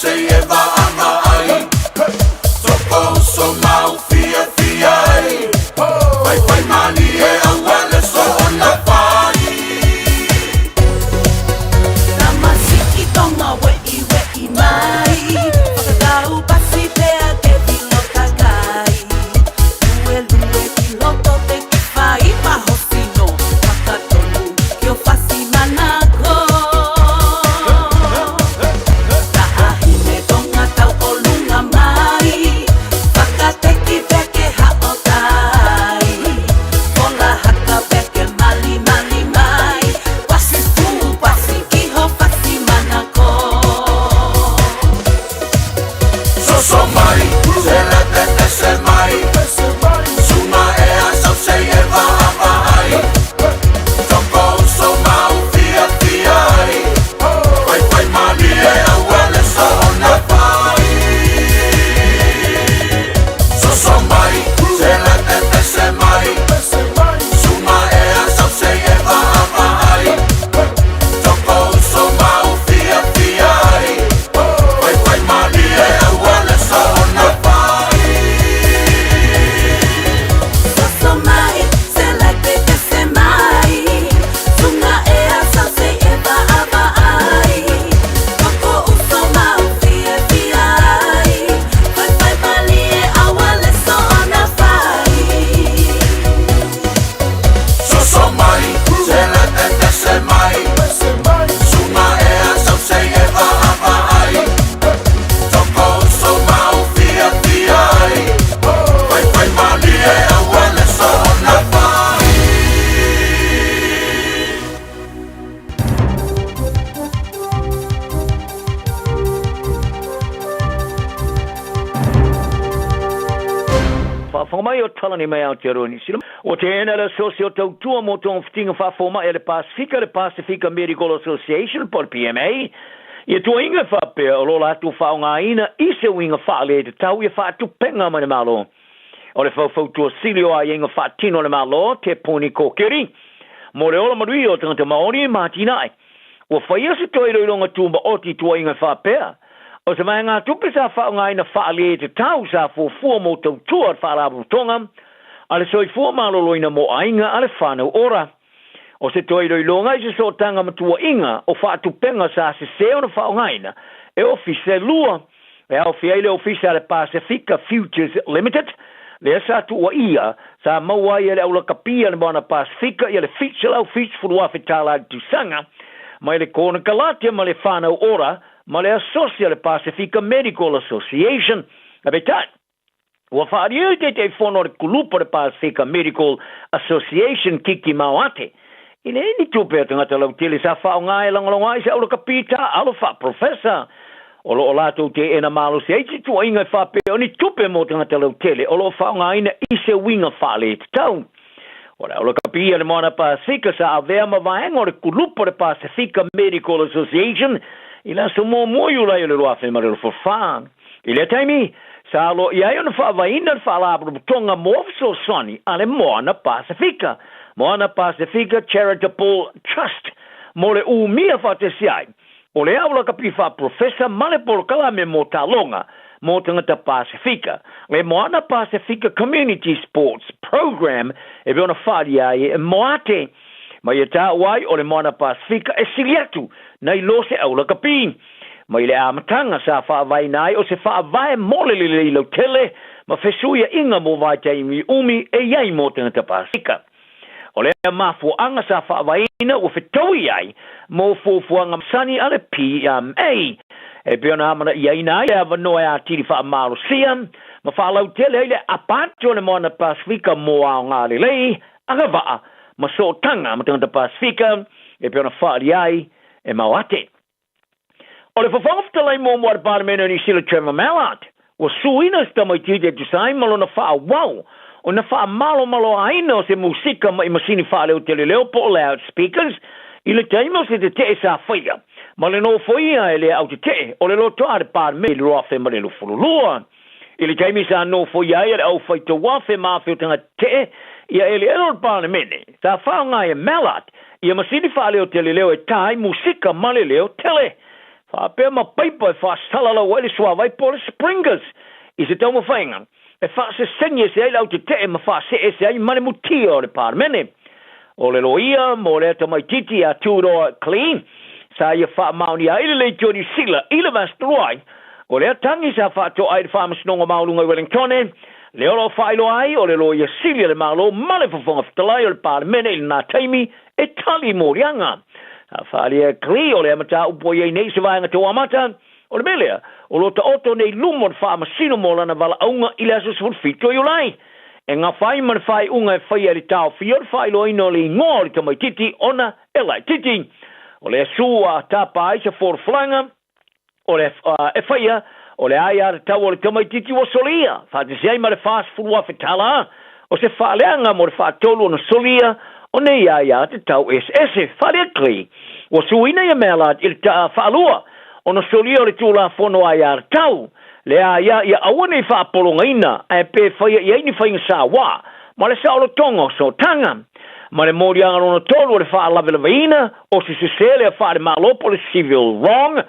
sei e vaavaai. Toko uso ma u fiafia ai. Faifai malie aua le soona fai. Tamasiki tonga we'i we'i mai Whakatau pasi pea ke tino takai Lue lue ki loto te ki whai Mahosino Whakatonu kio fasi manako Taahine tonga tau o lunga mai Whakateki pea ke hao tai Fola haka pea ke mali mali mai Pasi fu pasi kiho pasi manako Soso mai, se la tete se mai. Sunga ea sau sei e vaavaai. Toko uso ma u fiafia ai. Faifai malie aua le soona fai. Soso mai, se la tete se mai. Sunga ea sau sei e vaavaai. Toko uso ma u fiafia ai. Faifai malie aua le soona fai. Soso mai, se la tete se mai Sunga ea sau sei e vaavaai Toko uso ma u fiafia ai Faifai malie aua le soona fai Soso mai, se la tete se mai. Sunga ea sau sei e vaavaai. Toko uso ma u fiafia ai. Faifai malie aua le soona fai. Faafofoga mai o Talani mai Aotearoa Niu Sila. Ua teena le Asosi o Tautua mo Togafitiga Faafomai a le Pasefika, le Pasefika Medical Association po o le PMA, ia tuaiga e faapea o lo latou faaaogaina i se uiga faaletatau ia faatupenga mai le Malo. O le faufautua sili o aiaiga faatino a le Malo, Te Puni Kōkiri, mo le ola manuia o tagata Maori ma atinae. Ua faia se toe iloiloga tumaoti i tuaiga e faapea, o se vaegatupe sa faaaogaina faaletatau sa fuafua mo tautua a le Faalapotopotoga a le Soifua Maloloina mo Aiga a le Whānau Ora. O se toe iloiloga i se sootaga ma tuuaiga o faatupenga sa sese ona faaaogaina e ofisa e lua, e aofia ai le ofisa a le Pasefika Futures Limited, lea sa tuuaia sa maua ai e le aulakapia a le Moana Pasefika ia le $770,000 i le tausaga mai le Konekalate ma le Whānau Ora ma le Asosi a le Pasefika Medical Association. Peitai, ua faaalia le Taitaifono a le Kulupu a le Pasefika Medical Association Kiki Maoate i leai ni tupe a tagata lautele sa faaaoga e lagolago ai se aulakapi taaalo faa-professor o lo o latou teena malosi ai se tuuaiga e faapea o ni tupe mo tagata lautele o lo o faaaogaina i se uiga faaletatau. O le aulakapi a le Moana Pasefika sa avea ma vaega o le Kulupu a le Pasefika Medical Association i le aso muamua o Iulai o le 2024. I lea taimi, sa aloaia ai ona faavaeina le Faalapotopotoga mo Fesoasoani a le Moana Pasefika, Moana Pasefika Charitable Trust, mo le umia faatasi ai o le aulakapi faa-profesa ma le polokalame mo taaloga mo tagata Pasefika, le Moana Pasefika Community Sports Programme e pei ona faaalia ai e Moate. Ma ia taua ai o le Moana Pasefika e sili atu nai lo se aulakapi. Mai le amataga sa faavaeina ai o se faavae mo le lelei lautele ma fesuiaiga mo vaitaimi umi e i ai mo tagata Pasefika. O lea mafuaaga sa faavaeina ua fetaui ai mo fuafuaga masani a le PMA e pei ona amanaiaina ai le avanoa e atili faamalosia ma faalautele ai le aapa atu o le Moana Pasefika mo aoga lelei, agavaa ma sootaga ma tagata Pasefika e pei ona faaalia ai e Maoate. O le Fofoga Fetalai muamua a le Palemene o Niu Sila Trevor Mallard, ua suina se tamaitiiti e tusa ai ma lona faaauau ona faamalomaloaina o se musika mai masini faaleo-teleleo po o loudspeakers i le taimi o se tetee sa faia ma le nofoia e le autetee o le lotoa a le Palemene i le 2022. I le taimi sa nofoia ai e le au faitauafe ma afe o tagata tetee ia eleele o le Palemene, sa faaaoga e Mallard ia masini faaleo-teleleo e ta ai musika ma le leo tele. Faapea ma paipa e faasalalau ai le suavai po o le sprinklers i se taumafaiga e faaseseni ese ai le autetee ma faasee ese ai ma le mutia o le Palemene. O le loia mo lea tamaitiiti ia Tudor Klee sa ia faamaonia ai le leitio Niu Sila i le vaiaso talu ai, o lea tagi sa faatoa ai le Faamasinoga Maualuga i Wellingtone, lea o lo o faailoa ai o le Loia Sili a le Malo ma le Fofoga Fetalai o le Palemene i lena taimi e tali moliaga. Sa faaalia e Klee o lea mataupu ua i ai nei se vaega tau amata, O le mea lea, o lo o taoto nei luma o le Faamasino mo lana valaauga i le aso 17 o Iulai, e gafa ai ma le faaiuga e faia i le taofia o le faailoaina o le igoa o le tamaitiiti ona e laitiiti. O le asu ua tapa ai se folafolaga o le e faia o le aiatatau o le tamaitiiti ua solia, faatasi ai ma le $40,000 tala o se faaleaga mo le faatolu ona solia o nei aiatatau eseese. Faaleatlii, ua suina ia mea la i le faalua ona solia o le Tulafono Aiatatau, lea aia ia aua ne i faapologaina ae pe faia i ai ni faiga saoa ma le saolotoga o sootaga. Ma le moliaga lona tolu o le faalavelaveina o se sese lea faale-Malo po o le civil wrong,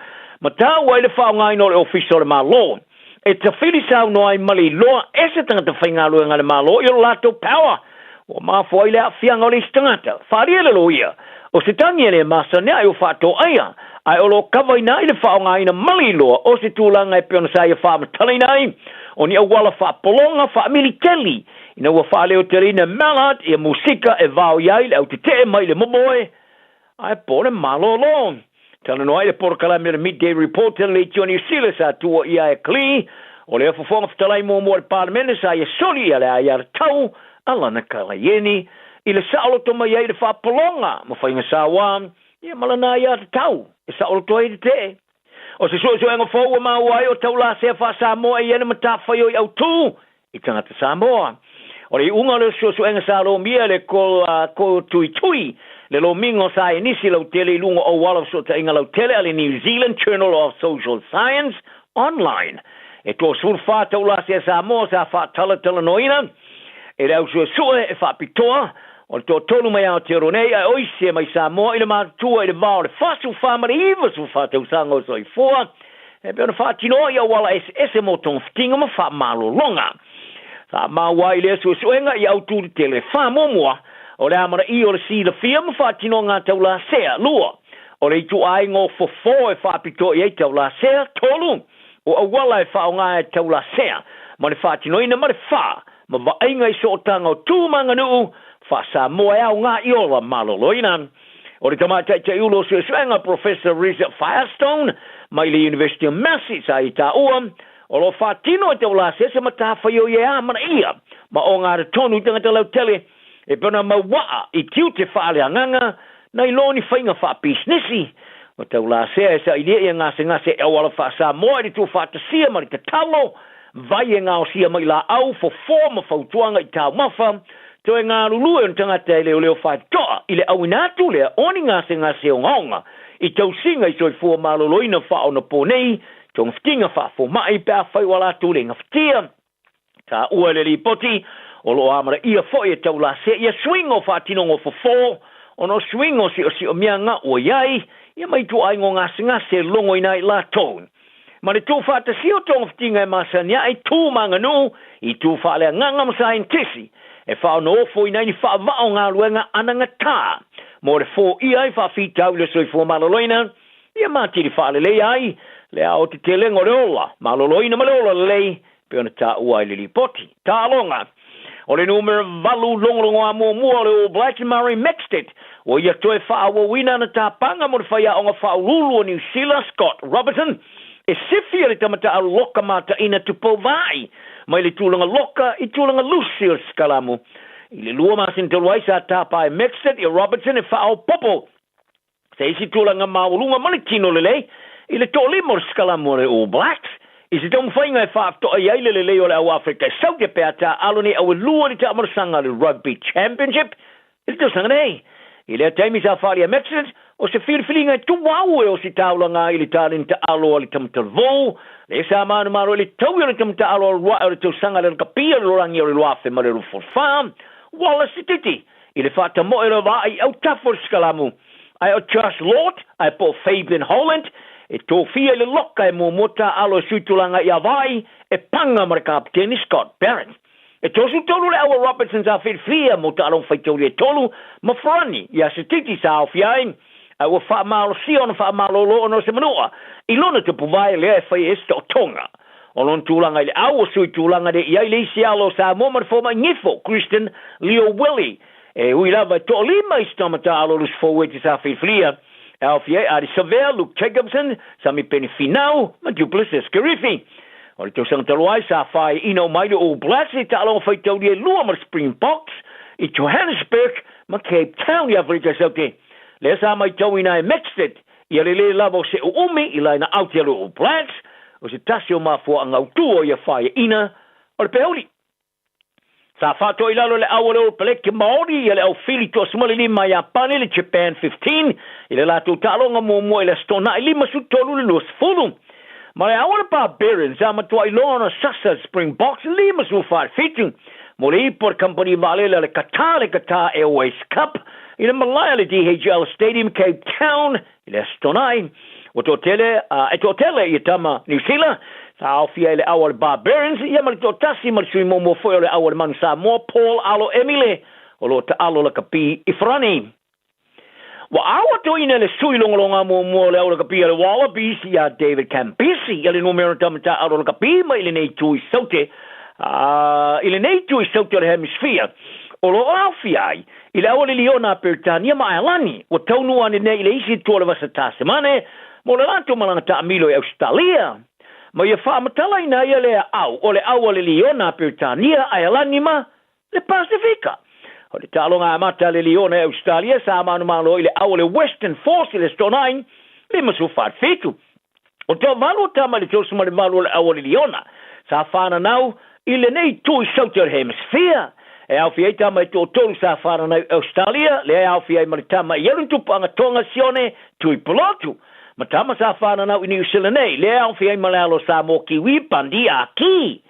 ma taua ai le faaaogaina o le Ofisa o le Malo e tafili saunoa ai ma le iloa e se tagata faigaluega a le Malo i o latou power ua mafua ai le aafiaga o le isi tagata. Faaalia le loia, o se tagi e le masani ae ua faatoaia, ae o lo o kavaina ai le faaaogaina ma le iloa o se tulaga e pei ona sa ia faamatalaina ai o ni auala faapologa faamiliteli ina ua faaleoteleina e Mallard ia musika e vaoia ai le autetee mai le momoe Ae po o le malolo. Talanoa ai le polokalame o le Midday Report a le Leitio Niu Sila sa tuua ia e Klee, o le Fofoga Fetalai muamua o le Palemene sa ia soli ia le aiatatau a lana kalaieni i le saoloto mai ai i le faapologa ma faiga saoa ia ma lana aiatatau e saoloto ai le tetee. O se suesuega fou ua maua ai o taulasea faa-Samoa e i ai le matafaioi autū i tagata Samoa. O le iuga o le suesuega sa lomia e le Kotuitui le lomiga o saienisi lautele i luga o auala o fesootaiga lautele a le New Zealand Journal of Social Science Online. E 24 taulasea Samoa sa faatalatalanoaina e le au suesue e faapitoa o le toatolu mai Aotearoa nei ae o isi e mai Samoa i le matutua i le va o le 44 ma le 94 tausaga o soifua e pei ona faatino ai auala eseese mo togafitiga ma faamalologa. Sa maua ai lea suesuega i autū tetele faamuamua o le amanaia o le silafia ma faatinoga taulasea, 2 o le ituaiga o fofo e faapitoa i ai taulasea, 3 o auala e faaaoga e taulasea ma le faatinoina ma le 4 ma vaaiga i sootaga o tu ma aganuu faa-Samoa e aoga i ola maloloina. O le tamaitai-taiulu o suesuega Professor Reza Firestone mai le University of Massey sa i taua, o lo o faatino e taulasea se matafaioi e amanaia ma ogatotonu i tagata lautele e pei ona mau waa i tiute faaleagaga nai lo ni faiga faapisinisi. Ua taulasea e sailia ia gasegase e auala faa-Samoa i le tuufaatasia ma le tatalo vai e gaosia mai laau, fofo ma fautuaga i taumafa, toe galulue o ni tagata e leoleo faitotoa i le auina atu lea o ni gasegase ogaoga i tausiga i soifua maloloina faaonapo nei togafitiga faafomai pe afai ua latou le gafatia. Taua e le Lipoti, o lo o amanaia foi e taulasea ia suiga o faatinoga o fofo ona o suiga o siosiomia ua i ai ia ma ituaiga o gasegase e logoina ai latou. Ma le tuufaatasia o togafitiga e masani ae tu ma aganuu i tu faaleagaga ma saienitisi e faaonoofoina ai ni faavaa o galuega anagatā mo le foia ai faafitauli o soifua maloloina ia ma atili faaleleia ai le aotetelega o le ola maloloina ma le ola lelei pei ona taua ai le Lipoti. Taaloga O le numera 8 logologoa muamua o le All Blacks Murray Mexted ua ia toe faaauauina ana tapaga mo le faiaoga faauluulu o Niu Sila Scott Robertson e sifi e le tamataalu loka mataina Tupou Vaai mai le tulaga loka i tulaga lusi o le sikalamu. I le 2 masina talu ai sa tapa ai Mexted i Robertson e faaopoopo Se isi tulaga maualuga ma le tino lelei i le toalima o le sikalamu a le All Blacks i se taumafaiga e faafetoai ai le lelei o le au Afrika e sau pe a taaalo nei auelua i le taamalosaga a le Rugby Championship i le tausaga nei. I lea taimi sa faaalia e Mexit o se filifiliga e tuau e ositaulaga ai i le taleni taalo a le Tamatalevou le sa manumalo i le taui o le tamataaalo alu ae o le tausaga le lakapia le lolagi o le 2024 Wallace Sititi i le faatamoe o le vaa i autafa o le sikalamu, ae o Josh Lord, ae po o Fabian Holland, E tofia i le loka e muamua taaalo e suitulaga i Ava'i e paga ma le kapeteni Scott Barrett. E 33 le au a Robertson sa filifilia mo taaloga faitauli e tolu ma Farani ia Setiti sa aofia ai, ae ua faamalosia ona faamalolo ona o se manua i lona tupuvae lea e fai ai se taotoga. O lona tulaga i le au o suitulaga le i ai le isi alo o Samoa ma le fomai gifo, Christian Leo Willie. E ui lava e toalima isi tama taaalo lusi forward sa filifilia, e aofia ai Ardie Savea, Luke Jacobson, Samipeni Finau ma Du Plessis Kirifi. O le tausaga talu ai sa faaiina uma ai le All Blacks i taaloga faitauli e lua ma le Springboks i Johannesburg ma Cape Town i Aferika Saute. Lea sa maitauina e Mexted ia le lē lava o se uumi i laina aute a le All Blacks, o se tasi o mafuaaga autū o ia faaiina o le peuli. Sa faatoilalo le au a le All Black Maori ia le au fili 15 Iapani le Japan 15 i le latou taaloga muamua i le Aso Toonai 53 le 20. Ma le au a le Barbarians sa matuai loa ona sasa le Springboks 47 mo le ipu a le kamupani vaalele a le Qatar le Qatar Airways Cup i le malae a le DHL Stadium Cape Town I le Aso Toonai, ua toatele, a e toatele ia tama Niu Sila, sa aofia i le au a le Barbarians, ia ma le toatasi ma le sui muamua foi o le au a le Manu Samoa, Paul Alo Emile, o lo o taalo lakapi i Farani. Ua ao atoina e le sui logologa muamua o le au lakapi a le Wallabies ia David Campese ia le numera tama taalo lakapi mai lenei itu i Saute, a i lenei itu i Saute o le Hemisphere, o lo o aofia ai I le aua liliona a Peretania ma Aelani, ua taunuu ane nei i le isi itu o le vasa Tasemane mo le latou malaga taamilo i Ausetalia. Ma ia faamatalaina ai lea au o le aua liliona a Peretania, Aelani ma le Pasefika. O le taaloga amata a le liona i Ausetalia sa manumalo i le au o le Western Force i le Aso Toonai 47. O toavalu o tama i le 38 o le au a Liliona, sa whananau i lenei itu i Southern Hemisphere. E aofia ai tama e toatolu sa whananau i Australia, lea e aofia ai ma le tama i Ellen Tupuaga Tonga Sione Tuipulotu. Ma tama sa whananau i New Zealand nei, lea e aofia ai ma le alo Samoa Kiwi Bundy Aki.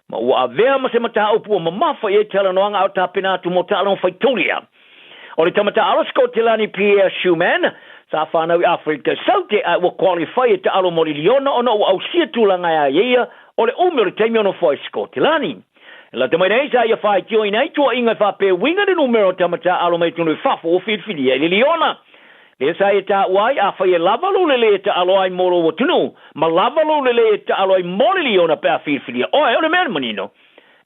Ma ua avea ma se mataupu ua mamafa i ai talanoaga a o tapena atu mo taaloga faitaulia. O le tama taalo Sikotelani Pierre Schoeman, sa whanau i Afrika Saute ae ua qualify e taalo mo le Liona ona ua ausia tulaga e a ia o le umi o le taimi o nofo ai Sikotelani. E lata mai nei sa ia faitioina ai tuuaiga e faapea uiga le numera o tama taalo mai atunuu i fafo ua filifilia i le Liona. Lea sa ia taua ai, afai e lava lou lelei e taalo ai mo lou atunuu, ma lava lou lelei e taalo ai mo le Liona pe a filifilia oe, o le mea manino,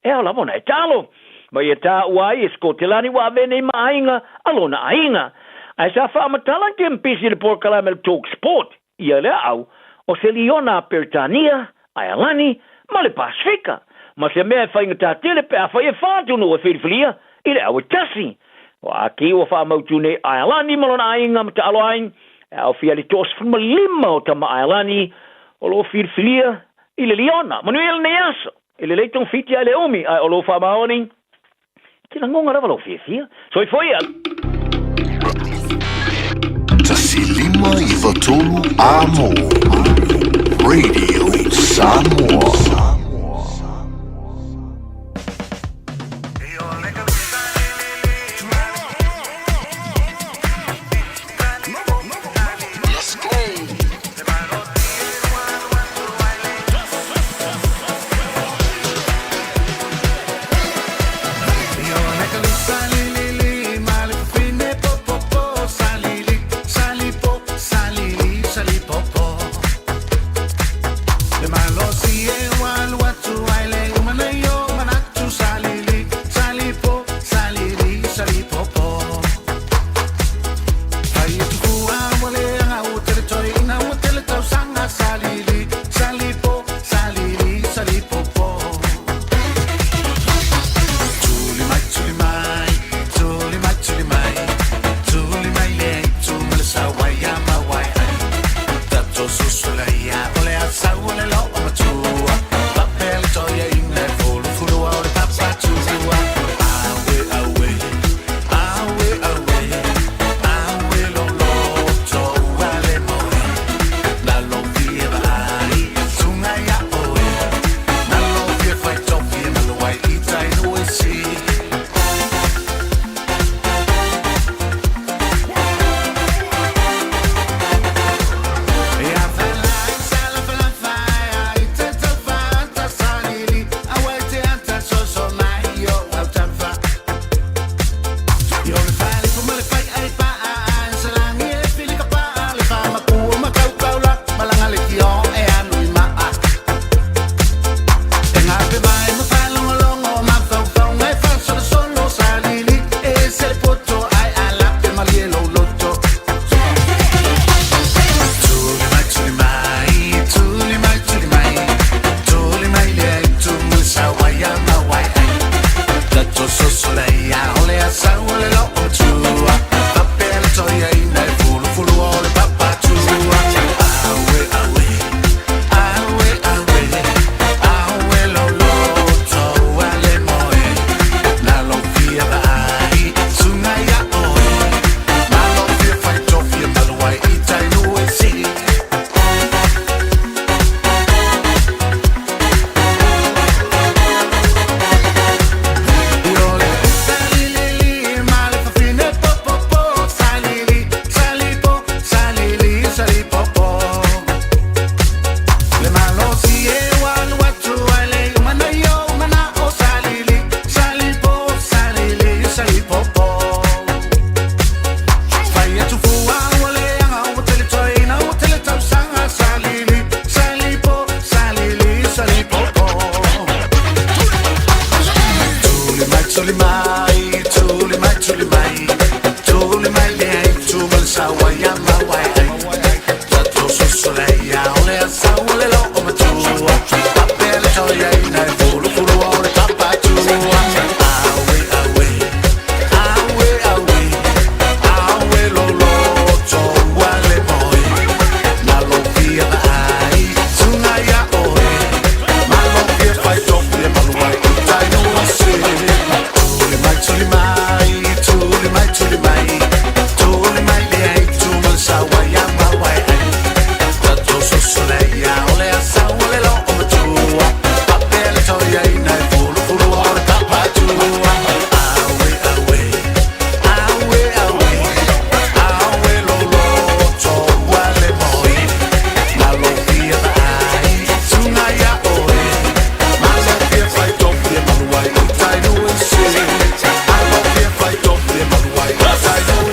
E ao lava ona e taalo. Ma ia taua ai e Sikotelani ua ave nei ma aiga a lona aiga. Ae sa faamatala Jim Pisi i le polokalame le Talk Sport, ia lea au, o se liona a Peretania, Aealani, ma le Pasefika. Ma se mea e faigata tele pe afai e fa atunuu e filifilia i le au e tasi. O Aki ua faamautu nei Aealani ma lona aiga ma taalo ai, e aofia le 35 o tama Aealani o lo o filifilia i le liona. Manuia lenei aso. E lelei togafiti ae le umi, ae o lou faamaoni, e te lagoga lava lou fiafia. Soifua ia! 1593 Amo Radio Samoa.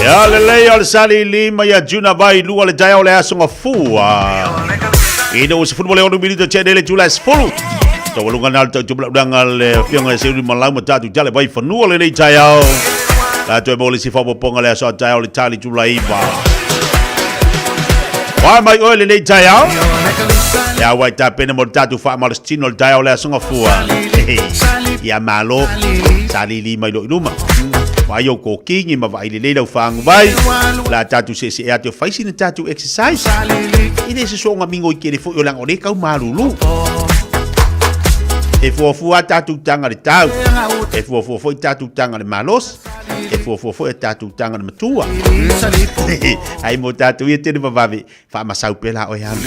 Ia lelei o le salili mai ia Juna vai lua le taeao le aso gafua. Ina ua 16 minute te le tula 10. Taualuga na le tautuplaulaga le afioga e Seuli Malau ma tatou tale vai fanua lenei taeao. La toe mo le si faaopoopoga le aso a taeao le tali tula iva. Wai mai oe lenei taeao. Ia wai tapena mo le tatou faamalositino le taeao le aso gafua. Ia malo salili mai lo i luma. Vaai ou kokigi ma vaai lelei lau faaguvai. O le a tatou seesee atu e fai sina tatou exercise. E le se soonga migoi tele foi o leaga o lea e tau malulu. E fuafua a tatou taga le tau. E fuafua foi tatou taga le malosi. E fuafua foi a tatou taga le matua. Ai mo tatou ia tele vavave faamasau pea la oe alu.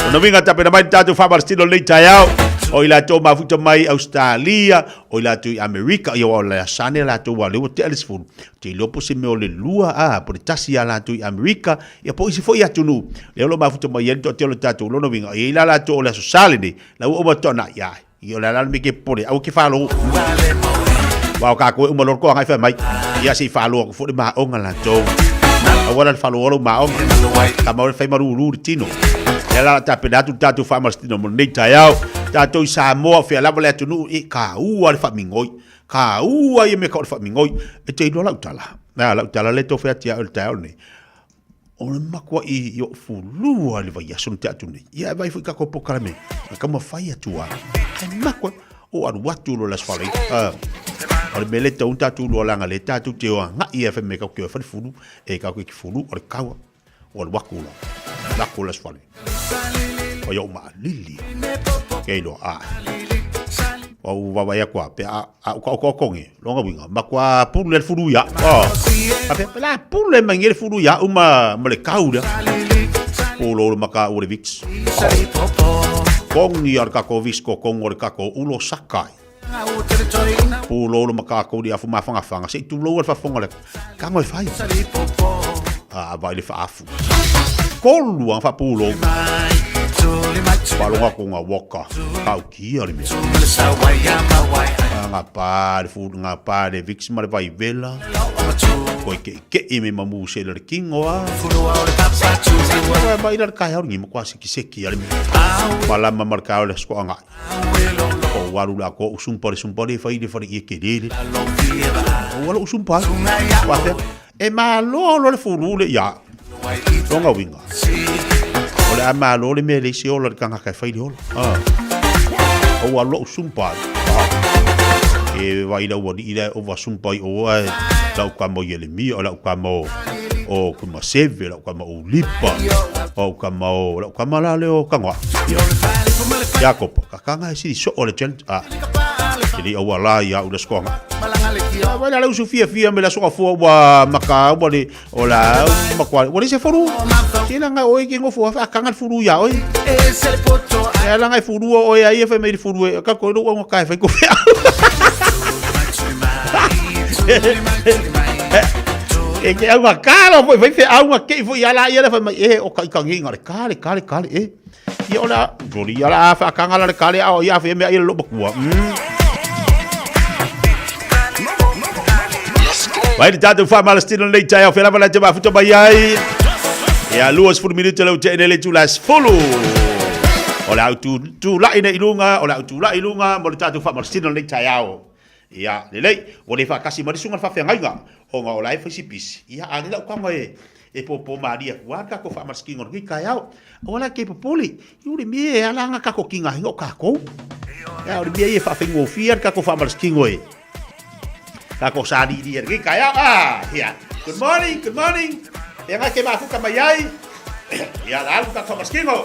Ona uiga tapena mai le tatou faamalositino lenei taeao. O i latou mafuta mai Australia, o i latou i Amerika, ia o le asane latou ua lea ua tea le 10. Te iloa po se mea o le lua, a, po le tasi ia latou i Amerika, ia po o isi foi atunuu. Lea o lo o mafuta mai ai le toatele o le tatou lona uiga, e i ai la latou o le Aso Sa lenei, la ua uma toanai, ia, ia o le a la le mea ke popole, aua ke faalogo. Aua o kākou e uma loa le toaga e fai mai, ia se i faalogo atu foi le maoga latou. Aua la le faalogo lou maoga. Tama o le fai malulu le tino. Ia la tapena atu le tatou faamalositino mo lenei taeao. Tatou i Samoa, o fea lava le atunuu, e kāua le faamigoi. Kāua ia mea ka o le faamigoi. E te iloa lau tala. A, lau tala lea e tofe atu ia oe i le taeao lenei. O le matuai i o'u fulua i le vaiaso na tea atu nei. Ia e vaai foi i tatou polokalame, na taumafai atu lava. Ae matuai, o alu atu loa i le Aso Faraile. Ah, o le mea lea e tatau ona tatou iloa leaga o lea tatou te o agai lava fai mai tatou te o e fai le fulu, e tatou te fulu, o le taua. Ua alu atu loa, alu atu i le Aso Faraile. O ia ou maalili. Ke iloa, ah. Ua ou vaavaai atu lava, pe a A o ka okongi, longa uiga, matua pule le fulu ia. Oh. A pe la pule mai le fulu ia uma ma le kau lea. Pulo le maka o le Vicks. Kongi ar kako Vicks ko kongo le kako ulo sakai. Pulo le maka ko li afu mafanga fanga se tu lo le fafonga le. Kango e fai. A vai le faafu. Kolu ang fa pulo. Palonga ko nga waka. Kau Kia le mea. Nga pa le fu nga pa le Vicks ma le vaivela. Koe ke ke i me mamu se le kingo a. Koe mai la kai hau ngi mo kwa seki seki ale me. Malama mar ka le sko anga. O waru la ko usumpa le sumpa le fai le fai i ke lele. O waru usumpa. Wa fea. E malo lo le fulu le ia. Tonga winga. O le a malo le mea le isi ola le kangaka e fai le ola. Ah. O ua lou sumpa. Ah. E vai la ua li le ova sumpa i o ai. Lau ka mo Yeremia, o lau ka mo o Kumaseve, lau ka mo Ulipa, o ka mo, lau ka ma la le o Kangoa. Iakopo, ka kanga e siri so o le challenge. Ah. Te li aua la ia u le skoanga. Vai la le usu fia fia me la soka fua ua maka ua le o la makua ua le se furu. Se la nga oi ke ngofo a kanga le furu ia oi. E ala ngai furu o oi ai e fai mai le furu e ka ko ro nga kai fai ko fea. E ke au nga kalo foi fai fe au nga ke foi ala ia le fai mai e o ka ikangi nga le kale kale kale e. Ia o la, sori ia la whaakanga la le kale ao ia awhi mea ia lo makua. Vai le tātou whaamalastino nei tai au whelava la te mafuta mai ai. Ia lua sefulu minute lau te ene le tula sefulu. O le au tu, tu lai nei lunga, o le au tu lai lunga, mo le tātou whaamalastino nei tai ao. Ia, lelei, ua le faatasi ma le susuga le faafeagaiga, ona o la e fai si pisi. Ia, a le lau kama e, e pōpō malie atu a le tatou faamalosikiga o lenei taeao. Aua la ke popole, i o le mea e ala ana tatou kigahiga o tatou. Ia, o le mea ia e faafaigofie a le tatou faamalosikiga e tatou salili i lenei taeao. Ah, ia, good morning, good morning. Ia ngai ke mafuta mai ai. Ia, la alu tatou faamalosikiga.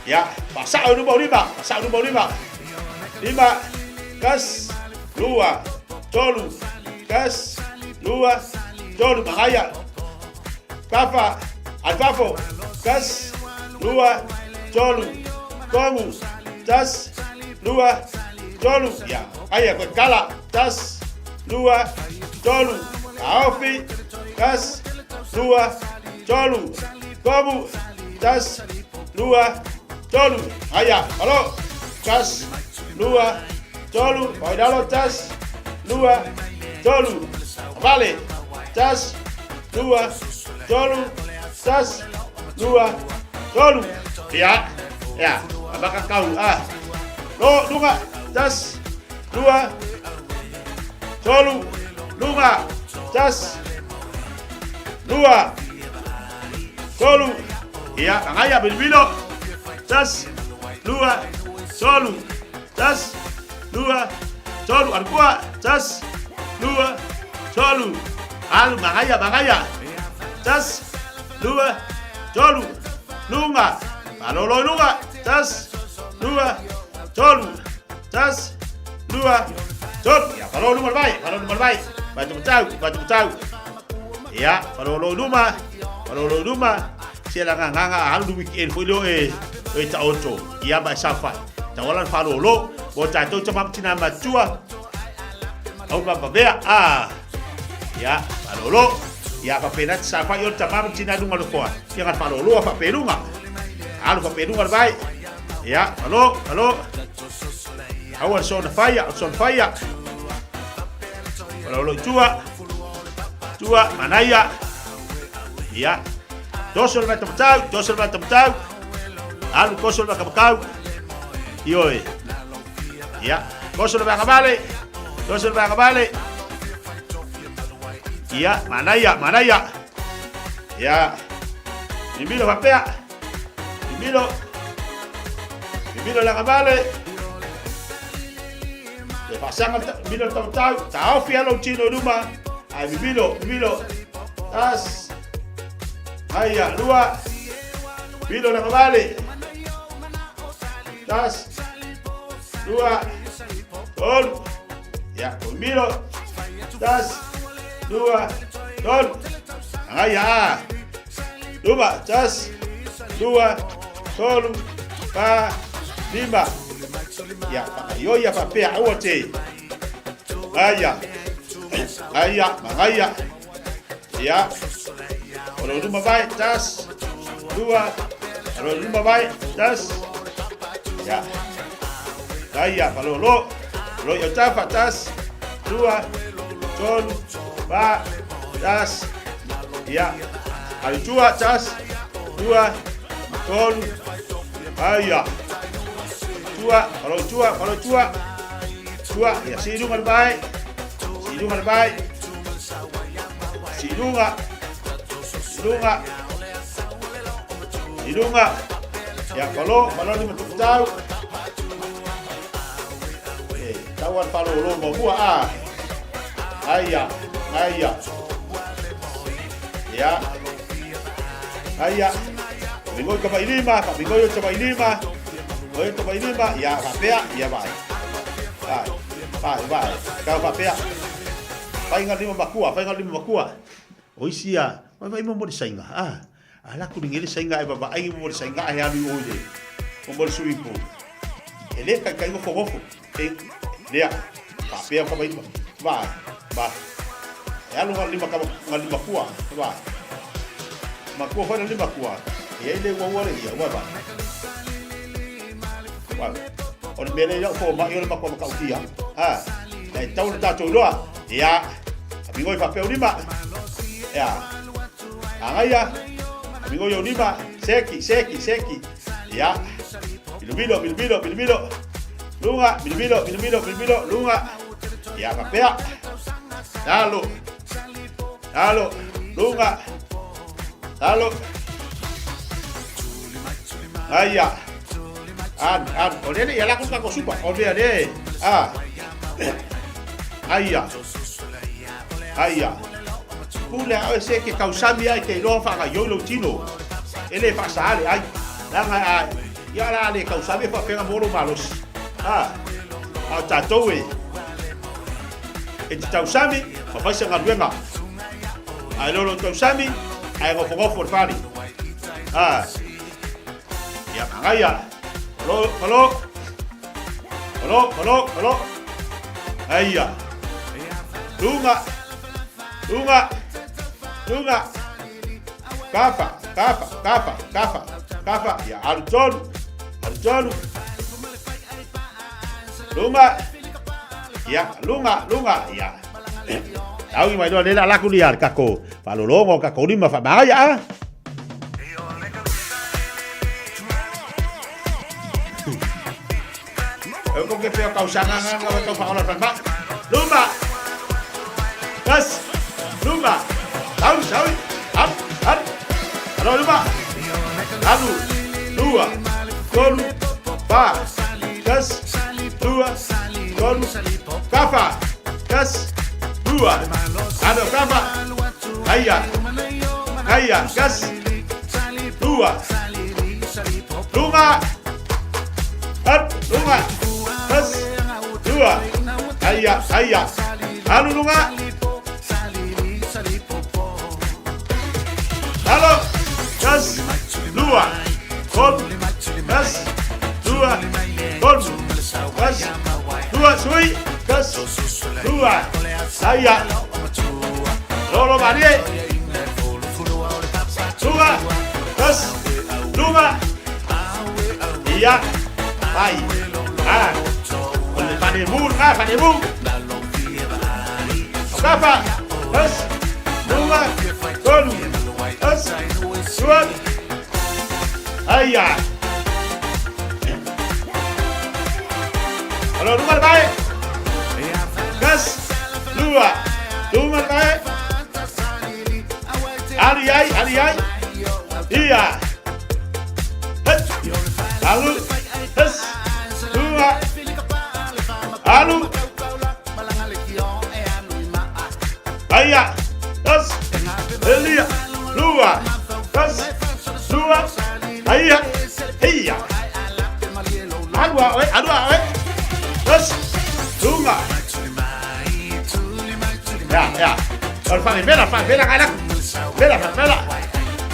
Ia, faasao i luma o lima, faasao i luma o lima. Lima, kas, lua, tolu, kas, lua, tolu, magaia. Tafa, alfafo, kas, lua, tolu, kongu, tas, lua, tolu. Ia, aia, koe kala, tas, lua, tolu, kaofi, kas, lua, tolu, kongu, tas, lua, tolu, aia, alo, tas, lua, tolu, oi lalo, tas, lua, tolu, vale, tas, lua, tolu, tasi, lua, tolu. Ia, ia, amaka kau, ah. Lo, luga, tasi, lua, tolu, luga, tasi, lua, tolu. Ia, agaia, bilibilo, tasi, lua, tolu, tasi, lua, tolu, alukua, tasi, lua, tolu, alu, magaia, magaia, tasi, lua, tolu, luga, malolo i luga, tasi, lua, tolu, tasi, lua, tolu. Ia, falo luma le vai, falo luma le vai, vai tumatau, vai tumatau. Ia, falolo i luma, falolo i luma, se la nganga alu weekend foi leo e e taoto. Ia ma e saofai. Tauala le faalolo, mo tatou tama ma tina matua. Au mavavea, a. Ia, faalolo. Ia, faapena te saofai o le tama ma tina luga o le foa. Ia nga faalolo a faapeluga. Alu faapeluga le vai. Ia, falo, falo. Aua le soona faia, o le soona faia. Falolo i tua. Tua, manaia. Ia. Toso le vai tamatau, toso le vai tamatau. Alu koso le vakamakau. Ioe. Ia. Koso le vakavale. Koso le vakavale. Ia, manaia, manaia. Ia. Mimilo fapea. Mimilo. Mimilo la kavale. Le faasanga mimilo le tamatau. Taofi alo tino i luma. Ai mimilo, mimilo. Tas. Aia, lua. Pilo na kavale. Tas. Lua. Tolu. Ya, milo. Tas. Lua. Tolu. Aia. Luma. Tas. Lua. Tolu. Pa. Lima. Ya, whakaioia whapea aua te. Aia. Aia, magaia. Ia. O lo luma vai, tas. Lua. O lo luma vai, tas. Ia. Aia, palolo. Lo i tafa, tas. Lua. Tolu. Fa. Tas. Ia. Ali tua, tas. Lua. Tolu. Aia. Tua, palo tua, palo tua. Tua, ia si lunga le vai. Si lunga le vai. I luga, i luga, i luga. Ia, falo, falo ni matutau. E, tau an falo lo mua a. Aia, aia. Ia. Aia. Mingoi ka mailima, ka mingoi o ta mailima. Oi ta mailima, ia, whapea, ia vai. Vai, vai, vai. Ka whapea. Whainga lima makua, whainga lima makua. O isi a, wai wai mo le sainga. Ah, a la kuri ngele sainga e baba ai mo le sainga a he alu i oile. O mo le swimming pool. E le kai kai gofo gofo. E, lea, ka pea ka mai va, va. E alu nga lima ka nga lima kua, va. Makua whai lima kua. E ai le ua ua le ia, ua va. Wa. O le mele ia fo mai o le makua makautia. Ha. E tau le tātou iloa. Ia. A mingoi whapeu lima. Ia. Angaia. A mingoi o lima. Seki, seki, seki. Ia. Milomilo, milomilo, milomilo. Lunga, milomilo, milomilo, milomilo. Lunga. Ia, whapea. Lalo. Lalo. Lunga. Lalo. Aia. An, an. O lele, ia lako kako supa. O lea, le. Ah. Aia. Aia. Pule a oe se ke kausami ai te iloa whaanga ioi lou tino. E le whaasa ale ai. Langa a, ia la le kausami e whawhenga mō malosi. Ah. A o tātou e. E te tausami, ma whaisa ngaluenga. A e lolo tausami, a e ngofo ngofo le whare. Ah. Ia, magaia. Palo, palo. Palo, palo, palo. Aia. Lunga. Lunga. Lunga. Kafa, kafa, kafa, kafa, kafa. Ia, alu tolu. Alu tolu. Lunga. Ia, lunga, lunga. Ia. Tau i mai loa le la laku lia le kako. Faalologa o tatou lima faamagaia a. E ko ke peo kausaga nga nga tau whaola whanma. Luma! Tas! Luma! Tau, sau! Up! Up! Alo, luma! Alu! Lua! Tolu! Fa! Tas! Lua! Tolu! Kafa! Tas! Lua! Alo, kafa! Aia! Aia! Kas! Lua! Luma! Up! Luma! Tas! Lua! Aia! Aia! Alu luma! Alo! Tas! Lua! Tolu! Tas! Lua! Tolu! Tas! Lua! Sui! Tas! Lua! Aia! Lolo malie! Luma! Tas! Luma! Ia! Vai! Ah! O le fanemu, ah, fanemu! Kafa! Tas! Luma! Tolu! Tas! Lua! Aia! Alo, luma le vai! Kas! Lua! Luma le vai! Ali ai, ali ai! Ia! Hus! Alu! Hus! Lua! Alu! Aia! Hus! Elia! Lua! Hus! Lua! Aia! Heia! Alu a oe, alu a oe! Hus! Luma! Ya, ya. O le falemela, falemela, ngai lako. Mela, falemela.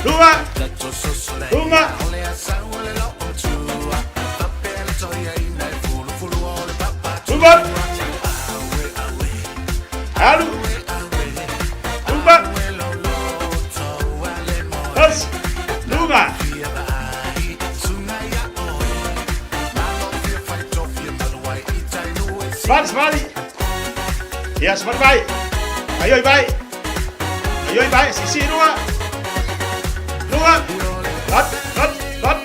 Luma! Luma! Luma! Alu! Luma! Hus! Luma! Smart, smart! Ia, smart vai! Aioi vai! Aioi vai! Sisi, luma! Luma! Hot, hot, hot!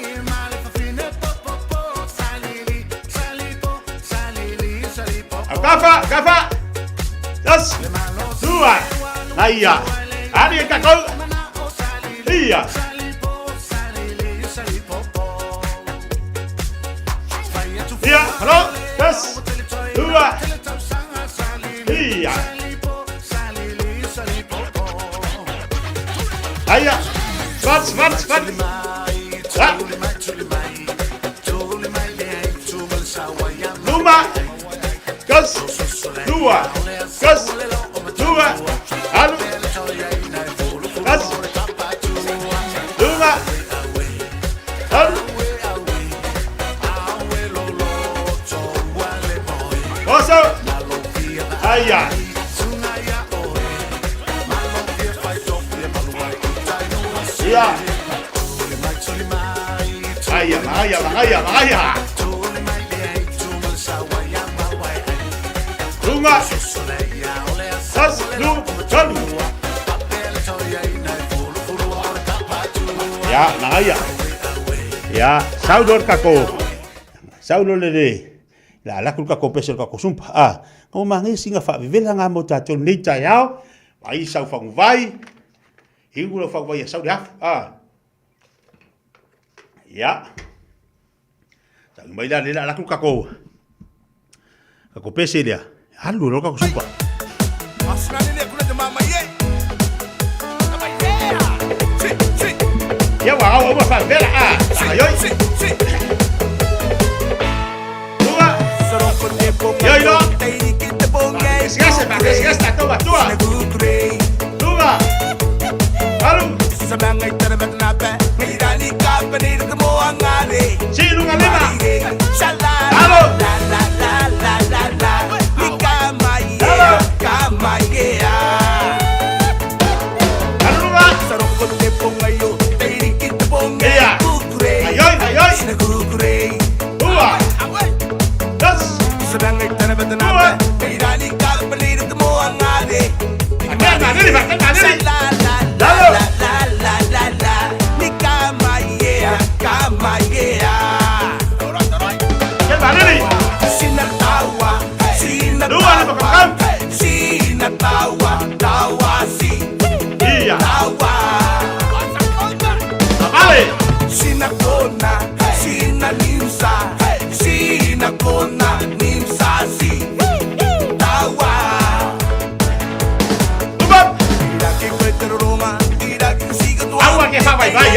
Kafa, kafa! Tas! Lua! Aia! Ali e kakou! Ia! Ia, halo! Tas! Lua! Ia! Aia! Svat, svat, svat! Ah! Luma! Kas! Lua! Kas! Lua! Alu! Kas! Luma! Alu! Oso! Aia! Ia! Aia, aia, aia, aia! Luma! Tas! Lu! Tolu! Ia, magaia. Ia, saulo le kako. Saulo le le. La ala ku le kako pese le kako sumpa. Ah, ngo mange singa fa vevela nga mo tatou nei taeao. Vai sau faguvai. Ingu lau faguvai ia sau le afu. Ah. Ia. Tau mai la le la ala ku le kako. Kako pese lea. Alu lo kako sumpa. Ia ua au au fa vela ah. Ai oi. Lua. Ia ilo. Esquece, pa, esquece, tatou matua. Lua. Alu. Si, lunga lima. Alu. Alu. Alu lunga. Ia. Ai oi, ai oi. Lua. Das. Lua. Akena, nili, akena, nili.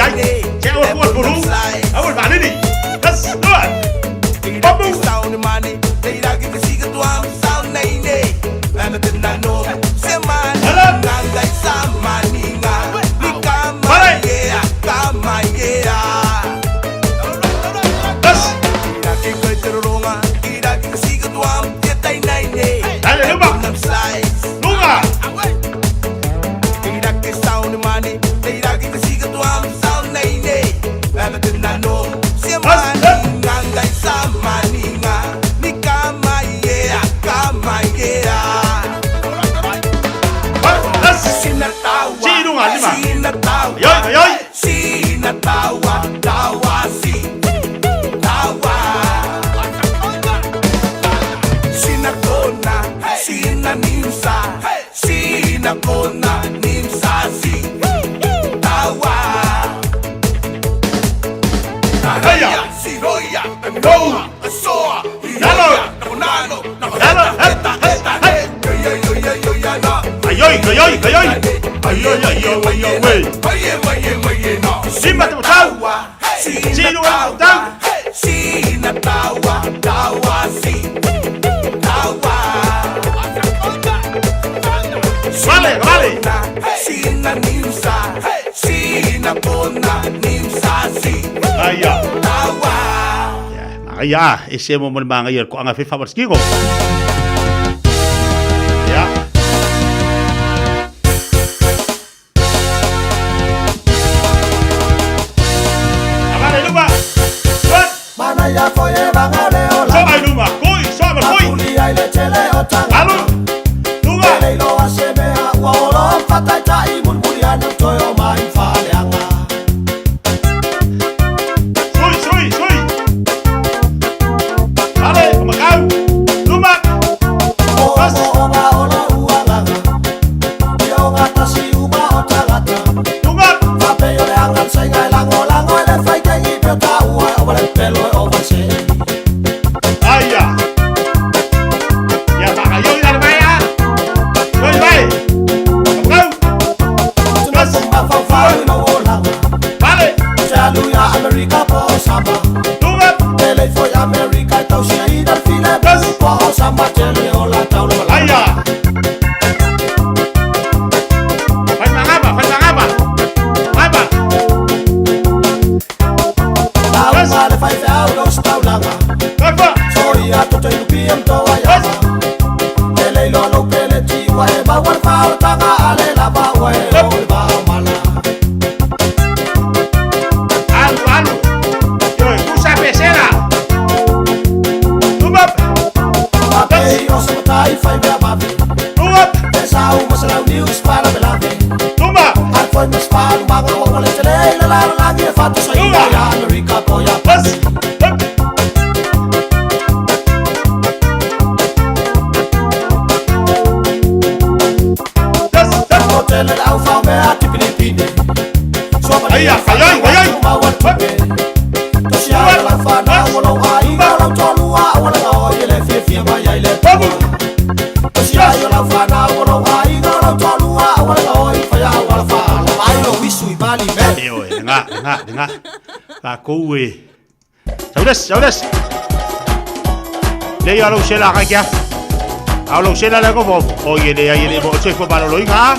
ai. Se aua fua le pulu. Aua le vaalele. Las, lua. Pamu. Ia, e se mo mo le maga ia ko anga fe fa skigo. Ia. Avare luma. Mana ia foi e vangale ola. So ai luma, koi, so ma koi. Matuli ai le tele o tanga. Alu. Luma. Ele ilo a se mea ua olo fataitai mulimuli ane o toe o mai faleaga. Sui, sui, sui. Ale, makau. Luma. O o o ola uagaga. Ia o gatasi uma o tagata. Luma. Fapei o le aga saiga e lagolago e le faitegi pe o taua e ova le pelo e ova se. Aia. Ia baka yo ina mai a. Yo mai. Makau. Tuna mafaufau i lou olaga. Vale. Se alu ia Amerika po o sama. Luma. Ele foi Amerika e tausia ina le file po o sama tele o la taula malaga. Aia. Fai mangaba, fai mangaba. Mangaba. Lauga le faifeau i lou setaulaga. Kafa. Soia toto i lupia ma toa iava. Ele iloa lou peleti ua e maua le faaolataga a le lava ua e o le vaomala. Alu, alu. Yo, kusa pesera. Luma. Apei o se matai fai mea vave. Luma. E sau ma se lau niu se faalavelave. Luma. Ae foi ma se faalumaga ua ua le tele i le lalolagi e faatosaina ia Amerika po ia Bas. O tele le aufao mea tipinipini. Aia, ai, ai, ai, ai. Maua le tupe. Tosia ai lau fanau o lou aiga o lau toalua aua le gaoi e le fiafia mai ai le pua. Tosia ai o lau fanau o lou aiga o lau toalua aua le gaoi faia aua la faalava ai lou isu i mali mea. E oe, nga, nga, nga. La kou e. Saules, saules. Le ia lou sela ka kia. Au lou sela le ko fofo. O ye le ia le mo se fo malo inga.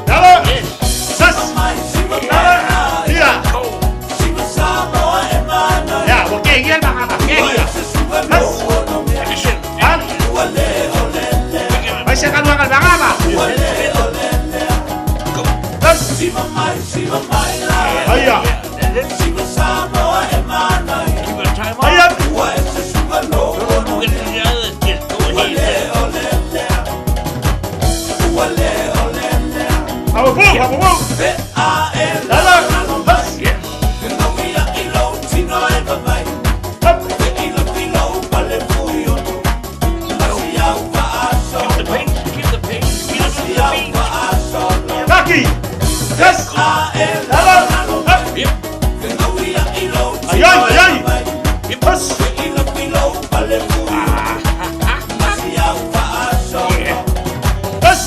Dale. Sas. Dale. Ia. Ya, o ke ia ma ka ke ia. Sas. Al. Vai se kalua ka bangaba. Sas. Aia. Aia. Awa bu, awa bu. Dale. Sas. Kaki. Yes. Dale. Ai ai ai ai. Bas. Bas.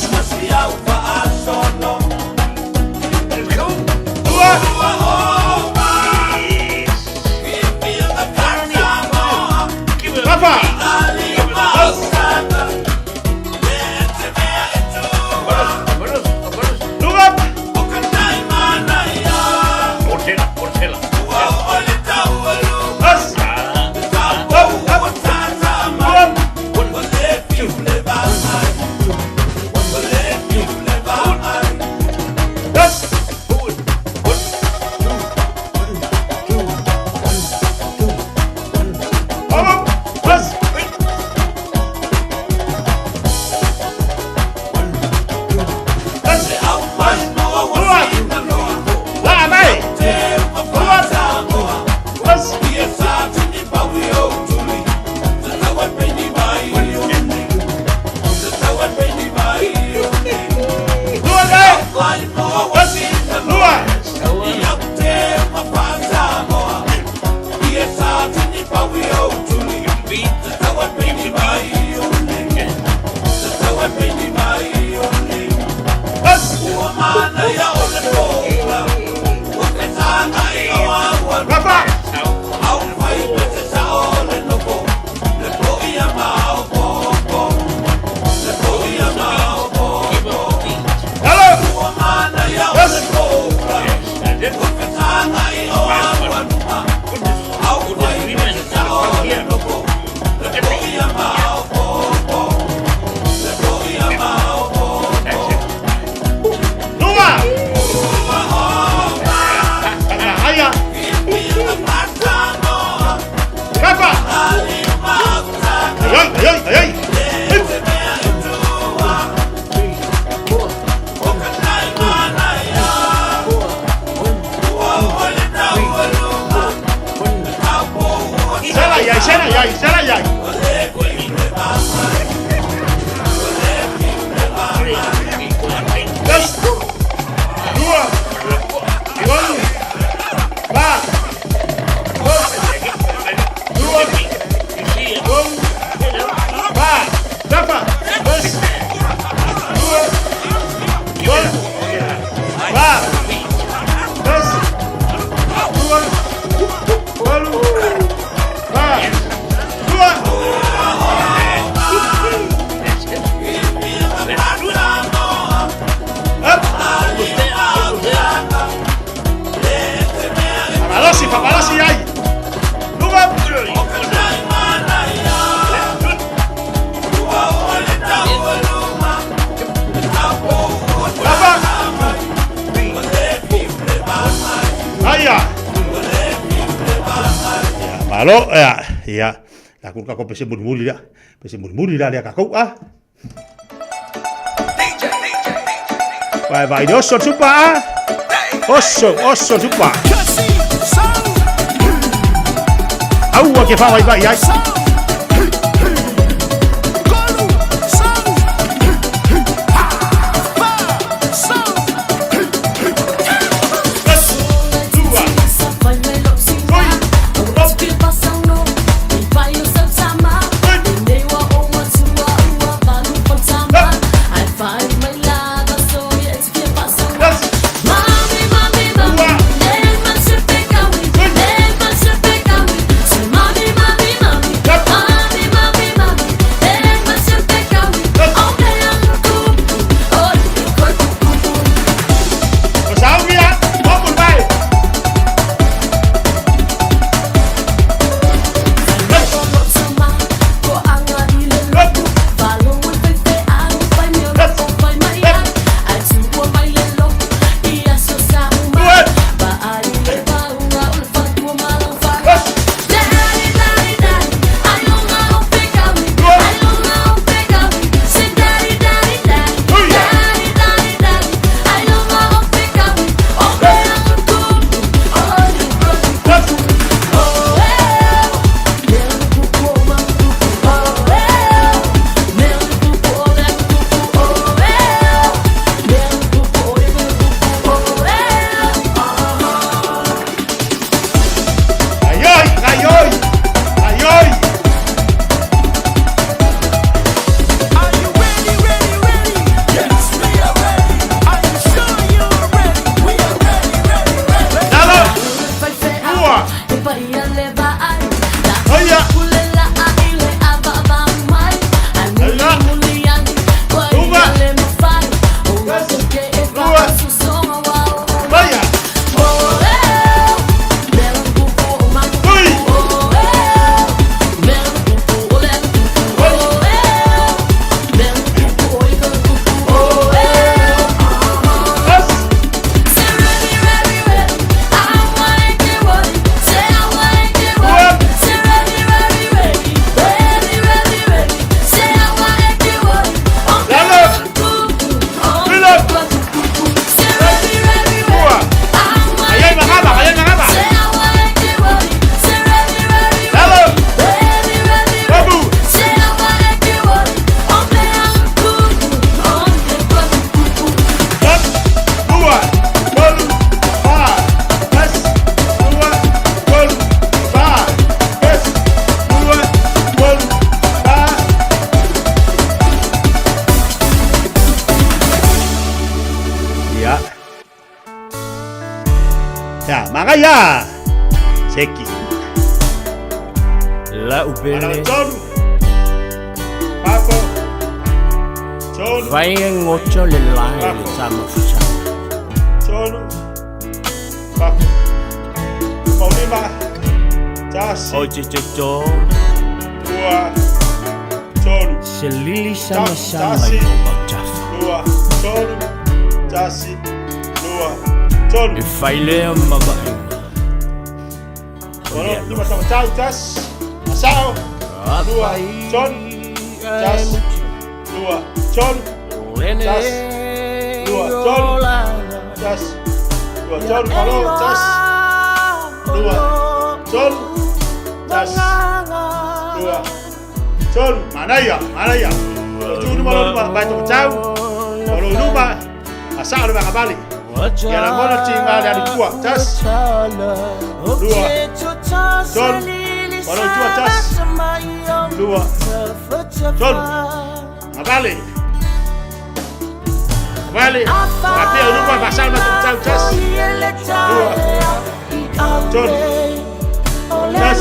Malo, ia, ia. La ku ka pese mulimuli la. Pese mulimuli la lea kakou a. Vai, vai, oso supa a. Oso, oso supa. Aua ke whawai vai ai. Ia. Ia, magaia! Seki. Lau pele. Tolu. Papo. Tolu. Vai ngoto le lai le tama fusa. Tolu. Papo. Paulima. Tasi. O te te to. Lua. Tolu. Se lili sama sama Tasi. i o mautafa. Lua. Tolu. Tasi. Lua. Tolu. E failea mavaenga. Ono, lima tama tau, tas. Asao. Lua. Tolu. Tas. Lua. Tolu. Tas. Lua. Tolu. Tas. Lua. Tolu. Palo. Tas. Lua. Tolu. Tas. Lua. Tolu. Manaia. Manaia. Tu luma luma. Vai tama tau. Olo luma. Asao luma ngabali. Ia la ngona tinga le alu tua. Tas. Lua. Tolu. Palo tua tas. Lua. Tolu. Ngabali. Ngabali. Ngapia luma basal ma tau tas. Lua. Tolu. Tas.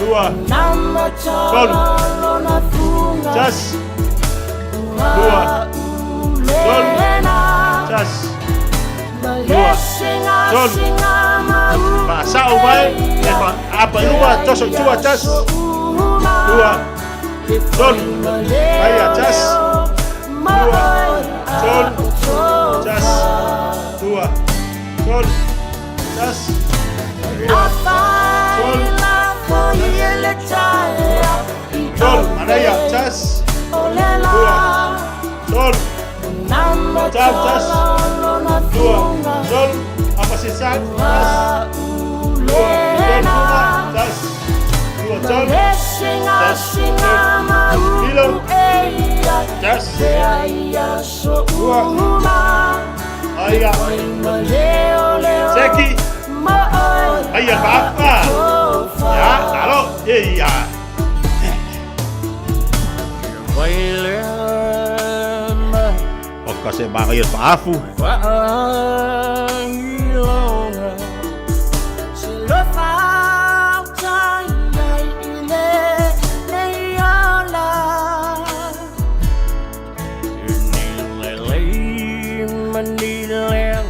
Lua. Tolu. Tas. Lua. Tolu. Tas. Lua. Tolu. Pasao mai. Epa apa lua toso tua tas. Lua. Tolu. Aia tas. Lua. Tolu. Tas. Lua. Tolu. Tas. Lua. Tolu. Tolu, manaia, tasi, lua, tolu, tau, tasi, lua, tolu, apa se sa, tasi, lua, tolu, uma, tasi, lua, tolu, tasi, tolu, filo, tasi, lua, aia, seki, aia, faafa, ia, alo, ia. O ka se manga ia faafu.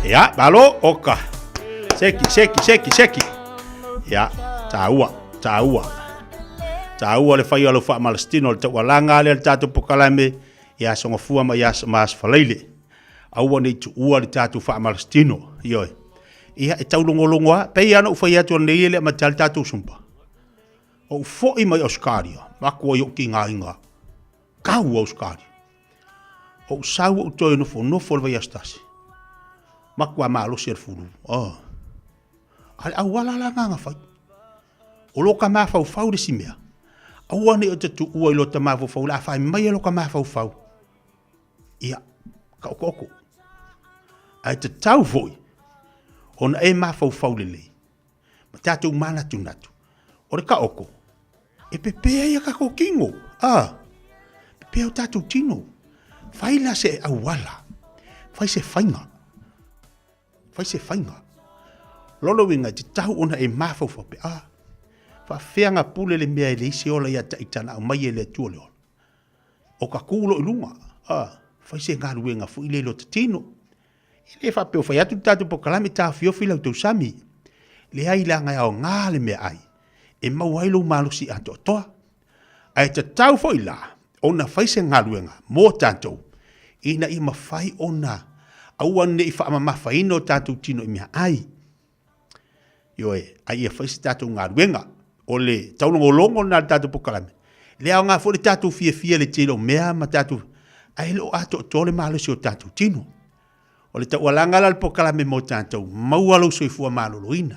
Ia, malo, oka. Seki, seki, seki, seki. Ia, tāua, tāua. Tāua le whai o lau whaamalastino le taualaga lea le tātou pokalame ia Sogafua ma ia ma Aso Faraile. Aua nei tuua le tātou faamalastino. Ioe. Ia, e taulogologo a, pei ana ou fai atu anei e le amatea le tātou sumpa. Ou foi mai Australia, maku ai o ki ngā inga. Kau Australia. Ou sau ou toe nofo nofo le vai astasi. Maku a malosi le fulu. Oh. A le auala la nganga fai. O lo ka mafaufau le si mea. Aua ne o te tuua i lo ta mafaufau la fai mai e lo ka mafaufau. Ia, ka oko oko. Ai te tau foi, ona e mafaufau lelei. Ma tātou mānatunatu. O le ka oko, e pepea ia kako kingo. Ah, pepea o tātou tino. Fai la se auala. Fai se whainga. Fai se faiga. Lolo uiga e tatau ona e mafaufau pe a faafefea ga pule le mea e leai se ola ia taitana aumai e le Atua le ola. O ka ku lo i luga, a fai se galuega foi le lo tatino. E le faapea o fai atu le tatou pokalame taofiofi lau tausami. Leai leaga e aoga le meaai e maua ai lou malosi atoatoa. Ae tatau foi la ona fai se galuega mo tatou ina ia mafai ona aua ne i faamamafaina o tatou tino i meaai. Ioe, a ia fai se tatou galuega. O le taulogologo lena le tatou pokalame. Le aoga foi le tatou fiafia le tele o mea ma tatou, ae le o atoatoa le malosi o tatou tino. O le taualaga la le pokalame mo tatou, maua lou soifua maloloina,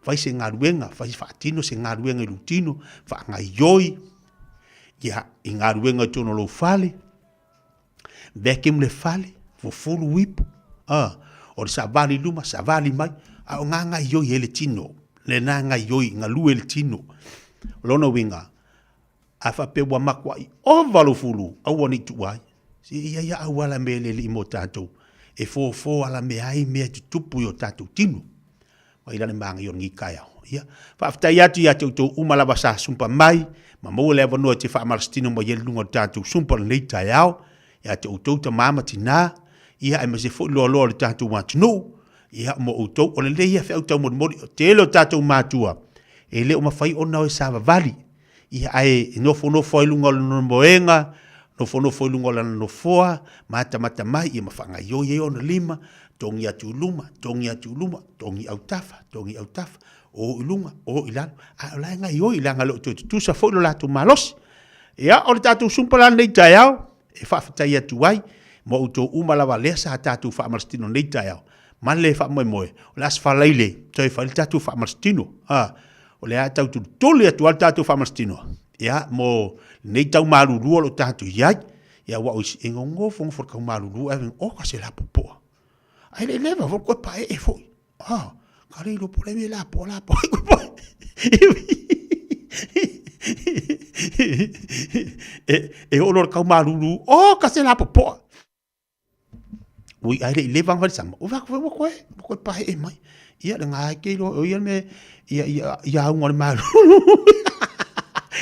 fai se galuega, fai faatino se galuega i lou tino, faagaioi, ia, i galuega i totonu o lou fale, vacuum le fale, fufulu ipu, a, o le savali i luma, savali mai, a o ngā gaioi e le tino, lena gaioi, galue le tino. O lona uiga, A faapea ua makuai ova lou fulu, aua ne i tuua ai. Se i ai a auala mea e le alii mo tatou, e fofo ala mea ai mea e tutupu i o tatou tino. Mai la le māngai o lenei taeao. Ia, faafetai atu ia te outou uma lava sa sumpa mai, ma maua le avanoa e te faamalasitino mai ai le luga o le tatou sumpa lenei taeao, ia te outou tama ma tinā, ia aemaise foi loaloa o le tatou atunuu, ia mo outou, o lenei ia feau taumolimoli, o tele o tatou matua, e le o mafai ona o e savavali, Ia ae nofonofo ai luga o lona moega, nofonofo i luga o lana nofoa, matamata mai, ia ma faagaioi ai ona lima, togi atu i luma, togi atu i luma, togi autafa, togi autafa, o i luga, o i lalo, a o la e gaioi, leaga e le o toe tutusa foi lo latou malosi. Ia, o le tatou sumpa la lenei taeao, e faafetai atu ai ma outou uma lava lea sa tatou faamalasitino nei taeao, ma le faamoemoe, o le Aso Faraile toe fai le tatou faamalasitino. A, o le a tau tulituli atu ai le tatou faamasitino, ia, mo lenei tau malulu o lo o tatou i ai. Ia, aua o isi, e gogofogofo le tau malulu, ae oka se lapopoa. Ae le leva foi, koe paee foi. Ah, ka le iloa po o le mea lapoa, lapoa ai koe paee. E, e oo loa le tau malulu, oka se lapopoa. Ui ai le i leva fai sama. Ua ua ua koe, ua koe pae e mai. Ia le ngai ke lo o ia me ia ia ia au le malulu.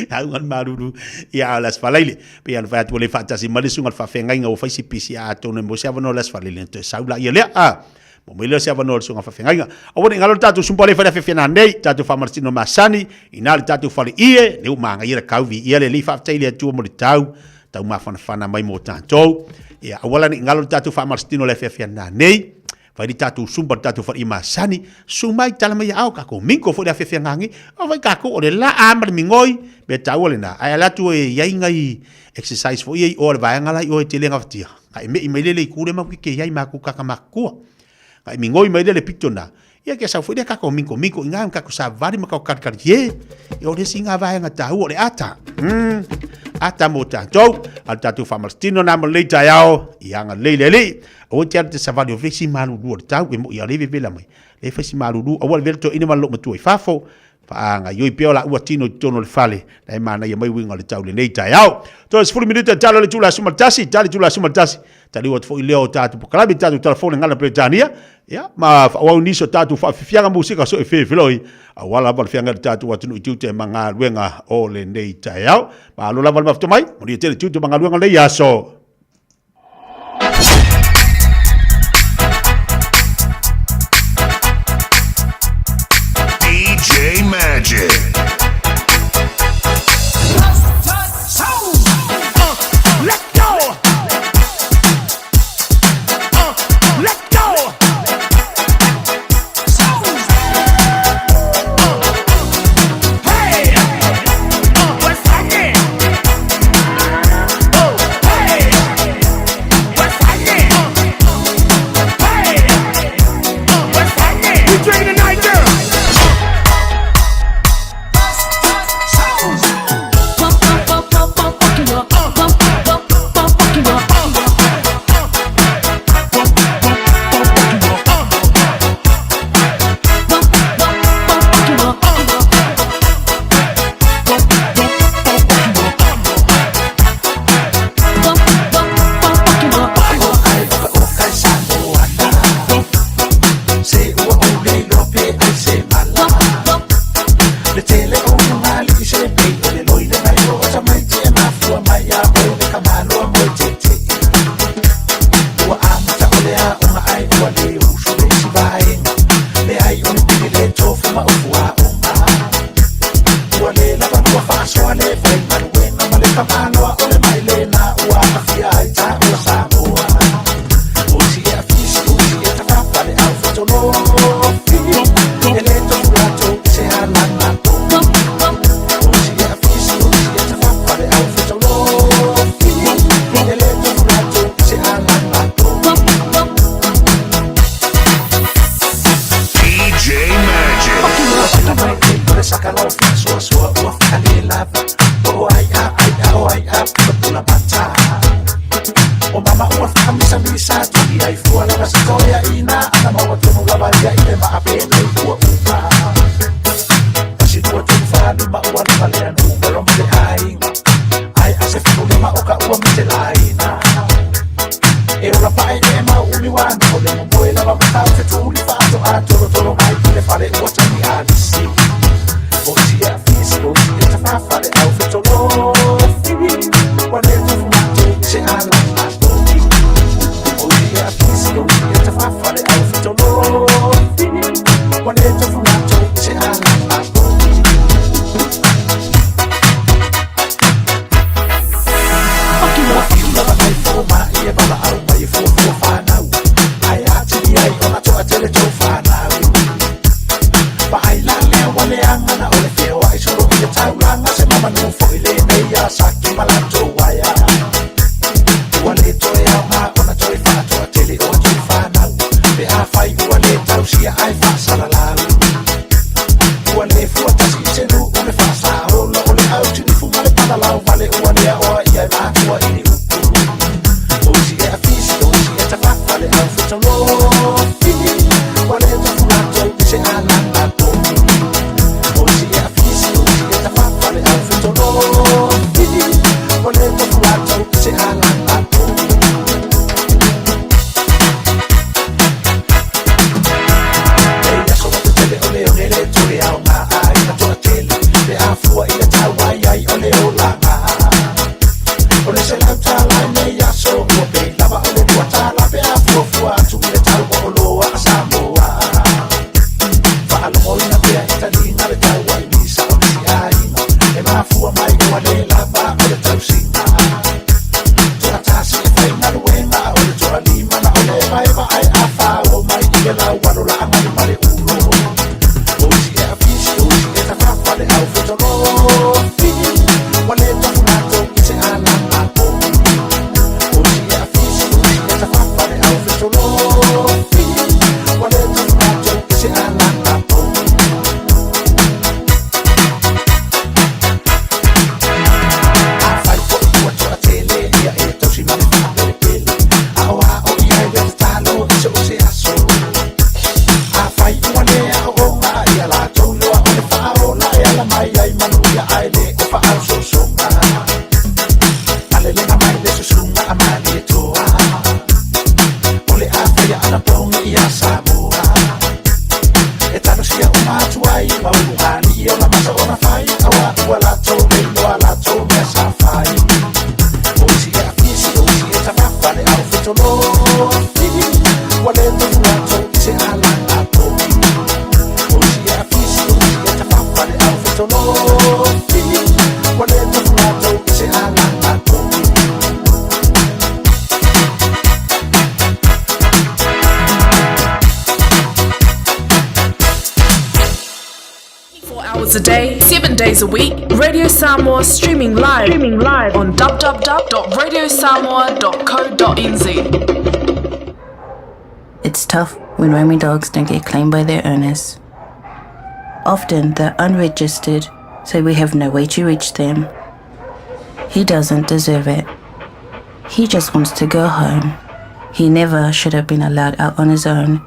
Ia au le malulu. Ia la sfalaile. Pe ia fa atu le fa tasi mali sunga fa fenga inga o fai si pisi a tonu mo se avano la sfalaile te saula ia le a. Mo mai le se avano le sunga fa fenga inga. Aua ne ngalo tatu sumpa le fa fe fena nei tatu fa martino masani ina le tatu fale ie le uma ngai le kauvi ia le li fa tai le atu mo le tau taumafanafana mai mo tatou. Ia, aua la ne i galo le tatou faamalasitino i le afiafi ana nei. Fai le tatou zumba le tatou faleia masani, susu mai tala mai aao kakou mingo foi le afiafi agagi, o fai kakou o le laa ma le migoi, mea taua lena, ae ala atu e iai nai exercise foi ia i o a le vaega la i o e te le gafatia, na e mei mai lea le itu lea matou te iai matou tagata matutua. Na e migoi mai lea le pito na, ia ke sau foi lea kakou mingo mingo i na kakou savali ma kakou kalikali ye, e o le isi na vaega taua o le ata. Ata mo tatou, a le tatou faamalositino na ma lenei taeao, ia agalelei le Alii. Aua te alu te savali o vesi malulu o le tau, e moi a le vevela mai. Le fai si malulu, aua le vela toeaina ma le loomatua i fafo. Faagaioi pea o laua tino i totonu o le fale, na e manaia mai uiga o le tau lenei taeao. Toe 10 minute e tala le itula 11, tala le itula 11. Taliu atu foi lea o tatou polokalame, tatou telefone gana Peretania, ia, ma faaauau nisi o tatou faafiafiaga musika so e fefeloi, aua lava le feagai o le tatou atunuu i tiute ma galuega o lenei taeao. Malo lava le mafuta mai, manuia tele tiute ma galuega o lenei aso. DJ Magic. Let go. Let go. Hey, what's happening? Oh, hey, what's happening? Hey, what's happening? We drinking tonight, girl. Se ua ou le iloa pe ai se mala Le tele o magalii se pei o le loi le gaio o tamaiti e mafua mai a oe o le tamaloa moe tietie Ua amata o le aoga ae ua le usu le isi vaega Leai o le pili le tofu ma ufu aoga Ua le lava lua faasoa le faigaluega ma le tamaloa o le mai lena ua aafia ai taua Samoa O isi e afisi o isi e tafafa le au fetolofi E le tofu latou i se halaga togi O isi e afisi o isi e tafafa le au fetolofi E le tofu latou i se halaga togi DJ Magic. O le saka lau faasoasoa ua faalelava O ai a ai a o ai a pulapula mata O mama ua faamisamisa tuli ai fua lava se toeaina Ana maua tonu lava ia i le maapenei ua uma Tasi lua tolu fa lima ua lava lea numero ma le aiga Ae a se fulu lima o ka ua matelaina E ola pae e mau umi wa noho le momoe lava ma tau fetuli faatoa tolotolo mai i le fale ua tagi alisi O isi e afisi o isi e tafafa le au fetolofi Ua le tofu matou i se alaga togi O isi e afisi o isi e tafafa le au fetolofi Ua le tofu matou i se alaga togi Ua fiu lava nai fomai e valaau mai e fuafua fanau Ae atili ai ona toatele tou fanau Vaai la lea ua leaga na o le feoai solo i le taulaga Se mamanu foi lenei ia Saki ma latou aea Ua le toe aoga ona toe faatoatele o a tou fanau Pe afai ua le tausia ae faasalalau Ua le fua tasi i se nuu le faasaolo O le autinifu ma le palalau vale ua le aoa ia e matua i ni upu O isi e afisi o isi e tafafa le au fetolofi Ua le tofu latou i se alaga togi O isi e afisi o isi e tafafa le au fetolofi Ua le tofu latou i se alaga togi E aso a Samoa. E talosia uma atu ai ma ulugalii ona masa ona fai auā ua latou leiloa latou mea sa fai. O isi e afisi o isi e tafafa le au fetolofi ua lē tonu latou i se alaga povi. O isi e afisi o isi e tafafa le au fetolofi ua lē tonu latou i se alaga povi. Hours a day, 7 days a week. Radio Samoa streaming live, streaming live on www.radiosamoa.co.nz. It's tough when roaming dogs don't get claimed by their owners. Often they're unregistered, so we have no way to reach them. He doesn't deserve it. He just wants to go home. He never should have been allowed out on his own.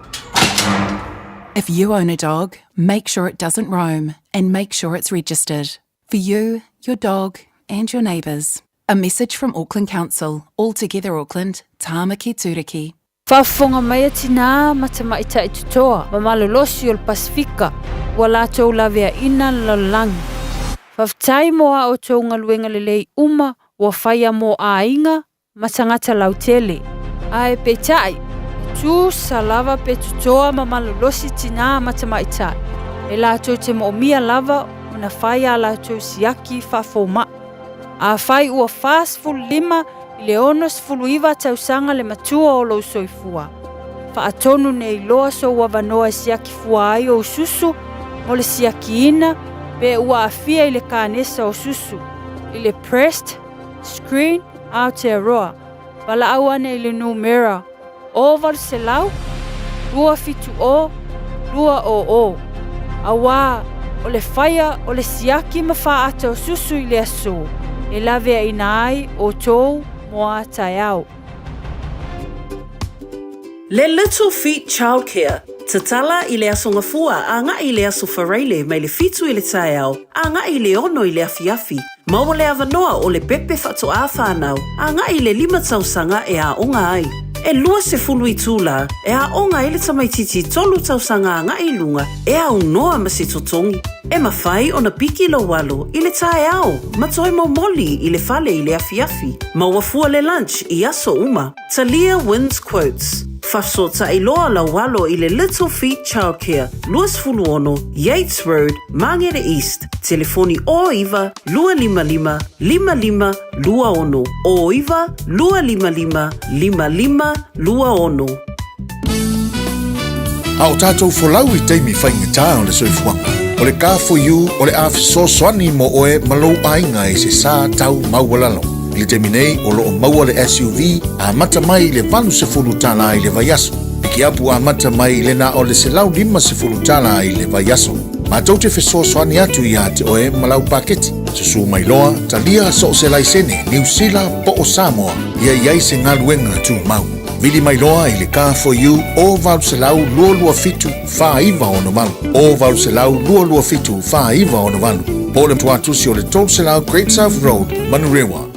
If you own a dog, make sure it doesn't roam and make sure it's registered. For you, your dog, and your neighbours. A message from Auckland Council. All together Auckland, Tāmaki Tūriki. Faafofoga mai a tinā ma tamaitai totoa ma malolosi o le Pasefika ua latou laveaina le lalolagi. Faafetai mo a outou galuega lelei uma ua faia mo aiga ma tagata lautele. Ae peitai, e tusa lava pe totoa ma malolosi tinā ma tamaitai, e latou te moomia lava ona fai a latou siaki faafoma'i. Afai ua 45 i le 69 tausaga le matua o lou soifua, faatonu nei loa sou avanoa e siaki fua ai ou susu mo le siakiina pe ua aafia i le kanesa o susu, i le Breast Screen Aotearoa, valaau ane i le numera 0800 270 200, auā o le faia o le siaki ma faata o susu i le aso e laveaina ai outou mo a taeao. Le Little Feet Childcare, Tatala i le Aso Gafua agai i le Aso Faraile mai le fitu i le taeao agai i le ono i le afiafi. Maua le avanoa o le pepe faatoā whānau agai i le lima tausaga e aoga ai. E 20 itulā e aoga ai le tamaitiiti tolu tausaga agai i luga e aunoa ma se totogi. E mafai ona piki lou alo i le taeao ma toe momoli i le fale i le afiafi. Maua fua le lunch i aso uma. Talia wins quotes. Faafesootai loa lau alo i le Little Feet Childcare, 26 Yates Road, Māngere East, telefoni 09 255 5526, 09 255 5526. A o tātou folau i taimi faigata o le soifuaga, o le Car4U o le a fesoasoani mo oe ma lou aiga i se sa tau maualalo. I le taimi nei, o lo o maua le SUV amata mai i le $80 i le vaiaso. Pikiapu amata mai i le na o le $150 i le vaiaso. Matou te fesoasoani atu iā te oe ma lau paketi. Susū mai loa, talia so o se laisene, Niu Sila po o Samoa, ia i ai se galuega tumau. Vili mai loa i le Car4U o 800 227 4968, o 800 227 4968, po o le tuatusi o le 300 Great South Road, Manurewa.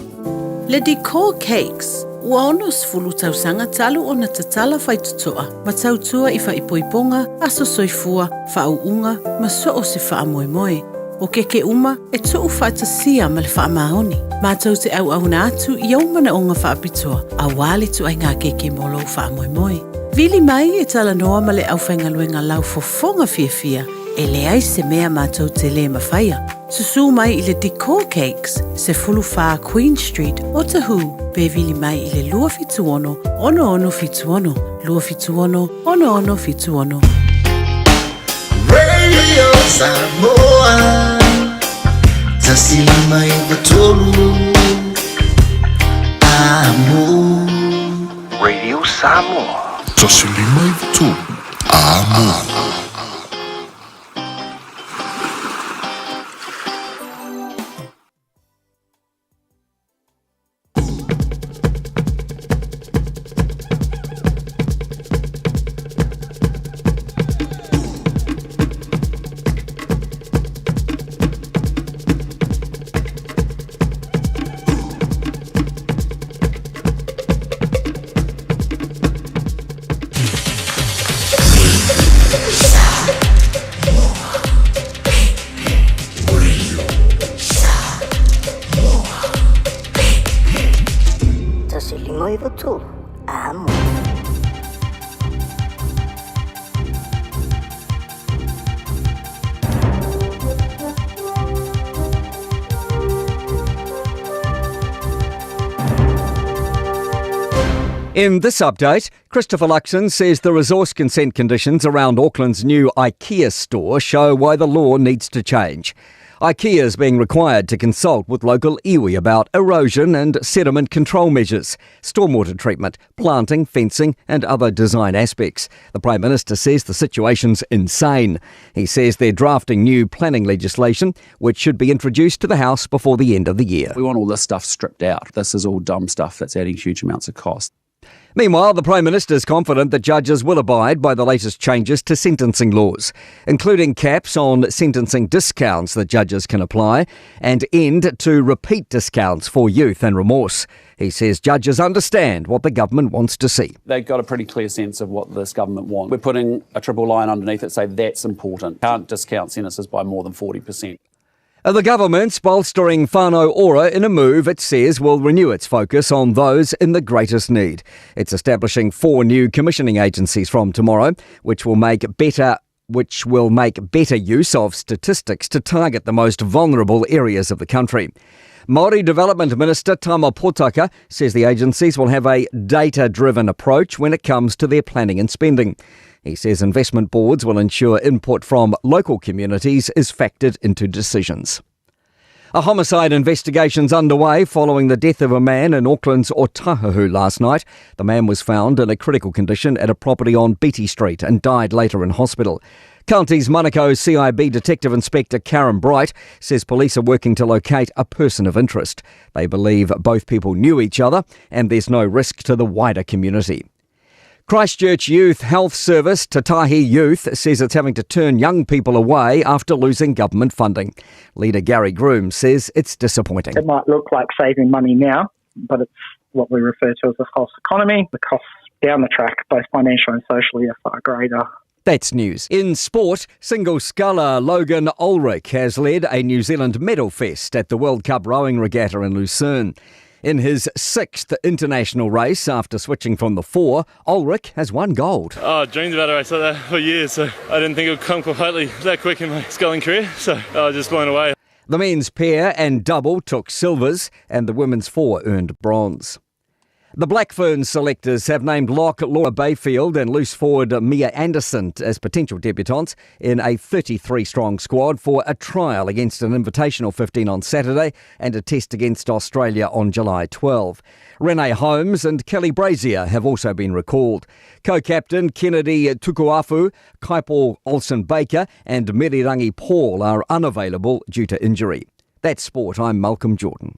Le Decor Cakes, ua 60 tausaga talu ona tatala faitotoa ma tautua i faaipoipoga, aso soifua, faauuga ma so o se faamoemoe. O keke uma e tuu faatasia ma le faamaoni. Matou te auauna atu i ou manaoga faapitoa auā le ituaiga keke mo lou faamoemoe. Vili mai e talanoa ma le aufaigaluega laufofoga fiafia e leai se mea matou te lē mafaia. Susū mai i le Decor Cakes, 14 Queen Street, Otahuhu, pe vili mai i le 276 6676, 276 6676. Radio Samoa 105 3 Amo. Radio Samoa. 105 3 Amo. In this update, Christopher Luxon says the resource consent conditions around Auckland's new IKEA store show why the law needs to change. IKEA is being required to consult with local iwi about erosion and sediment control measures, stormwater treatment, planting, fencing, and other design aspects. The Prime Minister says the situation's insane. He says they're drafting new planning legislation, which should be introduced to the House before the end of the year. We want all this stuff stripped out. This is all dumb stuff that's adding huge amounts of cost. Meanwhile, the Prime Minister is confident that judges will abide by the latest changes to sentencing laws, including caps on sentencing discounts that judges can apply and end to repeat discounts for youth and remorse. He says judges understand what the government wants to see. They've got a pretty clear sense of what this government wants. We're putting a triple line underneath it, say that's important. Can't discount sentences by more than 40%. The government's bolstering Whānau Ora in a move it says will renew its focus on those in the greatest need. It's establishing 4 new commissioning agencies from tomorrow, which will make better use of statistics to target the most vulnerable areas of the country. Māori Development Minister Tama Potaka says the agencies will have a data-driven approach when it comes to their planning and spending. He says investment boards will ensure input from local communities is factored into decisions. A homicide investigation's underway following the death of a man in Auckland's Otahuhu last night. The man was found in a critical condition at a property on Beattie Street and died later in hospital. Counties Manukau CIB Detective Inspector Karen Bright says police are working to locate a person of interest. They believe both people knew each other and there's no risk to the wider community. Christchurch Youth Health Service, Tatahi Youth, says it's having to turn young people away after losing government funding. Leader Gary Groom says it's disappointing. It might look like saving money now, but it's what we refer to as a false economy. The costs down the track, both financial and socially, are far greater. That's news. In sport, single sculler Logan Ulrich has led a New Zealand medal fest at the World Cup rowing regatta in Lucerne. In his 6th international race after switching from the 4, Ulrich has won gold. Oh, I dreamed about a race like that for years, so I didn't think it would come completely that quick in my sculling career, so I was just blown away. The men's pair and double took silvers and the women's 4 earned bronze. The Black Ferns selectors have named lock Laura Bayfield and loose forward Mia Anderson as potential debutantes in a 33-strong squad for a trial against an invitational 15 on Saturday and a test against Australia on July 12. Renee Holmes and Kelly Brazier have also been recalled. Co-captain Kennedy Tukuafu, Kaipo Olsen-Baker and Merirangi Paul are unavailable due to injury. That's sport. I'm Malcolm Jordan.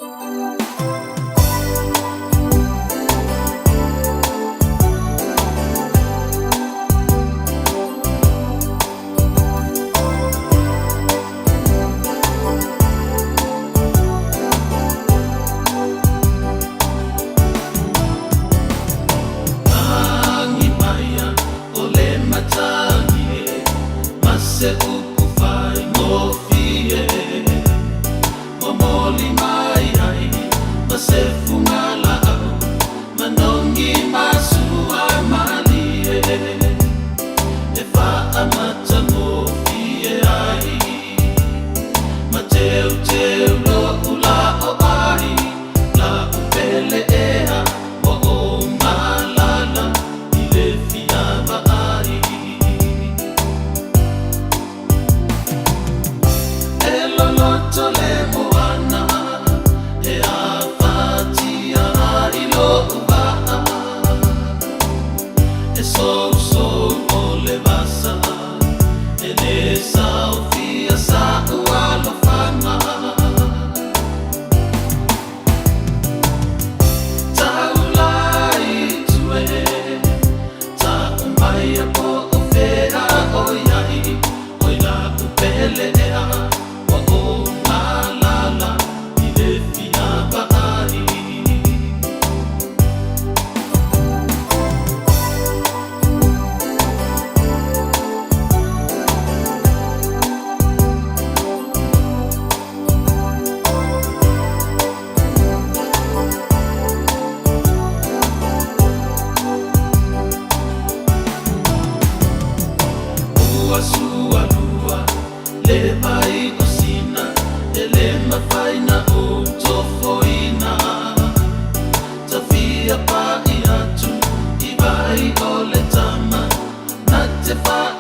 Tafia pa i atu.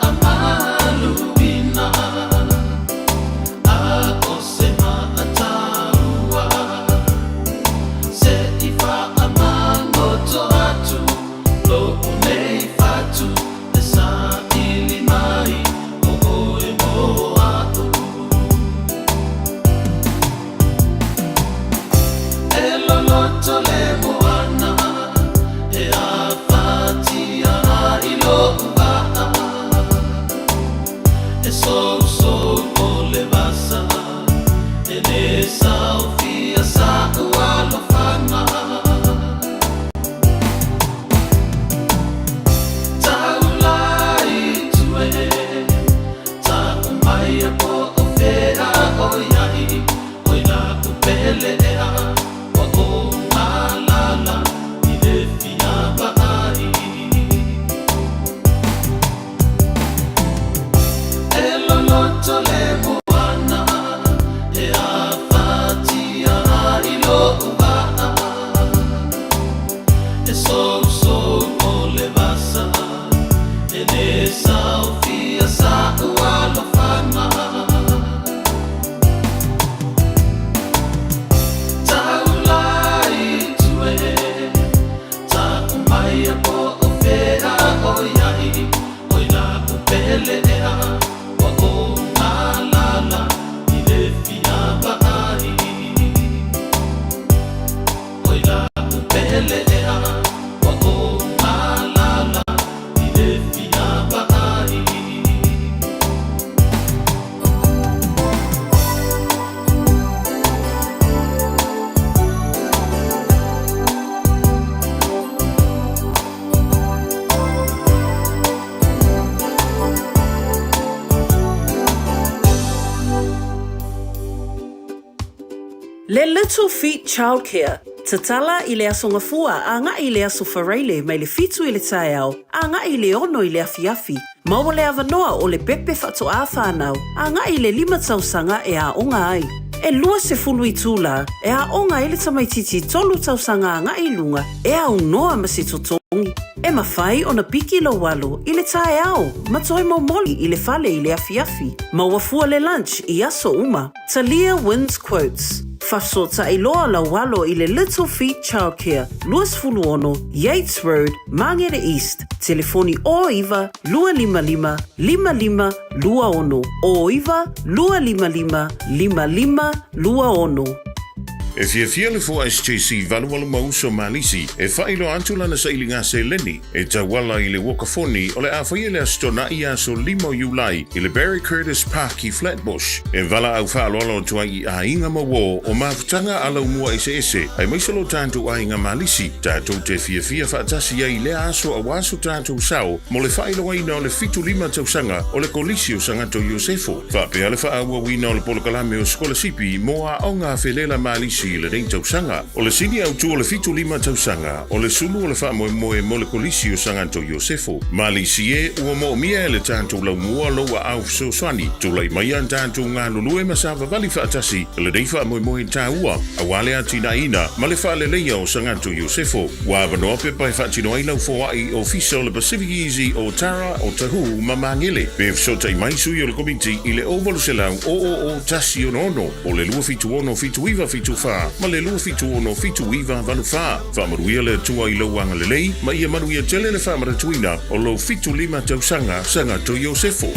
Faamaluina A o se maataua Se i faamagoto atu Lo'u nei fatu E saili mai O oe mo a'u E loloto le moana E afatia ai lo'u vaa E sousou o le vasa E lē saofia sa'u alofaga Taula i tua e Ta'u maia po o fea o i ai Oi la'u pele ea Ua ou galala I le fia vaai E loloto le moana E afatia ai lo'u vaa E sousou o le vasa E lē saofia sa'u alofaga Taula i tua e Ta'u maia po o fea o i ai Oi la'u pele ea Ua ou galala I le fia vaai Oi la'u pele ea Ua ou galala I le fia vaai. Le Little Feet Childcare, Tatala i le Aso Gafua agai i le Aso Faraile mai le 7 i le taeao agai i le 6 i le afiafi. Maua le avanoa o le pepe faatoā whānau agai i le 5 tausaga e aoga ai. E 20 itulā e aoga ai le tamaitiiti 3 tausaga agai i luga e aunoa ma se totogi. E mafai ona piki lou alo i le taeao ma toe momoli i le fale i le afiafi. Maua fua le lunch i aso uma. Talia wins quotes. Fafesootai loa lau alo i le Little Feet Childcare, 26 Yates Road, Māngere East, telefoni 09 255 5526, 09 255 5526. E fiafia le 4SJC 88 ma uso Malisi e faailoa atu lana sailiga seleni e tauala i le uokafoni o le a faia i le Aso Tona'i aso 5 o Iulai i le Barry Curtis Park i Flatbush. E valaau faaaloalo atu ai i aiga ma uo o mafutaga a laumua eseese aemaise lo tatou aiga Malisi tatou te fiafia faatasi ai i lea aso auā so tatou sao mo le faailoaina o le 75 tausaga o le Kolisi o Sagato Iosefo. Faapea le faaauauina o le polokalame o sikolasipi mo aoga felela Malisi i lenei tausaga. O le sini autu o le 75 tausaga, o le sulu o le faamoemoe mo le Kolisi o Sagato Iosefo. Malisi e, ua moomia e le tatou laumua lou aao fesoasoani. Tulai mai a tatou galulue ma savavali faatasi i lenei faamoemoe taua, auā le atinaeina ma le faaleleia o Sagato Iosefo. Ua avanoa pepa e faatino ai lau foai i Ofisa o le Pacific Easy o Tara, o Tahu ma Magele. Pe fesootai mai sui o le Komiti i le 0800 000 166 o le 276 7974 ma le 276 7984. Faamanuia le Atua i lou agalelei ma ia manuia tele le faamanatuina o lou 75 tausaga Sagato Iosefo.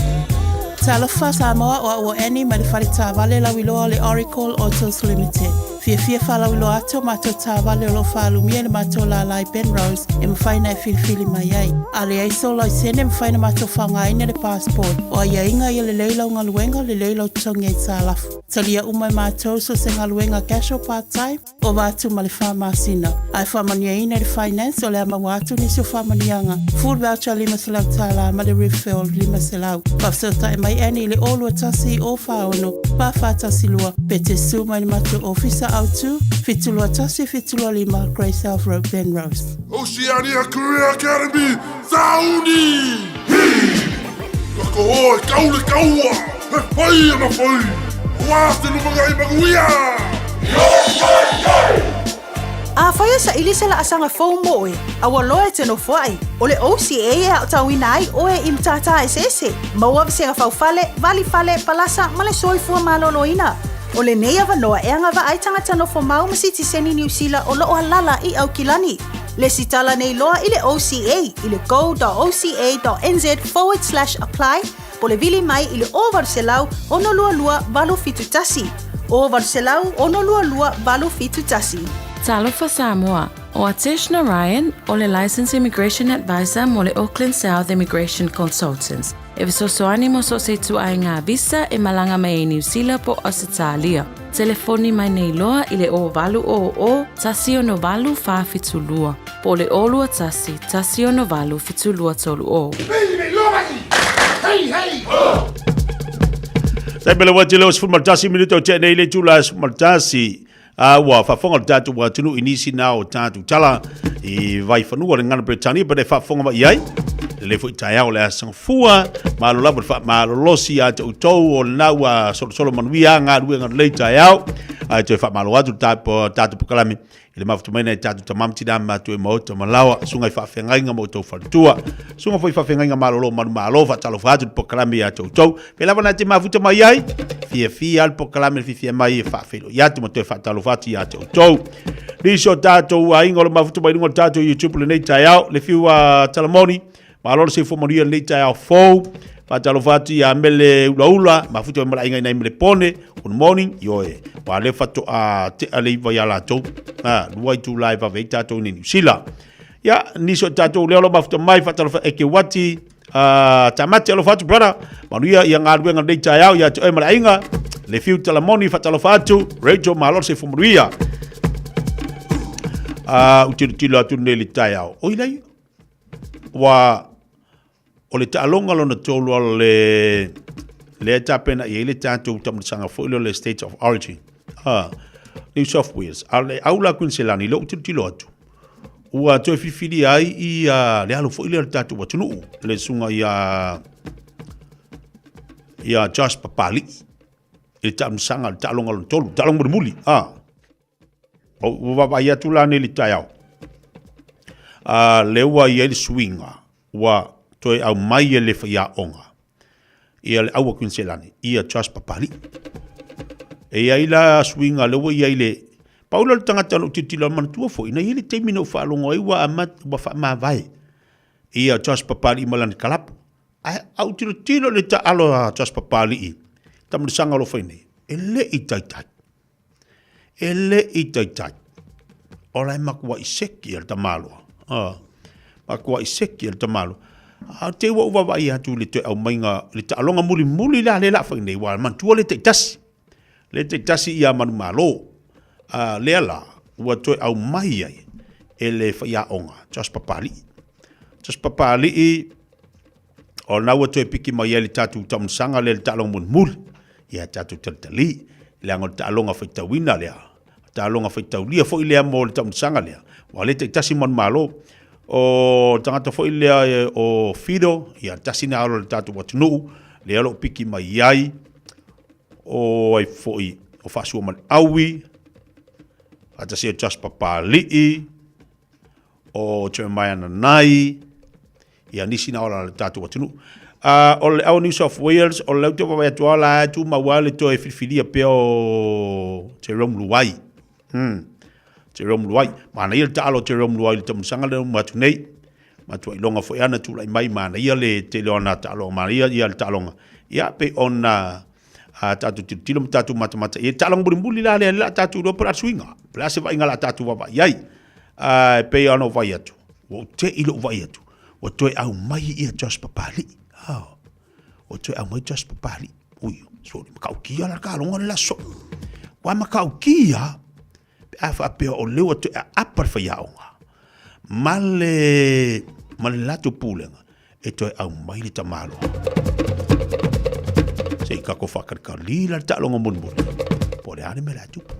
Talofa Samoa o au o Annie mai le fale taavale lauiloa o le Oracle Autos Limited. Fiafia faalauiloa atu o matou taavale o lo o faalumia i le matou lālā i Penrose e mafai ona e filifili mai ai. A leai sou laisene e mafai ona matou faaaogaina le passport. O aiaiga ia lelei lau galuega, lelei lau totogi aitalafu. Talia uma e matou so o se galuega casual part time, ova atu ma le fa masina. A e faamanuiaina i le finance o le a maua atu nisi o faamanuiaga, food voucher $500 ma le refill $500. Faafesootai mai Annie i le 021 046 4412 pe te susu mai i le matou ofisa autu, 721 725 Grey South Road, Penrose. Oceania Career Academy, Sauni! Hi! Ka koho e kau le kaua, he whai ana whai, Aua te lumangai manuia! Afai e saili se laasaga fou mo oe, aua loa e te nofoai. O le OCA e aotauina ai oe i matata eseese, maua vasega faufale, valifale, palasa ma le soifua maloloina. O lenei avanoa e agavaa ai tagata nofomau ma sitiseni Niu Sila o lo o alaala i Aukilani. Lesitala nei loa i le OCA i le go.oca.nz/apply po o le vili mai i le 0800 622 871. 0800 622 871. Talofa Samoa, ʻO Atesh Narayan, ʻo le Licensed Immigration Advisor mo le Auckland South Immigration Consultants, e fesoasoani mo so o se ituaiga visa e malaga mai ai Niu Sila po o Ausetalia. Telefoni mai nei loa i le 0800 168 472 po o le 021 168 7230. Hey, hey, ho! Tai mele wa tele o 11 minuta o tea nei le tula 11 a ua faafofoga le tatou atunuu i nisi na o tatou tala i vaifanua le gana Peretania pe le faafofoga mai i ai lelei foi taeao le asagafua malo lava le faamalolosi ia te outou o lena ua solosolo manuia galuega lelei taeao ae toe faamalo atu le tatou pokalame i le mafuta mai nai tatou tama ma tina ma matua i maota ma laoa susuga i faafeagaiga ma outou faletua susuga foi i faafeagaiga malolo o manumalo faatalofa atu le pokalame ia te outou pe lava na te mafuta mai ai fiafia le pokalame le fiafia mai e faafeiloai atu ma toe faatalofa atu ia te outou nisi o tatou aiga o le mafuta mai luga o le tatou YouTube lenei taeao le fiu a Talamoni Malo le soifua manuia lenei taeao fou. Faatalofa atu ia Mele Ulaula, mafuta mai malaiga i nai Mele Pone. Good morning. Ioe. Wa le faatoa tea le iva ia latou. Ha, lua itula e vave ai tatou i Niu Sila. Ia, nisi o tatou lea o lo mafuta mai, faatalofa e ke wati. Tamati alofa atu, brother. Manuia ia galuega lenei taeao ia te oe ma le aiga. Le fiu Talamoni, faatalofa atu. Rachel, malo le soifua manuia. U tilotilo atu nei le taeao. Oi lai, Ua o le taaloga lona tolu o le lea e tapena i ai le tatou taamilosaga foi lea o le State of Origin. Ah, New South Wales. A o le au la Queensland, lea ou tilotilo atu, ua toe filifilia ai i le alo foi lea o le tatou atunuu, le susuga ia ia Josh Papali'i i le taamilosaga, le taaloga lona tolu, taaloga mulimuli. Ah. Ua vaavaai atu la nei i le taeao, lea ua i ai le suiga, ua toe aumai e le faiaoga ia le aua Kuiniselani, ia Charles Papali'i. E i ai la suiga lea ua i ai le... Pau lea o le tagata na ou tilotilo manatua foi, na i ai le taimi na ou faalogo ai ua amata, ua faamavae ia Charles Papali'i ma lana kalapu. Ae a ou tilotilo i le taalo a Charles Papali'i, taamilosaga o lo o fai nei, e le i taitai. E le i taitai. O la e matuai seki e le tamaloa. Ah, matuai seki e le tamaloa. A te ua ou vaavaai atu i le toe aumaiga, le taaloga mulimuli la lea la fai nei, ua manatua le taitasi. Le taitasi ia Manumalo. A lea la, ua toe aumai ai e le faiaoga, Josh Papali'i. Josh Papali'i, O lena ua toe piki mai ai le tatou taamilosaga lea i le taaloga mulimuli, ia tatou talitali, leaga o le taaloga faitauina lea, taaloga faitaulia foi lea mo le taamilosaga lea, ua le taitasi manumalo. O le tagata foi lea o Fido, ia tasi na alo o le tatou atunuu, lea o lo o piki mai ai, o ai foi, o Faasua ma le Aui, faatasi ai o Jasper Papali'i, o Jeremiah Nanai, ia nisi na ola le tatou atunuu. O le au New South Wales, o le au te vaavaai atu lava la e tumau lava le toe filifilia pea o Jerome Luai. Jerome Luai. Manaia le taalo o Jerome Luai i le taamilosaga lea ua atu nei. Matuai iloga foi ana tulai mai, manaia le tele o ana taaloga, manaia ia le taaloga. Ia pei ona a tatou tilotilo ma tatou matamata i ai. Taaloga mulimuli la lea la tatou iloa po o le a suiga. Po o le a se vaaiga la tatou vaavaai i ai. A e pei ona ou vaai atu, ua ou te i lou vaai atu, ua toe aumai ia Josh Papali'i. Oh, ua toe aumai Josh Papali'i. Ui, soli matautia la taaloga le la soo. Ua matautia, pe a faapea o lea ua toe aapa le faiaoga ma le, ma le latou pulega e toe aumai le tamaloa. Se i tatou faakalikali la le taaloga mulimuli. Po o le a le mea o le a tupu.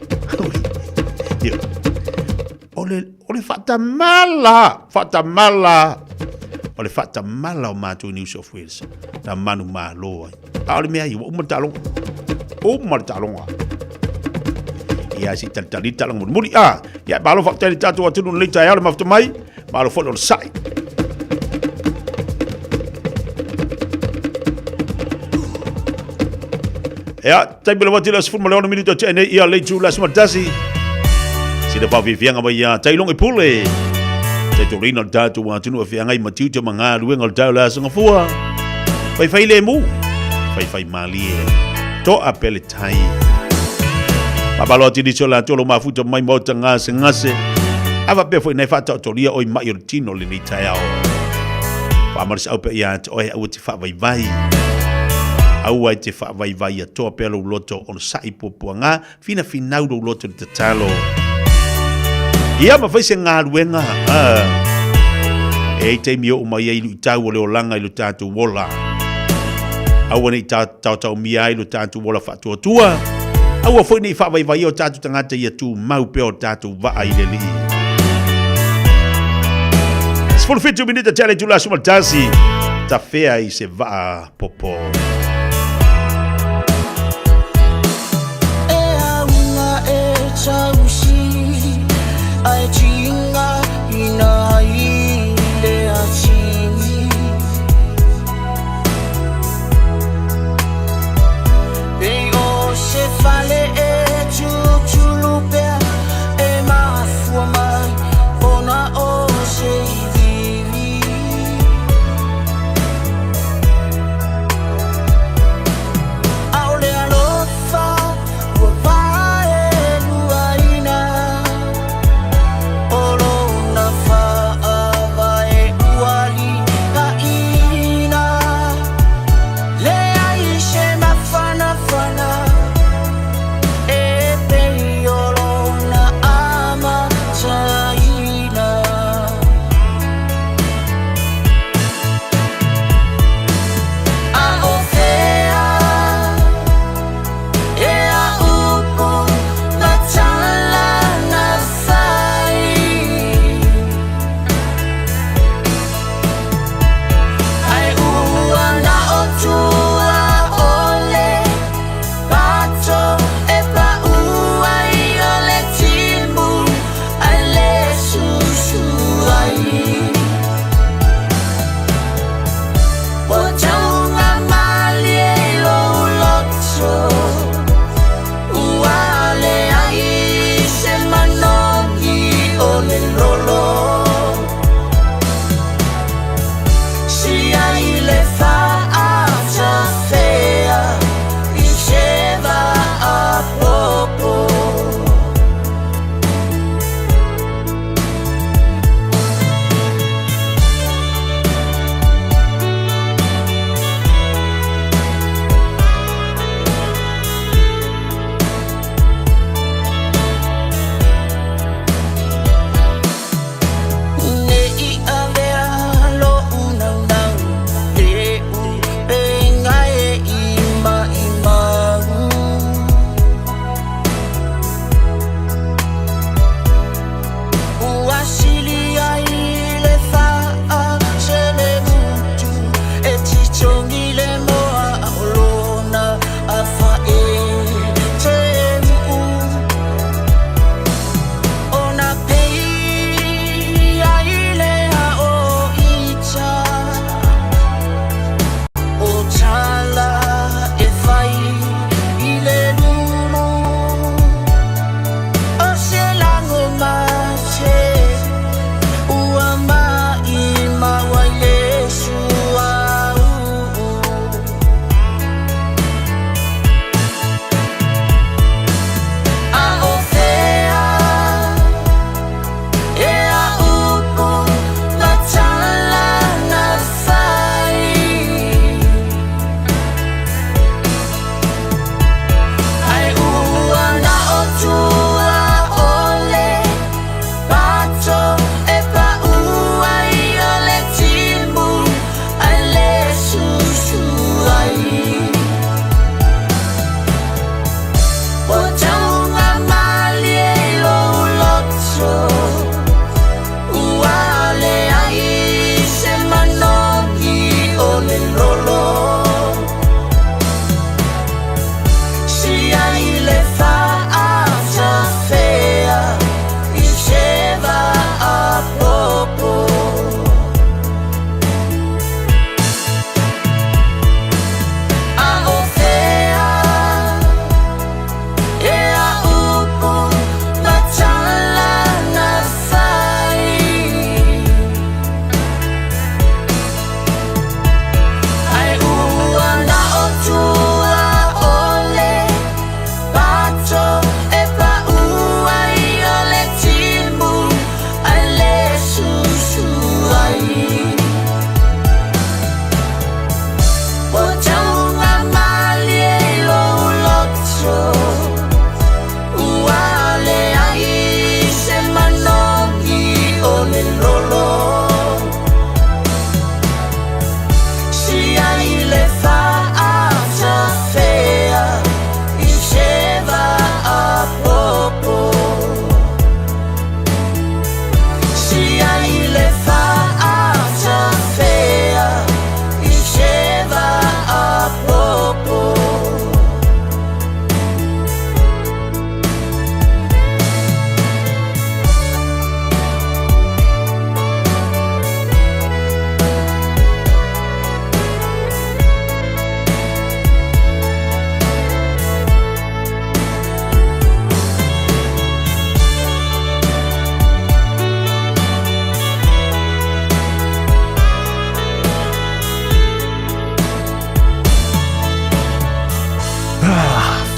O le, o le faatamala, faatamala, o le faatamala o matou i New South Wales, na manumalo ai. A o le mea ia, ua uma le taaloga. Uma le taaloga. Ia se i talitali le taaloga mulimuli. A, ia malo faafetai i le tatou atunuu i lenei taeao le mafuta mai, malo foi le onosai. Ia, taimi lava tele 16 minute o tea nei ia le itu le aso tasi. Sina whawhiwhianga mai ia Tailong e pule. Te tōrina o le tātou atunuu e whiangai ma tiute ma ngā ruenga o le tau le aso ngafua. Whai whai le mu, whai whai malie. Toa pele tai. Mabalo atu nisi o latou o lo mafuta mai maota gasegase. A faapea foi nai faataotolia oi mai o le tino lenei taeao. Faamalosiau pea ia te oe aua te faavaivai. Aua e te faavaivai ia toa pea lou loto onosai puapuaga finafinau lou loto i le tatalo. Ia ma fai se galuega. E ai taimi oo mai ai luitau o le olaga i lo tatou ola. Aua ne i taotaomia ai lo tatou ola faatuatua. Aua foi ne i faavaivaia o tatou tagata ia tumau pea o tatou vaa i le Alii. 17 minita tea le itula aso ma le tasi. Tafea i se vaa popo. E aunga e tausi ai tinga ina ai le atini Pei o se fale e tutulu pea e mafua mai ona o se ivivi.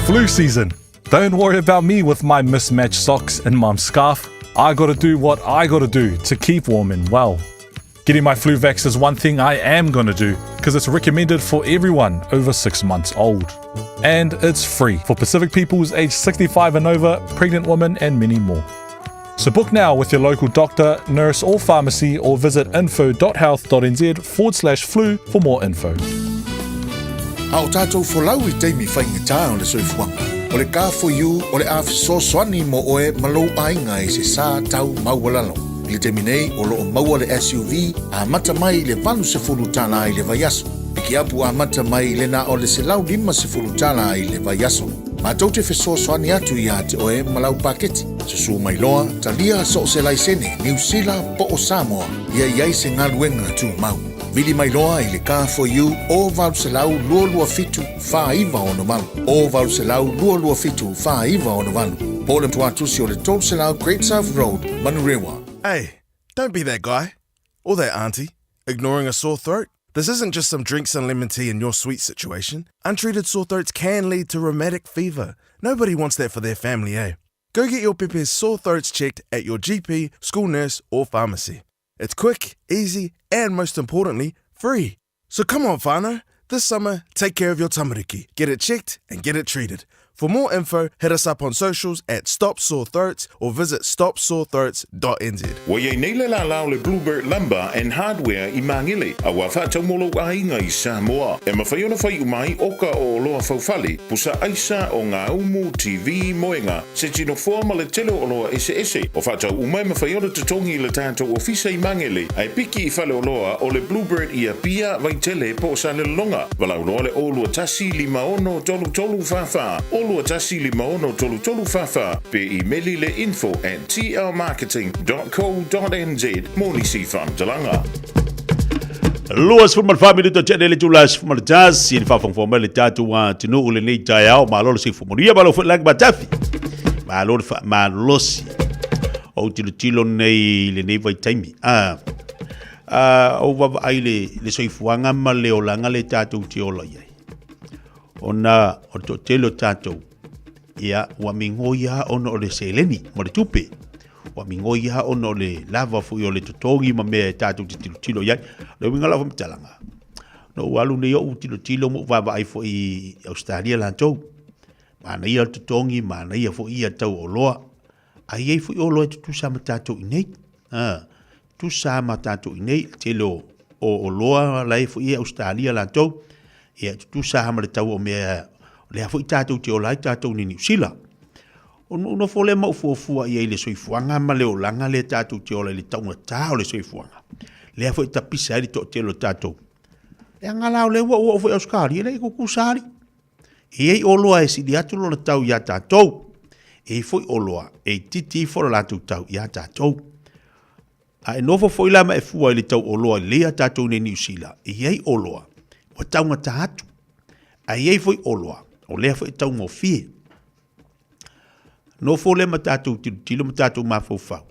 flu season. Don't worry about me with my mismatched socks and mum's scarf. I gotta do what I gotta do to keep warm and well. Getting my flu vax is one thing I am gonna do because it's recommended for everyone over six months old. And it's free for Pacific peoples aged 65 and over, pregnant women, and many more. So book now with your local doctor, nurse, or pharmacy, or visit info.health.nz forward slash flu for more info. A o tātou folau i taimi faigata o le soifuaga, o le Car4U o le a fesoasoani mo oe ma lou aiga i se sa tau maualalo. I le taimi nei, o lo o maua le SUV amata mai i le $80 i le vaiaso. Pikiapu amata mai i le na o le $150 i le vaiaso. Matou te fesoasoani atu iā te oe ma lau paketi. Susū mai loa, talia so o se laisene, Niu Sila po o Samoa, ia i ai se galuega tumau. Vili mai loa i le Car4U o 800 227 4968, o 800 227 4968, po o le tuatusi o le 300 Great South Road, Manurewa. Hey, don't be that guy. Or that auntie, ignoring a sore throat. This isn't just some drinks and lemon tea in your sweet situation. Untreated sore throats can lead to rheumatic fever. Nobody wants that for their family, eh? Go get your pepe's sore throats checked at your GP, school nurse, or pharmacy. It's quick, easy, and most importantly, free. So come on, whānau. This summer, take care of your tamariki. Get it checked and get it treated. For more info, hit us up on socials at Stop Sore Throats or visit stopsorethroats.nz. Ua i ai nei le lālā o le Bluebird Lumber and Hardware i Māngere, a ua faatau mo lou aiga i Samoa. E mawhai ona whai uma ai oka o oloa faufale, pusa aisa o ngā umu, TV, moenga, se tino foa ma le tele o oloa eseese. O faatau uma e mawhai ona totogi i le tātou ofisa i Māngere, a e piki i fale oloa o le Bluebird i Apia, Vaitele po o Salelologa. Valaau loa le 021 56 33 44, 021 56 33 44, pe imeli le info at tlmarketing.co.nz mo nisi faamatalaga. 24 minuto tene le tula 11 i le faafogafoga mai le tatou atunuu lenei taeao. Malo le soifua manuia, malo foi le lagi matafi, malo le faamalosi o tilotilo nei i lenei vaitaimi. Ah, uh, ou vaavaai i le, le soifuaga ma le olaga le tatou te ola i ai. Ona o le toatele o tatou, ia, ua migoi lava ona o le seleni ma le tupe. Ua migoi lava ona o le lava foi o le totogi ma mea e tatou te tilotilo i ai. O le uiga o lau faamatalaga, na ou alu nei ou tilotilo ma ou vaavaai foi i Ausetalia latou. Manaia le totogi, manaia foi ia tau oloa. A i ai foi oloa e tutusa ma tatou i nei. A, tutusa ma tatou i nei, le tele o, o oloa la e foi e Ausetalia latou, ia tutusa ma le tau o mea, lea foi tatou te ola ai tatou nei Niu Sila. Ona ou nofo lea ma ou fuafua i ai i le soifuaga ma le olaga lea tatou te ola i le taugatā o le soifuaga. Lea foi e tapisa ai le toatele o tatou. Leaga la o lea ua ou oo foi i Ausetalia, e le i tutusa alii. E i ai oloa e sili atu lona tau iā tatou. E i ai foi oloa e itiiti ifo le latou tau iā tatou. A e nofo foi la ma e fua i le tau oloa lelei a tatou nei Niu Sila, e i ai oloa ua taugata atu. A e i ai foi oloa o lea foi e taugofie. Nofo lea ma tatou tilotilo ma tatou mafaufau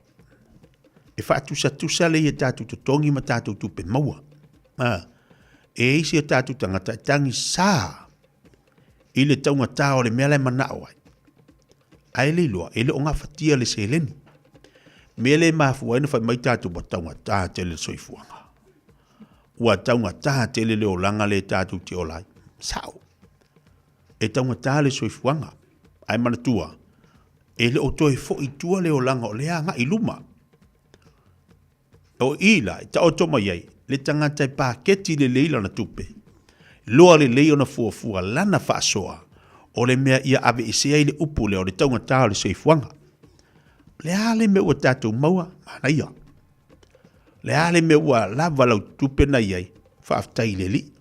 e faatusatusa lea ia tatou totogi ma tatou tupe maua. A, e isi o tatou tagata e tagisā i le taugatā o le mea la e manao ai. Ae le iloa, e le o gafatia le seleni. Mea lea e mafua ai ona fai mai tatou ua taugatā tele le soifuaga. Ua taugatā tele le olaga lea tatou te ola ai. Sao. E taugata le soifuaga, ae manatua, e le o toe foi i tua le olaga o lea agai i luma. O i la, e taoto mai ai le tagata e paketi lelei lana tupe, loa lelei ona fuafua lana faasoa, o le mea ia aveesea ai le upu lea o le taugata o le soifuaga. O le a le mea ua tatou maua? Manaia. O le a le mea ua lava lau tupe na i ai? Faafetai i le Alii.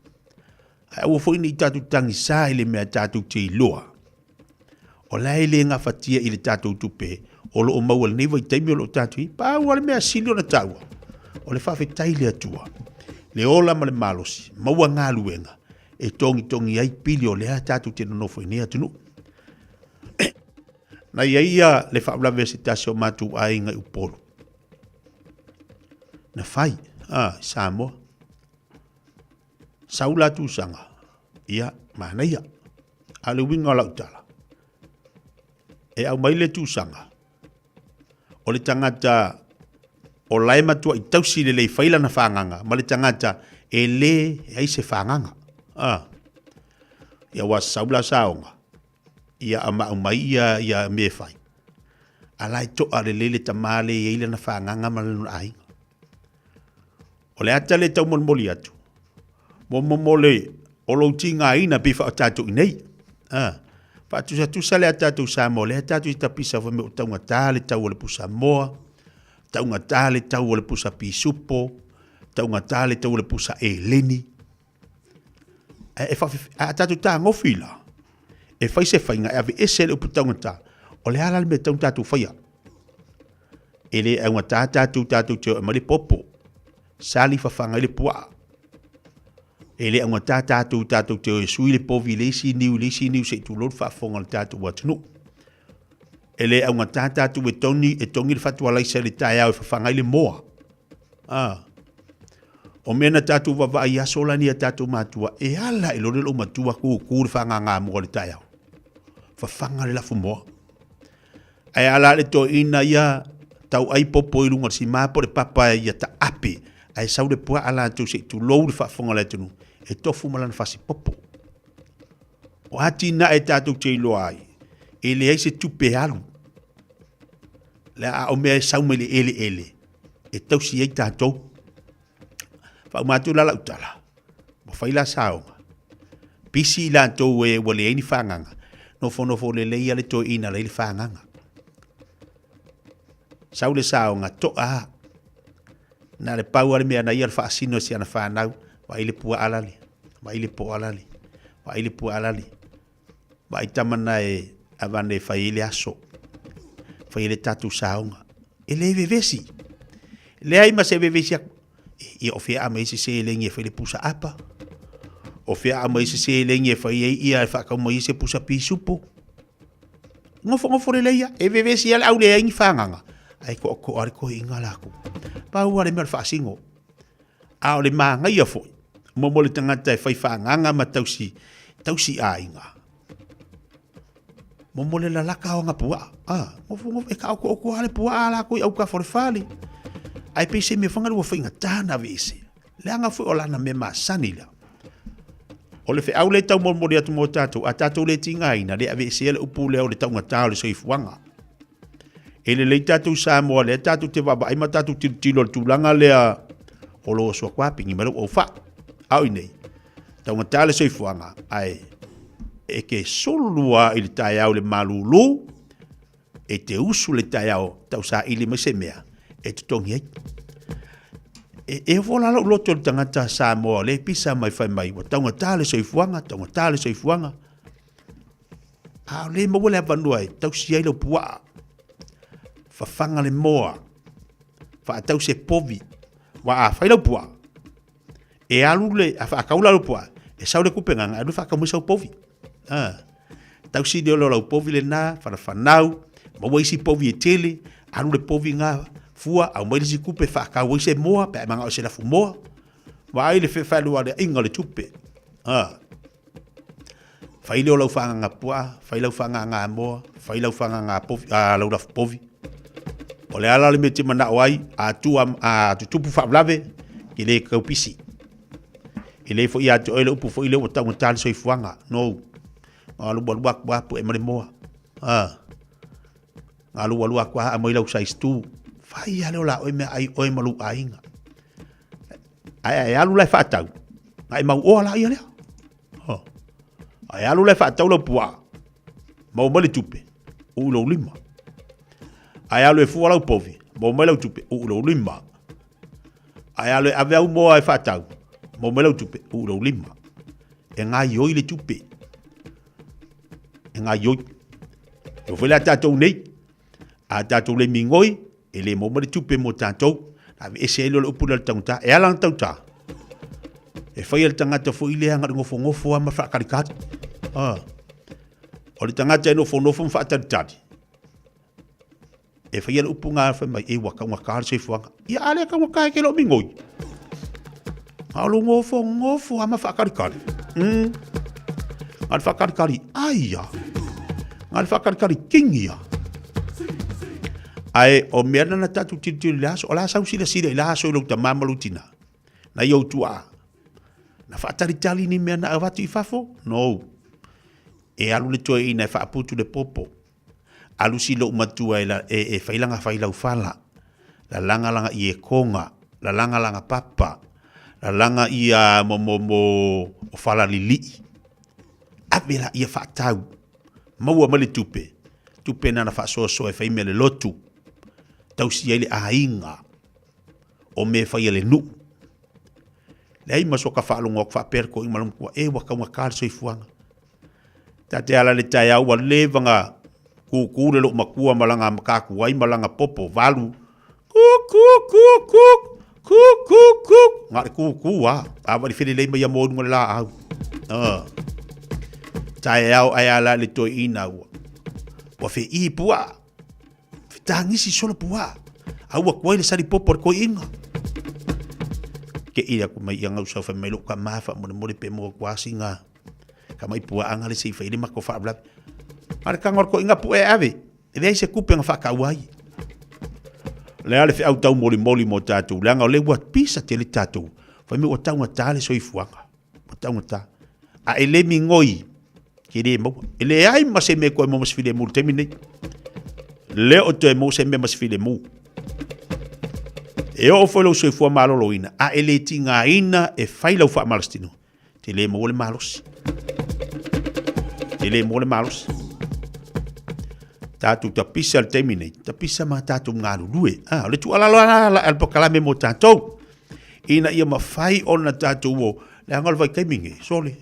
Ae aua foi ne i tatou tagisā i le mea tatou te iloa, o la e le gafatia i le tatou tupe o lo o maua i lenei vaitaimi o lo o tatou i ai. Pau lava le mea sili ona taua, o le faafetai i le Atua, le ola ma le malosi, maua galuega e togitogi ai pili o lea tatou te nonofo i nei atunuu. Na i ai ia le faalavelave a se tasi o matou aiga i Upolu. Na fai, a, i Samoa. Sau la tusaga, ia, manaia. A o le uiga o lau tala, E aumai le tusaga, o le tagata o la e matuai tausi lelei fai lana fagaga ma le tagata e lē ai se fagaga. A. Ia ua sau la saoga, ia ama aumai ia ia mea e fai. A la e to'a lelei le tamā le i ai lana fagaga ma lona aiga. O le ata lea e taumolimoli atu, mo mo mo le o lou tigaina pei faa tatou i nei. A, faatusatusa le a tatou Samoa, lea tatou i tapisa fai mai ua taugata le tau o le pusa moa, taugata le tau o le pusa pisupo, taugata le tau o le pusa eleni. Ae e faafe, a tatou tagofi la, e fai se faiga e aveese le upu taugata, o le a la le mea e tatau ona tatou faia? E le augata tatou tatou te o e aumai le popo, sali fafaga ai le puaa. E le augata tatou tatou te o e sui le povi i le isi niu i le isi niu se i tulou le faafofoga a le tatou atunuu. E le augata tatou e togi, e togi le fatu alaisa i le taeao e fafaga ai le moa. Ah. O mea na tatou vaavaai i aso la ni a tatou matua, e ala i lole lou matua kukū le fagaga moa i le taeao. Fafaga le lafu moa. Ae ala le toeaina ia tauai popo i luga o le sima po o le papa ia taape ae sau le puaa latou se i tulou le faafofoga a le atunuu e tofu ma lana fasi popo. O atinae tatou te iloa ai, e leai se tupe alu. Le a o mea e sau mai le eleele e tausi ai tatou. Faauma atu la lau tala, ua fai la saoga. Pisi i latou e ua leai ni fagaga, nofonofo lelei a le toeaina la i le fagaga. Sau le saoga, to'a a. Na le pau a le mea na ia le faasino si ana whanau, vaai le pua alale, vaai le po alale, vaai le pua alale. Vaai tama na e avane e fai ai le aso, fai ai le tatou saoga. E le vevesi. Leai ma se vevesi aku. Ia o fea a aumai ai se seleni e fai le pusa apa? O fea a aumai ai se seleni e fai ai ia e faatau mai ai se pusa pisupo? Nofonofo lelei lava, e vevesi lava le au leai ni fagaga, ae toatoa le toeaina latou. Pau lava le mea o le faasino. A o le manaia foi, mo mo le tagata e fai fagaga ma tausi, tausi aiga. Mo mo le lalaka o ana puaa. Ah, nofonofo, e taotooto lava le puaa a latou i autafa o le fale. Ae pei se mea foi lea ua faigata ona aveese. Leaga foi o lana mea masani lea. O le feau lea e taumolimoli atu mo tatou, a tatou le tigaina, le aveesea le upu lea o le taugata o le soifuaga. E lelei tatou Samoa lea tatou te vaavaai ma tatou tilotilo i le tulaga lea o lo oso atu pigi mai lou auvaa. A o i nei, taugata le soifuaga, ae e te sulu lava i le taeao i le malulu, e te usu le taeao tausaili mai se mea e totogi ai. E, e ofo la lou loto i le tagata Samoa o lea e pisa mai fai mai, ua taugata le soifuaga, taugata le soifuaga. A o lea e maua le avanoa e tausi ai lau puaa, fafaga le moa, faatau se povi, aua a fai lau puaa, e alu le, a faatau la lau puaa, e sau le tupe gaga, e alu e faatau mai sau povi. A, tausi lea o lau povi lena, fanafanau, maua isi povi e tele, alu le povi ga, fua, aumai le isi tupe, faatau ai se moa, pe a e manao i se lafu moa. Vaai le fefalualeaiga o le tupe. A, Fai lea o lau fagaga puaa, fai lau fagaga moa, fai lau fagaga povi, a, lau lafu povi. O le ala o le mea e te manao ai, a tu a, a tutupu faalavelave, e le tau pisi. E le foi ia te oe le upu foi lea ua taugata le soifuaga. No. Alu alu atu lava pue ma le moa. A. Alu alu atu lava aumai lau size 2. Fai lava lea o la oe meaai oe ma lou aiga. Ae ae alu la e faatau, na e mauoa la ia lea. Oh. Ae alu la e faatau lau puaa, maua mai le tupe, uu i lou lima. Ae alu e fua lau povi, maua mai lau tupe, uu i lou lima. Ae alu e ave au moa e faatau, maua mai lau tupe, uu i lou lima. E gaioi le tupe. E gaioi. E foi la tatou nei, a tatou le migoi, e le maua mai le tupe mo tatou, aveese ai lea o le upu lea o le taugata. E ala ona taugata, e fai e le tagata foi lea na o le nofonofo lava ma faatalitali. Ah. O le tagata e nofonofo ma faatalitali, e faia le upu ngā fai mai, e ua taugata le soifuaga. Ia a le taugata e ke loo migoi. A o lo ngofo ngofo a ma faatalitali. Ngā le faatalitali ai ia. Ngā le faatalitali kingi ia. Ae o mea na na tatou tilotilo i le aso, o le a sau silasila i le aso i lou tamā ma lou tinā, nai ou tuaa. Na faatalitali ni mea na avatu i fafo? No. E alu le toeaina e faaputu le popo. Alu si lou matua e, la, e, e fai langa fai lau fala. Lalaga langa iekoga, lalaga langa papa, lalaga ia mo mo mo o fala lilii. Ave la ia faatau. Maua mai le tupe. Tupe na na faasoasoa e fai mea le lotu. Tausi ai le aiga. O mea e fai a le nuu. Leai ma soka faalogo atu faapea le toeaina ma lona matua, e ua taugata le soifuaga. Ta te ala i le taeao ua leva ona kūkū le lou matua ma lana matatuai ma lana popo valu, kūkūkūkū, kūkūkū, na o le kūkū lava, a ua felelei mai ia moa i luga o le laau. Ah. Taeao ae ala i le toeaina ua, ua feī puaa. Fetagisi solo puaa. A ua tuai le sali popo a le toeaina. Te i aku mai ia gausa fai mai lou tama faamolemole pe maua atu lava sina tamai puaaga le se i fai ai le matou faalavelave. A o le tago a le toeaina pue e ave, e leai se tupe na faataua ai. O le a le feau taumolimoli mo tatou, leaga o lea ua pisa tele tatou, fai mai ua taugata le soifuaga, ua taugata. A e le migoi, e le maua. E leai ma se mea e toe maua ma se filemu i le taimi lenei. Le o toe maua se mea ma se filemu. E oo foi lou soifua maloloina, a e le tigaina e fai lau faamalositino, te le maua le malosi. Te le maua le malosi. Tatou tapisa le taimi nei, tapisa ma tatou galulue. Ah, o le tuualalo a le polokalame mo tatou, ina ia mafai ona tatou o, leaga o le vaitaimi nei, sole,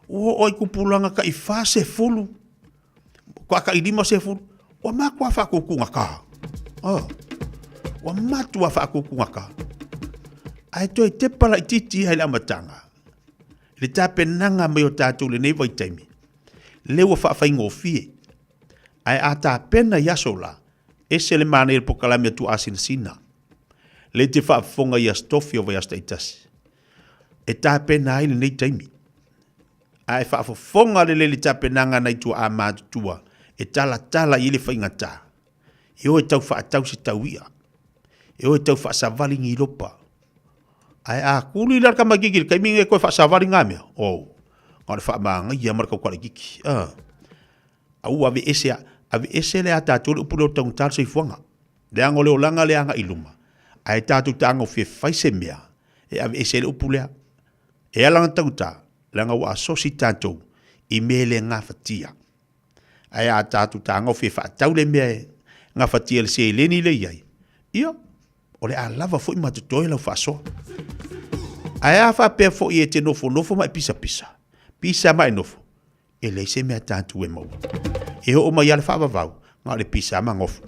ua oo i tupulaga tai 40, tai 50, ua matua faatutugata. Oh, ua matua faatutugata. Ae toe tepa laitiiti lava i le amataga, i le tapenaga mai o tatou i lenei vaitaimi, lea ua faafaigofie. Ae a tapena i aso la, ese le manaia o le polokalame a Tuaasinasina, lea e te faafofoga i Aso Tofi o vaiaso taitasi, e tapena ai lenei taimi. A e faafofoga lelei i le tapenaga a nai tuaa matutua e talatala i ai le faigata, e o e tau faatau se taui'a, e o e tau faasavali ni lopa. Ae a tuli la le tamaitiiti i le taimi lenei e toe faasavali na mea, oh, na o le faamanaia ma le tautalaititi. Ah. A ua aveese, aveese le a tatou le upu lea o le taugata le soifuaga. Leaga o le olaga lea agai i luma, ae tatou tagofi e fai se mea e aveese ai le upu lea. E ala ona taugata, leaga ua asosi tatou i mea e le gafatia. Ae a tatou tagofi e faatau le mea e gafatia i le seleni lea e i ai, ia, o le a lava foi ma totoe lau faasoa. Ae a faapea foi e te nofonofo ma e pisapisa, pisa ma e nofo, e leai se mea tatou e maua. E oo mai lava le faavavau, na o le pisa ma gofo.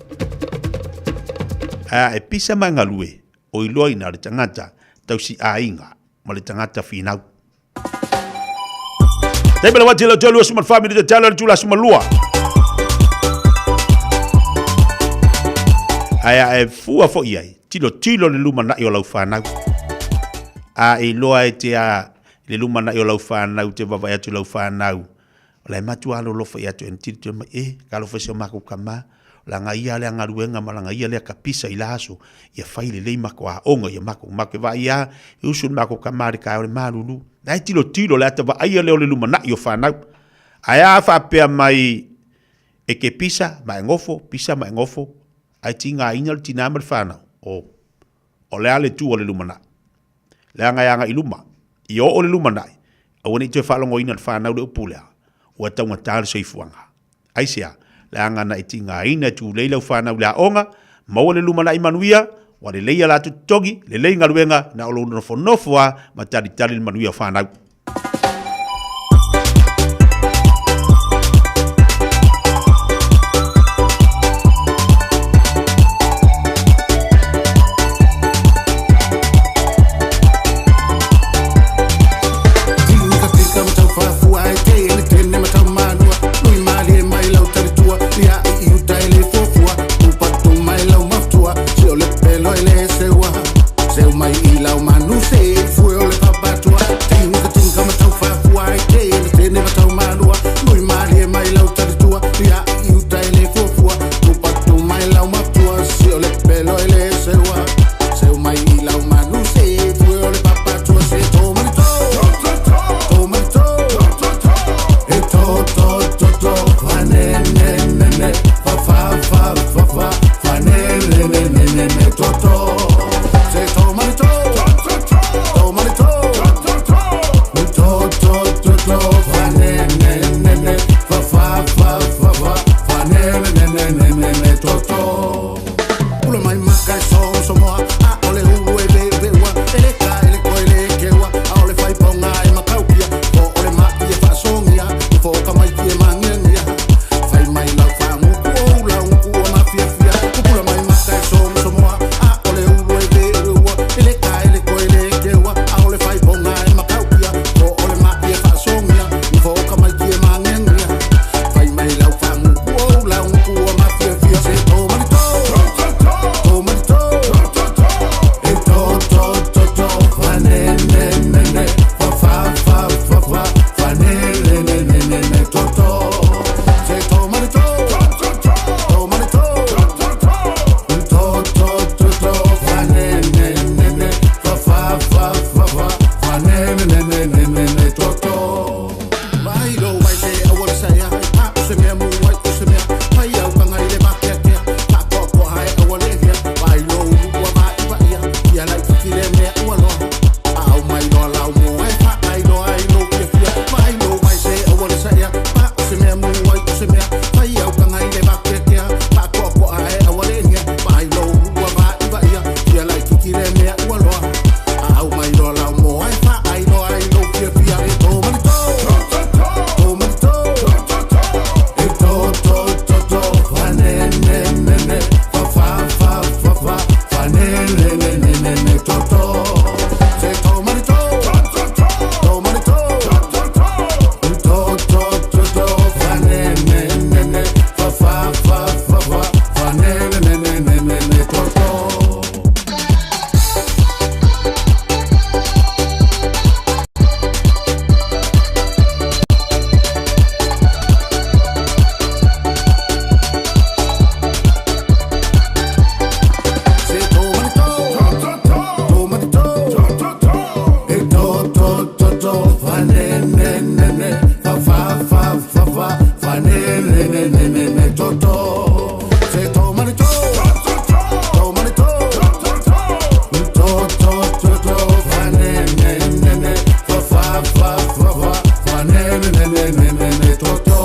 Ae a e pisa ma e galue, o iloa ina le tagata tausi aiga ma le tagata finau. Taimi le wati le tolu asu ma minute talo le tula asu lua. Ae a e fua foi ai, tilo tilo le lumanai o lau whanau. A e iloa e te a le lumanai o lau whanau, te vaavaai atu i lau whanau, o la e matua alolofa ia te oe, tilotilo mai, e, talofa i si o matou tama, o lana ia lea galuega ma lana ia lea kapisa i la aso, ia fai lelei matou aoga ia matou, matou te vaai lava, e usu le matou tama i le taeao i le malulu. La e tilotilo, le ata vaaia lea o le lumanai o fanau. Ae a faapea mai, e te pisa ma e nofo, pisa ma e nofo, ae tigaina le tina ma le fanau, oh, o le a le tu o le lumanai? Leaga e agai i luma. I oo le lumanai, aua ne i toe faalogoina e le fanau le upu lea, ua taugata le soifuaga. Aisea? Leaga na e tigaina e tulei lau fanau i le aoga, maua le lumanai manuia, ua lelei a latou totogi, lelei galuega, na o lou nofonofo lava ma talitali le manuia o fanau. me me me toto.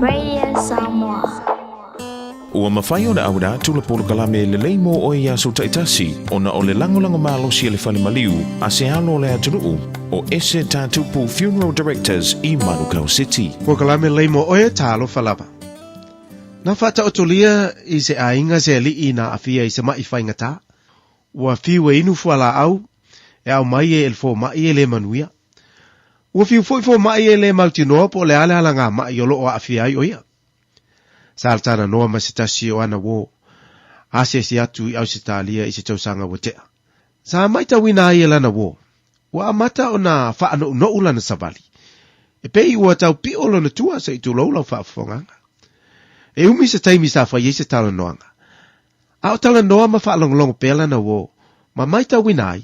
Radio Samoa. Ua mafai ona auina atu le polokalame lelei mo oe i aso taitasi ona o le lagolago malosi a le fale maliu a se alo o le atunuu o Ese Tatupu Funeral Directors i Manukau City. Polokalame lelei mo oe, talofa lava. Na faataotolia i se aiga se alii na aafia i se maʻi faigata. Ua fiu e inu fualaau e aumai e le fomaʻi e le manuia. Ua fiu foi fomaʻi e le mautinoa po o le a le alagamaʻi o loo aafia ai o ia. Sa talanoa ma se tasi o ana uō, asiasi atu i Ausetalia i se tausaga ua tea. Sa maitauina ai e lana uō, ua amata ona faanounou lana savali. E pei ua tau pio lona tua se i tulou lau faafofogaga. E umi se taimi sa fai ai se talanoaga. A o talanoa ma faalogologo pea lana uō, ma maitauina ai,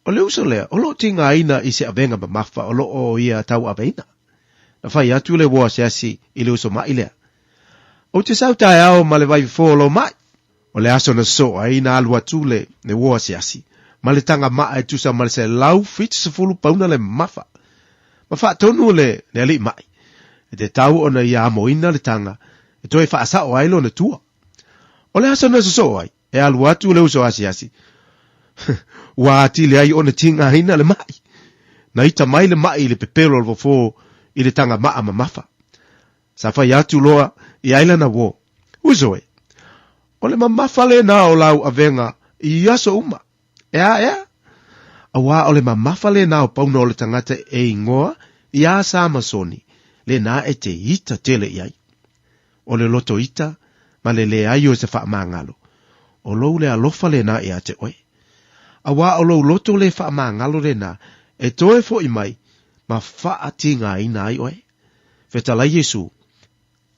o le uso lea o loo tigaina i se avega mamafa o loo ia tauaveina. Na fai atu le uō asiasi i le uso maʻi lea. Ou te sau taeao ma le vaifofo o lou maʻi. O le aso na sosoo ai na alu atu le uō asiasi ma le taga maa e tusa ma le 170 pauna le mamafa. Ma faatonu le le alii maʻi, e tatau ona ia amoina le taga e toe faasao ai lona tua. O le aso na sosoo ai, e alu atu le uso asiasi, ua atili ai ona tigaina le maʻi. Na ita mai le maʻi i le pepelo o le fofo i le taga maa mamafa. Sa fai atu loa i ai lana uō, Uso e, o le mamafa lena o lau avega i aso uma. E a ea? Auā o le mamafa lena o pauna o le tagata e ingoa iā Samasoni, lena e te ita tele i ai. O le loto ita ma le leai o se faamagalo, o lou le alofa lena ia te oe. Auā o lou loto le faamagalo lena e toe foʻi mai ma faatigaina ai oe. Fetalai Iesu,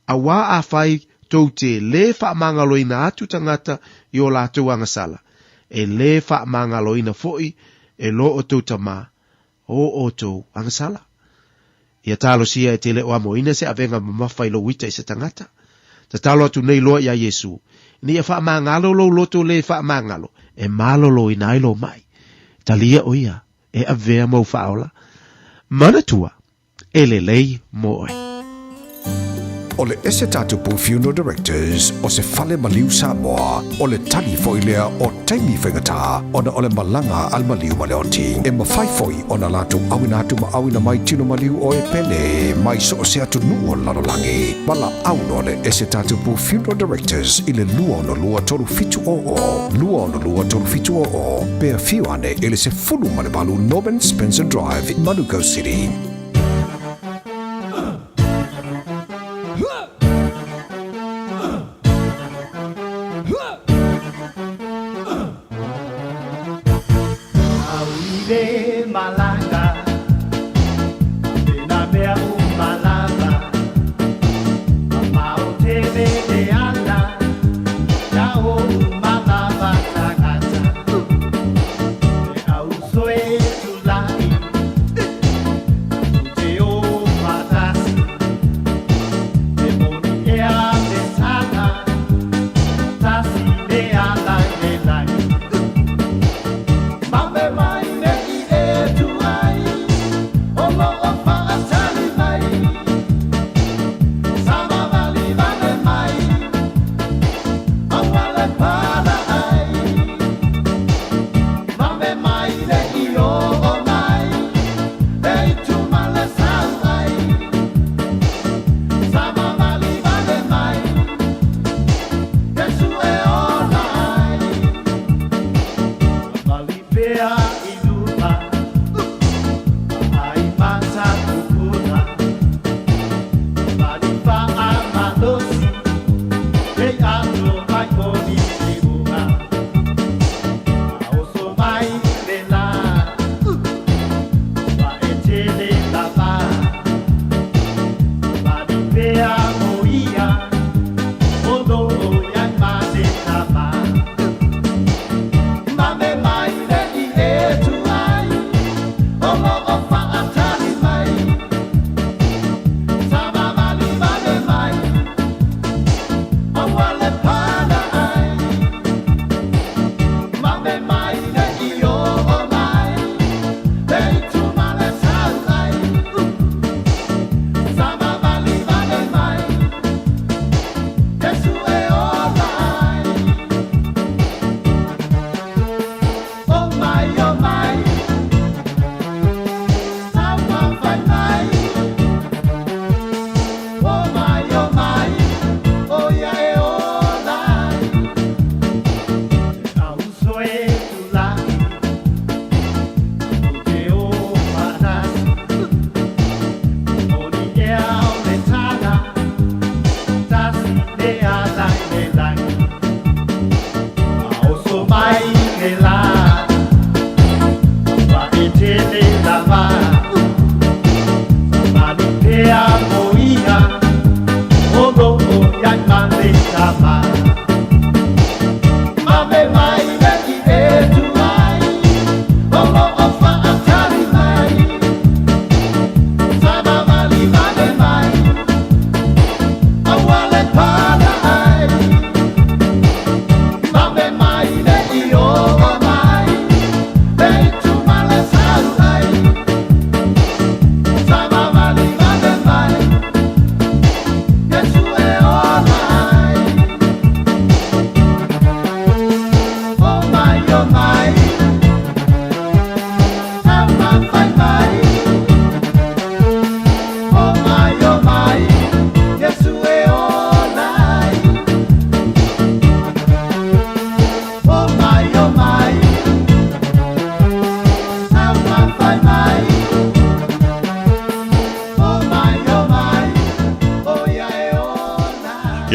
Auā afai tou te lē faamagaloina atu tagata i o latou agasala, e lē faamagaloina foʻi e lo outou Tamā o outou agasala. Ia talosia e te le o amoina se avega mamafa i lou ita i se tagata. Tatalo atu nei loa iā Iesu, ina ia faamagalo lou loto lē faamagalo, e maloloina ai lou maʻi. Talia o ia e avea mau faaola. Manatua, e lelei mo oe. O le Ese Tatupu Funeral Directors o se fale maliu Samoa, o le tali foi lea o taimi faigata ona o le malaga a le maliu ma le oti. E mafai foi ona latou auina atu ma auina mai tino maliu o e pele mai so o se atunuu o le lalolagi. Valaau loa le Ese Tatupu Funeral Directors i le 262 3700, 262 3700, pe afio ane i le 18 Norman Spencer Drive, Manukau City.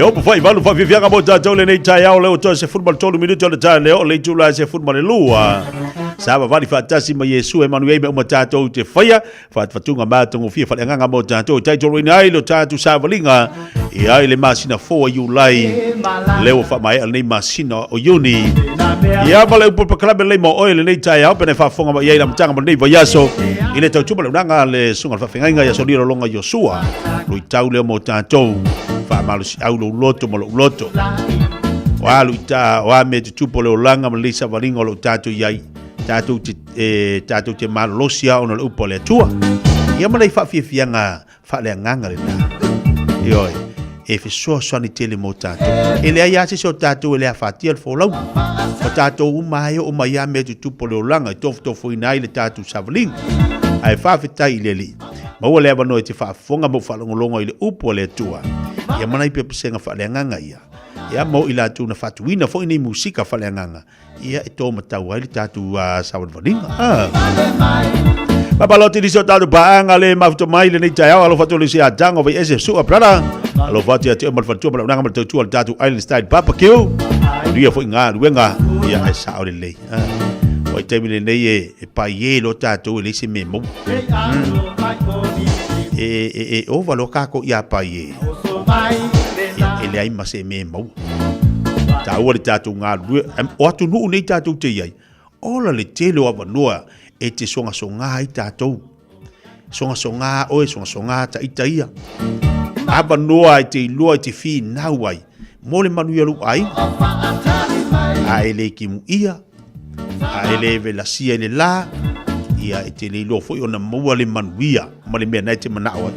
Ia upu faaivalu faafiafiaga mo tatou lenei taeao lea ua toe 13 minute o le tae lea o le itula e 12. Savavali faatasi ma Iesu e manuia ai mea uma tatou te faia, faatufatuga matagofie faaleagaga mo tatou e taitoloina ai lo tatou savaliga ia i le masina fou a Iulai lea ua faamaea lenei masina o Iuni. Ia ma le upu pakalame lelei mo oe lenei taeao pena e faafofoga mai ai i le amataga mo lenei vaiaso i le tautua ma le unaga a le susuga i le faafeagaiga ia Solia Lolonga Iosua. Luitau lea mo tatou, faamalosiau lou loto ma lou loto. O a luita, o a mea tutupu o le olaga ma lenei savaliga o lo o tatou i ai, tatou te, e, tatou te malolosi lava ona o le upu a le Atua. Ia ma lei faafiafiaga faaleagaga lena. Ioe, e fesoasoani tele mo tatou. E leai lava se isi o tatou e le afatia le folauga. O tatou uma lava e oo mai lava mea tutupu o le olaga e tofotofoina ai le tatou savaliga. Ae faafetai i le Alii, maua le avanoa e te faafofoga ma ou faalogologo i le upu a le Atua. Ia ma nai pepesega faaleagaga ia. Ia mo i latou na faatuina foi nei musika faaleagaga, ia e tō matau ai le tatou savalivaliga. Ah. Papaloti nisi o tatou paaga le mafuta mai lenei taeao alofa atu le se ataga o Vaiese Sua Brother. Alofa atu ia te oe ma le faletua ma le auaunaga ma le tautua o le tatou Island Style Barbecue. Manuia foi galuega ia e sao lelei. Ah. O i taimi lenei e, e pai e lo tatou e leai se mea maua. E, e, e ova loa kākou ia pai e. Ia, e leai ma se mea maua. Taua le tatou galulue, o atunuu nei tatou te i ai, ola le tele o avanoa e te sogasoga ai tatou. Sogasoga oe, sogasoga ta ita ia. Avanoa e te iloa e te finau ai, mo le manuia o lou aiga. A e le kimuia, a e le velasia i le la, ia e te le iloa foi ona maua le manuia ma le mea na e te manao ai.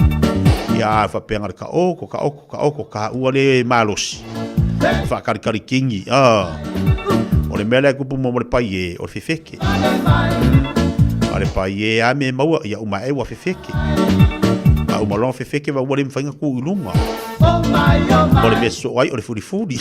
Ia a faapea le ka oko, ka oko, ka oko, ka ua le malosi. Whakarikari kingi. Ah. O le mea lea kupu mo le pai e, o le fefeke. A le pai e a me maua, ia uma e ua fefeke. A uma loa fefeke va ua le mawhainga ku i lunga. O le mea so ai o le furifuri.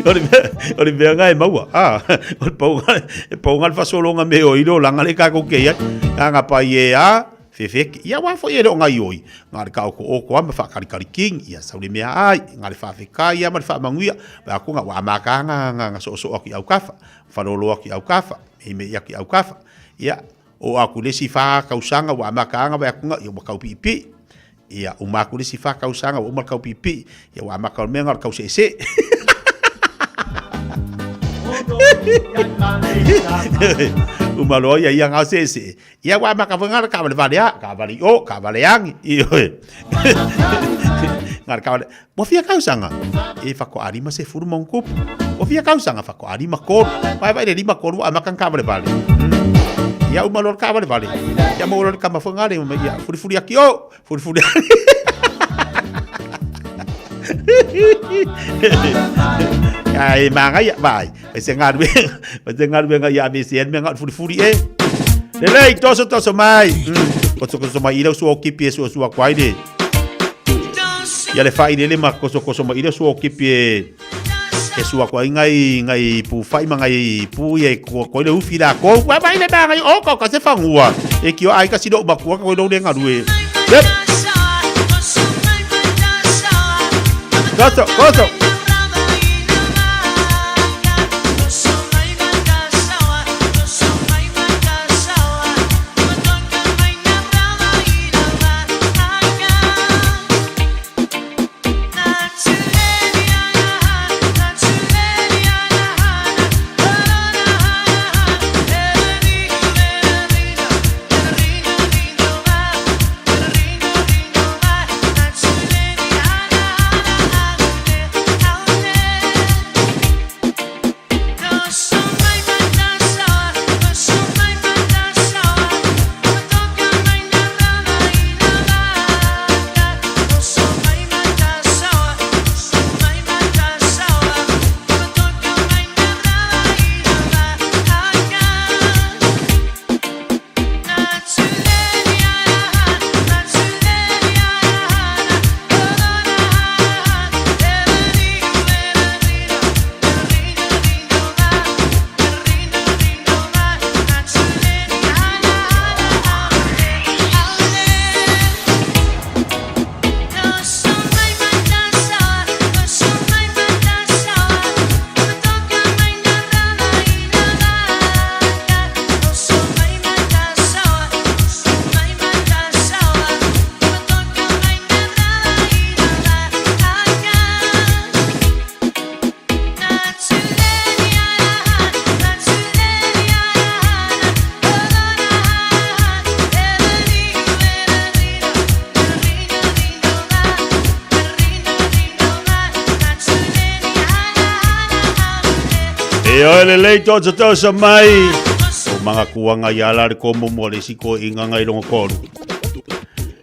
O le mea, o le mea ngai maua. Ah, o le paunga, e paunga le faasologa me o ilo langa le kākou ke ai. Nga pai e a, fefeke. Ia wā foi e le o ngai oi. Ngā le kao ko oko a ma whaakarikari king. Ia sau le mea ai. Ngā le whaawhekai ia ma le whaamanguia. Wā ko ngā wā māka ngā ngā ngā so so aki au kafa. Wharolo aki au kafa. Me me aki au kafa. Ia, o aku le isi whā kausaga ua amakaanga wai aku nga, ia ua kaupiipii. Ia, uma aku le isi whā kausaga ua uma le kaupiipii. Ia ua amaka o le mea nga o le kauseesee. Uma loa ia ia ngao seesee. Ia ua amaka foi nga le kaavale vale a, kaavale i o, kaavale agi. Ioe. Nga le kaavale, ua fia kausaga? E whakoa 50 ma ona kupu. Ua fia kausaga whakoa 53. Vai vai le 53 ua amaka kaavale vale. Ia uma loa le kaavale vale. Ia maua loa le kama foi ngale ma ia furifuri aki o, furifuri aki. Ai mangaia vai. E se galuega, e se galuega ia ABCN me ngā furifuri e. Lelei, toso toso mai. Koso koso mai i leu sua o kipi e sua sua kuai le. Ia le whai lele ma koso koso mai i leu sua o kipi e e sua kuai ngai ngai pu whai ma ngai pu ia e kua koi le ufi la ko. Wa mai le ngai o ko ka se whangua. E kio ai ka sino makua ka koi lou le ngarue. Yep. Koso, koso. E oe lelei tō tausa mai. O manga kuanga ia la le komo mo le si ko inga ngai longo kolu.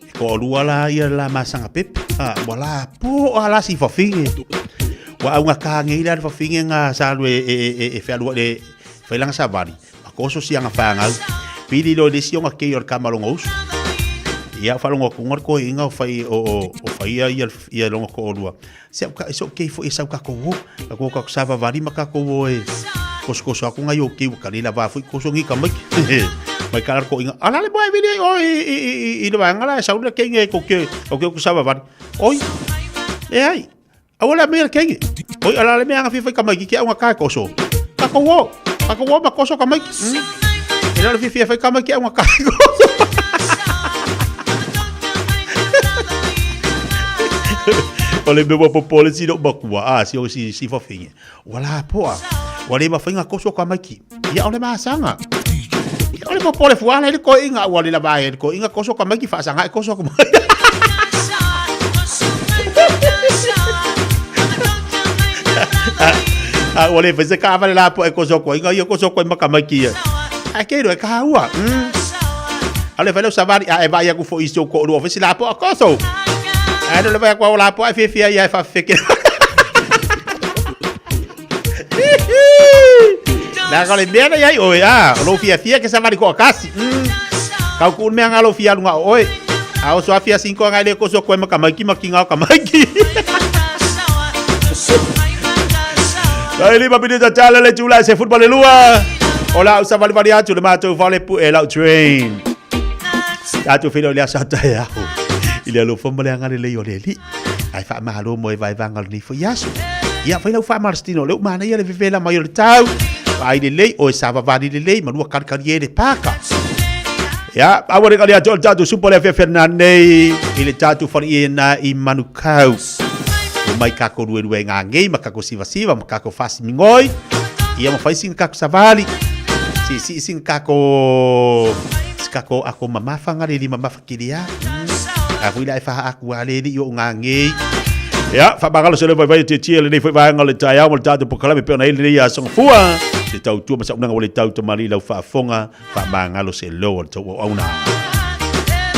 E ko lua la ia la masanga pepe. Ah, wa la po ala si fafinge. Wa au nga ka ngi la fafinge nga sa lu e e e e whalua le whailanga sa vali. Ma koso si anga whangau. Pili lo le si onga kei o le kamalongo usu. Ia whalongo kungar ko inga o whai o o o whai ia ia longo ko olua. Se au ka so kei fo e sau ka ko wo. Ka ko ka sa vavali ma ka ko wo e. Koso koso aku ngai o kei ka la va fo koso ngi ka mai. Mai ka ko inga. Ala le boy vili o i i i i le vanga la sau le kei nge ko ke o ke ko sa vavali. Oi. E ai. Aua le mea le kenge. Oi ala le mea nga fifa ka mai ki au nga ka koso. Ka ko wo. Ka ko wo ma koso ka mai. E le fifa fai ka mai ki au nga ka koso. O le mea popole si no makua a si o si si fafinge. Wala poa. Wale ma fainga koso ka mai ki. Ia o le masanga. Ia o le popole fuala le ko inga wale la ba ko inga koso ka mai ki fa sanga koso ka mai. A wale fa se ka vale la po e koso ko inga ia koso ko maka mai ki. A ke ro e ka ua. Ale fa le savari a e vai aku fo iso ko ro fa si la po a koso. A no le vai ko la po a fia ia fa feke. Na ka le mea nei ai oe a, o lo fia fia ke savari ko kasi. Kau ku mea ngalo fia lunga oe. A o so afia cinco ngai le koso koe maka maiki maki ngao ka maiki. Lai lima minute tala le tula se football le lua. O la usa vali vali atu le matou fale pu e lau train. Atu filo le asa tai au. I le alofa ma le agalelei o le Alii. Ae faamalo mo e vaevaega o lenei foi aso. Ia fai lau faamalositino o lea ua manaia le vevela mai o le tau. Vaai lelei oe savavali lelei malua kalikali e le paka. Ia, aua le kali atu o le tatou supa le afiafi nei i le tatou faleie na i Manukau. O mai kako luelue ngā ngei ma kako sivasiva ma kako fasimingoi. Ia ma fai singa kako savali. Si si singa kako si kako ako mamafa ngare li mamafa kiria. A hui la e faha aku a le li o ngā ngei. Ia, whaamagalo se le vai vai te tia le nei foi vaenga le taiao ma le tātou pokalame pe ona i le nei a songa fua. Te tau tua ma sa unanga o le tau tamali lau whaafonga, whaamagalo se loa le tau au auna.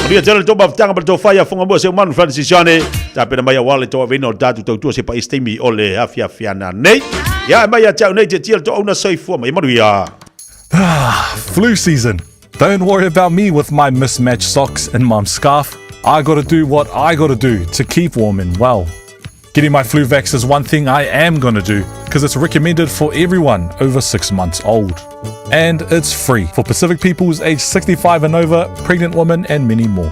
Maria tele le tau mafutanga ma le tau whai a fonga mua se umanu Francis Sione. Tā pena mai a wale tau aveina o le tātou tau tua se pa isteimi o le awhia whiana nei. Ia, e mai a tau nei te tia le tau auna soifua mai manuia. Ah, flu season. Don't worry about me with my mismatched socks and mum's scarf. I gotta do what I gotta do to keep warm and well. Getting my flu vax is one thing I am gonna do because it's recommended for everyone over 6 months old. And it's free for Pacific peoples aged 65 and over, pregnant women, and many more.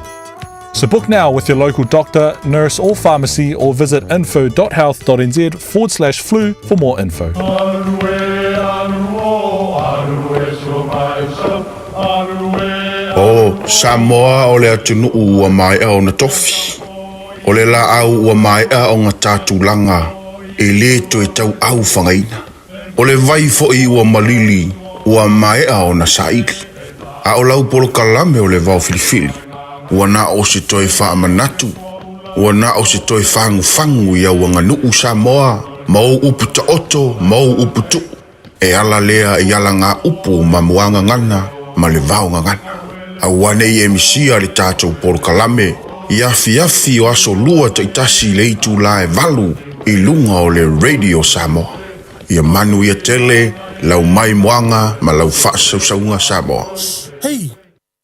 So book now with your local doctor, nurse, or pharmacy, or visit info.health.nz forward slash flu for more info. O Samoa o le atunuu ua maea ona tofi. O le laau ua maea ona ta tulaga e lē toe tauau fagaina. O le vai foʻi ua malili ua maea ona saili. A o lau polokalame o le vaofilifili, ua na o se toe faamanatu, ua na o se toe fagufagu i au aganuu Samoa ma ou upu taoto ma ou upu tuu. E ala lea i alagāupu ma muagagana ma le vaogagana. Aua nei e misia le tatou polokalame i afiafi o aso lua taitasi i le itulā e 8 i luga o le Radio Samoa. Ia manuia tele lau maimoaga ma lau faasausauga Samoa. Hei,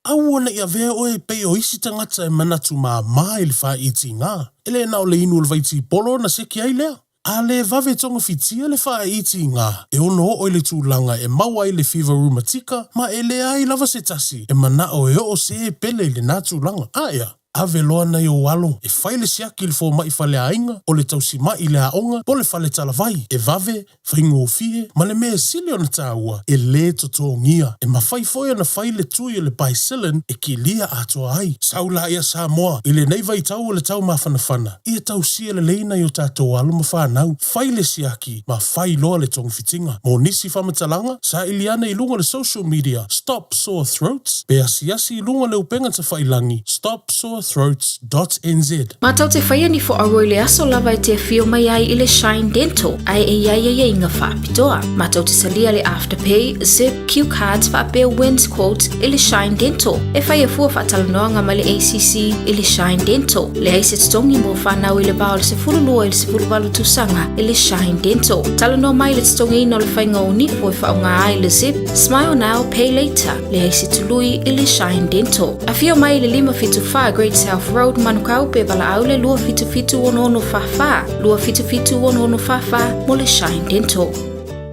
aua ne i avea oe e pei o isi tagata e manatu māmā i le faaitiga. E le na o le inu o le vaitipolo ona seki ai lea. A le vave togafitia le faaitiga, e ono oo i le tulaga e maua ai le fiva rumatika ma e leai lava se tasi e manao e oo se pele i lenā tulaga. A ea, ave loa nai ou alo e fai le siaki i le fomai faleaiga, o le tausimaʻi i le aoga, po o le fale talavai, e vave, faigofie, ma le mea e sili ona tāua, e lē totogia. E mafai foi ona fai le tui o le Bicillin e kilia atoa ai. Sau laia Samoa i lenei vaitau o le taumafanafana, ia tausia lelei nai o tatou alo ma fanau, fai le siaki ma fai loa le togafitiga. Mo nisi faamatalaga, saili ane i luga o le social media Stop Sore Throats, pe asiasi i luga o le upega tafailagi Stop Sore. sorethroats.nz. Matou te whaia ni fo aua i le aso lava e te afio mai ai i le Shine Dental ae e i ai aiaiga faapitoa. Matou te talia le Afterpay, Zip, Cue Cards faapea Wins Quote i le Shine Dental. E faia fua faatalanoaga ma le ACC i le Shine Dental. Leai se totogi mo fanau i le va o le 12 i le 18 tausaga i le Shine Dental. Talanoa mai i le totogiina o le faiga o nifo e faaaoga ai le Zip, Smile Now, Pay Later. Leai se tului i le Shine Dental. Afio mai i le 574 Great South Road, Manukau pe valaau le 277 6644, 277 6644 mo le Shine Dental.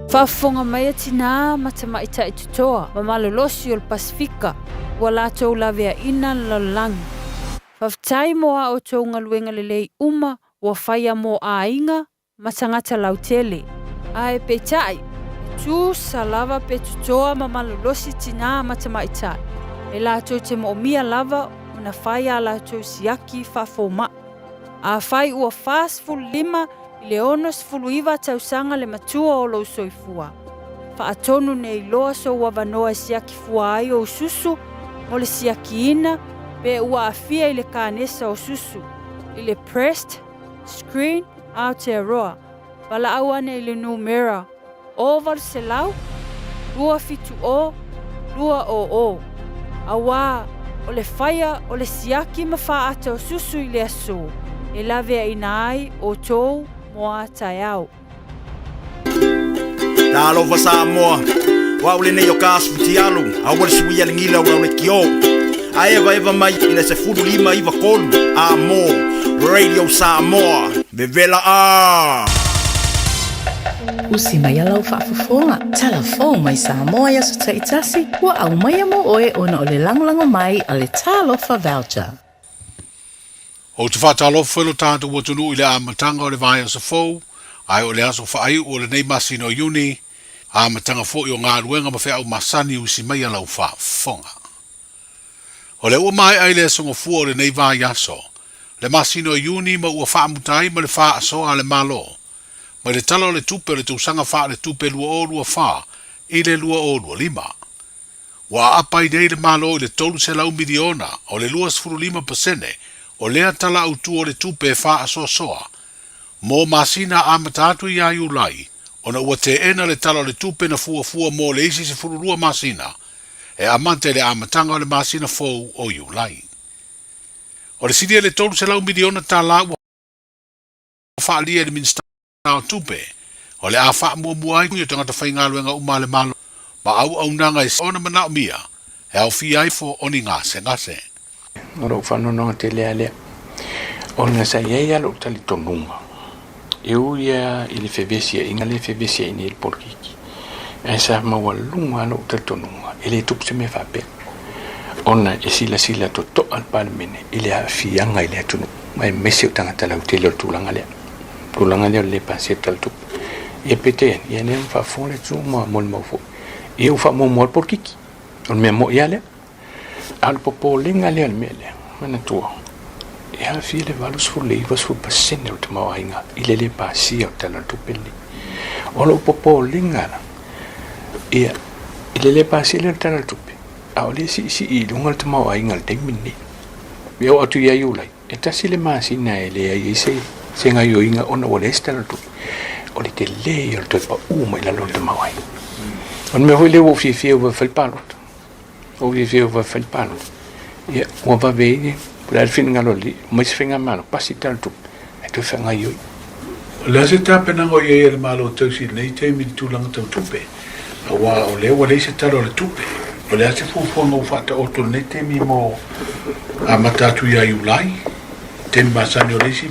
Faafofoga mai a tinā ma tamaitai totoa ma malolosi o le Pasefika ua latou laveaina le lalolagi. Faafetai mo a outou galuega lelei uma ua faia mo aiga ma tagata lautele. Ae peitai, e tusa lava pe totoa ma malolosi tinā ma tamaitai, e latou te moomia lava ona fai a latou siaki faafoma'i. Afai ua 45 i le 69 tausaga le matua o lou soifua, faatonu nei loa sou avanoa e siaki fua ai ou susu mo le siakiina pe ua aafia i le kanesa o susu, i le Breast Screen Aotearoa, valaau ane i le numera 0800 270 200, auā o le faia o le siaki ma faata o susu i le aso e laveaina ai outou mo a taeao. Talofa Samoa, o au lenei o ka asu fitialu, aua le suia le gila o lau lekiō. A evaeva mai i le 15 93 a mo Radio Samoa, vevela a! Usi mai lau faafofoga, tala fou mai Samoa i aso taitasi, ua aumaia mo oe ona o le lagolago mai a le Talofa Voucher. Ou te faatalofa i lo tatou atunuu i le amataga o le vaiaso fou, ae o le aso faaiu o lenei masina o Iuni, amataga foi o galuega ma feau masani usi mai a lau faafofoga. O lea ua maea i le aso Gafua o lenei vaiaso, le masina o Iuni ma ua faamuta ai ma le faasoa a le Malo, mai le Tala o le Tupe o le tausaga faaletupe 2024 i le 2025. Ua aapa ai nei le Malo i le $300 miliona o le 25% o lea Tala Autu o le Tupe e faasoasoa mo masina amata atu ia Iulai ona ua teena le Tala o le Tupe na fuafua mo le isi 12 masina e amata i le amataga o le masina fou o Iulai. O le silia i le $300 miliona ua faaalia e le Minisita o Tupe, o le a faamuamua ai o tagata faigaluega uma a le Malo ma auaunaga e ona manaomia e aofia ai fo o ni gasegase. O lou faanoanoaga tele lava lea, ona sa i ai lava lou talitonuga, e ui lava i le fevesiaiga lea e fevesiai nei le polokiki, ae sa maualuga lava lou talitonuga, e le tupu se mea faapea, ona e silasila totoa le Palemene i le aafiaga i le atunuu, aemaise o tagata lautele o le tulaga lea. Tulaga lea o le le pasia o le Tala Tupe. Ia peitai ane, ia lea ua faafofoga le atunuu ma molimau foi, ia ua faamuamua le polokiki. O le mea moi lava lea. A o le popolega lea o le mea lea, manatua, e aafia le 80 i le 90% o le tamaoaiga i le le pasia o le Tala o le Tupe lenei. O lou popolega la, ia, i le le pasia lea o le Tala o le Tupe, a o lea e siisii i luga le tamaoaiga i le taimi lenei. E oo atu ia Iulai, e tasi le masina e leai ai se se gaoioiga ona ua leai se Tala o le Tupe. O le tele ia o le toe pau mai i lalo o le tamaoaiga. O le mea foi lea ua ou fiafia ua fai le palota. Ua ou fiafia ua fai le palota. Ia, ua vave ai, po o le a le finagalo o le alii, omai se faigamalo, pasi le Tala o le Tupe, ae toe faagaoioi. O le a se tapenaga o i ai a le Malo tausi i lenei taimi i le tulaga tau tupe, aua o lea ua leai se Tala o le Tupe? O le a se fuafuaga ua faataoto i lenei taimi mo amata atu ia Iulai, taimi masani o le isi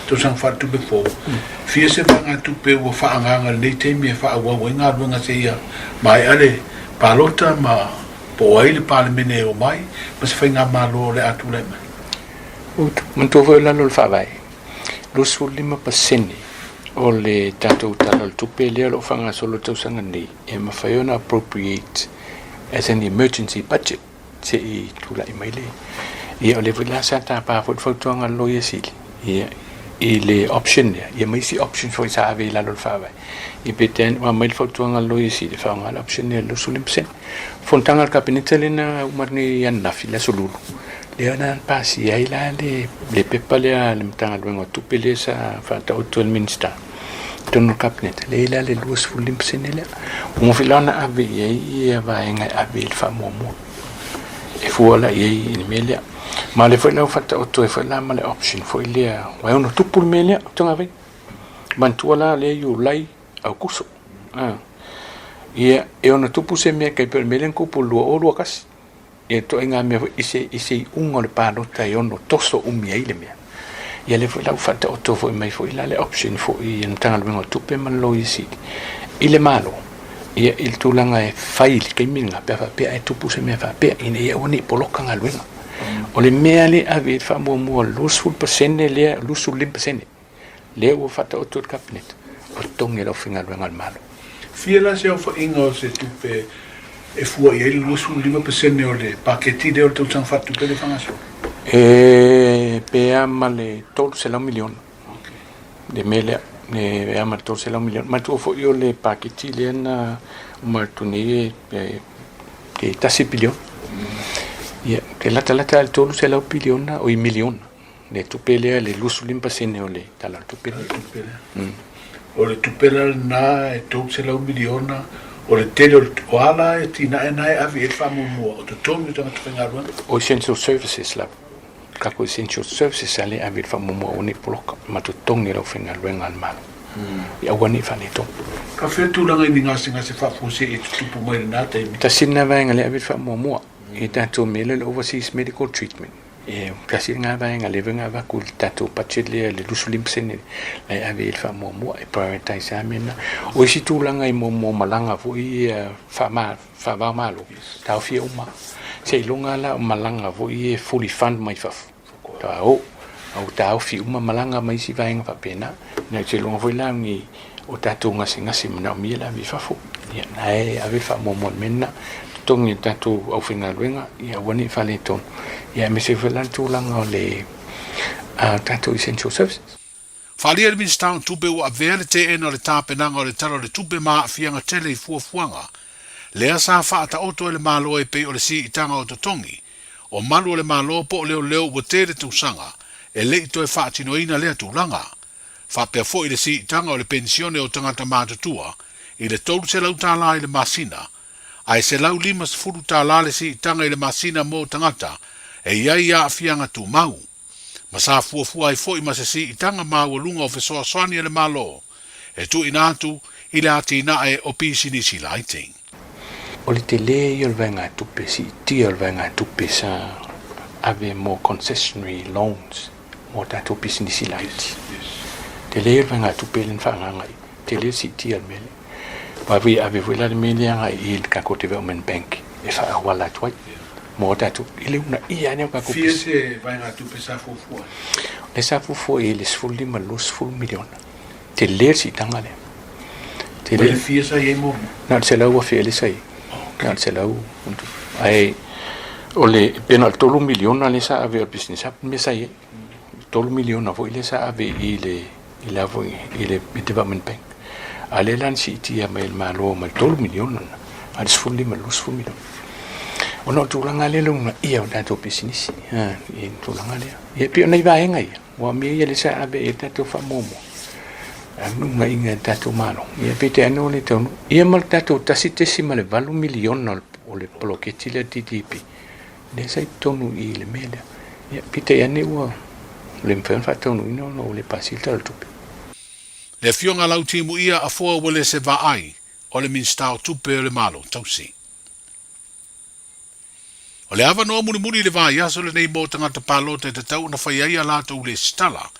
tausaga faaletupe fou? Fia se vaegatupe ua faaagaaga i lenei taimi e faaauau ai galuega seia maea le palota ma po o ai le Palemene e omai ma se faigamalo o le a tulai mai? Manatua foi o lalo o le Faavae, 25% o le tatou Tala o le Tupe lea o lo o faagasolo i le tausaga nei e mafai ona appropriate as an emergency budget se i tulai mai le. Ia o lea foi la sa tapa foi le fautuaga a le Loia Sili ia i le option lea, ia ma isi option foi sa ave i lalo o le Faavae. Ia peitai ane ua aumai le fautuaga a le Loia Sili e faaaoga le option lea i le 25%. Fonotaga a le Kapeneta lea na uma atu nei ananafi, le Aso Lulu, Lea na pasia ai la le le pepa lea a le Matagaluega o Tupe lea sa faataoto e le Minisita i totonu o le Kapeneta, lea e i ai la le 25% lea. Ua mafi la ona ave i ai ia vaega e ave i le faamuamua e fua la i ai i le mea lea. Ma o lea foi la ua faataoto ai foi la ma le option foi lea, aua e ono tupu le mea lea, Togavai. Manatua la lea Iulai, Aokuso. Ia, e ono tupu se mea tai pei o le mea lea na tupu i le 2021. Ia ituaiga mea foi i se, i se iuga o le palota e ono toso umi ai le mea. Ia lea foi la ua faataoto foi mai foi la le option foi i le Matagaluega o Tupe ma le Loia Sili i le Malo, ia i le tulaga e fai i le taimi lena pe a faapea ae tupu se mea faapea ina ia aua ne i poloka galuega. O le mea lea e ave i ai le faamuamua 20% lea, 25% lea ua faataoto e le Kapeneta, o totogi e le aufaigaluega a le Malo. Fia la se aofaiga o se tupe e fua i ai le 25% o le paketi lea o le tausaga faaletupe lea e faagasolo? E pe a ma le $300 miliona le mea lea, e a ma le $300 miliona. Manatua foi o le paketi lea na uma atu nei e tasi piliona. Ia, e latalata i le $300 piliona, oi miliona. Le tupe lea, le 25% o le Tala o le Tupe lea. O le tupe la lena e $300 miliona, o le tele o le, o a la atinae na e ave i ai le faamuamua, o totogi o tagata faigaluega? O essential services lava, tatou essential services lea e ave i le faamuamua aua ne i poloka ma totogi e le aufaigaluega a le Malo, ia aua ne i faaletonu. Ka fea tulaga i ni gasegase faafuasei e tutupu mai i lena taimi? Tasi lena vaega lea e ave i le faamuamua i tatou mea lea o le overseas medical treatment. E tasi lena vaega lea foi na avatu i le tatou budget lea le 25% la e ave i ai le faamuamua e prioritize lava mea na. O isi tulaga i mo malaga foi ia faava o Malo, taofia uma. Seiloga la o malaga foi ia e fully fund mai fafo, faatoa o, a ua taofi uma malaga ma isi vaega faapena. Seiloga foi la ni o tatou gasegase manaomia le ave i fafo, ia na e ave le faamuamua i le mea lena, totogi e le tatou aufaigaluega, ia aua ne i faaletonu, ia aemaise foi la le tulaga o le tatou essential services. Faaalia le Minisita o Tupe ua avea le teena o le tapenaga o le Tala o le Tupe ma aafiaga tele i fuafuaga lea sa faataoto e le Malo e pei o le siitaga o totogi o malu o le Malo po o leoleo ua tele tausaga e le i toe faatinoina lea tulaga. Faapea foi le siitaga o le penisione o tagata matutua i le $300 i le masina, ae $150 le siitaga i le masina mo tagata e i ai aafiaga tumau. Ma sa fuafua ai foi ma se siitaga maualuga o fesoasoani a le Malo e tuuina atu i le atinae o pisinisi laiti. O le tele ia o le vaegatupe, siitia o le vaegatupe sa ave mo concessionary loans mo tatou pisinisi laiti. Tele ia le vaegatupe lea na faaagaaga i ai, tele le siitia o le mea lea. Aua foi e ave foi la le mea lea agai i le tatou Development Bank e faaauala atu ai mo tatou, i le uunaia lea o tatou Fia se vaegatupe sa fuafua ai? Lea sa fuafua i ai le 15 i le 20 miliona. Tele le siitaga lea. Tele. Le fia sa i ai muamua? Na o le $100,000 lea sa i ai. Na o le selau. Ae o le, pe na o le $3 miliona lea sa ave o le Business Hub le mea sa i ai. $3 miliona foi lea sa ave i le, i le foi, i le Development Bank. A lea la na siitia mai e le Malo mai le $3 miliona lena, a le 15 i le 20 miliona. Ona o le tulaga lea le uunaia o tatou pisinisi, i le tulaga lea. Ia e pei o nai vaega ia. Ua mea ia lea sa ave i ai le tatou faamuamua, a luga e le tatou Malo. Ia peitai ane ua le taunuu. Ia ma le tatou $1.8 miliona o le poloketi lea DDP, lea sa i totonu i i le mea lea. Ia peitai ane ua le mafai ona faataunuuina ona ua le pasia le Tala o le Tupe. Le Afioga Lautimuia Afoa Uelese Vaai o le Minisita o Tupe o le Malo Tausi. O le avanoa mulimuli i le vaiaso lenei mo tagata palota e tatau ona fai ai a latou lesitala,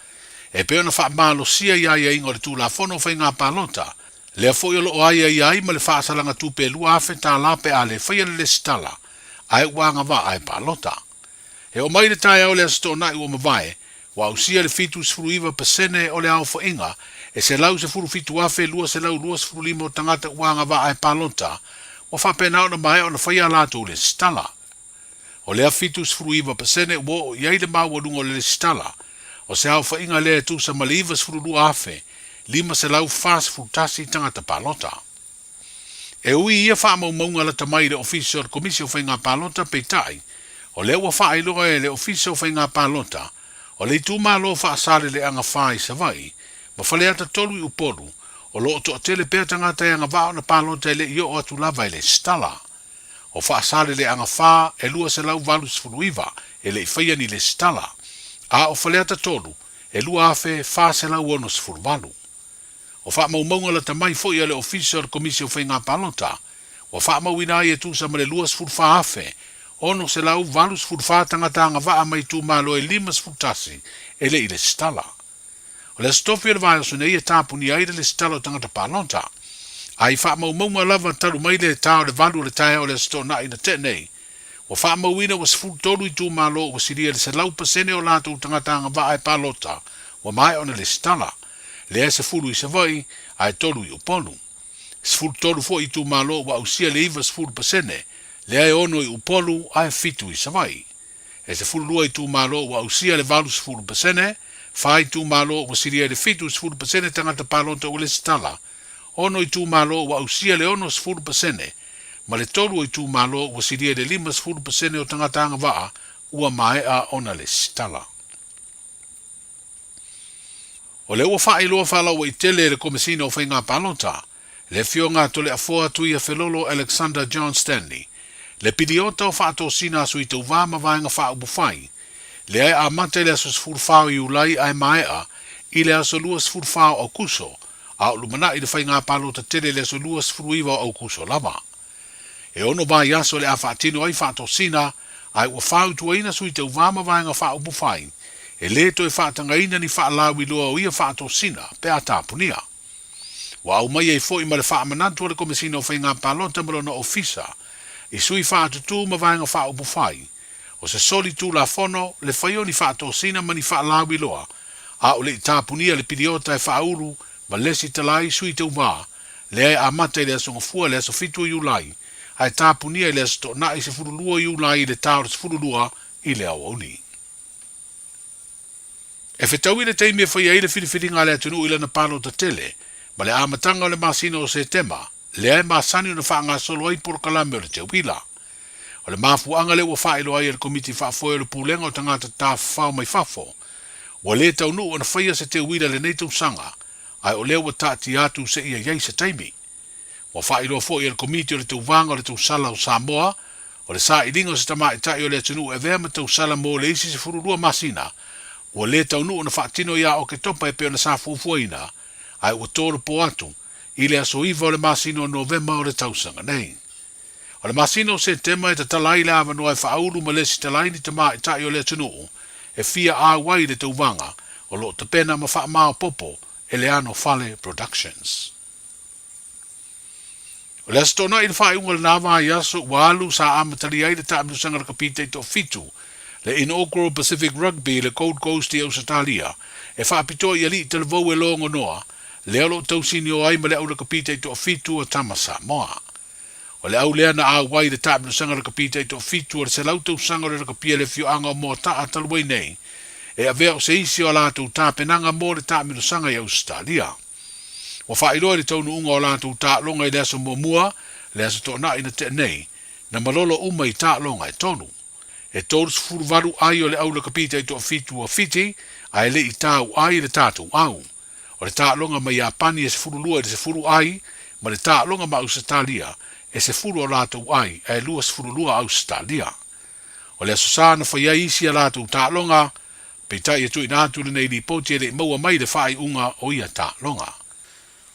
e pei ona faamalosia i aiaiga o le Tulafono o Faiga Palota, lea foi o lo o aiaia ai ma le faasalaga tupe e $2,000 pe a le faia le lesitala, ae ua agavaa e palota. E oo mai i le taeao o le Aso Toonai ua mavae, ua ausia le 79% o le aofaiga e 117,225 o tagata ua agavaa e palota, ua faapena ona maea ona faia a latou lesitala. O lea 79% ua oo i ai le maualuga o le lesitala, o se aofaiga lea e tusa ma le 92,541 tagata palota. E ui i ia faamaumauga lata mai i le Ofisa o le Komisi o Faiga Palota, peitai, O lea ua faailoa e le Ofisa o Faiga Palota o le itumalo o Faasaleleaga 4 i Savaii ma Faleata 3 i Upolu, o lo o toatele pea tagata e agavaa ona palota e le i oo atu lava e lesitala. O Faasaleleaga 4 e 289 e le i faia ni lesitala, a o Faleata 3 e 2,468. O faamaumauga lata mai foi a le Ofisa o le Komisi o Faiga Palota, ua faamauina ai e tusa ma le 24,684 tagata agavaa mai itumalo e 51 e le i lesitala. O le Aso Tofi o le vaiaso nei e tapunia ai le lesitala o tagata palota. A i faamaumauga lava talu mai le ta o le 8 o le taeao o le Aso Toonai na tea nei, ua faamauina ua 13 itumalo ua silia i le 100% o latou tagata agavaa e palota ua maea ona lesitala. Lea e 10 i Savaii ae 3 i Upolu. 13 foi itumalo ua ausia le 90%, lea e 6 i Upolu ae 7 i Savaii. E 12 itumalo ua ausia le 80%, 4 itumalo ua silia i le 70% tagata palota ua lesitala, 6 itumalo ua ausia le 60%, ma le 3 o itumalo ua silia i le 50% o tagata agavaa ua maea ona lesitala. O lea ua faailoa faalauaitele e le Komesina o Faiga Palota, le Afioga a Toleafoa Tuiafelolo Alexander John Stanley, le piliota o faatosina a sui tauva ma vaega faaupufai, lea e amata i le aso 14 o Iulai ae maea i le aso 24 o Aukuso, a o lumanai le faiga palota tele i le aso 29 o Aukuso lava. E ono vaiaso le a faatino ai faatosina, ae ua fautuaina sui tauva ma vaega faaupufai, e lē toe faatagaina ni faalauiloa o ia faatosina pe a tapunia. Ua aumai ai foi ma le faamanatu a le Komesina o Faiga Palota ma lona Ofisa i sui faatutū ma vaega faaupufai, o se soli tulafono le fai o ni faatosina ma ni faalauiloa a o le i tapunia le piliota e faaulu ma lesitala ai sui tauva, lea e amata i le Aso Gafua le aso 7 o Iulai, ae tapunia i le Aso Toonai 12 o Iulai i le ta o le 12 i le aoauli. E fetaui le taimi e fai ai le filifiliga a le atunuu i lana palota tele, ma le amataga o le masina o Setema, lea e masani ona faagasolo ai polokalame o le teuila. O le mafuaaga lea ua faailoa ai e le Komiti Faafoe o le Pulega o Tagata Tafafao Mai Fafo, ua lē taunuu ona faia se teuila i lenei tausaga, ae o lea ua taatia atu seia i ai se taimi. Ua faailoa foi e le Komiti o le Tauvaga o le Tausala o Samoa, o le sailiga o se tamaitai o le atunuu e avea ma tausala mo le isi 12 masina, ua lē taunuu ona faatino ia Oketopa e pei ona sa fuafuaina, ae ua tolopo atu i le aso 9 o le masina o Novema o le tausaga nei. O le masina o Setema e tatala ai le avanoa e faaulu ma lesitala ai ni tamaitai o le atunuu e fia auai i le tauvaga o lo o tapena ma faamaopoopo e le Ano Fale Productions. O le Aso Toonai i le faaiuga o lena vaiaso ua alu sa amatalia ai le taamilosaga lakapi taitoafitu, le Inaugural Pacific Rugby i le Gold Coast i Ausetalia, e faapitoa i alii talavou e logonoa, lea o lo o tausinio ai ma le au lakapi taitoafitu a Tama Samoa. O le au lea na auai i le taamilosaga lakapi taitoafitu o le 100 tausaga o le lakapi a le afioaga o Moataa talu ai nei, e avea o se isi o a latou tapenaga mo le taamilosaga i Ausetalia. Ua faailoa i le taunuuga o latou taaloga i le aso muamua, le Aso Toonai na tea nei, na malolo uma i taaloga e tolu. E 38 ai o le au lakapi taitoafitu a Fiti, ae le i tau ai le tatou au. O le taaloga ma Iapani e 12 i le 10 ai, ma le taaloga ma Ausetalia e 10 o latou ai ae 22 Ausetalia. O le Aso Sa na fai ai isi a latou taaloga, Peitai e tuuina atu lenei lipoti e le i maua mai le faaiuga o ia taaloga.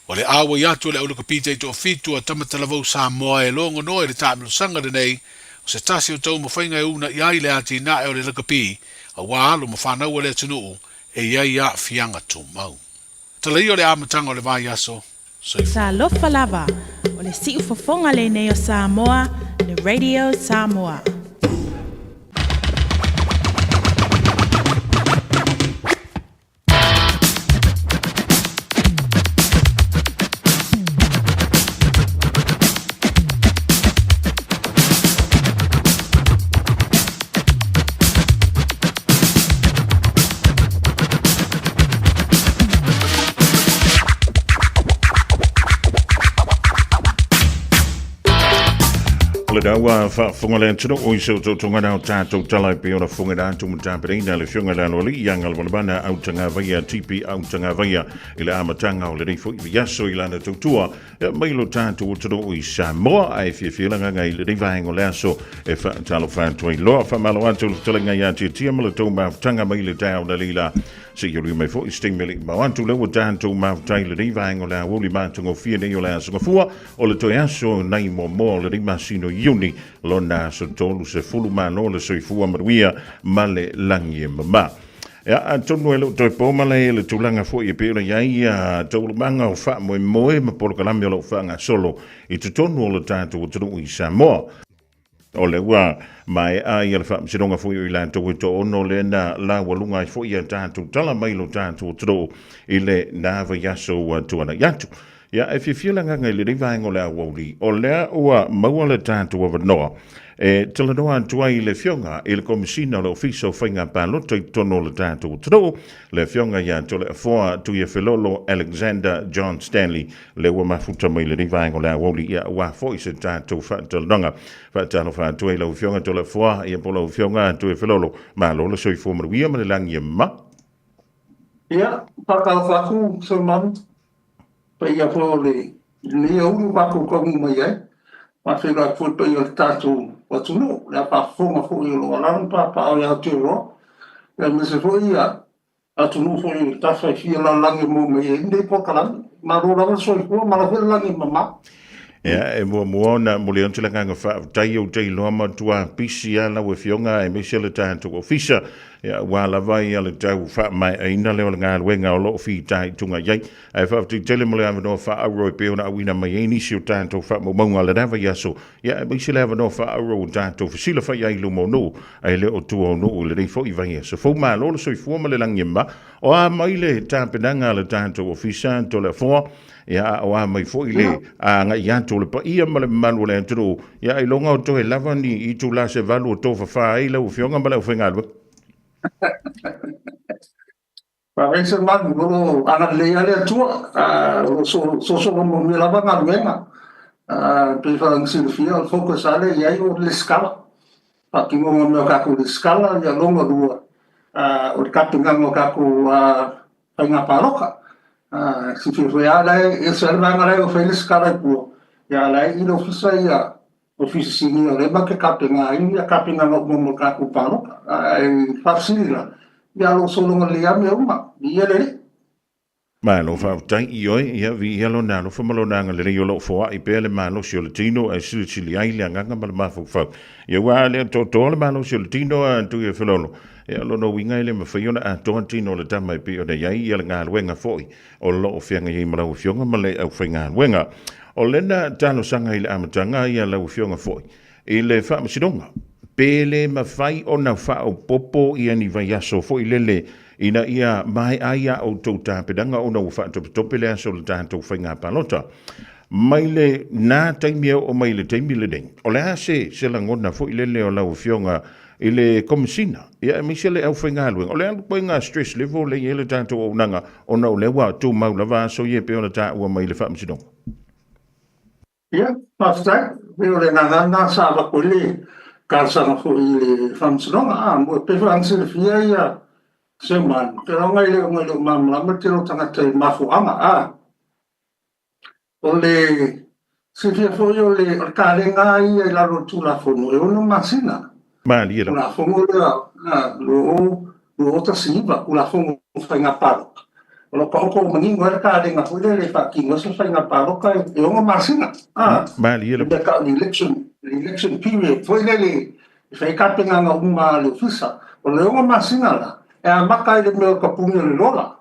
O le auai atu o le aulakapita i toafitu a Tamatalavou Samoa e logonoa i le taamilosaga lenei o se tasi o taumafaiga e unaia ai le atinae o le lakapi aua alo ma fanau a le atunuu e i ai aafiaga tumau. Tala ia o le amataga o le vaiaso, soifua. Talofa lava, o le siufofoga lenei o Samoa, le Radio Samoa. O le le daua faafofoga le atunuu i se otootoga o tatou tala e pei ona fofoga atu ma tapenaina le Afioga i le Aloalii ia Galumalemana Autagavaia TP Autagavaia i le amataga o lenei foi vaiaso i lana tautua e mai lo tatou atunuu i Samoa ae fiafia le agaga i lenei vaega o le aso e faatalofa atu ai loa. Faamalo atu le fetalaiga ia Tiatia ma le tou mafutaga mai le taeao na leila seia lui mai foi se taimi e le i mao atu lea ua tatou mafuta i lenei vaega o le aoauli matagofie nei o le aso Gafua o le toe aso nai muamua o lenei masina o Iuni lona aso 30. Malo le soifua manuia ma le lagi e mama. Ia, atonu e le o toe po malae i le tulaga foi e pei ona i ai ia taualumaga o faamoemoe ma polokalame o lo o faagasolo i totonu o le tatou atunuu i Samoa. O lea ua maea ia le faamasinoga foi o i latou e toaono lea na laualuga ai foi ia tatou tala mai lo tatou atunuu i le na vaiaso ua tuanai atu. Ia, e fiafia le agaga i lenei vaega o le aoauli, o lea ua maua le tatou avanoa e talanoa atu ai i le Afioga i le Komesina o le Ofisa o Faiga Palota i totonu o le tatou atunuu, le Afioga ia Toleafoa Tuiafelolo Alexander John Stanley, lea ua mafuta mai i lenei vaega o le aoauli, ia, aua foi se tatou faatalanoaga. Faatalofa atu ai i lau Afioga Toleafoa, ia po o lau Afioga Tuiafelolo, malo le soifua manuia ma le lagi e mama. Ia, faatalofa atu Solomani, paia foi o lenei aoauli ua tatou taunuu mai ai. Faafeiloai atu foi i le paia o le tatou atunuu, le faafofoga foi o lo o alaala ma papaaao i Aotearoa, aemaise foi atunuu foi o tafa e fia o le lalolagi e maua mai ai lenei polokalame. Malo lava le soifua, malo foi le lagi e mama. Ia, e muamua ona momoli atu le agaga faafetai ou te iloa matua pisi lava lau Afioga aemaise le tatou ofisa, ia, aua lava ia le tau faamaeaina lea o le galuega o lo o fitaituga i ai. Ae faafetai tele mo le avanoa faaauro e pei ona auina mai ai nisi o tatou faamaumauga o lena vaiaso, ia, aemaise le avanoa faaauro ua tatou fesilafai ai i luma o nuu, ae le o tua o nuu i lenei foi vaiaso fou. Malo le soifua ma le lagi e mama. O a mai le tapenaga a le tatou ofisa Toleafoa, ia, a o a mai foi le agai atu o le paia ma le mamalu o le atunuu, ia, ailoga o toe lava ni itula se valu o tofafa ai lau Afioga ma le aufaigaluega. Faafetai Selemani, o lo o agalelei lava le Atua, o lo o soosoo manuia lava galuega. E pei foi ona silafia, o le focus lava lea e i ai o le resitala, faatinoga o mea o tatou resitala, ia lona lua, o le tapenaga o tatou faiga palota. Silafia foi lava o la e ese lava le vaega la e o e fai le resitala i tua, a o la e i le ofisa ia Ofisa Sinia o lea matou te tapena ai ia tapenaga uma mo le tatou palota. Ae faafesili la, ia o lo o sologa lelei lava mea uma, viia le Alii. Malo faafetai i oe, ia viia Lona alofa ma Lona agalelei o lo o foai pea le malosi o le tino ae silisili ai le agaga ma le mafaufau. Ia ua le atoatoa le malosi o le tino a Tuiafelolo, ia o lona uiga e le mafai ona atoa tino o le tama e pei ona i ai ia le galuega foi o lo o feagai ai ma lau Afioga ma le aufaigaluega. O lena talosaga i le amataga ia lau Afioga foi i le Faamasinoga, pe le mafai ona faaopoopo ia ni vaiaso foi lele ina ia maea ai a outou tapenaga ona ua faatopetope le aso o le tatou faiga palota. Mai le na taimi e oo mai i le taimi lenei, o le a se se lagona foi lele o lau Afioga i le Komesina, ia aemaise le aufaigaluega? O le a le ituaiga stress level lea e i ai le tatou auaunaga ona o lea ua tumau lava aso ia e pei ona taua mai i le Faamasinoga? Ia, faafetai. E pei o le agaga lena sa avatu ai le talosaga foi i le Faamasinoga. A, mo, pei foi ona silafia ia Seumanu, ou te lagona e le o malamalama le tele o tagata i le mafuaaga. A, O le silafia foi o le kalega lava ia i lalo o le Tulafono e 6 masina. Malie lava. Tulafono lea 2019, Tulafono o Faiga Palota, o lo o taoto manino ai le kalega foi lele e faatino ai se faiga palota e 6 masina. Malie lava. Le mea tau o le election, le election period foi lele e fai ai tapenaga uma a le ofisa. O le 6 masina la, e amata ai i le mea o le tapuni o le lola.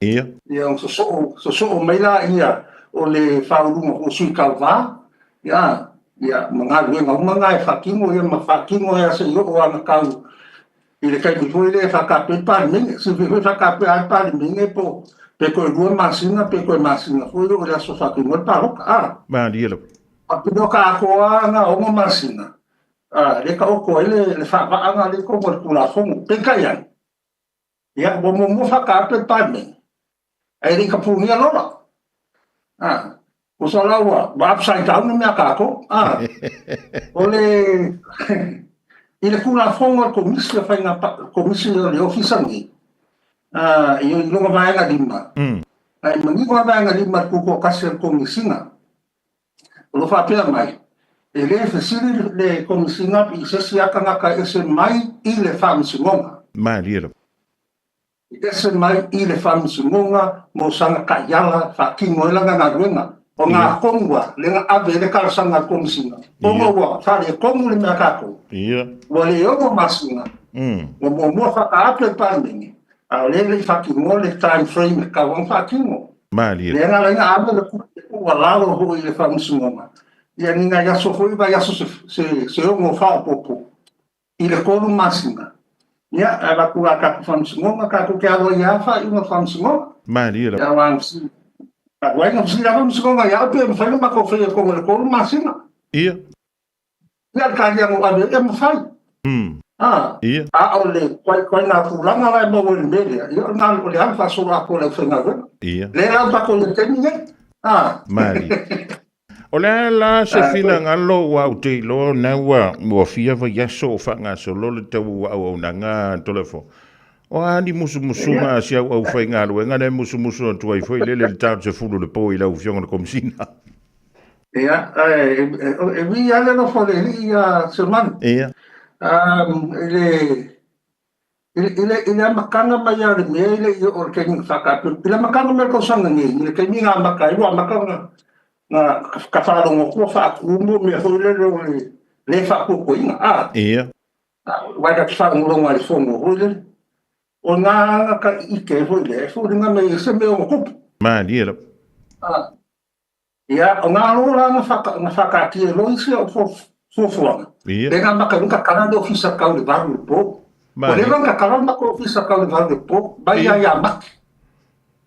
Ia. Ia ona sosoo, sosoo mai laia o le faauluga foi o sui tauva, ia, ia, ma galuega uma na e faatino, ia ma faatino ai lava seia oo lava ina tau i le taimi foi lea e faataape ai le Palemene. Silafia foi e faataape lava le Palemene po pe toe lua masina pe toe masina foi oo i le aso e faatino ai le palota, a. Malie lava. Faapitoa ka atoa lava na 6 masina, a, lea e taoto ai le faavaa na lea i totonu o le Tulafono. Peitai ane, Ia, ua muamua faataape le Palemene, ae le i tapunia lola. A, Tusa la ua upside down le mea a kākou. A, o le, i le Tulafono a le Komisi o Faiga, Komisi o le Ofisa nei, a, i lona vaega 5, a e manino lava vaega 5 i le tutoatasi a le Komisiga, o lo o faapea mai, e le fesili le Komisiga i se isi lava tagata e ese mai i le Faamasinoga. Malie lava. E ese mai i le Faamasinoga mo sana taiala faatino ai lana galuega. O ngā tonu lea na ave ai le talosaga a le Komesina, ona ua faaletonu le mea a tatou, ua le 6 masina, ua muamua faataape le Palemene, a o lea e le i faatinoa le time frame e tatau ona faatino. Lea na ala ai ona ave le tuualalo foi i le Faamasinoga, ia ni nai aso foi, vaiaso se 6 faaopoopo i le 3 masina, ia, e avatu la tatou faamasinoga, tatou te alo ai lava faaiuga o le faamasinoga. Malie lava. Ia, aua aua na fesili lava faamasinoga ia au pe mafai ona matou faia tonu i le 3 masina. Ia. Ia, o le tali anu ave, e mafai. Ah, Ia. A o le ituaiga tulaga la e maua i le mea lea, ia o le alu faasoloatoa i le aufaigaluega. Ia. Lea la ua tatou i le taimi nei. Ah. Malie. O le a la se finagalo ua ou te iloa na ua ua fia vaiaso o faagasolo le tau auaunaga a Tolefo. O a ni musumusuga a si au aufaigaluega lea e musumusu atu ai foi lele i le ta o le 10 i le po i lau Afioga i le Komesina. Ia, e ui lava le alofa o le Alii ia Seumanu. Ia. I le I le amataga mai lava o le mea e le i oo i le taimi na faataape, i le amataga mai o le tausaga nei, i le taimi na amata ai, ua amata ona ta faalogo atu ua faatumu mea foi lele o le le faatuatuaina, a. Ia. Aua e ta te faalogologo lava i le fono foi lele. O na aga ta ike foi lea, e foliga mai ai se mea ono tupu. Malie lava. A. Ia, o ngā rō la na whakaatia e loa isi au fuafuaga. Ia. Le ngā maka ka kala le ofisa kau le valu le pō. O le vanga kala le maka ofisa kau le valu le pō, mai ia ia maki.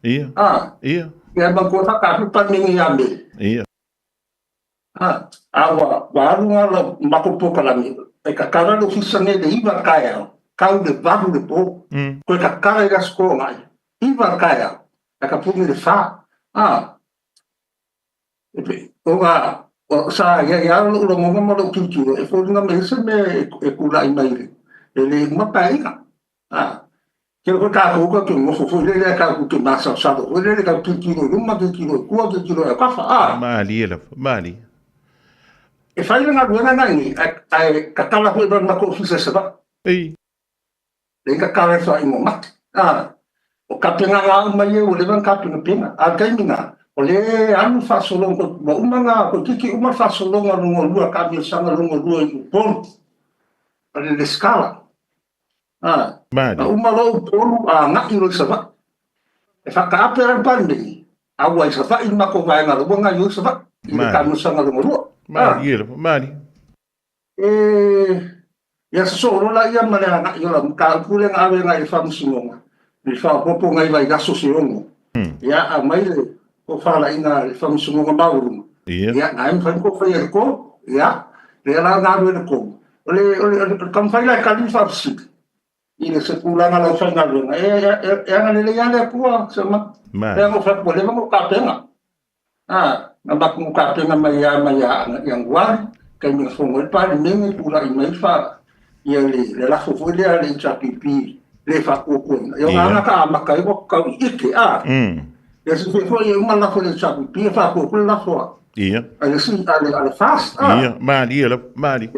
Ia. Ah. Ia. Ia ma kua whakaapu paningi ia me. Ia. Ah, a ua, ua alu ngā la mako pōkalami. E ka kala le ofisa nei le iwa kaeao, kau le valu le pō. Koe ka kala i aso ngai, iwa kaeao, e ka puni le whā. Ah, O ngā, o, sa ia ia lou lagona ma lou tilotilo, e foliga mai ai se mea e tulai mai le, e le uma paeaiga. A, kela foi tātou ka te nofo foi lele a tātou te masalosalo foi lele, tau tilotilo i luma, tilotilo i tua, tilotilo i autafa, a. Malie lava, malie. E fai le galuega na nei, ae tatala foi ma le matou ofisa i Savaii. Ei. Lei ka kala e whaingo mate. A, o kapenga ngā uma ia ua leva na kapenapena. A le taimi na, o le alu faasologa ko, ua uma ngā, ko titi uma le faasologa longa lua, kaamilosaga longa lua i Upolu, o le lesitala. A, na uma loa Upolu a agai loa i Savaii. E whakaape a le Palemene, a ua i Savaii le matou vaega la ua gaoioi Savaii i le kaamilosaga longa lua. A, Malie lava, malie. E, ia sosoo loa laia ma le agai o lau mataupu lea na ave agai i le Faamasinoga i le faaopoopo nai vaiaso se 6. Ia, aumai le tofalaiga a le Faamasinoga Maualuga. Ia, na e mafai ona tou faia i le 3. Ia, lea la na alu ai le 3. O le, o le, o le taumafai la e tali le faafesili i le se tulaga o le aufaigaluega, e, e, e agalelei lava le Atua, Sema. E ona ou fai atu, ua leva ona ou tapena. A, na matou tapena mai lava mai ia Ianuari, taimi na fono ai le Palemene, tulai mai fa, ia le, le lafo foi lea a le HRPP le faatuatuaina. Ia o na ka amata ai ua tau i ike, a. Ia se foi e uma lafo le HRPP e faatuatua le lafo a. Ia. A le si, a le, a le FAST, a. Ia, malie lava, malie.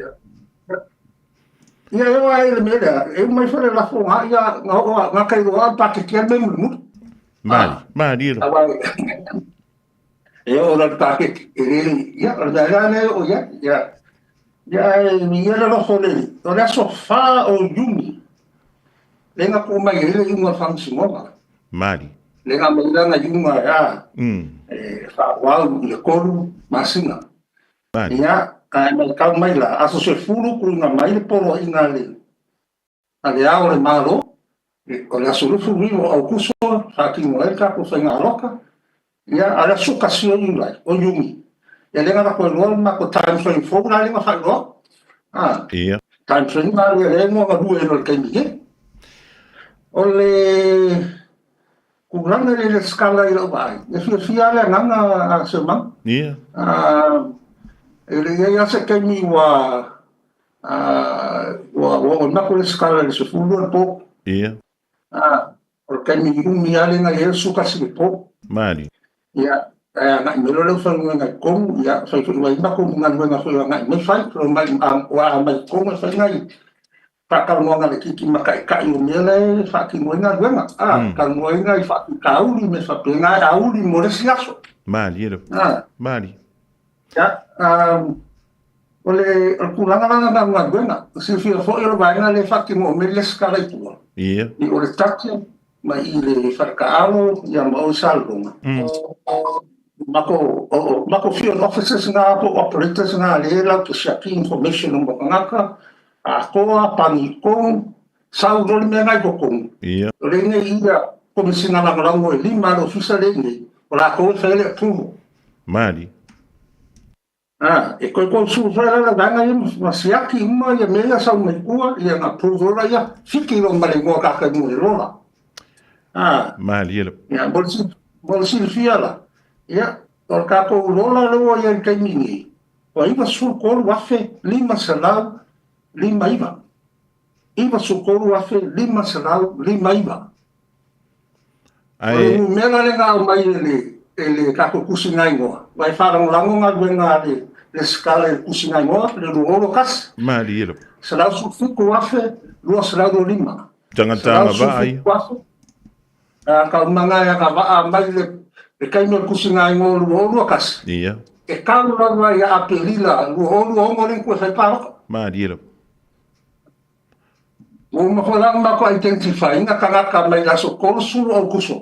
Ia, e o ai le mea lea, e uma ifo le lafo ngā ia, ngā o, ngā kai roa, paketi a le mea mulimuli. Malie, malie lava. Aua, e o la le paketi, e le, ia, o le mea lea lea o ia, ia, ia, e ia le lofo le, o le aso 4 o Iuni, le nga ku mai ai le iuga o le Faamasinoga. Malie. Le nga mai lana iuga, a, e whaawau i le 3 masina. Ia, ae matau mai la, aso 10 tuuina mai le poloaiga a le a Le Ao o le Malo, o le aso 29 o Aukuso faatino ai le tatou faiga aloka, ia, a o le aso 1 o Iulai, o Iuni, ia lea na avatu ai loa le matou time frame fou la lea na faailoa. A, Ia. time frame la lea lea e galue ai loa i le taimi nei. O le. Tulaga i le lesitala i lau vaai, e fiafia lava le agaga a Seumaga. Ia. E le i ai lava se taimi ua ua oo mai le lesitala i le 12 i le po. Ia. O le taimi umi lava lea na i ai o le 11 i le po. Malie. Ia, ae agai mai loa le aufaigaluega i totonu, ia, fai foi i ai matou galuega foi o agai mai fai, omai, ua aumai i totonu e fai nai faatalanoaga laitiiti ma taitai o mea la e faatino ai galuega, a, talanoa ai nai faafitauli, mea faapena e auli mo le isi aso. Malie lava. Malie. Ia, o le tulaga la lena o galuega, silafia foi o le vaega lea e faatino o mea le lesitala i tua. Ia. O le take mai i le Faletaalo ia ma o i Salelologa. Matou, o matou field officers na po o operators na lea latou te siaki information o tagata, atoa, pani tonu, sau loa le mea na i totonu. Ia. O lea nei ia Komesina Lagolago e lima a le Ofisa lea i inei, o latou e fai ai le approval. Malie. A, e toe tou foi la le vaega ia ma siaki uma ia mea ia sau mai tua, ia na approve loa ia, fiki loa ma le igoa tagata i luga o le lola. A, Malie lava. Ia, mo le, mo le silafia la, ia, o le tatou lola lea ua i ai i le taimi nei, ua 93,559. 93,559. Ae... O le numera lea na aumai e le, e le tatou tusiga igoa, aua e faalagolago galuega a le Resitala i le tusiga igoa, le 2021. Malie lava. 117,225. Tagata agavaa ia. 117,000. Taumaga e agavaa mai le, le taimi o le tusiga igoa o 2021. Ia. E tau lava ia Aperila 2026 lea na toe fai palota. Malie lava. Ua uma foi la ona matou identify ina tagata mai le aso 30 Aokuso.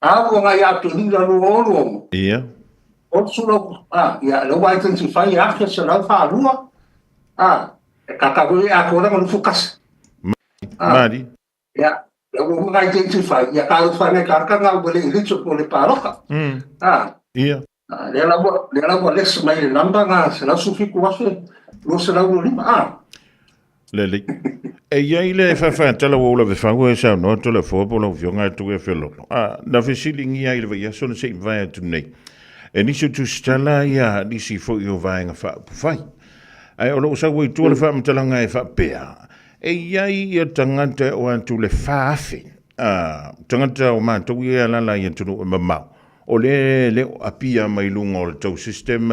Alu agai ia Aperila 2026. Ia. 30 Aokuso, a, ia, lea ua identify e 1,142, a, e tata foi e atoa le 21. Malie. Ia, lea ua uma ona identify, ia talofa nai tagata na ua le eligible i le palota. A. Ia. Lea la ua, lea la ua less mai le number na 117,225, a. Lelei. E i ai le faafaatala ua ou lavefau e saunoa Toleafoa po o lau Afioga e Tuia Felolo. A, na fesiligia ai i le vaiaso na se i mavae atu nei e nisi o tusitala ia nisi foi o vaega faaupufai. Ae o lo o sau ai i tua le faamatalaga e faapea, e i ai ia tagata e oo atu i le 4,000 a, tagata o matou ia e alaala i atunuu e mamao, o lea e le o apia mai luga o le tou system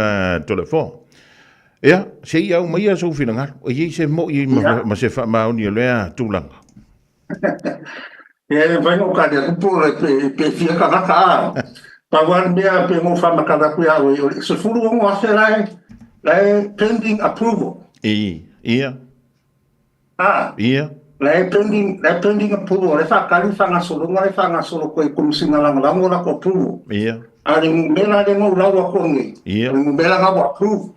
Toleafoa. Ia, se i aumaia sou finagalo, e i ai se moi ma se faamaoni o lea tulaga. Ia, e mafai ona ou tali atu po o le pe fia tagata a. Pau lava le mea pe na ou faamatala atu ia oe, o le 16,000 la e, la e pending approval. I, ia. A. Ia. La e pending, la e pending approval, la e faatali faagasologa, la e faagasolo koe i Komesina Lagolago o latou approval. Ia. A o le numera lea na ou lau atu au nei, Ia. o le numera na ua approve.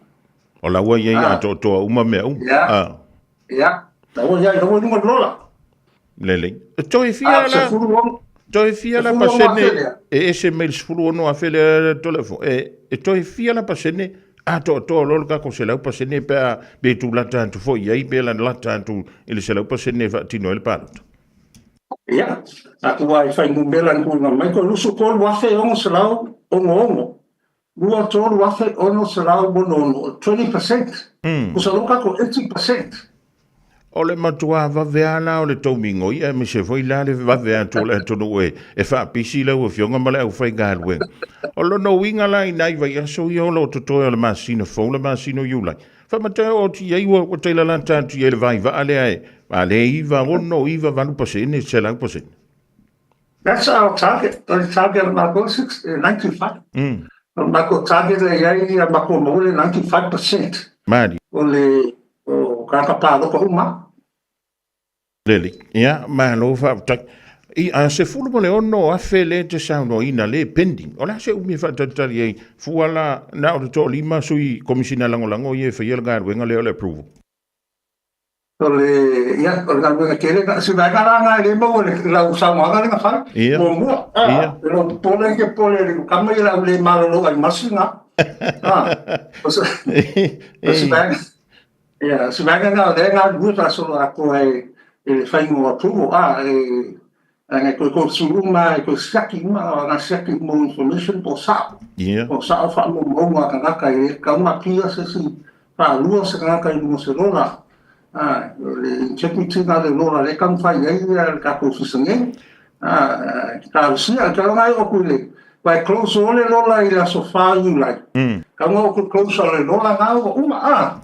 O la ua i ai atoatoa uma mea uma. Ia. A. Ia. La ua i ai, la ua i luga o le lola. Lelei. Toe fia A, la... 16. Toe fia la pasene e ese mai le 16,000 lea Toleafoa. E, e toe fia la pasene atoatoa loa le tatou 100% pe a pe tulata atu foi i ai pe lalata atu i le 100% e faatino ai le palota. Ia, atu ai fuainumera na tuuina mai, toe 23,666. 23,666, 20%. Tusa loa tatou 80%. O le matua vave lava la o le tou migoi aemaise foi la le vave atu o le atunuu e, e faapisi lau Afioga ma le aufaigaluega. O lona uiga la i nai vaiaso ia o lo o totoe o le masina fou, le masina o Iulai, faamata o atu i ai ua, ua tailalata atu i ai le vaivaa lea e, a le 96, 98%, 100%. That's our target. O le target a matou e 95. O le matou target lea e i ai ia matou maua le 95%. Malie. O le o tagata palota uma. Lelei. Ia, malo faafetai. I a 16,000 lea e te saunoaina lea e pending. O le a se umi e faatalitali ai fua la na o le toalima sui Komesina Lagolago ia e faia le galuega lea o le approval? O le, ia, o le galuega tele, na, se vaega la na e le maua i le lau saunoaga lea na fai. Ia. Muamua, a, Ia. e lou popole ke popole i le kama ia le au le malolo ai masi na. A, o se, o se vaega, ia, o se vaega na o lea e galulue faasolo atoa e, e le faiga o approval, a, e, Ae toe go through uma, e toe siaki uma, o na siaki uma o information po o sa'o. Po o sa'o fa'amaumauga a tagata e lē tatau ona appear se isi fa'alua se tagata i luga o se lola. A, o le integrity lena o le lola lea e taumafai ai le tatou ofisa nei. A, e talosia, e talu ona e oo atu i le, aua e close loa le lola i le aso 4 Iulai. Talu ona oo atu i le close o le lola lena ua uma, a.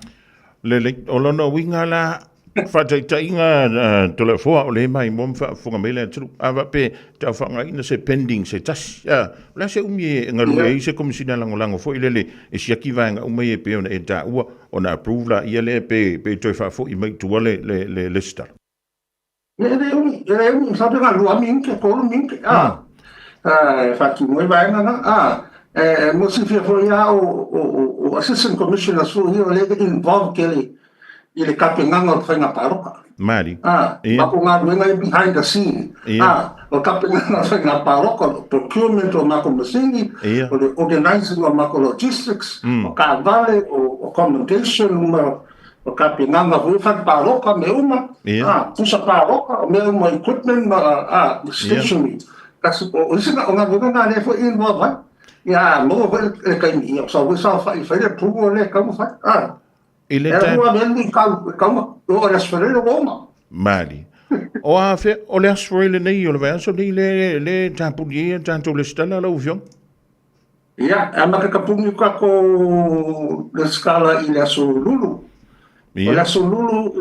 Lelei, o lona uiga la, faataitaiga Toleafoa o lea e maimoa ma faafofoga mai le atunuu, a faapea e taufaagaina se pending se tasi, a, o le a se umi e galue ai se Komesina Lagolago foi lele e siaki vaega uma ia e pei ona e taua, ona approve laia lea pe, pe toe faafoi mai i tua le, le, le lesitala? E le umi, e le umi, masalo pe na lua minute, tolu minute, a, e faatino ai vaega na, a, e mo silafia foi lava o, o Assistant Commissioners foi ia o lea e involve tele i le tapenaga o le faiga palota. Mali. A, matou galuega ia behind the scene. A, o le tapenaga o le faiga palota, o le procurement o matou masini, o le organizing o matou logistics, o taavale, o accommodation ma o tapenaga foi fale palota, mea uma, a, pusa palota, o mea uma, equipment ma, a, stationery. Kasi, o isi o galuega na lea foi involve ai. Ia, a maua foi le taimi, ia, sau foi saofai e fai le approval lea e tatau ona fai. A, I le e lua mea ni kau, e kau ma, o le Aso Faraile ua uma. Mali. O a fea, o le Aso Faraile nei, o le vaiaso nei le, le tapuni ai a tatou lesitala lau Afioga? Ia, e amata tapuni o tatou lesitala i le Aso Lulu. O le Aso Lulu,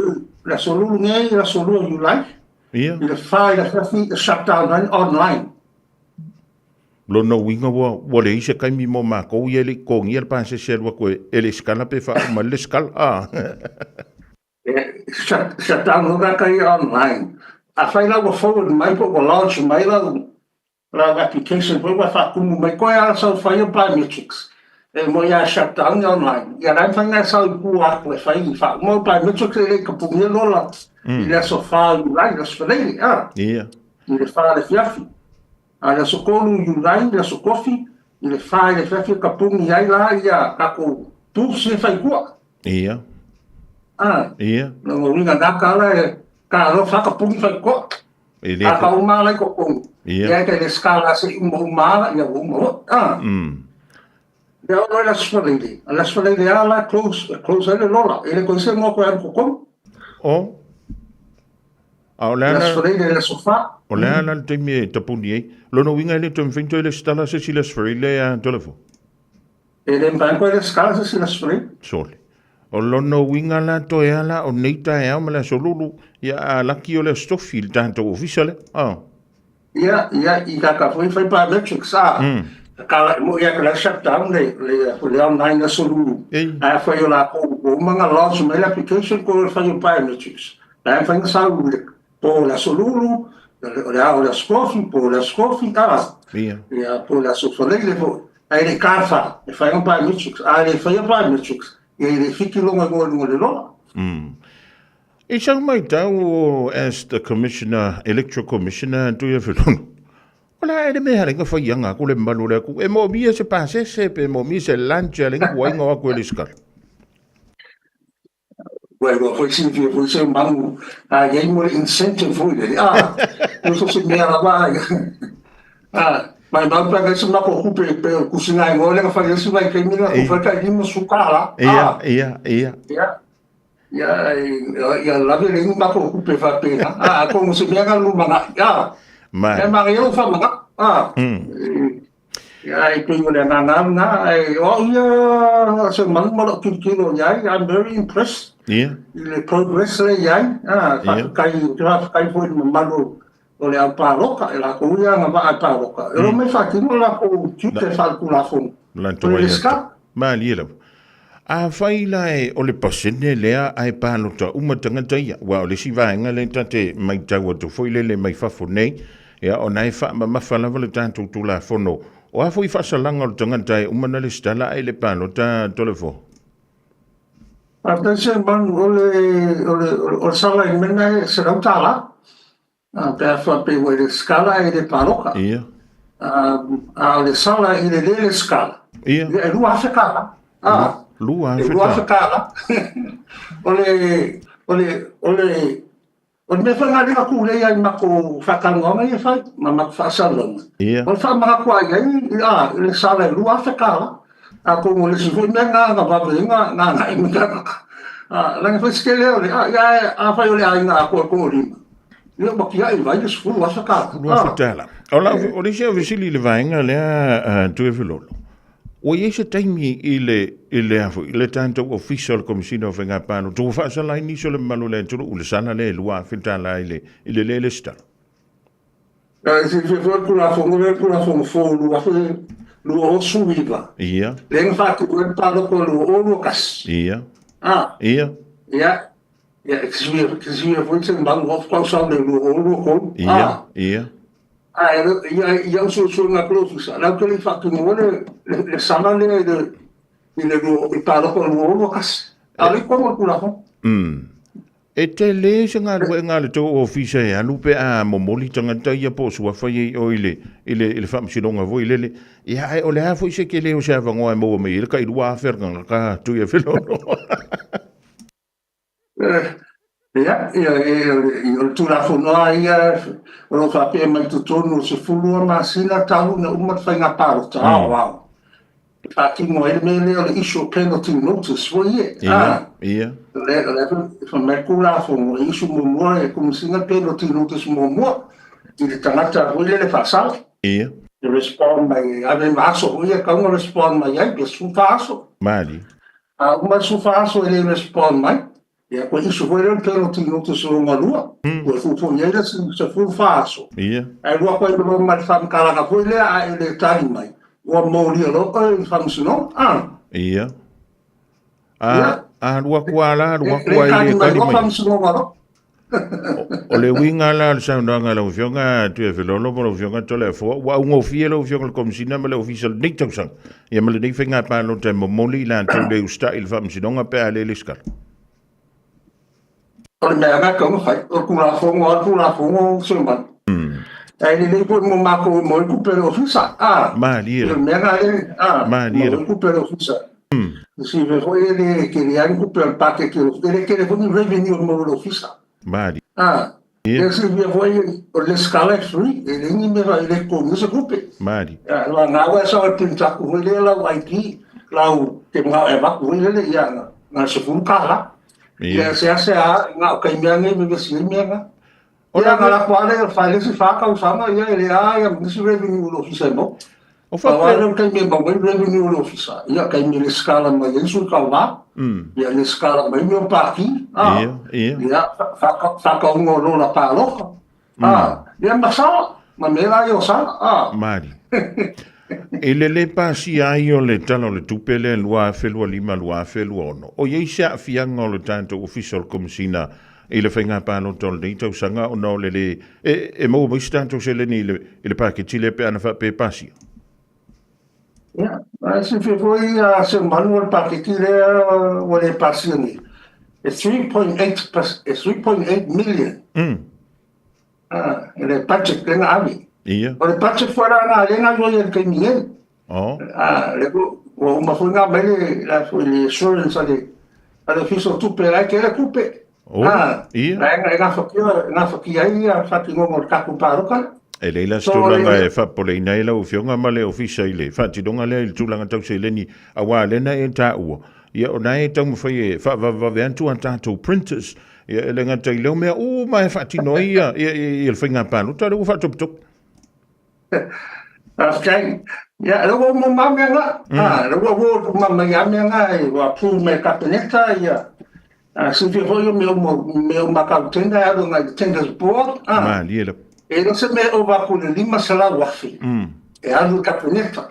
le Aso Lulu nei, le Aso Lua Iulai. I le 4 i le afiafi e shut down ai online. Lona uiga ua, ua leai se taimi mo makou ia e le i totogia le pasese e alu atu e, e lesitala pe faauma ai le lesitala. Ah. E, shut, shut down loa tagata ia online. Afai la ua forward mai po ua lodge mai lau, lau application foi ua faatumu mai koe ala sau fai o biometrics. E mo ia shut down ia online. Ia la e mafai ona e sau i tua atu e fai i faauma o biometrics e le i tapunia lola i le aso 4 Iulai, le aso Faraile, ah. I le 4 i le afiafi. A le aso 3 Iulai, le aso Tofi, i le 4 i le afiafi e tapuni ai la ia tatou booths ia e fai i tua. Ia. Ah. Ia. Lona uiga na ka ala e ka alofa tapuni fai tua. E le A ka uma ala i totonu. Ia. Ia e le skala se i uma uma ala, ia ua uma loa. Ah. Ia o le Aso Faraile. A le Aso Faraile lava la e close, e close ai le lola. E le toe se moa toe alu i totonu. O. A o le a Le la, Aso Faraile, le Aso Fa. o le a la le taimi e tapuni ai? Lona uiga e le toe mafai ona toe lesitala se isi le Aso Faraile a Toleafoa? E le mafai ona toe lesitala se isi le Aso Faraile. Sole. O lona uiga la toe a la o nei taeao ma le Aso Lulu, ia a laki o le Aso Tofi i le tatou ofisa lea. Oh. Ia, ia, i kaka foi fai biometrics, a. Ka mo ia ka la shut down le le le online aso Lulu. Ae afai o lakou ua uma ona lodge mai le application ko le fai o biometrics. La e mafai ona sau i le po o le aso Lulu, o le ao o le Aso Tofi, po o le Aso Tofi, a. Ia, po o le Aso Faraile foi. Ae le i ka fa, e fai ona biometrics. A le faia biometrics, ia e le fiti lona igoa i luga o le lola. I sau maitau o as the Commissioner, Electoral Commissioner Tuiafelono, o le a e le mea halenga faiaga aku le mamalu o le atu, e moomia se pasese pe moomia se lunch a lenga kuaiga o aku e lesitala. Ua iloa foi silafia foi se manu a iai mo le incentive foi lele, a, no so se mea lava ai. A, mai mau pe ngai se matou tupe pe o le tusiga igoa lea na fai ai si vaitaimi lea na tufa ai tai $50. Ia, ia, ia. Ia, ia, ia lave le inu matou tupe faapena. A, atonu o se mea na lumanai, a. Mai. E manaia lou faamanatu, a. Ia, e pei o le agaga lena, ae o au ia se manu ma lou tilotilo i ai, I'm very impressed i le progress lea e i ai. Faafetai, ou te faafetai foi i le mamalu o le au palota, e latou ia agavaa e palota, e omai faatino latou tiute faaletulafono. Latou ai atu. Malie lava. Afai la e o le pasene lea ae palota uma tagata ia, aua o le isi vaega lea ta te maitau atu foi lele mai fafo nei, ia ona e faamamafa lava le tatou Tulafono. O a foi faasalaga o le tagata e uma ona lesitala ae le palota Toleafoa? Faafetai Seumanu, o le, o le, o le sala i mena e $100. Pe a faapea ua i le lesitala ae le palota. Ia. A o le sala i le le lesitala, Ia. e $2,000. $2,000. E $2,000. O le, o le, o le, O le mea foi lena lea na tulei ai i matou faatalanoaga ia e fai ma matou faasalalauga, o le faamanatu lava i ai, a, le sala e $2,000. Atonu o le isi foi mea lena na vave ai na agai mai tagata. A, leaga foi se tele o le, a, ia ae afai o le aiga atoa e toalima, ia ua tiai i vai le $10,000. $10,000. O lau, o le isi au fesili i le vaega lea, a, Tuiafelolo, Ua i ai se taimi i le, i le a foi, le tatou Ofisa o le Komesina o Faiga Palota ua faasala ai nisi o le mamalu o le atunuu i le sala lea e $2,000 i le, i le le lesitala? E silafia foi le Tulafono lea, le Tulafono fou 2019. Ia. Lea na faatu ai le palota o le 2021. Ia. A. Ia. Ia. Ia, e te silafia foi se mamalu o faatoa le 2023. Ia. Ia. Ae i au suesuega a le Ofisa, la ou te le i faatinoa le sala lea i le palota o le 2021. A o lea i totonu o le Tulafono. E tele se galuega a le tou Ofisa e alu pe a momoli tagata ia po o suafa ia i o i le, i le, i le faamasinoga foi lele. Ia, ae o le a foi se tele o se avanoa e maua mai ai le tai 2,000 o le tagata Tuiafelolo? Ia, ia, o le Tulafono lava ia o lo o faapea mai totonu o le 12 masina talu ona uma le faiga palota aoao e faatino ai le mea lea o le issue of penalty notice foi ia. Ia, ia. O lea foi fai mai le Tulafono e issue muamua e le Komesina le penalty notice muamua i le tagata foi lele faasala. Ia. E respond mai, ave ma aso foi ia e tatau ona respond mai ai, pe 14 aso. Malie. A uma le 14 aso e le respond mai, ia toe issue foi lea o le penalty notice lona lua, toe fuafua i ai le isi 14 aso. Ia. Ae alu atu ai loa ma le faamatalaga foi lea a e le tali mai, ua molia loa oe i le faamasinoga. A. Ia. A, a alu atu lava la, alu atu lava e le tali mai. Faamasinoga loa. O le uiga la o le saunoaga a lau Afioga Tuiafelolo ma lau Afioga Toleafoa, ua augofie lau Afioga i le Komesina ma le Ofisa o lenei tausaga, ia ma lenei faiga palota e momoli i latou le usitai i le Faamasinoga pe a le lesitala. O le mea lava e tatau ona fai, o le Tulafono lava le Tulafono Seumanu. Ae lelei foi mo matou e maua ai tupe a le Ofisa, a. Malie. O le mea lena lea, a. Malie. Maua ai tupe a le Ofisa. Silafia foi e le tele lava ni tupe a le paketi e le tele foi ni revenue a maua e le ofisa. Malie. A, ia silafia foi o le lesitala e free, e leai ni mea e le totogia se tupe. Malie. A, vagana ua e sau e print atu foi lea lau ID, lau te manao e avatu foi lele, ia na o le $10. Ia seasea na o taimi lava nei e vevesi ai mea na. Ia na lako lava lea fai le isi 4 tausaga ia e leai lava ma nisi revenue o le ofisa e maua. O faapea. Pau lava lea o le taimi e maua ai revenue o le ofisa, ia taimi e lesitala mai ai sui tauva, ia lesitala mai mea o paki, a, Ia, ia. faatauga o lola palota, a, ia ma sala, ma mea la ia o sala, a. Malie. I le lē pasia ai o le Tala o le Tupe lea 2025/2026, o i ai se aafiaga o le tatou Ofisa o le Komesina i le faiga palota o lenei tausaga ona o le lē e maua mai se tatou seleni i le i le paketi lea pe ana faapea e pasia? Ia, ae silafia foi a Seumanu o le paketi lea ua le pasia nei, e 3.8 million. Le budget lea na ave. Ia. O le budget foi la na lea na gaoioi ai i le taimi nei. Oh. Lea ua uma foi na aumai le la foi le assurance a le a le Ofisa o Tupe la e tele tupe. Oh. Ia. La e gafatia ai ia faatinoga o le tatou palota. E leai la se tulaga e faapopoleina ai lau Afioga ma le Ofisa i le faatinoga lea i le tulaga tau seleni, aua lea na e taua, ia o na e taumafai e faavavevave atu a tatou printers, Ia, e le gata i lea mea uma e faatino ai ia, ia, ia, ia le faiga palota lea ua faatopetope. Faafetai. Ia, lea ua uma uma mea na. Ah, lea ua ua uma mai lava mea na, e ua approve mai e le Kapeneta, ia. Ah, silafia foi o mea uma, mea uma a kau tender, e alu agai i le Tenders Board. Ah, Malie lava. e le o se mea e ova atu i le $500,000 e alu i le Kapeneta.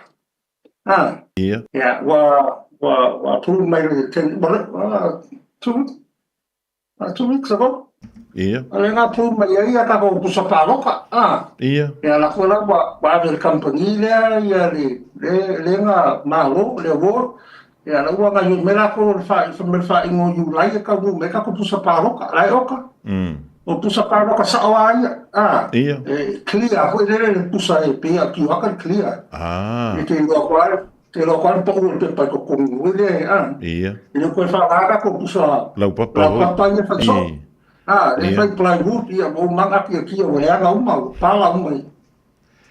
Ah, Ia. ia, ua, ua, ua approve mai le tender, ua, 2 weeks ago. Ia. O le na approve mai ai ia tatou pusa palota. Ah. Ia. Ia la foi la ua ave i le company lea ia le le le na malo le award. Ia la ua gaoioi mai latou le fa fai mai le faaiuga o Iulai e taunuu mai tatou pusa palota. La e oka. O pusa palota sao lava ia. Ah. Ia. E clear foi lele le pusa e pei a kiuaka le clear. Ah. E te iloa koa Te iloa koa le pau o le pepa i totonu foi lea, a. Ia. E le o toe faaaoga tatou pusa Laupapa foi. Laupapa ia fai soo. Ah, le fai plywood ia ua uma ona akiakia ua leaga uma, ua pala uma ia.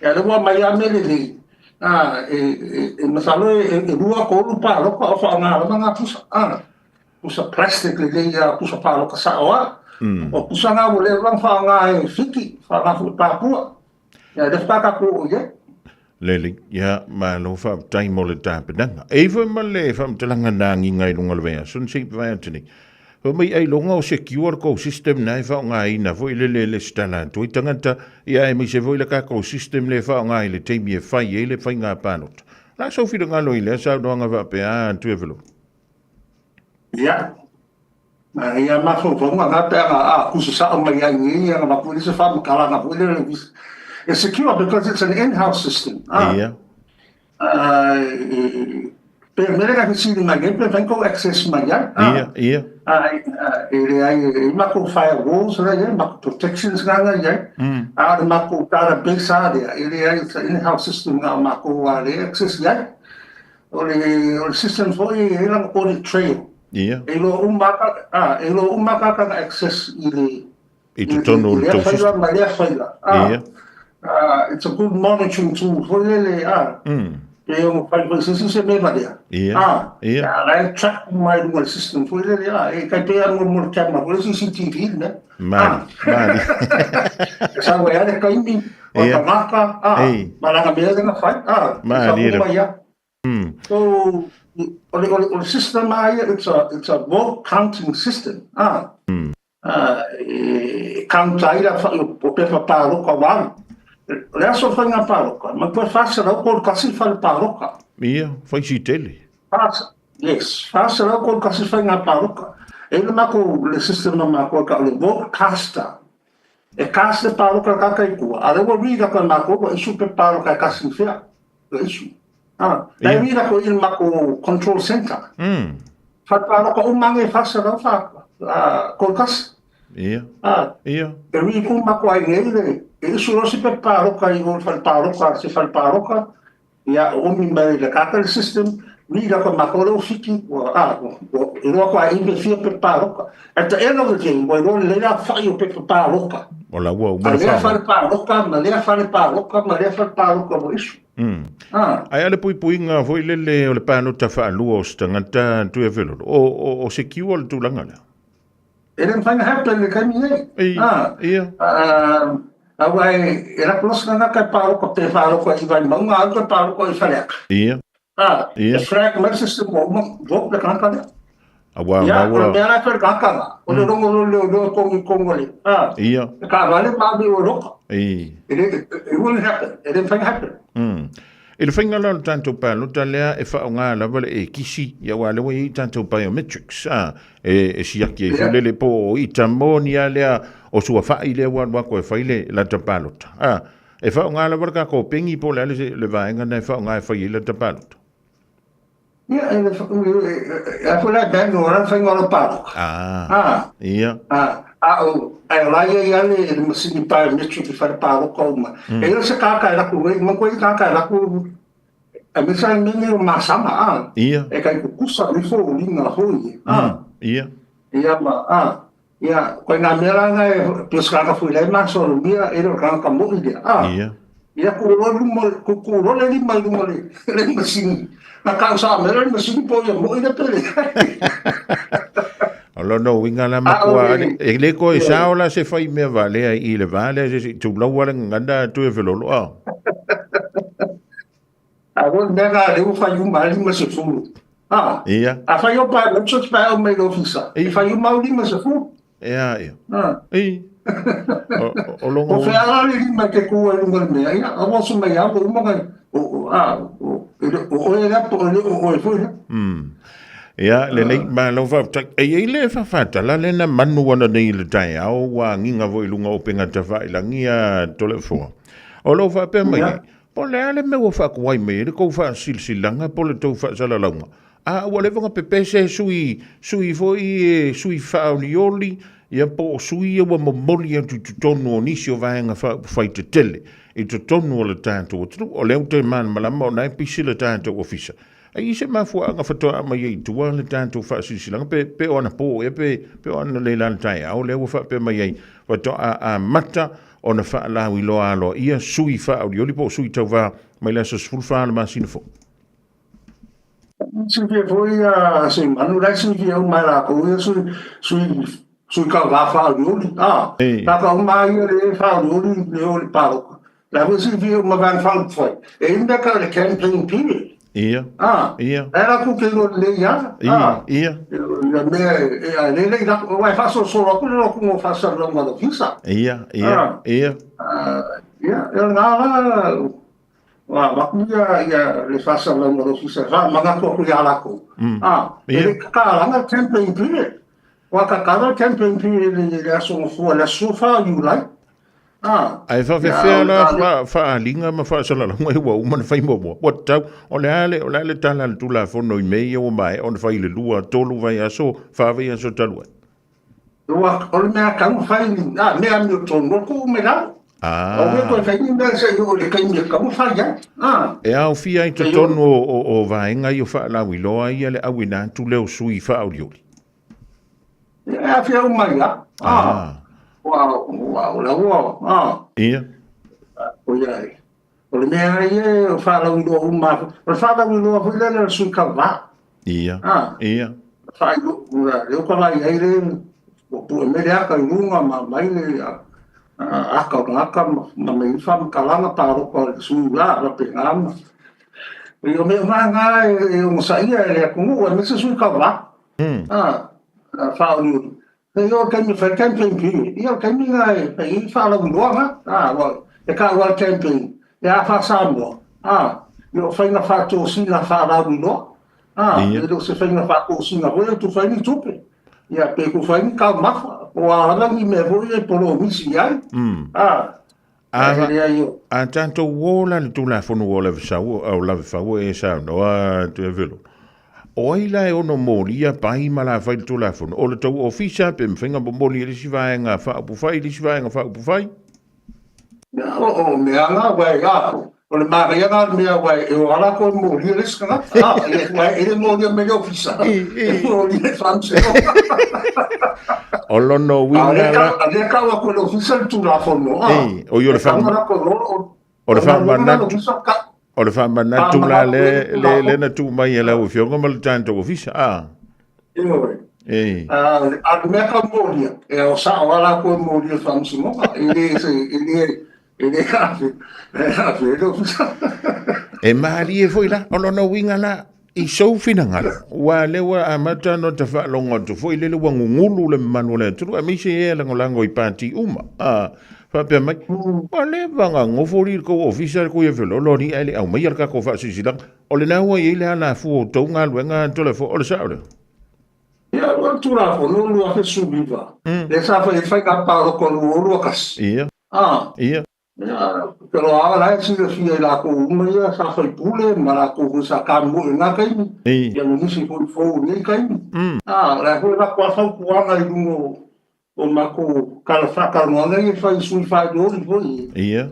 Ia lea ua aumai lava mea lelei, ah, e, e, e masalo e, e, e lua tolu paloka o faaaoga lava na pusa. Ah, pusa plastic lelei ia, pusa paloka sao lava. O pusa na ua leva ona faaaoga e Fiti, faaaoga foi e Papua. Ia lea faatoa tatou oo i ai. Lelei, ia, malo faafetai mo le tapenaga. E i foi ma le faamatalaga na agiga i luga o le vaiaso na sei vae atu nei. Fai mai ailoga o secure le kou system na e faaaogaina foi lele e lesitala atu ai tagata, ia aemaise foi le tatou system lea e faaaoga i le taimi e fai ai le faiga palota. O le a sou finagalo i lea saunoaga faapea a Tuiafelolo? Ia, Ia mafaufauga na pe ana a kusa sao mai ai nei ana avatu ai se faamatalaga foi lea le It's secure because it's an in-house system. Ah. Ia. Pe mele ka fesili mai nei, pe mafai kou access mai ai. Ia, ia. E leai, e i matou firewalls la i ai, matou protections nga nga i ai. A o le matou database a lea, e leai, it's an in-house system na o matou a le access i ai. O le system foi e i ai lana audit trail. Ia. E iloa uma lava, a, e iloa uma lava tagata na access i le I totonu o le tou lea faila ma lea faila. A, Ia. a, it's a good monitoring tool foi lele, a. Pe ono fai foi se isi se mea valea. Ia. A, Ia. a la e track uma i luga o le system foi lele, a, e tai pei lava mo le camera foi le CCTV le mea. Mali, mali. E sau ai lava le taimi, o Ia. tagata, a, Ei. ma lana mea lea na fai, a, e Malie sau uma ai lava. So, o le, o le, o le system a ia, it's a vote counting system. Ah. E count ai la whai o pepa pāloka o alu. O le aso whainga pāloka, ma koe 431 whare pāloka. Ia, whai si tele. Whasa, yes, 431 whainga pāloka. E le mako le system na mako ka o le vote caster. E cast le pāloka ka kai kua. A le ua read aka mako, ua isu pe pāloka e kasi whea. Ua isu. Ah, la e read aka i le mako control center. Whare pāloka umange 400 wha, kolkasi. Ia. Ah, Ia. E read uma ko ai nei le, e isu ro se pe pāloka i o le whare pāloka, se whare pāloka, ia, o mi mai le kaka le system, read aka mako le o fiki, ua, ah, ua, e roa ko ai imbe fia pe pāloka. At the end of the day, ua iloa lelei la whai o pepa pāloka. O la ua uma A le lea whaonga. whare pāloka, ma lea whare pāloka, ma lea whare pāloka mo isu. Ah. Ai a le puipuiga foi lele o le palota faalua o se tagata Tuiafelolo, o, o, o secure le tulaga lea? E le mafai ona happen i le taimi nei. Ei, Ah. ia. Ah, aua e, e lako losi tagata e pāloka pe pāloka i Vaimauga, au e pāloka i Faleata. Ia. Ah, Ia. e flag mai le system ua uma, vote le tagata lea. Aua, Ia, o le maua. mea la e fai le tagata la, o le rongo loa leo leo kongi kongo le. Ah, Ia. e taavale ma ave i Europa. Ei. E le, it wouldn't happen. E le mafai ona happen. I le faiga la o le tatou palota lea e faaaoga lava le ekisi, ia aua o lea ua i ai tatou biometrics, a, e, e siaki ai foi lele po o ita moni a lea o suafa'i lea ua alu atu e fai le lata palota. A, e faaaoga lava le tatou pengi po o le a le, le vaega na e faaaoga e fai ai lata palota. Ia, e, e, a foi la e manual la le faiga o lau palota. Ah, Ah, ia. ah, a o, ae o la ia i a le, le masini biometric i fale palota uma. E i o se kāka e laku nei, ma koe i kāka e laku, e me sa mea nei o masama, ah. Ia. E kai kukusa ni fo linga hoi, ah. Ia. Ia ma, ah. Ia, koe ngā mea la nga e, pio se kāka fui lai maso mia, e le o kāka mo'i lea, ah. Ia. Ia, ku role luma, ku, ku role lima i lunga le, le masini. Na kau sa mea le masini po ia mo'i le pele. O lona uiga la matua e le koe sao la se fai mea valea i le va lea se se tulaua le gagana atu e felolo a. A o le mea la le ua fai uma ai 50. A. Ia. A fai o pae mai so pae o mai le ofisa. E fai uma au 50. Ea ia. A. Ei. O longa. O whea la le lima ke kua i lunga le mea. Ia, a waso mai au, o uma ngai. O, o, a, o, o, o oe lea po o le o oe foi lea. Ia, lelei, malo faafetai. E i ai le faafatala lea na manu ana nei i le taeao ua agiga foi i luga o upega tafailagi a Toleafoa. O lo o faapea mai ai, Po o le a le mea ua faakuai mai ai le tou faasilasilaga po o le tou faasalalauga? A ua leva ona pepese sui, sui foi e sui faaolioli, ia po o sui ia ua momoli atu i totonu o nisi o vaega faaupufai tetele i totonu o le tatou atunuu. O lea ou te malamalama o na e pisi le tatou ofisa. E i se mafuaaga faatoa aumai ai i tua le tatou faasilasilaga pe pe o anapo ea pe pe o analeila i le taeao lea ua faapea mai ai faatoa amata ona faalauiloa aloaia sui faaolioli po o sui tauva mai le aso 14 o le masina fou. Silafia foi ia Seimanu, la e silafia uma e latou ia sui sui sui tauva faaolioli, a. Tagata uma lava ia lea e faaolioli le o i le palota, la foi e silafia uma e Vaega Faaupufai, e i ai le mea e tau o le campaign period. Ia. A. Ia. La e latou te iloa lelei lava. Ia, ia. Ia mea e, a lele i lako, aua e faasolosolo atu le lotu mo faasalalauga a le ofisa. Ia, ia, ia. Ia, o lena la, ua avatu ia, ia le faasalalauga a le ofisa e faamanatu atu ia latou. A, e le tatalaga le campaign period. Ua tatala le campaign period i le aso Gafua, le aso 14 o Iulai. Ae faafefea la faaaliga ma faasalalauga ia ua uma ona fai muamua? Ua tatau, o le a le, o le a le tala a le Tulafono i mea ia ua maea ona fai i le lua, tolu vaiaso, fa vaiaso talu ai? Ua, o le mea tatau ona fai, a, mea amiotonu, o tuu mai lalo. Aua e toe fai ni mea se i oo i le taimi e tatau ona fai ai. E aofia ai totonu o vaega ia o faalauiloa ia le auina atu lea o sui faaolioli. E aafia uma ai lava. Ua, ua, o la ua, a. Ia. O ia ai. O le mea lava ia e faalauiloa uma, o le faalauiloa foi lea o le sui tauva. Ia. Ia. Faailoa, lea ua ta vaai ai le, ua pue mai le ata i luga ma aumai le ata o le tagata ma aumai ai faamatalaga palota o le sui la, faapena ma. O mea uma na e onosaia e le atunuu aemaise sui tauva. Faaolioli. E o le taimi e fai campaign period, ia o le taimi lena e fai ai faalauiloa na, aua e tau lava le campaign, e a faa-Samoa, e le o faiga faatosina faalauiloa, e le o se faiga faatosina foi e tufa ai ni tupe, ia pe tufa ai ni taumafa, po o a lava ni mea foi e polomisi i ai. A tatou uō la le Tulafono ua lavefau e saunoa Tuiavelo, o ai la e ono molia pai ma la fai le Tulafono? O le tou ofisa pe mafai ona momoli e le isi vaega faaupufai i le isi vaega faaupufai? O mea na, uae a, o le manaia na o le mea uae e o lava latou e molia le isi tagata, a, e le molia mai le ofisa, e molia e le faamasinoga. O lona uiga la. A lea tau atu e le ofisa le Tulafono, a. Ei, o i o le o le faamanatu, o le faamanatu la le, le, le na tuu mai e lau Afioga ma le tatou ofisa, a. Ioe. Ei. A le mea ka molia, e o sao lava latou e molia i le faamasinoga, e le, e le, e le afe, e afe e le ofisa. E malie foi la, o lona uiga la, i sou finagalo, ua lea ua amata ona ta faalogo atu foi lele ua gugulu le mamalu o le atunuu, aemaise e lagolago i pati uma. A, faapea mai, ua leva ona nofo li le tou ofisa le tou felolo alii ae le aumaia le tatou faasilasilaga. O lena ua i ai le alafua o tou galuega Toleafoa, o le sao lea? Ia, o le Tulafono 2019, lea sa fai ai le faiga palota 2021. Ia. A. Ia. Ia, ou te iloa lava o la e silafia e latou uma ia sa faipule ma latou foi sa tamoe i lena taimi, ia ma nisi foi fou i lenei taimi. A, o le a foi avatu lava fautuaga i luga o matou tala faatalanoaga ia e fai i sui faailooli foi. Ia.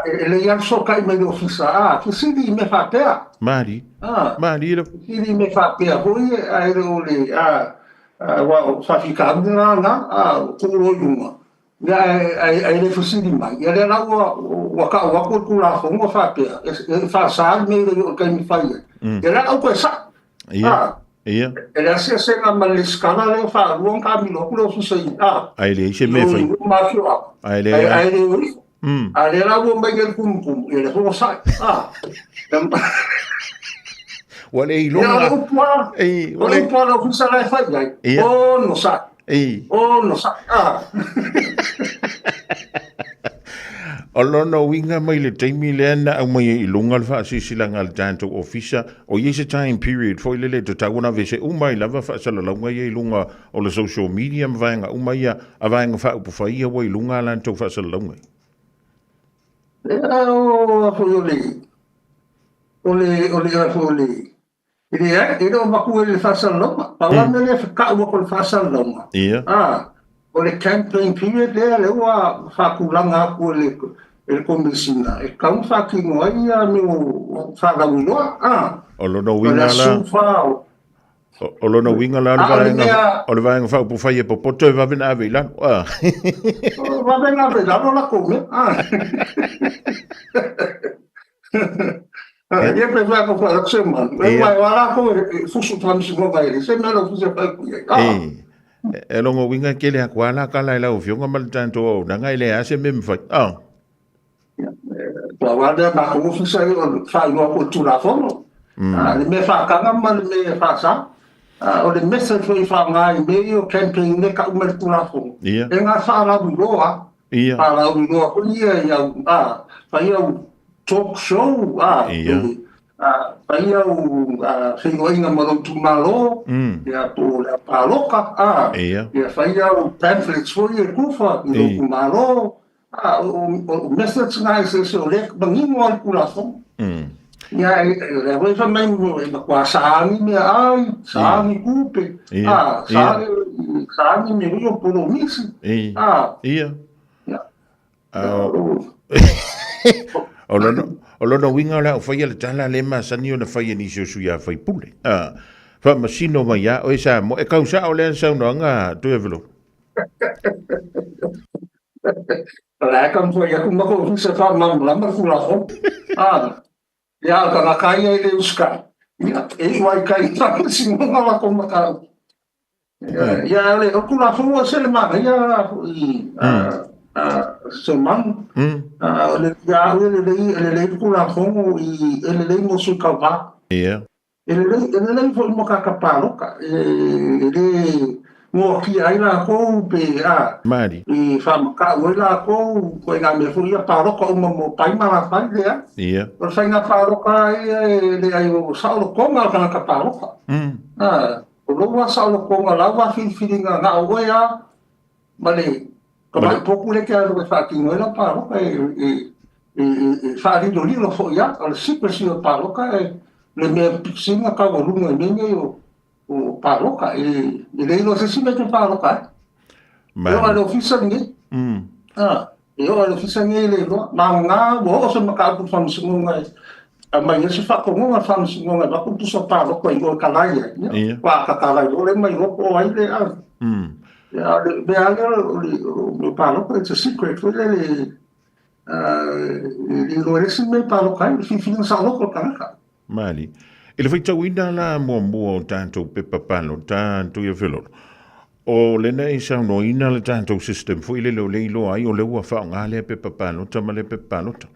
E lelei lava le fesootai mai le ofisa, a, fesili i mea faapea. Malie. A. Malie le. Fesili i mea faapea foi, ae le o le, a, aua o faafitauli la na, a, tuu loa i luga. Ia, ae le fesili mai, ia lea la ua, ua tau atu le Tulafono faapea, e faasa le mea e le i oo i le taimi e fai ai. Ia lea la ua toe sao. Ia, ia. E le asiasiga ma le lesitala lea faalua ona taamilo atu le ofisa i, a. Ae leai se mea e fai. I o ma afioaga. Ae leai. Ae le o ifo. A lea la ua omai nei le tumutumu, ia lea foi ua sae. A. Ua le iloga. Ia, o le upu lava, o le upu a le ofisa la e fai i ai, onosai. Ei. Onosai. A. O lona uiga mai le taimi lea na aumai ai i luga le faasilasilaga a le tatou ofisa, o i ai se time period foi lele e tatau ona aveese uma ai lava faasalalauga ia i luga o le social media ma vaega uma ia a vaega faaupufai ia ua i luga a latou faasalalauga. Ia, o, foi o le, o le, o le, foi o le, E leai, e le o matua i le faasalalauga. Pau lava le mea lea e fetau atu i le faasalalauga, Ia. a, o le campaign period lea, lea ua faatulaga atu e le, e le Komesina e tatau ona faatino ai ia mea o faalauiloa. O lona uiga la, o lona uiga la, o le vaega faaupufai e popoto e vave ona ave i lalo. Vave ona ave i lalo latou mea. Ia pe fai atu foi se manu. E mai o latou e fusu faamasinoga e leai se mea le ofisa e fai atu i ai. E lona uiga e tele atu lava la tala i lau Afioga ma le tatou auaunaga e leai lava se mea e mafai. Pau lava lea matou ofisa ia o le faailoa atu o le Tulafono. Le mea faataga ma le mea faasa. O le method foi e faaaoga i mea ia o campaign e tau mai le Tulafono, e na faalauiloa. Faalauiloa foi ia i au, fai au talk show, fai au feiloaiga ma lou itumalo, ia po o le au palota, ia fai au pamphlets foi ia e tufa i lou itumalo. O methods na eseese o lea e manino lava le Tulafono. Ia, o lea foi fai mai e matua saani meaai, saani tupe, saani mea foi o polomisi. Ia. O lona uiga o le a ou faia le tala lea e masani ona fai e nisi o sui usufono. Faamasino mai lava oe Samoa. E kau sao lea saunoaga Tuiavelotu? O le a taumafai atu ma kou ofisa e faamalamalama le Tulafono. Ia, o le tagata ia e le usitai, ia, e iu ai kai i faamasinoga latou mataupu. Ia, o le Tulafono e ese le manaia foi se manu. O le, ia au e lelei, e lelei le Tulafono i, e lelei mo sui tauva. E lelei, e lelei foi mo tagata palota, e le noatia ai latou pe a, Malie. i faamatau ai latou, ituaiga mea foi ia palota uma mo pai ma lafai, leai. O le faiga palota lava ia e leai o saolotoga o le tagata palota. A, o lou lava saolotoga, lau lava filifiliga na o oe lava ma le tamai potu lea e te alu e faatino ai lau palota e faalilolilo foi lava. O le secrecy o le palota e le mea pito sili ona taualuga i mea nei o palota. E le iloa e se isi mea e te palota ai. E oo lava i le ofisa lenei. E oo lava i le ofisa lenei e le iloa. Maoga ua oo se mataupu i le faamasinoga e aumai ai se faatonuga a le faamasinoga e avatu le pusa palota i o e talai ai. Ia, faatoa tatala ai loa lea ma iloa po o ai lea. Ia, o le mea lava lea o le palota, it's a secret foi lele, e le iloa e le isi mea e palota ai, o le filifiliga saoloto o le tagata. Malie. I le faitauina la muamua o tatou pepa palota Tuiafelolo, o lena e saunoaina le tatou system foi lele o lea e iloa ai o lea ua faaaoga lea pepa palota ma lea pepa palota.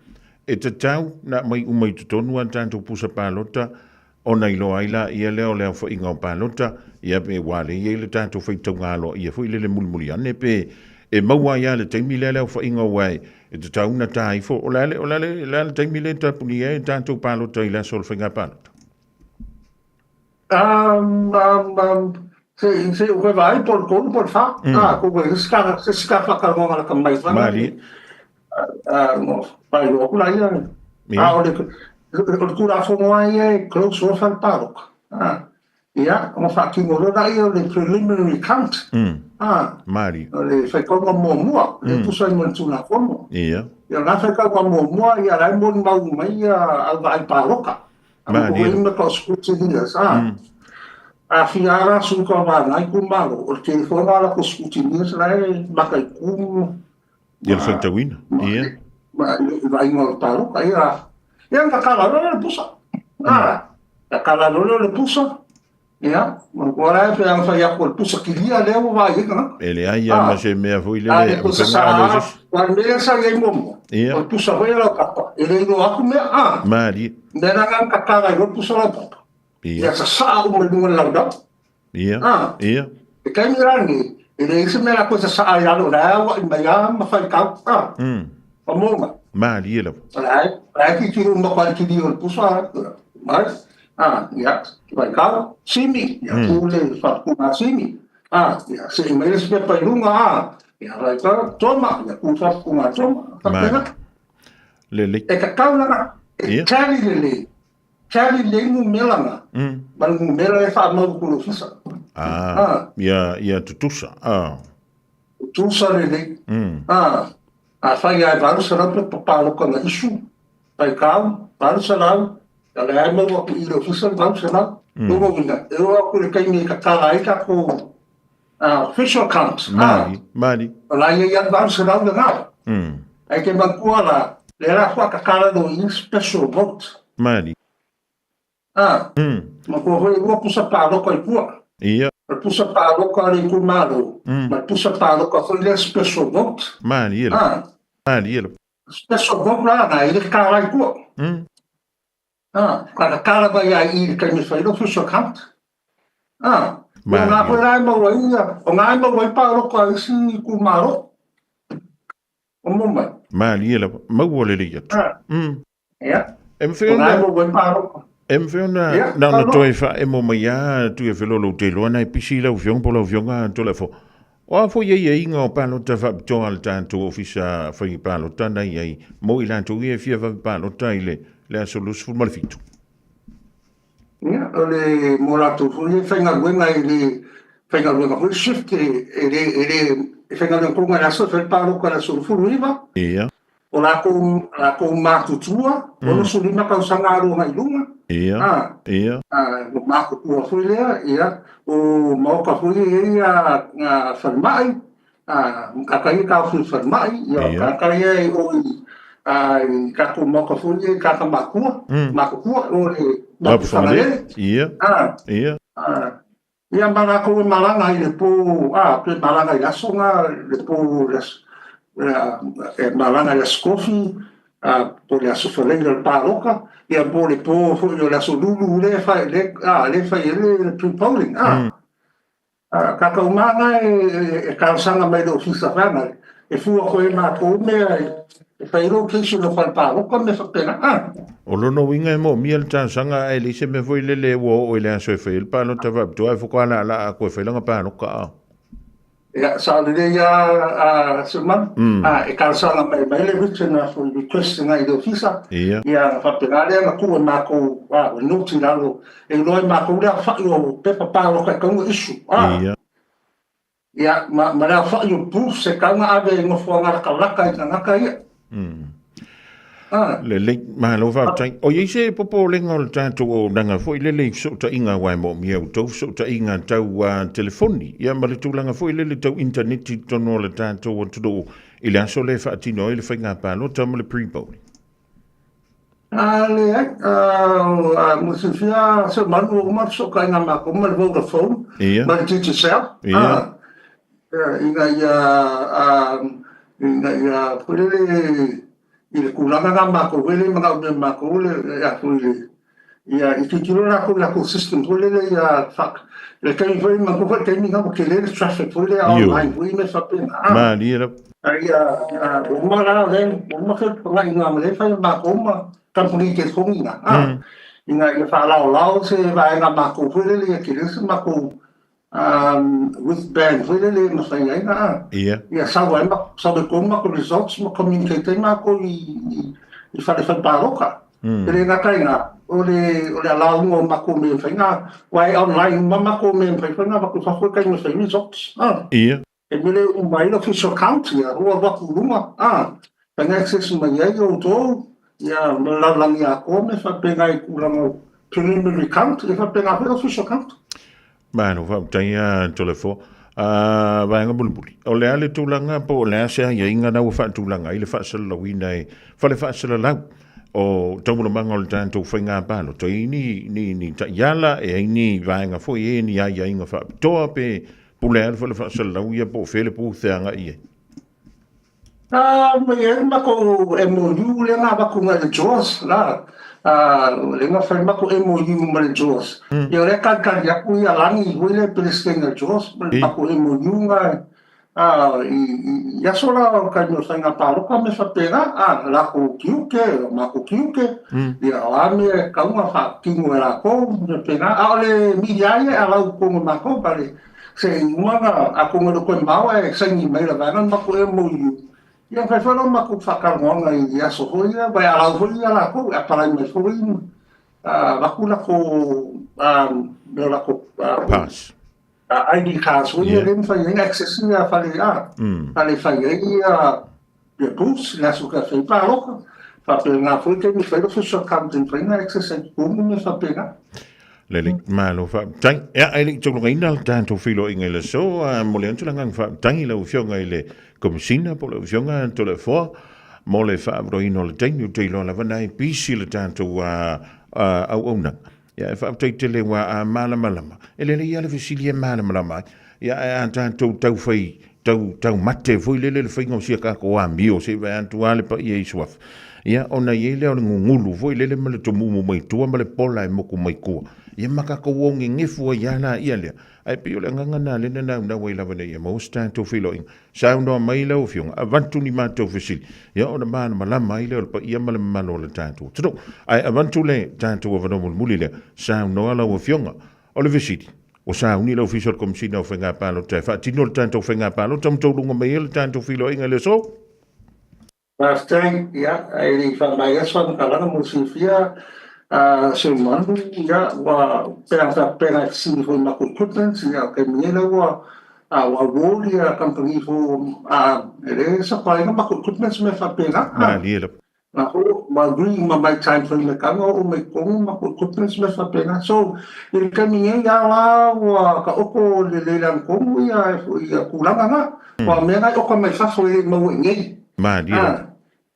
E tatau ona aumai uma i totonu a tatou pusa palota Ona iloa ai laia lea o le aofaiga o palota, ia pe ua lea i ai le tatou faitauga aloaia foi lele mulimuli ane pe e maua ai lava i le taimi lea le aofaiga aua e tatau ona ta ifo. O le a le, o le a le, o le a le taimi lea e tapunia ai le tatou palota i le aso o le faiga palota? Um, um, um, se, se u vaai po o le 3 po o le 4. Ah, ko se isi ka, se isi ka whakalonga la ka mai whanga. Malie. Ah, no, pai loa ku la ia. Ah, o le, o le Tulafono lava ia e close off ai le palota. Ah, ia, ona faatino loa lea o le preliminary count. Ah, Malie. o le faitauga muamua, lea e tusa ai ma le Tulafono. Ia. Ia, o lena faitauga muamua, ia, la e molimau mai ia au vaai palota. Malie. Ua ma scrutineers, ah. A fia ara sui tauva itumalo, o le tele foi o latou scrutineers la e mataitu Ia le faitauina. Ia. Ma le vaaiga o le palota, ia. Ia, na tatala loa lea o le pusa. Ah, tatala loa lea o le pusa. Ia, manatua la e pei ona fai atu o le pusa kilia lea ua vaai ai tagata. E leai lava ma se mea foi lele. A, le pusa sa, a le mea sa i ai muamua. Ia. O le pusa foi laupapa, e le iloa atu mea, ah. Malie. Mea la na tatala ai loa le pusa laupapa. Ia. Ia sasaa uma i luga o le laulau. Ia. Ah. Ia. E taimi la lenei, e leai se mea latou e sasaa ai lalo, o la e auai mai lava ma faitau. Ah. Famoga. Malie lava. O la e, o la e tilotilo uma atu lava i le kilia o le pusa, mai. Ah, ia, faitau, simi, ia, tu le faatupuga simi. Ah, ia, sei mai le isi pepa i luga, ah, ia, faitau, toma, ia, tu le faatupuga toma. Faapena. Lelei. E tatau lava, e tally lelei. Tally lelei numera na, ma le numera e faamau atu i le ofisa. Ah, ia, ia tutusa. Ah. Tutusa lelei. Ah. Afai lava e 800 pepa paloka na issue, faitau, 800, ia o lea lava e maua atu i i le ofisa le 800. Lona uiga, e oo atu i le taimi e tatala ai tatou official account, Mali, mali. o la e i ai lava le 800 lena. Ae te manatua la, lea la faatoa tatala loa i i special vote. Mali. A, manatua foi e lua pusa paloka i tua. Ia. O le pusa paloka a le itumalo, ma le pusa paloka foi lea special vote. Malie lava. Malie lava. Special vote la na e le tatala i tua. A, ka tatala mai lava i i le taimi e fai ai le official count. A, o na foi la e maua ai ia, o na e maua ai paloka a isi itumalo. O mo mai. Malie lava. Maua lelei atu. Ia. E mawhai ona... E mawhai ona... Na ona toe whaemo mai a tu e whelo lo te loa nei pisi lau fionga po lau fionga to le fo. O a fo iei e inga o palota whaapitoa le tātou ofisa whai palota nei ai mo i lātou ia e fia wawe palota i le le aso 27. Ia, o le mo lātou foi e whaingaluenga i le whaingaluenga foi shift e, e le, e le, e whaingaluenga konga le aso e whai palota le aso 29. Ia. O lākou, lākou matutua, 65 tausaga aloga i luga, Ia, ā, ia. ā, ua matutua foi lea, ia, o maoka foi ia e i ai ia ngā falemai, ā, tagata ia e taofi i le falemai, ia, Ia. tagata ia e o i, ā, i tatou maoka foi ia i tagata matua, matutua, o le Mapu Mapu Fagalele. Fagalele, Ia, ā, ia. ā, Ia ma latou e malaga i le po, a, pe malaga i le aso na, le po, le aso, e malaga i le aso kofi, a, po le aso faleira o le paloka, ia po le po foi o le aso lulu le fai, le, a, le fai ai le pre-polling, a. A, tatou maga e, e talosaga mai i le ofisa fana, e fua koe e matou mea e, e fai ai location o fale paloka ma mea faapena, a. O lona uiga e moomia le talosaga ae leai se mea foi lele ua oo i le aso e fai ai le palota faapitoa ae faatoa laalaa atu e fai lana palota a. Ia, sao lelei a a Simon, a e talosaga mai mai le written a foi request ina i le ofisa, Ia. ia ona faapena lea ona tuu e matou a ua note i lalo, e iloa e matou le aofai o pepa palota e tatau ona issue a. Ia. Ia, ma, ma le aofai o proofs e tatau ona ave i nofoaga latalata i tagata ia. Ah. Lelei, malo faafetai. O i ai se popolega o le tatou auaunaga foi lele i fesootaiga aua e moomia outou fesootaiga tau telefoni, ia ma le tulaga foi lele tau initaneti i totonu o le tatou atunuu i le aso lea e faatino ai le faiga palota ma le pre-polling. A leai, a mo silafia se manu ua uma fesootaiga a matou ma le Vodafone ma le Digicel. Ia. Ina ia, ina ia foi lele i le tulaga lena matou foi lele manaomia e matou le a foi le ia i tilotilo latou i latou system foi lele ia le taimi foi manatua foi le taimi lena ua tele le traffic foi lea online foi mea faapena. Malie lava. A ia ua uma la lea ua uma fetuunaiga ma lea fai e matou ma kamupani telefoni ina ina ia faalaolao se vaega matou foi lele ia tele se matou wristband foi lele e mafai ai na Ia. Ia sau ai ma sau ai tonu matou results ma communicate ai matou i i fale fai palota. E le gata i na, o le o le alauga o matou mea e mafai na, aua e online uma matou mea e mafai foi na avatu i fafo e taimi e fai results. Ia. E mele uma ai le official count ia ua alu atu i luga a, fai na access mai ai outou ia ma le lalolagi atoa mea faapena i tulaga o preliminary count ia faapena foi le official count. Malo faafetai a Toleafoa. A vaega mulimuli, o le a le tulaga po o le a se aiaiga na ua faatulaga ai le faasalalauina e fale faasalalau o taualumaga o le tatou faiga palota i ni, ni, ni taiala, e ai ni vaega foi e ni aiaiga faapitoa pe pule a le fale faasalalau ia po o fea le pu theaga i ai? A mai ai le matou MOU lea na avatu mai le JAWS la, lea na fai le matou MOU ma le JAWS. Ia o lea e talitali atu ia Lani foi lea e Peresetene o le JAWS ma le matou MOU na i aso la o le taimi o le faiga palota ma mea faapena, latou tiute, o matou tiute, ia o a mea e tatau ona faatino e latou ma mea faapena. A o le media ia e allow i totonu o matou ma le Se i uma na, atonu e le o toe mamao ae saini mai le vaega le matou MOU, ia ona fai foi lea o le matou faatalanoaga i aso foi ia, aua e allow foi ia latou e apalai mai foi ma avatu latou mea o latou Pass. ID cards foi ia lea e mafai ai ona access ia fale, fale e fai ai ia. Ia booths i le aso ka fai pāloka. Faapena foi taimi fai le official accounting fai na exercise form ma mea faapena. Lelei, malo faafetai. Ia, e le i taulagaina le tatou feiloaiga i le aso, momoli atu le agaga faafetai i lau Afioga i le Komesina po o lau Afioga Toleafoa mo le faaavanoaina o le taimi. Ou te iloa lava na e pisi le tatou auaunaga. Ia, e faafetai tele aua a malamalama, e lelei lava le fesili e malamalama ai. Ia, ae a tatou tau fai tau taumate foi lele le faiga o sia tatou amio se i vae atu lava le paia i suafa. Ia, ona i ai lea o le gugulu foi lele ma le tomumu mai tua ma le pola e moku mai tua. Ia ma tatou o gegefu ai lava laia lea. Ae pei o le agaga lena lea na naunau ai lava ina ia maua se tatou feiloaiga. Saunoa mai lau Afioga, avatu ni matou fesili, ia ona malamalama ai lea o le paia ma le mamalu o le tatou atunuu. Ae avatu le tatou avanoa mulimuli lea, saunoa lau Afioga. O le fesili, ua sauni le Ofisa o le Komesina o Faiga Palota e faatino le tatou faiga palota ma tauluga mai ai le tatou feiloaiga i le aso? Faafetai, ia, ae le i faamaea se faamatalaga mo le silafia, Seumanu, ia, ua pei ona faapena e fesili foi i matou equipment, ia, o le taimi nei la ua award ia kamupani foi e le supply ina matou equipments ma mea faapena. Malie lava. Na foi ma agree uma mai time frame e tau na oo mai totonu matou equipments ma mea faapena. So, i le taimi nei lava la ua taoto lelei i totonu ia tulaga na. Aua o mea na e oka mai fafo e le i maua i inei. Malie lava.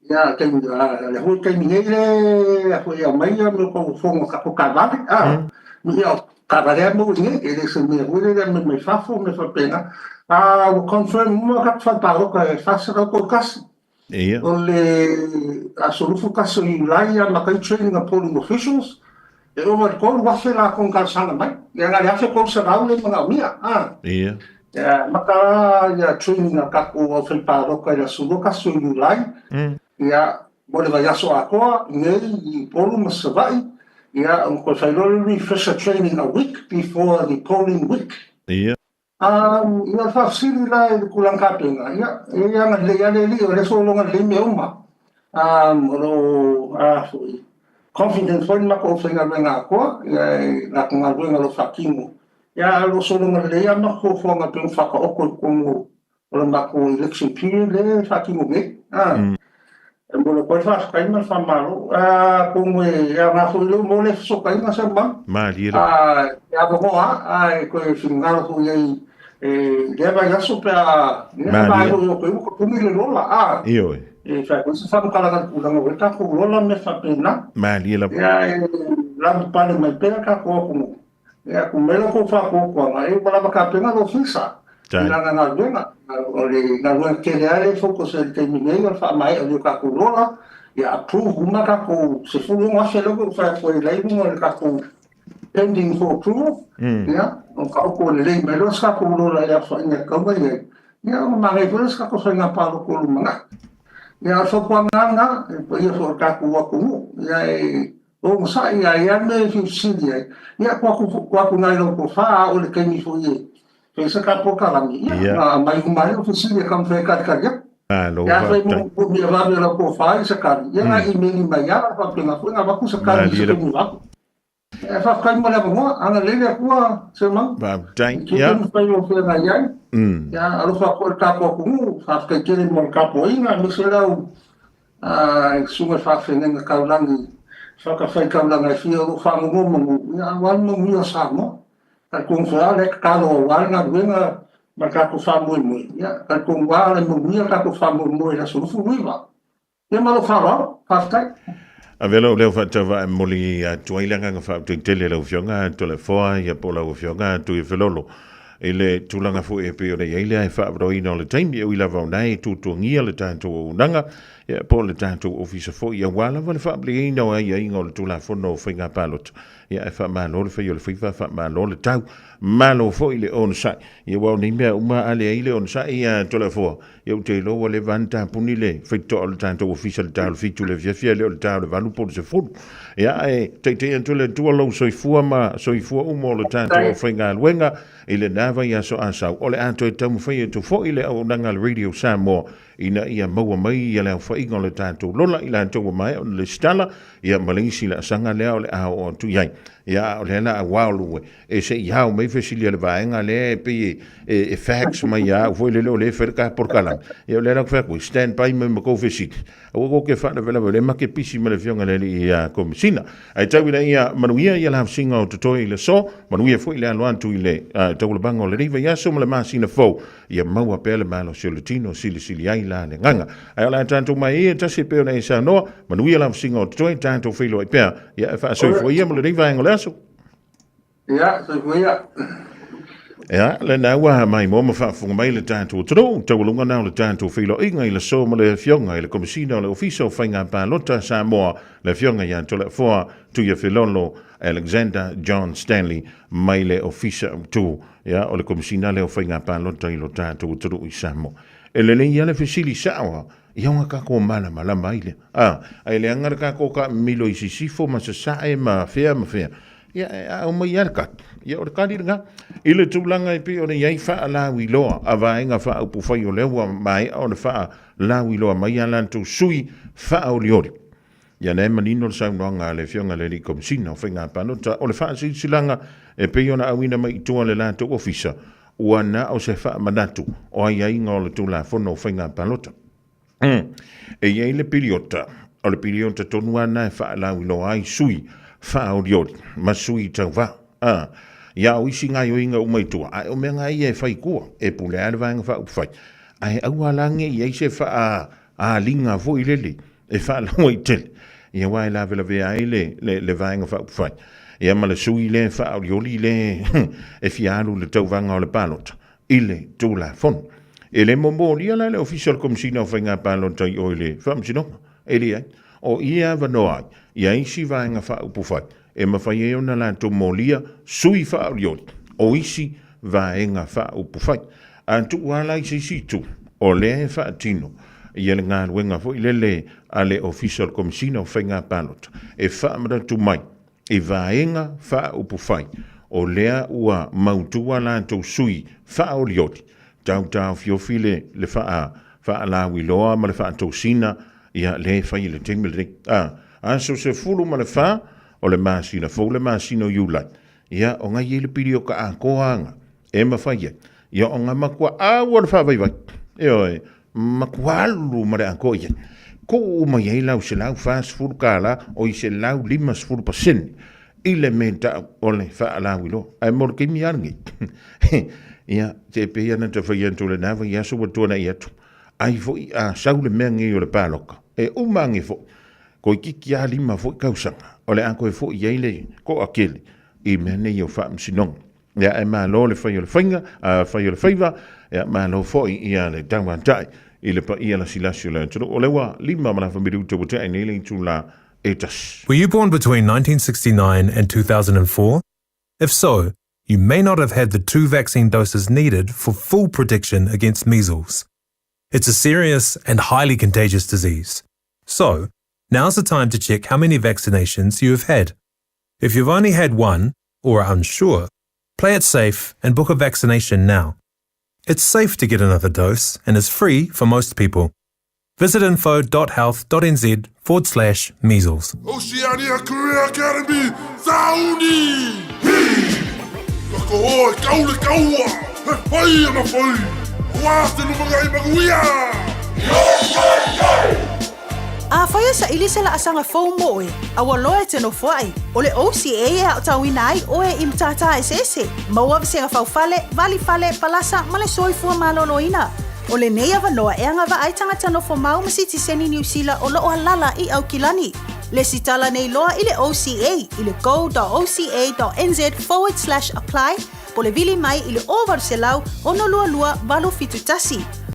Ia, taimi, le foi taimi nei le a foi e aumai ia mea o tauofoga o tatou taavale, a. Ia, o taavale lava e maua i inei, e le o se mea foi lele e aumai mai fafo ma mea faapena. A ua confirm uma tatou fale palota e 431. Ia. O le aso 21 o Iulai e amata ai training a polling officials, e ova i le 3,000 latou na talosaga mai. Ia na o le 1,300 lea e manaomia. Ia. E amata la ia training a tatou aufaipalota i le aso 21 o Iulai. Ia, mo le vaiaso atoa, nei i Upolu ma Savaii. Ia, ona toe fai loa le refresher training a week before the polling week. Ia. Ia, o le faafesili la i le tulaga tapena, ia, e agalelei lava le Alii, o lea e sologa lelei mea uma. O lo o, a foi, confident foi le matou aufaigaluega atoa, ia, i latou galuega o lo o faatino. Ia, ae o lo o sologa lelei lava matou fuafuaga e pei ona faataoto i totonu o le matou election period lea e faatino nei. E momoli atu ai le faafetai ma le faamalo. Atonu e aoga foi lou mo le fesootaiga Saumau. Malie lava. E avanoa lava, ae toe finagalo foi i ai i lea vaiaso pe a vaai foi ua totogi le lola. Ioe. E fai atu ai se faamatalaga i le tulaga ua i ai le tatou lola ma mea faapena. Malie lava. Ia e lavapapale mai pea le tatou atunuu. Ia, ku mai la outou faatuatuaga, e ua lava tapena le ofisa i lana galuega. O le galuega tele lava lea e focus ai i le taimi nei, o le faamaea o tatou lola, ia approve uma tatou 16,000 lea ua ou fai atu ai la e i luga o le tatou pending for approval. Ia, ona taoto lelei mai loa se tatou lola i le aofaiga e tatau ona i ai, ia ona manaia foi lea o se tatou faiga palota o lumanai. Ia, o le fautuaga lava lena i le paia foi o le tatou atunuu, ia e Onosai a i ai mea e fia fesili ai, ia tuu atu, tuu atu nai lau tofa, a o le taimi foi e fai se ta polokalame, ia, na aumai uma ai lau fesili e taumafai e talitali atu. Malo Ia afai faafetai. mo mea vave lau tofa i se tali, ia na email mai lava, faapena foi na avatu se tali i se Malie taimi vave. Ae faafetai mo le avanoa, agalelei le Atua, Seumanu. Faafetai. I tiute ma fai o feagai ai. Ia alofa atu i le tatou atunuu, faafetai tele mo le tapuaiga, aemaise lau A e susuga i faafeagaiga taulagi, fatafaitaulaga e fia o lo o faanonomanu, ia aua le manuia o Samoa. Talitonu foi lava o lea e tatalo aua le galuega ma le tatou faamoemoe, ia talitonu lava o le manuia le tatou faamoemoe i le aso 29. Ia ma lou faaaloalo, faafetai. Avea lou leo faatauvaa e momoli atu ai le agaga faafetai tele i lau Afioga Toleafoa ia po o lau Afioga Tuifelolo i le tulaga foi e pei ona i ai le faavanoaina o le taimi e ui lava o na e tuatuagia le tatou auaunaga ia, po o le tatou ofisa foi aua lava le faamalieina o aiaiga o le Tulafono o Faiga Palota. Ia, ae faamalo le fai o le faiva, faamalo le tau, malo foi le onosai. Ia, aua o nei mea uma a leai le onosai, ia, Toleafoa, Ia ou te iloa ua leva lava ona tapuni le faitotoa o le tatou ofisa i le ta o le 7 i le afiafi ae le o le ta o le 8 po o le 10. Ia ae taitai atu le Atua lou soifua ma soifua uma o le tatou aufaigaluega i lena vaiaso Asau. O le a toe taumafai atu foi le auaunaga a le Radio Samoa ina ia maua mai ia le aofaiga o le tatou lola i latou ua maea ona lesitala, ia ma le isi laasaga lea o le a oo atu i ai. Ia, a o lea la a ua e se i ao mai fesili a le vaega lea e pei e fax mai ia au foi lele o lea e fai le ka polokalame. Ia o lea la ou fai atu ai, stand by mai ma kou fesili. Aua kou te faalavelave o lea ma te pisi ma le afioga i le alii Komesina. Ae tau ina ia manuia ia lausiga o totoe i le aso, manuia foi le alo atu i le taulabaga o lenei vaiaso ma le masina fou, ia maua pea le malosi o le tino silisili ai la le agaga. Ae o le a tatou mai ia tasi e pei ona e saunoa, manuia lausiga o totoe, tatou feiloai pea, ia e faasoifua ia mo lenei vaega o le aso. Ia, soifua ia. Ia, lena ua maimoa ma faafofoga mai le tatou atunuu, taualuga na o le tatou feiloaiga i le aso ma le Afioga i le Komesina o le Ofisa o Faiga Palota a Samoa, le Afioga ia Toleafoa Tuiafelolo Alexander John Stanley mai le Ofisa Autu, ia, o le Komesina lea o Faiga Palota i lo tatou atunuu i Samoa. E lelei lava le fesili sao lava, ia ona tatou malamalama ai lea. A, ae leaga le tatou taamilo i sisifo ma sasae ma fea ma fea, Ia, e aumai lava le kati. Ia, o le kali lena. I le tulaga e pei ona i ai faalauiloa a Vaega Faaupufai o lea ua maea ona faalauiloa mai a latou sui faaolioli. Ia, lea e manino le saunoaga a le Afioga i le Alii Komesina o Faiga Palota, o le faasilasilaga e pei ona auina mai i tua le latou ofisa, ua na o se faamanatu o aiaiga o le Tulafono o Faiga Palota. E i ai le piliota, o le piliota tonu lava lena e faalauiloa ai sui faaolioli ma sui tauva. A, ia o isi gaoioiga uma i tua, ae o mea na ia e fai i tua, e pule lava le Vaega Faaupufai. Ae aua la ne i ai se faaaliga foi lele e faalauaitele, ia aua e lavelavea ai le, le, le Vaega Faaupufai. Ia ma le sui lea faaolioli lea e fia alu i le tauvaga o le palota, i le Tulafono. E le momolia la le Ofisa o le Komesina o Faiga Palota i o i le Faamasinoga, e leai. O i e avanoa ai ia isi vaega faaupufai e mafai ai ona latou molia sui faaolioli o isi vaega faaupufai. A tuu lava la i se isi itu, o lea e faatino ia le galuega foi lele a le Ofisa o le Komesina o Faiga Palota e faamanatu mai i vaega faaupufai o lea ua mautu a latou sui faaolioli, tau taofiofi le le faa faalauiloa ma le faatosina ia lea e fai i le taimi lenei. A, aso 14 o le masina fou le masina o Iulai, ia o ngai ai le piliota atoa aga e mafai ai, ia o nga matua aua le faavaivai, ioe, matua alu ma le atoa i ai. Tuu mai ai lau $140, oi 150% i le mea tau o le faalauiloa. Ae mo le taimi lava lenei, ia, se pei ona ta fai atu lena vaiaso ua tuanai atu, ai foi a sau le mea lenei o le paloka, e uma ane foi, toeitiiti lava 5 foi tausaga, o le a toe foi ai le toatele i mea nei o faamasinoga. Ia, ae malo le fai o le faiga, fai o le faiva, ia malo foi ia le tauatai i le paia lasilasi o le atunuu. O lea ua 5 ma le afa miliuta ua tea nei le itula e tasi. Were you born between 1969 and 2004? If so, you may not have had the two vaccine doses needed for full protection against measles. It's a serious and highly contagious disease. So, now's the time to check how many vaccinations you have had. If you've only had one, or are unsure, play it safe and book a vaccination now. It's safe to get another dose and is free for most people. Visit info.health.nz forward slash measles. Oceania Career Academy, Sauni! Hi! Ka koho e kau le kaua, he whai ana whai, Wā te lumangai manuia! Yo, yo, yo! Afai e saili se laasaga fou mo oe, a ua loa e te nofoai, o le OCA e aotauina ai oe i matata eseese, maua vasega faufale, vali fale, palasa ma le soifua maloloina. O lenei avanoa e agavaa ai tagata nofo mau ma sitiseni Niu Sila o loo alala i Aukilani. Lesitala nei loa i le OCA i le go.oca.nz/apply po o le vili mai i le 0800 622 871.